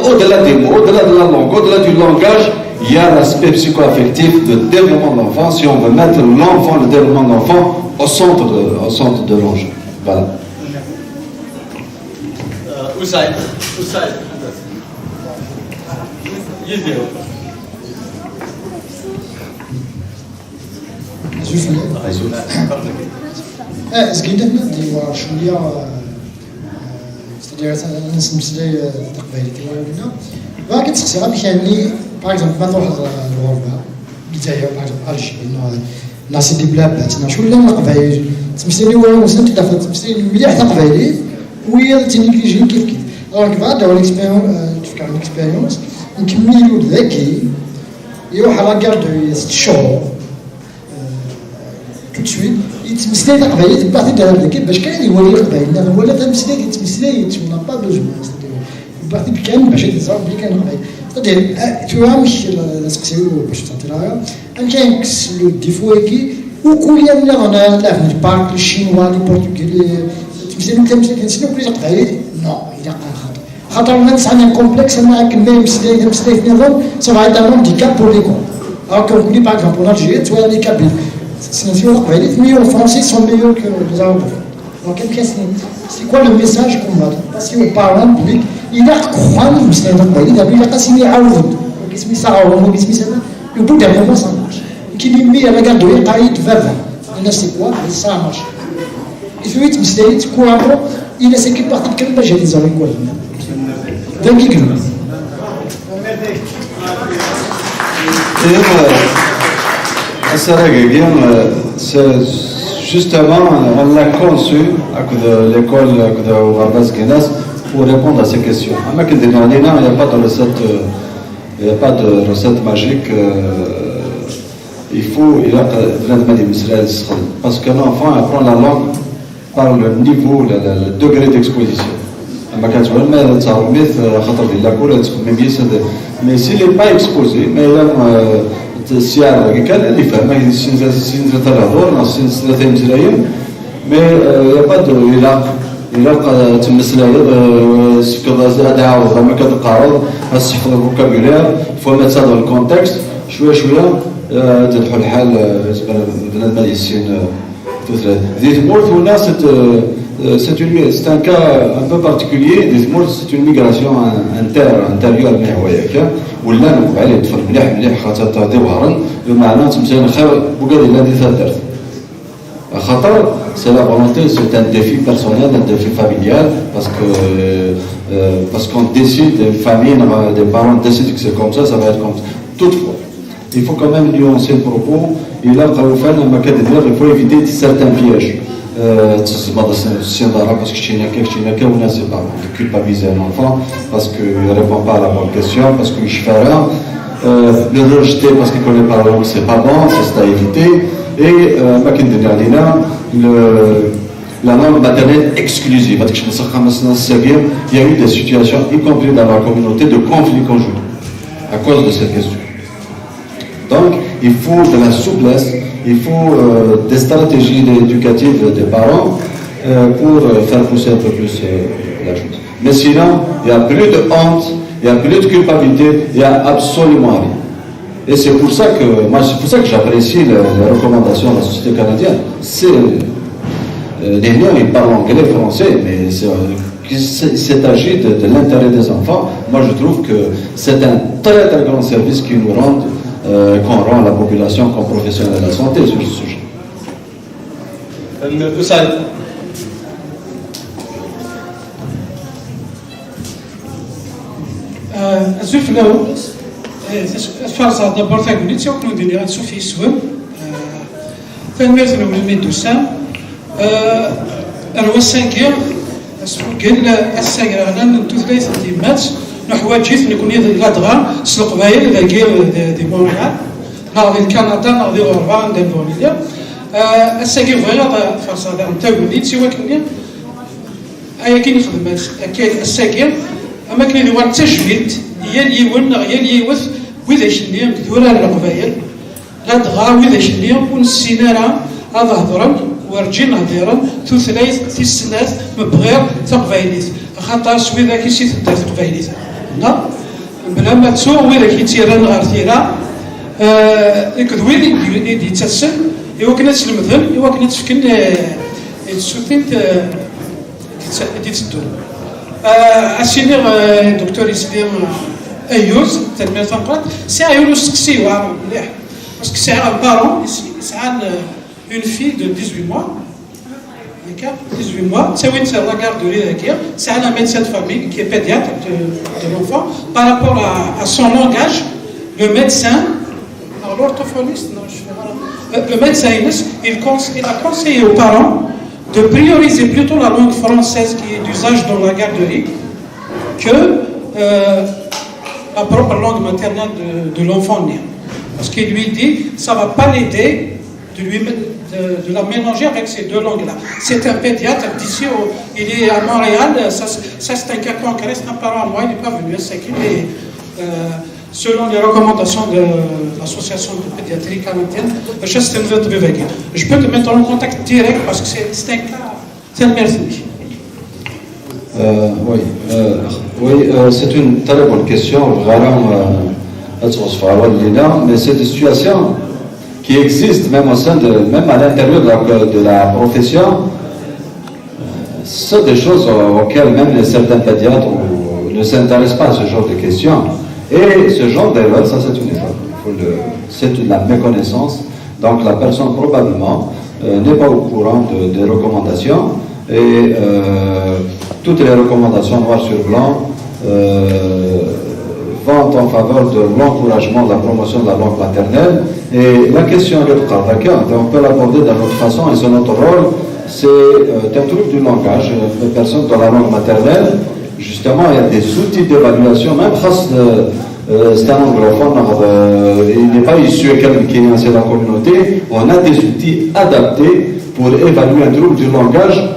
au-delà des mots, au-delà de la langue, au-delà du langage, il y a l'aspect psycho-affectif de développement de l'enfant, si on veut mettre l'enfant, le développement de l'enfant au centre de, au centre de l'enjeu. Voilà. Euh, Oussaïd, Oussaïd. Yizir. Azul fell-ak. Eh, zgin-d ma d-iwar cwiya, eh, c'est-à-dire, ad nesmeslay, eh, taqbaylit i wawina. Bɣiɣ ad d-sqsiɣ amek, yani, par exemple, ma truḥeḍ, eh, lɣerba, Lezzayer, par exemple, Alger, neɣ, neɣ Sidi Blabbat, neɣ cwiya n Leqbayel, ttmeslayen i wawal-nsen, tlata ttmeslayen mliḥ taqbaylit, wiyaḍ ttneglijin kif kif. Alors, nekk bɣiɣ ad d-awiɣ l'expérience, eh, ad d-fkeɣ l'expérience, nekk mi ilul dagi, iruḥ à la garderie, sett cchur, tout de suite, yettmeslay taqbaylit, yewwi-t-id ɣer dagi bac kan ad iwali Leqbayel, niɣ wala tameslayt yettmeslay-itt, on n'a pas besoin, c'est-à-dire, yewwi-t-id kan bac ad iẓer belli kan Leqbayel. C'est-à-dire, ah, tura amek, la, la seqsi-w bac ur ttɛeṭṭileɣ ara, amek ara nekkes le défaut-agi, ukul yan nniḍen, ah, la, les parcs, les Chinois, les Portugais, les, ttmeslayen tameslayt-nsen ukul Leqbayel, non, ilaq axaṭer. Xaṭer ma nesɛa un complexe, ama akken ma yemmeslay tameslayt nniḍen, ça va être un handicap pour l'école. Alors que, par exemple, en Algérie, tu vois, les Kabyles, c'est une langue, mais en français, ils sont meilleurs que les Arabes. Donc, c'est quoi le message qu'on va passer aux parents, public? Il a quoi, nous, c'est un pays, il a vu la cassine à Aoud. Donc, il se met ça à Aoud, il se met ça. Au bout d'un moment, ça marche. Qui lui met à la garde de l'État, il va. Et là, c'est quoi? Ça marche. Isuit meslay-itt couramment, il a cette partie de Canada, j'ai des amis quoi. Donc il gueule. Et, euh, asarag-agi, euh, c'est justement, euh, on l'a conçu avec l'école, avec le Rabat Guinness, pour répondre à ces questions. Ama akken d-nniɣ, il n'y a pas de recette, euh, il n'y a pas de recette magique. Euh, il faut, il a, parce qu'un enfant apprend la langue par le niveau, le, le, le degré d'exposition. Ama kan tura ma tettɛermit, eh, xaṭer di lakul ad txemmem yis ad, mais s'il n'est pas exposé, ma yella, eh, syaɛa dagi kan ad ifhem, ma yessin, yessin tlata lehdur, neɣ yessin tlata imeslayen, mais, eh, y a pas de, ilaq, ilaq, eh, ad temmeslayeḍ, eh, tefkeḍ-as ad ɛawdeḍ, ama kan teqqareḍ, ad tesseḥfeḍ le vocabulaire, faut mettre ça dans le contexte, cwiya cwiya, eh, ad d-telḥu lḥal, eh, bnadem ad yessin, eh, Tutlayt. Di tmurt, huna, c'est, euh, c'est une, c'est un cas un peu particulier. Di tmurt, c'est une migration in-, inter-, intérieure, mais oui, ok. Wala neqbel yeṭṭfen mliḥ, mliḥ, xaṭer d iwehṛen, lameɛna ttmeslayen xir wigad yellan di taddart. Xaṭer, c'est la volonté, c'est un défi personnel, un défi familial, parce que, euh, parce qu'on décide, une famille, des parents décident que c'est comme ça, ça va être comme ça. Toutefois, il faut quand même nuancer le propos. Ilaq ufan, ama kan d-nniɣ, il faut éviter certains pièges. Euh, tezmeḍ s-, s-, parce que keččini akka, keččini akka, ou c'est pas bon de culpabiliser un enfant parce que il répond pas à la bonne question, parce que yecfa ara, euh, le rejeter parce qu'il connaît pas la langue, c'est pas bon, c'est à éviter. Et, euh, ama kan d-nniɣ dinna, le, la langue maternelle exclusive. Parce que je me souviens, il y a eu des situations, y compris dans la communauté, de conflits conjugaux à cause de cette question. Donc, il faut de la souplesse, il faut, euh, des stratégies éducatives des parents, euh, pour, euh, faire pousser un peu plus, euh, la chose. Mais sinon, il n'y a plus de honte, il n'y a plus de culpabilité, il n'y a absolument rien. Et c'est pour ça que, moi, c'est pour ça que j'apprécie le, les recommandations de la société canadienne. C'est, euh, les gens, ils parlent anglais, français, mais c'est, euh, qu'il s-, s'agit de, de l'intérêt des enfants. Moi, je trouve que c'est un très, très grand service qu'ils nous rendent, euh, qu'on rend à la population, qu'aux professionnels de la santé sur ce sujet. Euh, Oussaïd. Euh, azul fell-awen. Eh, farṣeɣ d'abord tagnit, i wakken ur d-iniɣ ansuf yes-wen. Eh, tanemmirt-nwen imi d-tusam. Eh, ar wass-agi, asfugel, ass agraɣlan n tutlayt n tyemmat, nuḥwaǧ-it nekni ladɣa s Leqbayel dagi di, di Montréal, neɣ di Lkanada, neɣ di lɣerba anda nebɣu nili. Eh, ass-agi bɣiɣ ad farṣeɣ daɣen tagnit i wakken Ayagi nexdem ass-, akka ass-agi, am akken ad iwar d tajmilt i yal yiwen neɣ yal yiwet widak-nni d urar n Leqbayel, ladɣa Dɣa widak-nni ur nessin ara ad hedren, werǧin hdiren tutlayt tis snat mebɣir taqbaylit, axaṭer s widak i si tedder teqbaylit. Neɣ, mebla ma ttuɣ widak i tt-irran ɣer tira, eh, akked wid i d-, i d-yettasen, i wakken ad slemden, i wakken ad s-fken, eh, i tsutint, eh, i d-, i d-itteddun. Eh, ad s-iniɣ, eh, Docteur Isli, eh, ayyuz, tanemmirt tameqqrant. Sɛiɣ yiwen usteqsi yewɛer mliḥ, parce que sɛiɣ un parent yes-, yesɛan, eh, une fille de dix-huit mois. D'accord, dix-huit mois, ttawin-tt ɣer la garderie dagi, sɛan un médecin de famille qui est pédiatre de, de l'enfant. Par rapport à, à son langage, le médecin, alors l'orthophoniste, non, je fais mal. Euh, le médecin, il, il cons-, il a conseillé aux parents de prioriser plutôt la langue française qui est d'usage dans la garderie que, euh, la propre langue maternelle de, de l'enfant né. Parce qu'il lui dit, ça va pas l'aider de, lui, de, de la mélanger avec ces deux langues-là. C'est un pédiatre d'ici, au- il est à Montréal, ça, ça, c'est un cas concret, c'est un parent à moi, il n'est pas venu à Saïd, mais, euh, selon les recommandations de l'association de pédiatrie canadienne, je peux te mettre en contact direct parce que c'est c'est un cas. C'est un merci. Euh, oui, euh, oui, euh, c'est une très bonne question. Vraiment, euh, mais c'est des situations qui existent même au sein de, même à l'intérieur de la, de la profession. Euh, c'est des choses auxquelles même certains pédiatres ne s'intéressent pas à ce genre de questions. Et ce genre d'erreur, ça c'est une erreur. Il faut le- C'est de la méconnaissance. Donc la personne probablement euh, n'est pas au courant de- des recommandations. Et euh, toutes les recommandations noir sur blanc euh, vont en faveur de l'encouragement, de la promotion de la langue maternelle. Et la question de Kardaka, on peut l'aborder d'une autre façon, et c'est notre rôle, c'est euh, un trouble du langage, euh, une personne dans la langue maternelle, justement, il y a des outils d'évaluation, même خاص, euh, euh, c'est un anglophone, euh, il n'est pas issu quelqu'un qui est dans la communauté, on a des outils adaptés pour évaluer un trouble du langage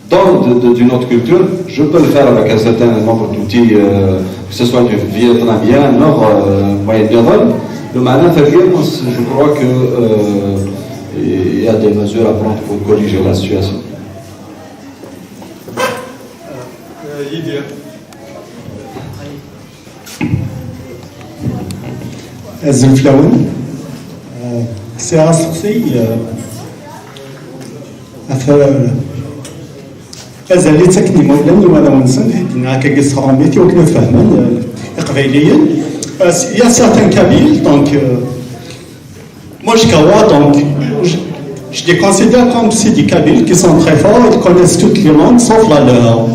dans, de- de- d'une autre culture. Je peux le faire avec un certain nombre d'outils, euh, que ce soit du vietnamien, nord, euh, moyen-orient. Le matin, je crois que euh, il y a des mesures à prendre pour corriger la situation. Yidir. Azul fell-awen. Eh, Sɛiɣ asteqsi, eh, ɣef, eh, azal i ttaken yimawlan i warraw-nsen, dinna akka s tṛumit i wakken ad fehmen, eh, Iqbayliyen. Eh, il y a certains Kabyles, donc, eh, moi je crois, donc, je, je les considère comme c'est des Kabyles qui sont très forts, ils connaissent toutes les langues sauf la leur.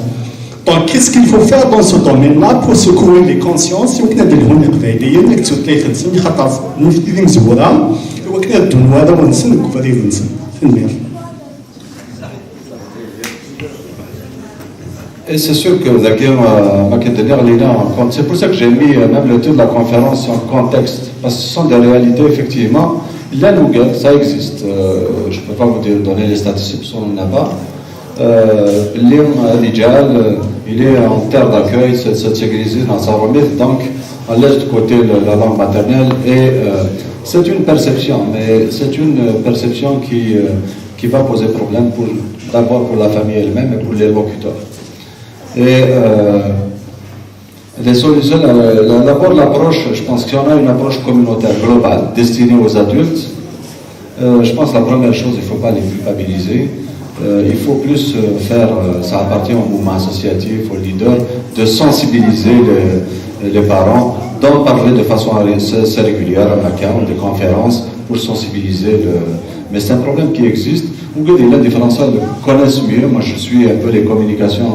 Donc, qu'est-ce qu'il faut faire dans ce domaine-là pour secouer les consciences i wakken ad lhun Iqbayliyen akked tutlayt-nsen, xaṭer nitni d imezwura, i wakken ad ddun warraw-nsen deg ubrid-nsen? Tanemmirt. Et c'est sûr que dagi, euh, ma k-d-nniɣ, lila en compte. C'est pour ça que j'ai mis euh, même le titre de la conférence en contexte, parce que ce sont des réalités, effectivement. Llan wigad, ça existe. Euh, je peux pas vous dire, donner les statistiques, parce qu'on n'en a pas. Euh, belli, euh, الرجال, euh, il est en terre d'accueil, c'est c'est égrisé dans sa remise, donc on laisse de côté le- la langue maternelle et euh, c'est une perception, mais c'est une perception qui, euh, qui va poser problème pour d'abord pour la famille elle-même et pour les locuteurs. Et euh, les solutions, la- la- d'abord l'approche, je pense qu'on a une approche communautaire globale destinée aux adultes. Euh, je pense que la première chose, il ne faut pas les culpabiliser. Euh, il faut plus euh, faire, euh, ça appartient au mouvement associatif, aux leaders, de sensibiliser les, les parents, d'en parler de façon ré- c'est- c'est régulière, à la CAM, des conférences pour sensibiliser. Le... Mais c'est un problème qui existe. Ou que les différents le connaissent mieux. Moi, je suis un peu les communications,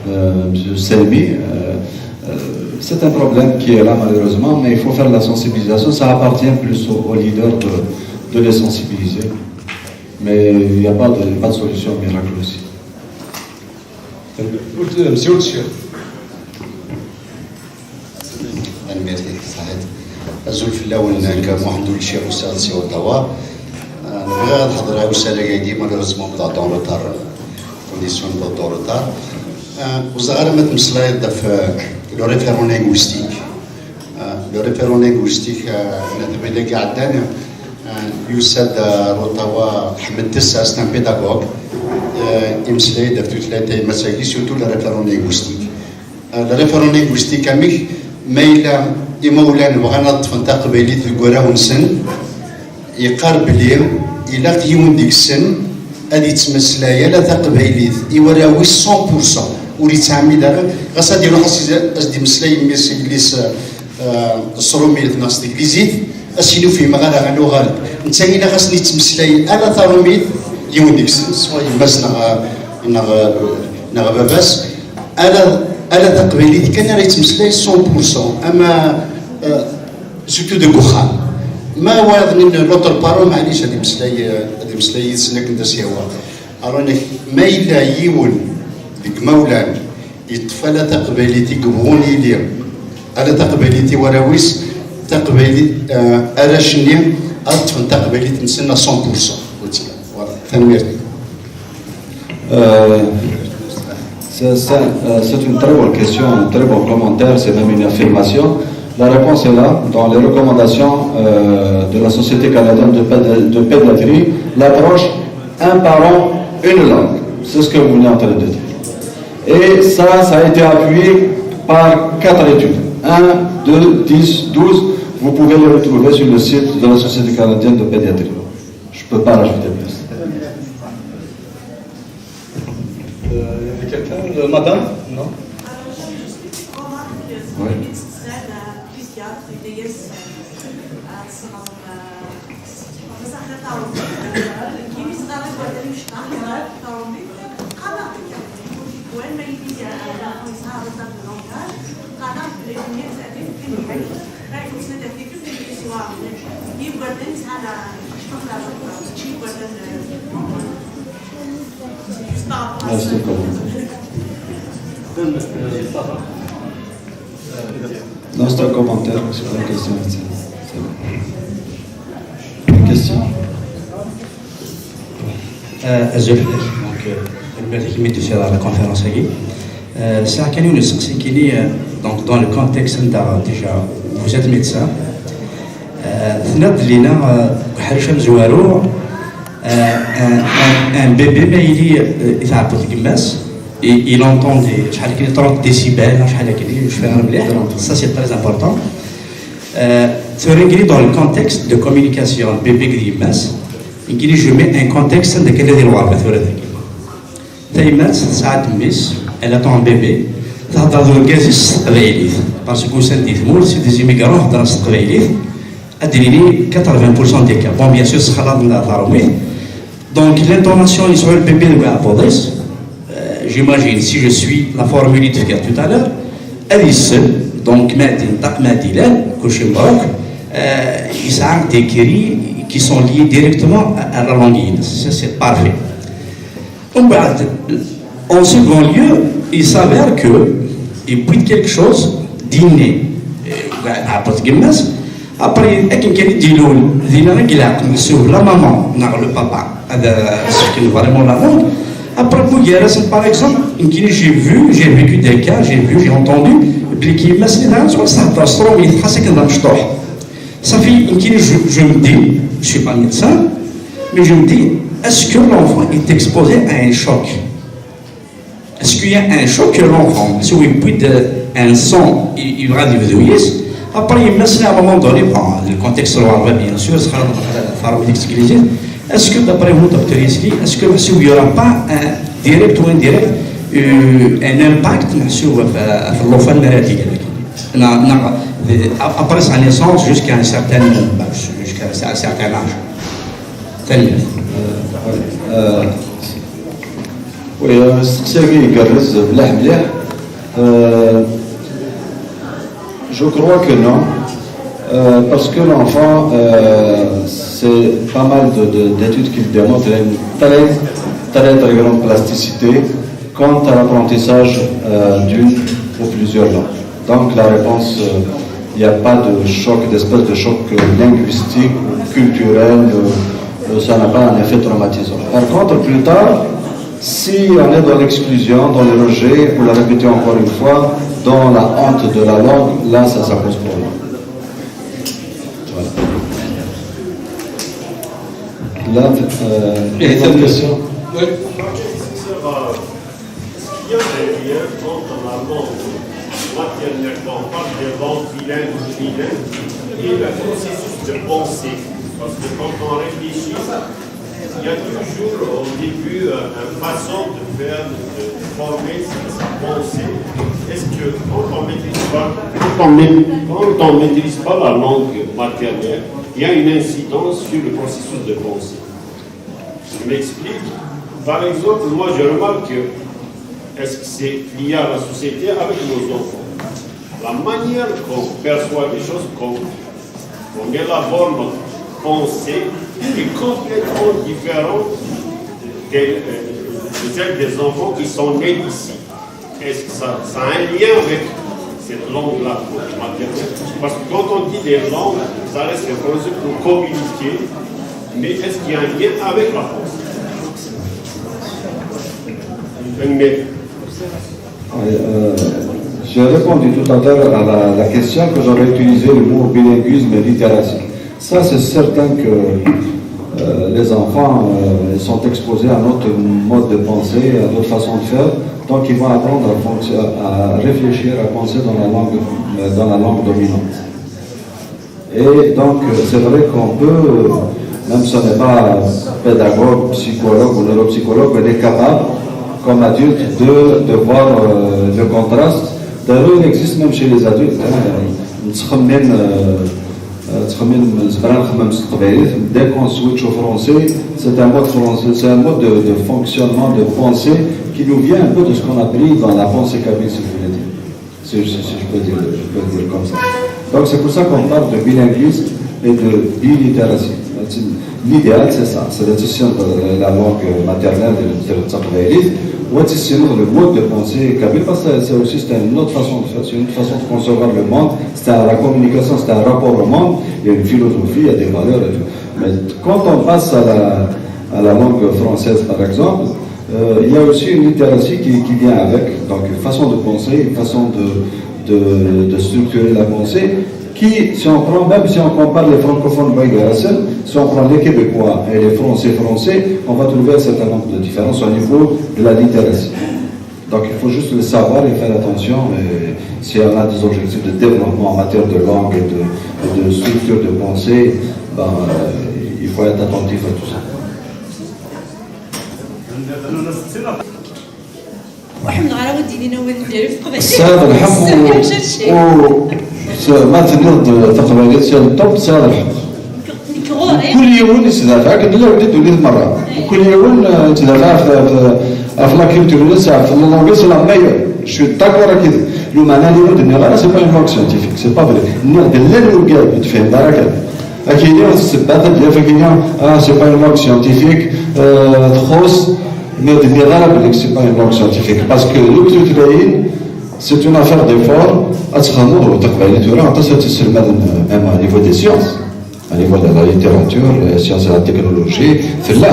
euh, euh, M. Selmi. Euh, euh, c'est un problème qui est là malheureusement, mais il faut faire la sensibilisation. Ça appartient plus aux, aux leaders de, de les sensibiliser. Mais il n'y a pas de, pas de solution miracle aussi. Monsieur le chef. Tanemmirt-ik, ṣaḥit. Azul fell-awen, nekk Muḥend Ulciɣ, usiɣ-d si Ottawa. Ah, bɣiɣ ad ḥeḍreɣ i usalag-agi, malheureusement, wwḍeɣ-d en retard, condition wwḍeɣ-d en retard. Ah, ur ẓriɣ ara ma tmeslayeḍ ɣef, ah, le référent linguistique. Ah, le référent linguistique, ah, n tbidagi iɛeddan, Yusa-d ar Ottawa Ḥmed Tessa, c'est un pédagogue. Euh, imeslay-d ɣef tutlayt tayemmat-agi, surtout le référent linguistique. Euh, le référent linguistique, amek ma yella imawlan bɣan ad ṭṭfen taqbaylit deg warraw-nsen, yeqqar belli ilaq yiwen deg-sen ad yettmeslay ala taqbaylit i warraw-is cent pour cent, ur yettɛemmid ara, ɣas ad iruḥ ad s-, ad s-d-imeslay mmi-s, yelli-s, euh, s trumit neɣ s teglizit, ad s-yini ur fhimeɣ ara, ad nuɣal. Netta ilaq ad sen-yettmeslay ala tarumit yiwen deg-sen, swa yemma-s neɣ, neɣ, neɣ baba-s, ala, ala taqbaylit kan ara yettmeslay cent pour cent, ama, euh, surtout deg uxxam. Ma wayeḍ-nni l'autre parent, maɛlic, ad imeslay, ad imeslay yid-sen akken d as-yehwa. Alors, ma yella yiwen deg imawlan yeṭṭef ala taqbaylit i yebɣun yili, ala taqbaylit i warraw-is, taqbaylit, eh, arrac-nni ad ṭṭfen taqbaylit-nsen à cent pour cent. Voilà. Tanemmirt. Euh, c'est c'est, euh, c'est une très bonne question, un très bon commentaire, c'est même une affirmation. La réponse est là, dans les recommandations euh, de la Société canadienne de, pédi- de pédiatrie, l'approche un parent, une langue. C'est ce que vous venez en train de dire. Et ça, ça a été appuyé par quatre études. Un, deux, dix, douze. Vous pouvez les retrouver sur le site de la Société canadienne de pédiatrie. Je ne peux pas rajouter plus. Euh, il y avait quelqu'un, euh, madame ? Non ? Merci beaucoup. Non, c'est un commentaire, c'est pas une question. C'est c'est bon. Une question. Azul fell-ak. Donc, euh, tanemmirt-ik imi d-tusiḍ ɣer la conférence-agi. Euh, sɛiɣ kan yiwen usteqsi nekkini, euh, donc, dans le contexte anda déjà vous êtes médecin, euh, tenniḍ-d lina, euh, deg uḥric amezwaru, euh, un, un, un bébé ma yili, euh, itɛebbeḍ deg yemma-s, il entend des, شحال كاين, trente décibels, شحال كاين, je fais مليح. Ça, c'est très important. Euh, tura nekkini, dans le contexte de communication, bébé d yemma-s, nekkini, je mets un contexte anda kan ad ilɣa tura dagi. Tayemmat tesɛa-d mmi-s, elle attend un bébé, thedder d urgaz-is s teqbaylit, parce que usan-d di tmurt, c'est des immigrants, heddren s teqbaylit, ad d-nini quatre-vingts pour cent des cas. Bon, bien sûr, ssexlaḍen taṛumit. Donc, l'intonation yesɛa le bébé deg uɛebbuḍ-is, euh, j'imagine, si je suis la formule i d-tefkiḍ tout à l'heure, ad yessen, donc, ma ad yenṭeq, ma ad ilal, kulci mebruk, euh, yesɛa des cris qui sont liés directement à, à la langue-ines. Ça, c'est parfait. Umbeɛd, en second lieu, il s'avère que yewwi-d quelque chose d'inné. Ɛebbuḍ deg yemma-s, après, akken kan i d-ilul, dinna i ilaq meḥsub la maman neɣ le papa ad as-fken vraiment la langue. Après, wwin gar-asen, par exemple, nekkini, j'ai vu, j'ai vécu des cas, j'ai vu, j'ai entendu, belli yemma-s-nni daɣen s wass thedder s trumit, xas akken d amecṭuḥ. Safi, nekkini, je, je me dis, je suis pas médecin, mais je me dis, est-ce que l'enfant est exposé à un choc ? Est-ce qu'il y a un choc que l'enfant, si vous pouvez un son, il, il va du Après, il me à un moment donné, bon, le contexte le bien sûr, sera dans la est-ce que d'après vous, docteur Yesli, est-ce qu'il n'y aura pas un direct ou indirect, euh, un impact sur l'enfant maladie ? Après sa naissance jusqu'à un certain, jusqu'à un certain âge. Tanemmirt. Euh, oui, asteqsi-agi igerrez mliḥ mliḥ. Euh, je crois que non. Euh, parce que l'enfant, euh, c'est pas mal de, de, d'études qui le démontrent, il y a une très, très, très grande plasticité quant à l'apprentissage euh, d'une ou plusieurs langues. Donc la réponse, euh, il n'y a pas de choc, d'espèce de choc euh, linguistique ou culturel, euh, euh, ça n'a pas un effet traumatisant. Par contre, plus tard, si on est dans l'exclusion, dans le rejet, pour le répéter encore une fois, dans la honte de la langue, là, ça, ça pose problème. Voilà. Là, euh, une autre question. Sur, euh, est-ce qu'il y a des liens entre la langue maternelle, quand on parle des langues bilingues ou trilingues, et le processus de pensée? Parce que quand on réfléchit, il y a toujours au début euh, une façon de faire, de former sa pensée. Est-ce que quand on maîtrise pas, quand on maît- quand on maîtrise pas la langue maternelle, il y a une incidence sur le processus de pensée? Je m'explique. Par exemple, moi je remarque que est-ce que c'est lié à la société avec nos enfants? La manière qu'on perçoit les choses, qu'on qu'on élabore notre pensée est complètement différente de, de celle des enfants qui sont nés ici. Est-ce que ça, ça a un lien avec cette langue-là maternelle? Parce que quand on dit des langues, ça reste un projet pour communiquer, mais est-ce qu'il y a un lien avec la pensée? Mais Oui, euh, j'ai répondu tout à l'heure à la, la question que j'aurais utilisé le mot bilinguisme et littératie. Ça, c'est certain que euh, les enfants euh, ils sont exposés à notre mode de pensée, à notre façon de faire, donc ils vont apprendre à, fonctio- à réfléchir, à penser dans la langue, euh, dans la langue dominante. Et donc, euh, c'est vrai qu'on peut, euh, même si on n'est pas pédagogue, psychologue ou neuropsychologue, on est capable, comme adulte, de, de voir euh, le contraste. D'ailleurs, il existe même chez les adultes. Hein, نتخمم، euh, euh, نتخمم زعما نخمم بالتقبايليت. Dès qu'on switch au français, c'est un mode français, c'est un mode de, de fonctionnement, de pensée qui nous vient un peu de ce qu'on a pris dans la pensée kabyle, si vous voulez dire. Si, si, si je peux dire, je peux dire comme ça. Donc c'est pour ça qu'on parle de bilinguisme et de bilittératie. L'idéal, c'est ça, c'est de tessind la langue maternelle de l'État, le mode de pensée kabyle, parce que c'est aussi c'est une autre façon de faire, c'est une autre façon de concevoir le monde, c'est la communication, c'est un rapport au monde, il y a une philosophie, il y a des valeurs et tout. Mais quand on passe à la, à la langue française, par exemple, euh, il y a aussi une littératie qui, qui vient avec, donc une façon de penser, une façon de, de, de structurer la pensée, qui, si on prend, même si on compare les francophones, si on prend les Québécois et les Français français, on va trouver un certain nombre de différences au niveau de la littératie. Donc il faut juste le savoir et faire attention. Et si on a des objectifs de développement en matière de langue et de, et de structure de pensée, ben, euh, il faut être attentif à tout ça. Tesɛiḍ lḥeqq. Ma tenniḍ-d taqbaylit sya n ṭṭuq, tesɛiḍ lḥeqq. Kul yiwen yettdafaɛ akken llan di ddunit merra. Kul yiwen yettdafaɛ ɣef la culture-ines, ɣef la langue-is la meilleure. Je suis d'accord avec lui. Lameɛna ur d-nniɣ ara c'est pas une langue scientifique, c'est pas vrai. Nniɣ-d llan wigad ur tefhimeḍ ara kan. Akini ssebbat ad d-yaf akini, ah, c'est pas une langue scientifique, txuṣṣ. Ma d-nniɣ ara belli c'est pas une langue scientifique, parce que deg tutlayin c'est une affaire d'effort. Ad txedmeḍ ur taqbaylit tura aṭas ad tesselmaden, même au niveau des sciences, au niveau de la littérature, les sciences et la technologie, tella.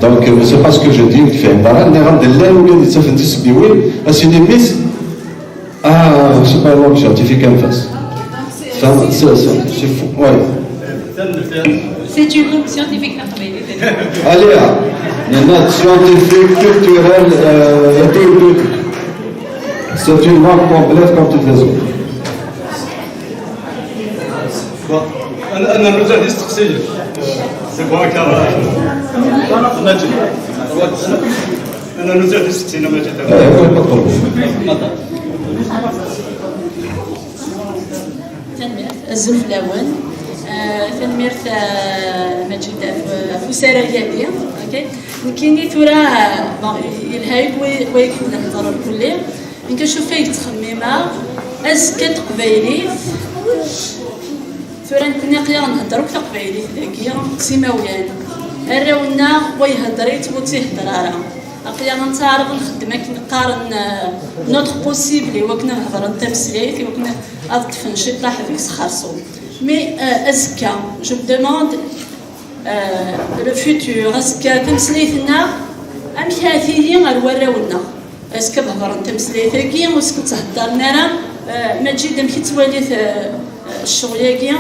Donc c'est pas ce que je dis, ur tefhim ara. Nniɣ-am-d llan wigad yettafen tisebbiwin, ad s-ini mmi-s, ah, c'est pas une langue scientifique, anef-as. C'est faux. Ouais. C'est une langue scientifique, la taqbaylit. Allez, hein. Une langue scientifique, culturelle, euh, et tout, tout. C'est une langue complète comme toutes les autres. Bon, أنا أنا نرجع للسقسية. C'est bon, كارا. نجي. أنا نرجع للسقسية، ما جيت. Eh, ouais, pas de problème. Tanemmirt, azul fell-awen. Ah, tanemmirt, ah, Maǧid, ɣef, ɣef usarag-agi. Okay. Nekkini tura, ah, bon, yelha-yak way-, wayen i d-nehder irkelli. Nekk acu ɣef ay ttxemmimeɣ, azekka n teqbaylit, tura nekkni aql-aɣ nhedder akk taqbaylit dagi s imawlan. Arraw-nneɣ wa ihedder-itt, wa ur tt-ihedder ara. Aql-aɣ nettaɛraḍ nxeddem akken qqaren, euh, notre possible i wakken ad hedren tameslayt, i wakken ad ṭṭfen ciṭṭaḥ deg-s xerṣum. Mais, euh, azekka, je me demande, euh, le futur, azekka tameslayt-nneɣ, amek ara tili ɣer warraw-nneɣ? Est-ce que ad hedren tameslayt-agi, est-ce que ur tt-heddren ara? Euh, Maǧid, amek i tettwaliḍ, euh, ccɣel-agi?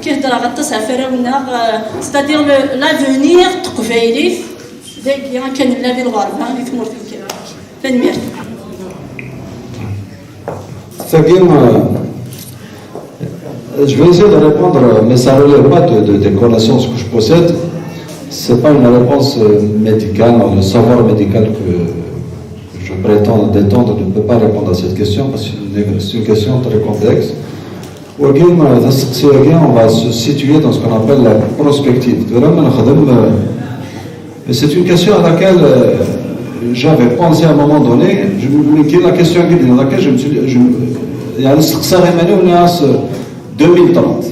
Kif-d aṭas ɣef warraw-nneɣ, euh, c'est-à-dire le- l'avenir n teqbaylit dagi akka nella di lɣerba, di tmurt n Kra. Tanemmirt. Tagi, euh, je vais essayer de répondre, mais ça ne relève pas de, de- des connaissances que je possède. C'est pas une réponse euh, médicale, le savoir médical que je prétends détendre ne peut pas répondre à cette question parce que c'est une- c'est une question très complexe. Wagi, euh, tagi, on va se situer dans ce qu'on appelle la prospective. Tura ma nexdem, euh, c'est une question à laquelle euh, j'avais pensé à un moment donné. Je me dis, la question qui est dans laquelle je me suis dit, je me, يعني, نسقسي iman-iw, nniɣ-as deux mille trente.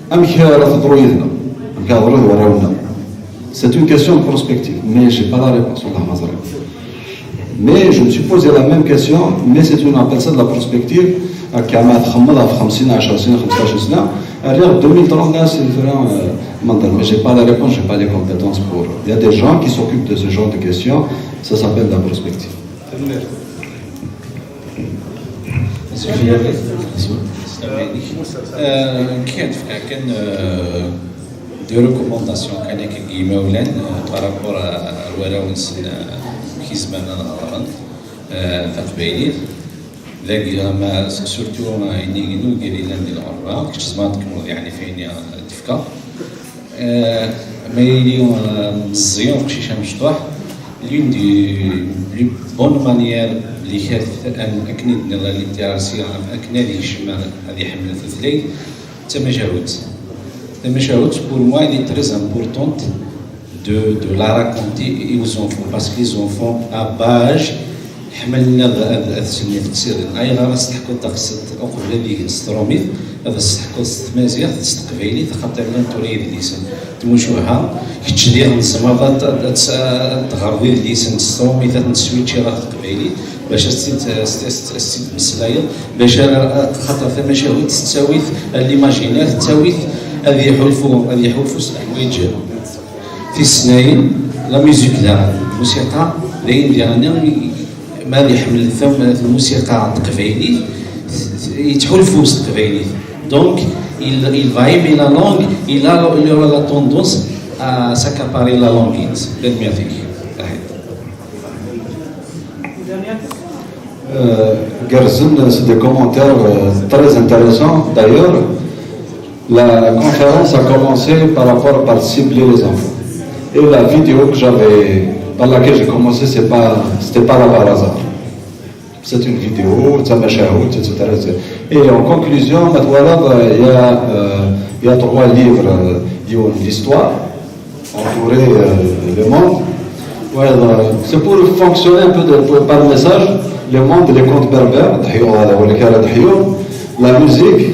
Amek ara teḍru yid-neɣ? Amek ara teḍru d warraw-nneɣ? C'est une question de prospective, mais j'ai pas la réponse, والله ما ẓriɣ. Mais je me suis posé la même question, mais c'est une, on appelle ça de la prospective. Akka ma txemmeḍ ɣef xemsin, ɛecra snin, xemseṭṭac sna, rriɣ deux mille trente, là, c'est vraiment, euh, mental. Mais j'ai pas la réponse, j'ai pas les compétences pour. Il y a des gens qui s'occupent de ce genre de questions, ça s'appelle la prospective. Kan tefka kan de recommandations kan akka i yimawlan par rapport ar warraw-nsen amek i zemren ad hedren taqbaylit. Dagi ama surtout inignu gar yellan di lɣerba, kečč tzemreḍ ad tkemmleḍ yeɛni f ayen i d-tefka. Ma yili meẓẓi uqcic amecṭuḥ, l'une des plus bonnes manières akken i d-tenniḍ la littératie, akken ad yekcem ad iḥemmel tutlayt, d tamacahut. Tamacahut pour moi elle est très importante de, de la raconter aux enfants, parce que les enfants à bas âge ḥemmlen ad ad ad slen i teqsiḍin. Ayɣer ad s-teḥkuḍ taqsiḍt uqbel ad igen s trumit, ad as-teḥkuḍ s tmaziɣt, s teqbaylit, axaṭer llan tura yedlisen. Tmucuha, kečč diɣen tzemreḍ ad ad teɣreḍ idlisen s trumit, ad ten-teswitchiḍ ɣer teqbaylit bac ad tt-id-meslayeḍ, bac xaṭer tamacahut tettawi-t à l'imaginaire, tettawi-t ad iḥulfu ad iḥulfu s leḥwayeǧ. Tis snat, la musique daɣen, lmusiqa d ayen diɣen ma ad iḥemmel lmusiqa n teqbaylit, yettḥulfu s teqbaylit. Donc il, il va aimer la langue, il, a, il aura la tendance à s'accaparer la langue. Tanemmirt-ik. Euh, gerrzen, c'est des commentaires euh, très intéressants. D'ailleurs, la conférence a commencé par rapport par cibler les enfants. Et la vidéo que j'avais, par laquelle j'ai commencé, c'est pas, c'était pas là par hasard. C'est une vidéo, tamacahut, et cetera, et cetera. Et en conclusion, ma twalaḍ, euh, il y a, euh, il y a trois livres, euh, d'histoire. Entourer euh, le monde. Ouais, euh, c'est pour fonctionner un peu de, pour- par message. Le monde, les contes berbères, ضحيو هذا هو اللي كان ضحيو. La musique,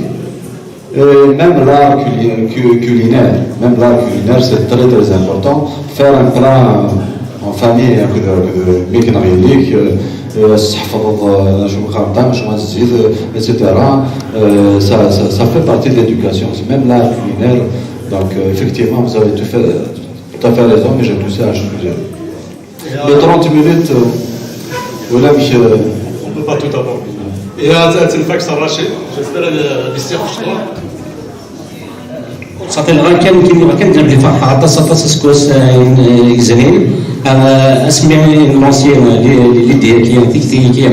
et même l'art culi- cu- culinaire. Même l'art culinaire, c'est très très important. Faire un plat euh, en famille, hein, que de, que de, ميك نغيليك, euh, euh, تحفظ، euh، شو خرطان، شو الزيت, euh, et cetera. Euh, ça, ça, ça fait partie de l'éducation. C'est même l'art culinaire. Donc, euh, effectivement, vous avez tout fait, tout à fait raison, mais j'ai poussé à changer. Les trente minutes, euh, voilà, monsieur. On ne peut pas tout avoir. Et à cette fois, ça Rachid, j'espère euh, investir. Safi, kan kan kan kan di farḥeɣ aṭas aṭas aseggas yezrin. Asmi n l'ancien, l'idée-agi, tikti-agi,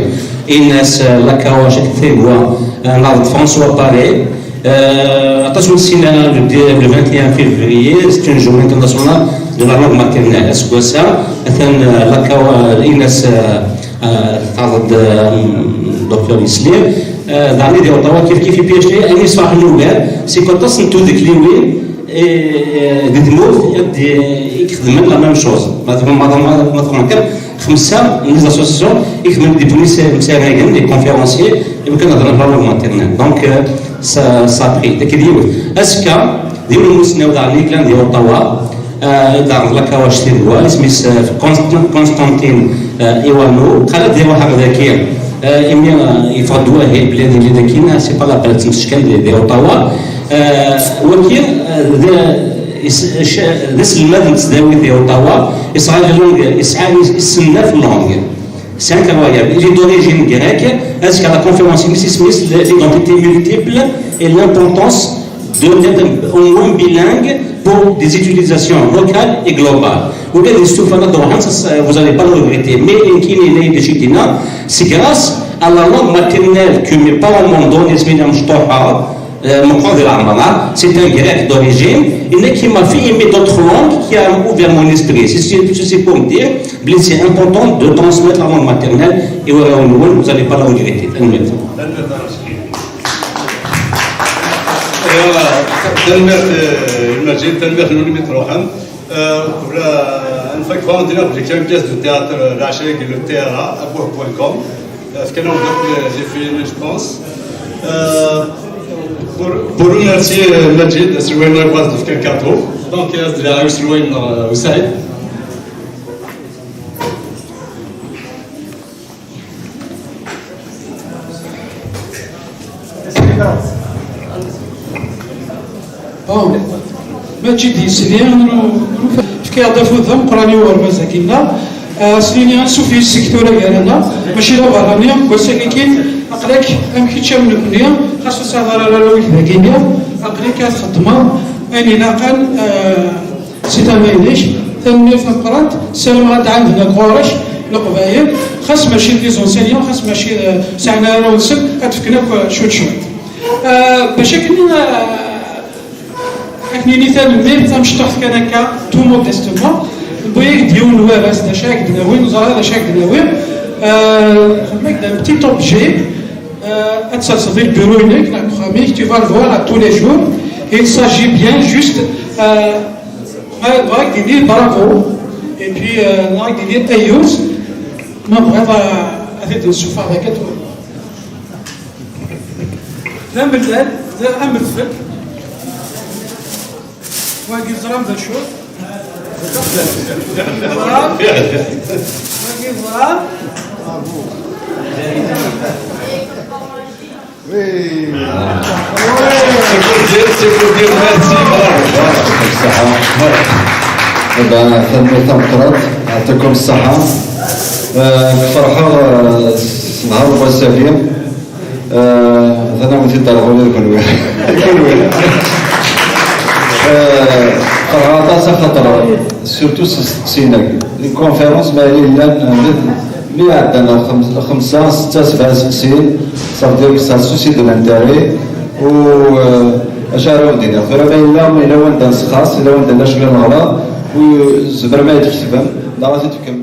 ines la kawace, tegwa, neɣ d François Paré. Aṭas ur nessin ara, le, le vingt et un février, c'est une journée internationale de la langue maternelle. Aseggas-a, atan la kawa, ines taɣeḍ docteur Yesli. Daɣen di Ottawa kif kif i PHD, ayen yesferḥen ugar, c'est que aṭas n tudekliwin di tmurt i ixedmen la même chose. Ma tɣum kan xemsa n les associations i ixedmen des msaragen, des conférenciers, i wakken ad hedren la langue maternelle. Donc, ça, ça a pris. Dagi d yiwet. Azekka, d yiwen n umussnaw daɣen i yellan di Ottawa, daɣen d la kawace tidwa, isem-is Constantine Iwano. Qal ad iruḥ ar daki, imi yeffeɣ-d wahil belli ad yili daki, c'est pas la peine ad tt-nessken di Ottawa. Wagi d aselmad n tesdawit di Ottawa, yesɛa les langues, yesɛa, yessen neuf langues. C'est incroyable. Il est d'origine grecque. Est-ce que la conférence ici, l'identité multiple et l'importance doit être au moins bilingue pour des utilisations locales et globales. Ula d istufa n ad ruḥen, vous allez pas le regretter. Mais nekk yenna-d acu d-yenna, c'est grâce à la langue maternelle que mes parents m'ont donnée, c'est-à-dire, c'est un grec d'origine, et qui m'a fait aimer d'autres langues, qui a ouvert mon esprit. C'est c'est pour me dire, c'est important de transmettre la langue maternelle et vous allez pas le regretter. Tanemmirt, eh, Majid, tanemmirt i win i d-iruḥen. Eh, qbel, eh, ad nfak, ad d-iniɣ belli kra n pièce de théâtre, eh, leɛca-agi, le T R A, abouh point com. Eh, fkan-awen-d akk les, les films, je pense. Eh, pour, pour remercier, eh, Majid, aselway-nneɣ i d-yefkan cadeau. Donc, ad as-d-rreɣ i uselway-nneɣ, eh, Usaid. Bon, mačči d isli, fkiɣ-d afud d ameqqran i uɣerbaz-agi-nneɣ. Aslini ansuf yis-k tura gar-aneɣ, mačči d aberrani, deg wass-agi kan, aql-ak am kečč am nekni, xas ur tesɛiḍ ara arraw-ik dagi-nni, aql-ak ad txeddmeḍ ayen ilaqen, eh, Si tama-inek, tanemmirt tameqqrant, ssarameɣ ad d-ɛawden akk ɣur-k Leqbayel, xas mačči d les enseignants, xas mačči d sɛan arraw-nsen, ad d-fken akk cwiṭ cwiṭ. Eh, bac akken, eh, ad k-nini tanemmirt tamecṭuḥt kan akka, tout modestement, newwi-ak-d yiwen n waras d acu ara k-d-nawi, neẓra d acu ara k-d-nawi. Eh, nxeddem-ak-d un petit objet, eh, ad tserseḍ di lbiru-inek neɣ deg uxxam-ik, tu vas le voir à tous les jours. Il s'agit bien juste, eh, Ma bɣiɣ ad k-d-iniɣ bravo, et puis, euh, bɣiɣ ad k-d-iniɣ ayyuz, ma bɣiɣ, euh, ad t-id-nessufeɣ dagi tura. D amellal, d amedfel. Wagi ẓran d acu? Ẓran? Wagi ẓran? Oui. C'est pour dire, c'est pour dire merci, bravo, bravo. Yɛeṭṭik ṣṣeḥḥa. Merḥba. Iban tanemmirt tameqqrant, yeɛṭikum ṣṣeḥḥa. Eh, ferḥeɣ, eh, s nnhar n wass-agi. Eh, atan ad wen-t-id-rreɣ ula d kenwi. Kenwi. Eh, ferḥeɣ aṭas axaṭer, surtout s usteqsi-agi. Une conférence ma yellan, eh, Mi ɛeddan xem-, xemsa, setta, sebɛa iseqsiyen, ça veut dire que ça suscite de l'intérêt. U, eh, acu ara wen-d-iniɣ? Tura ma yella, yella wanda nesxas, yella wanda nella cwiya neɣleḍ, u tzemrem ad yi-d-tketbem, neɣ ad t-id-tefkem.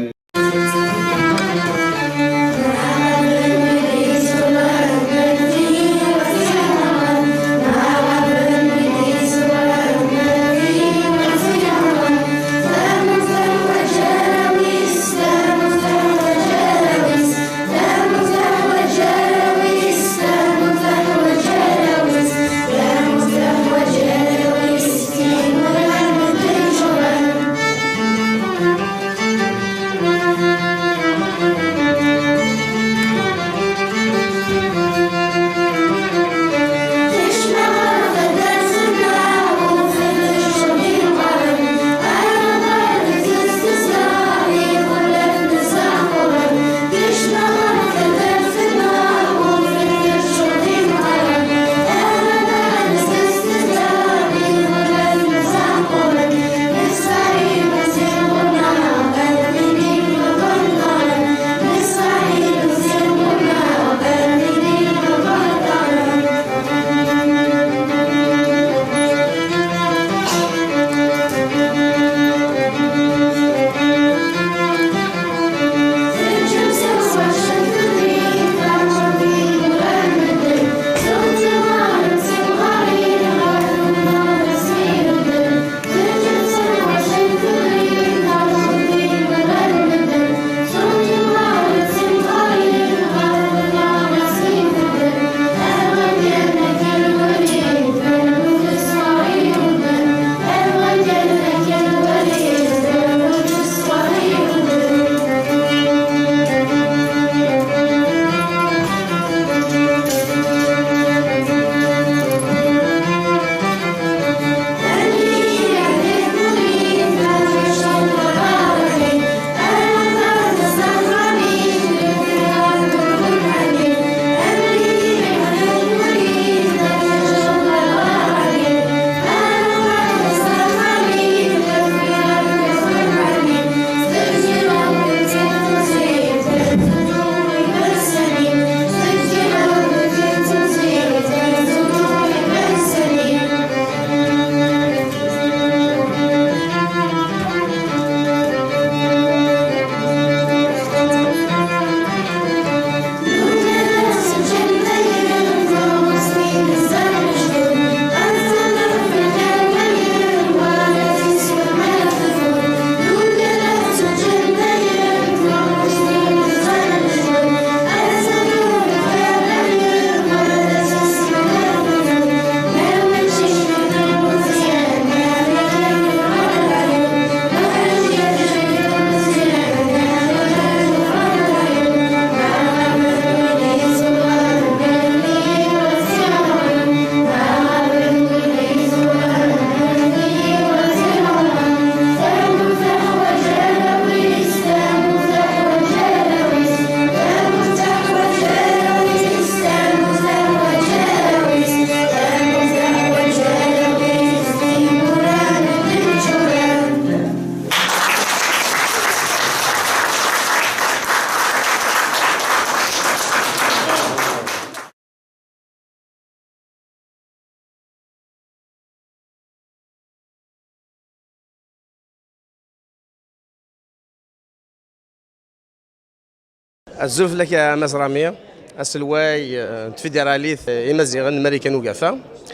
Azul fell-ak a Mass Rami, aselway eh, n tfidiralit eh, imaziɣen n Marikan Ugafa.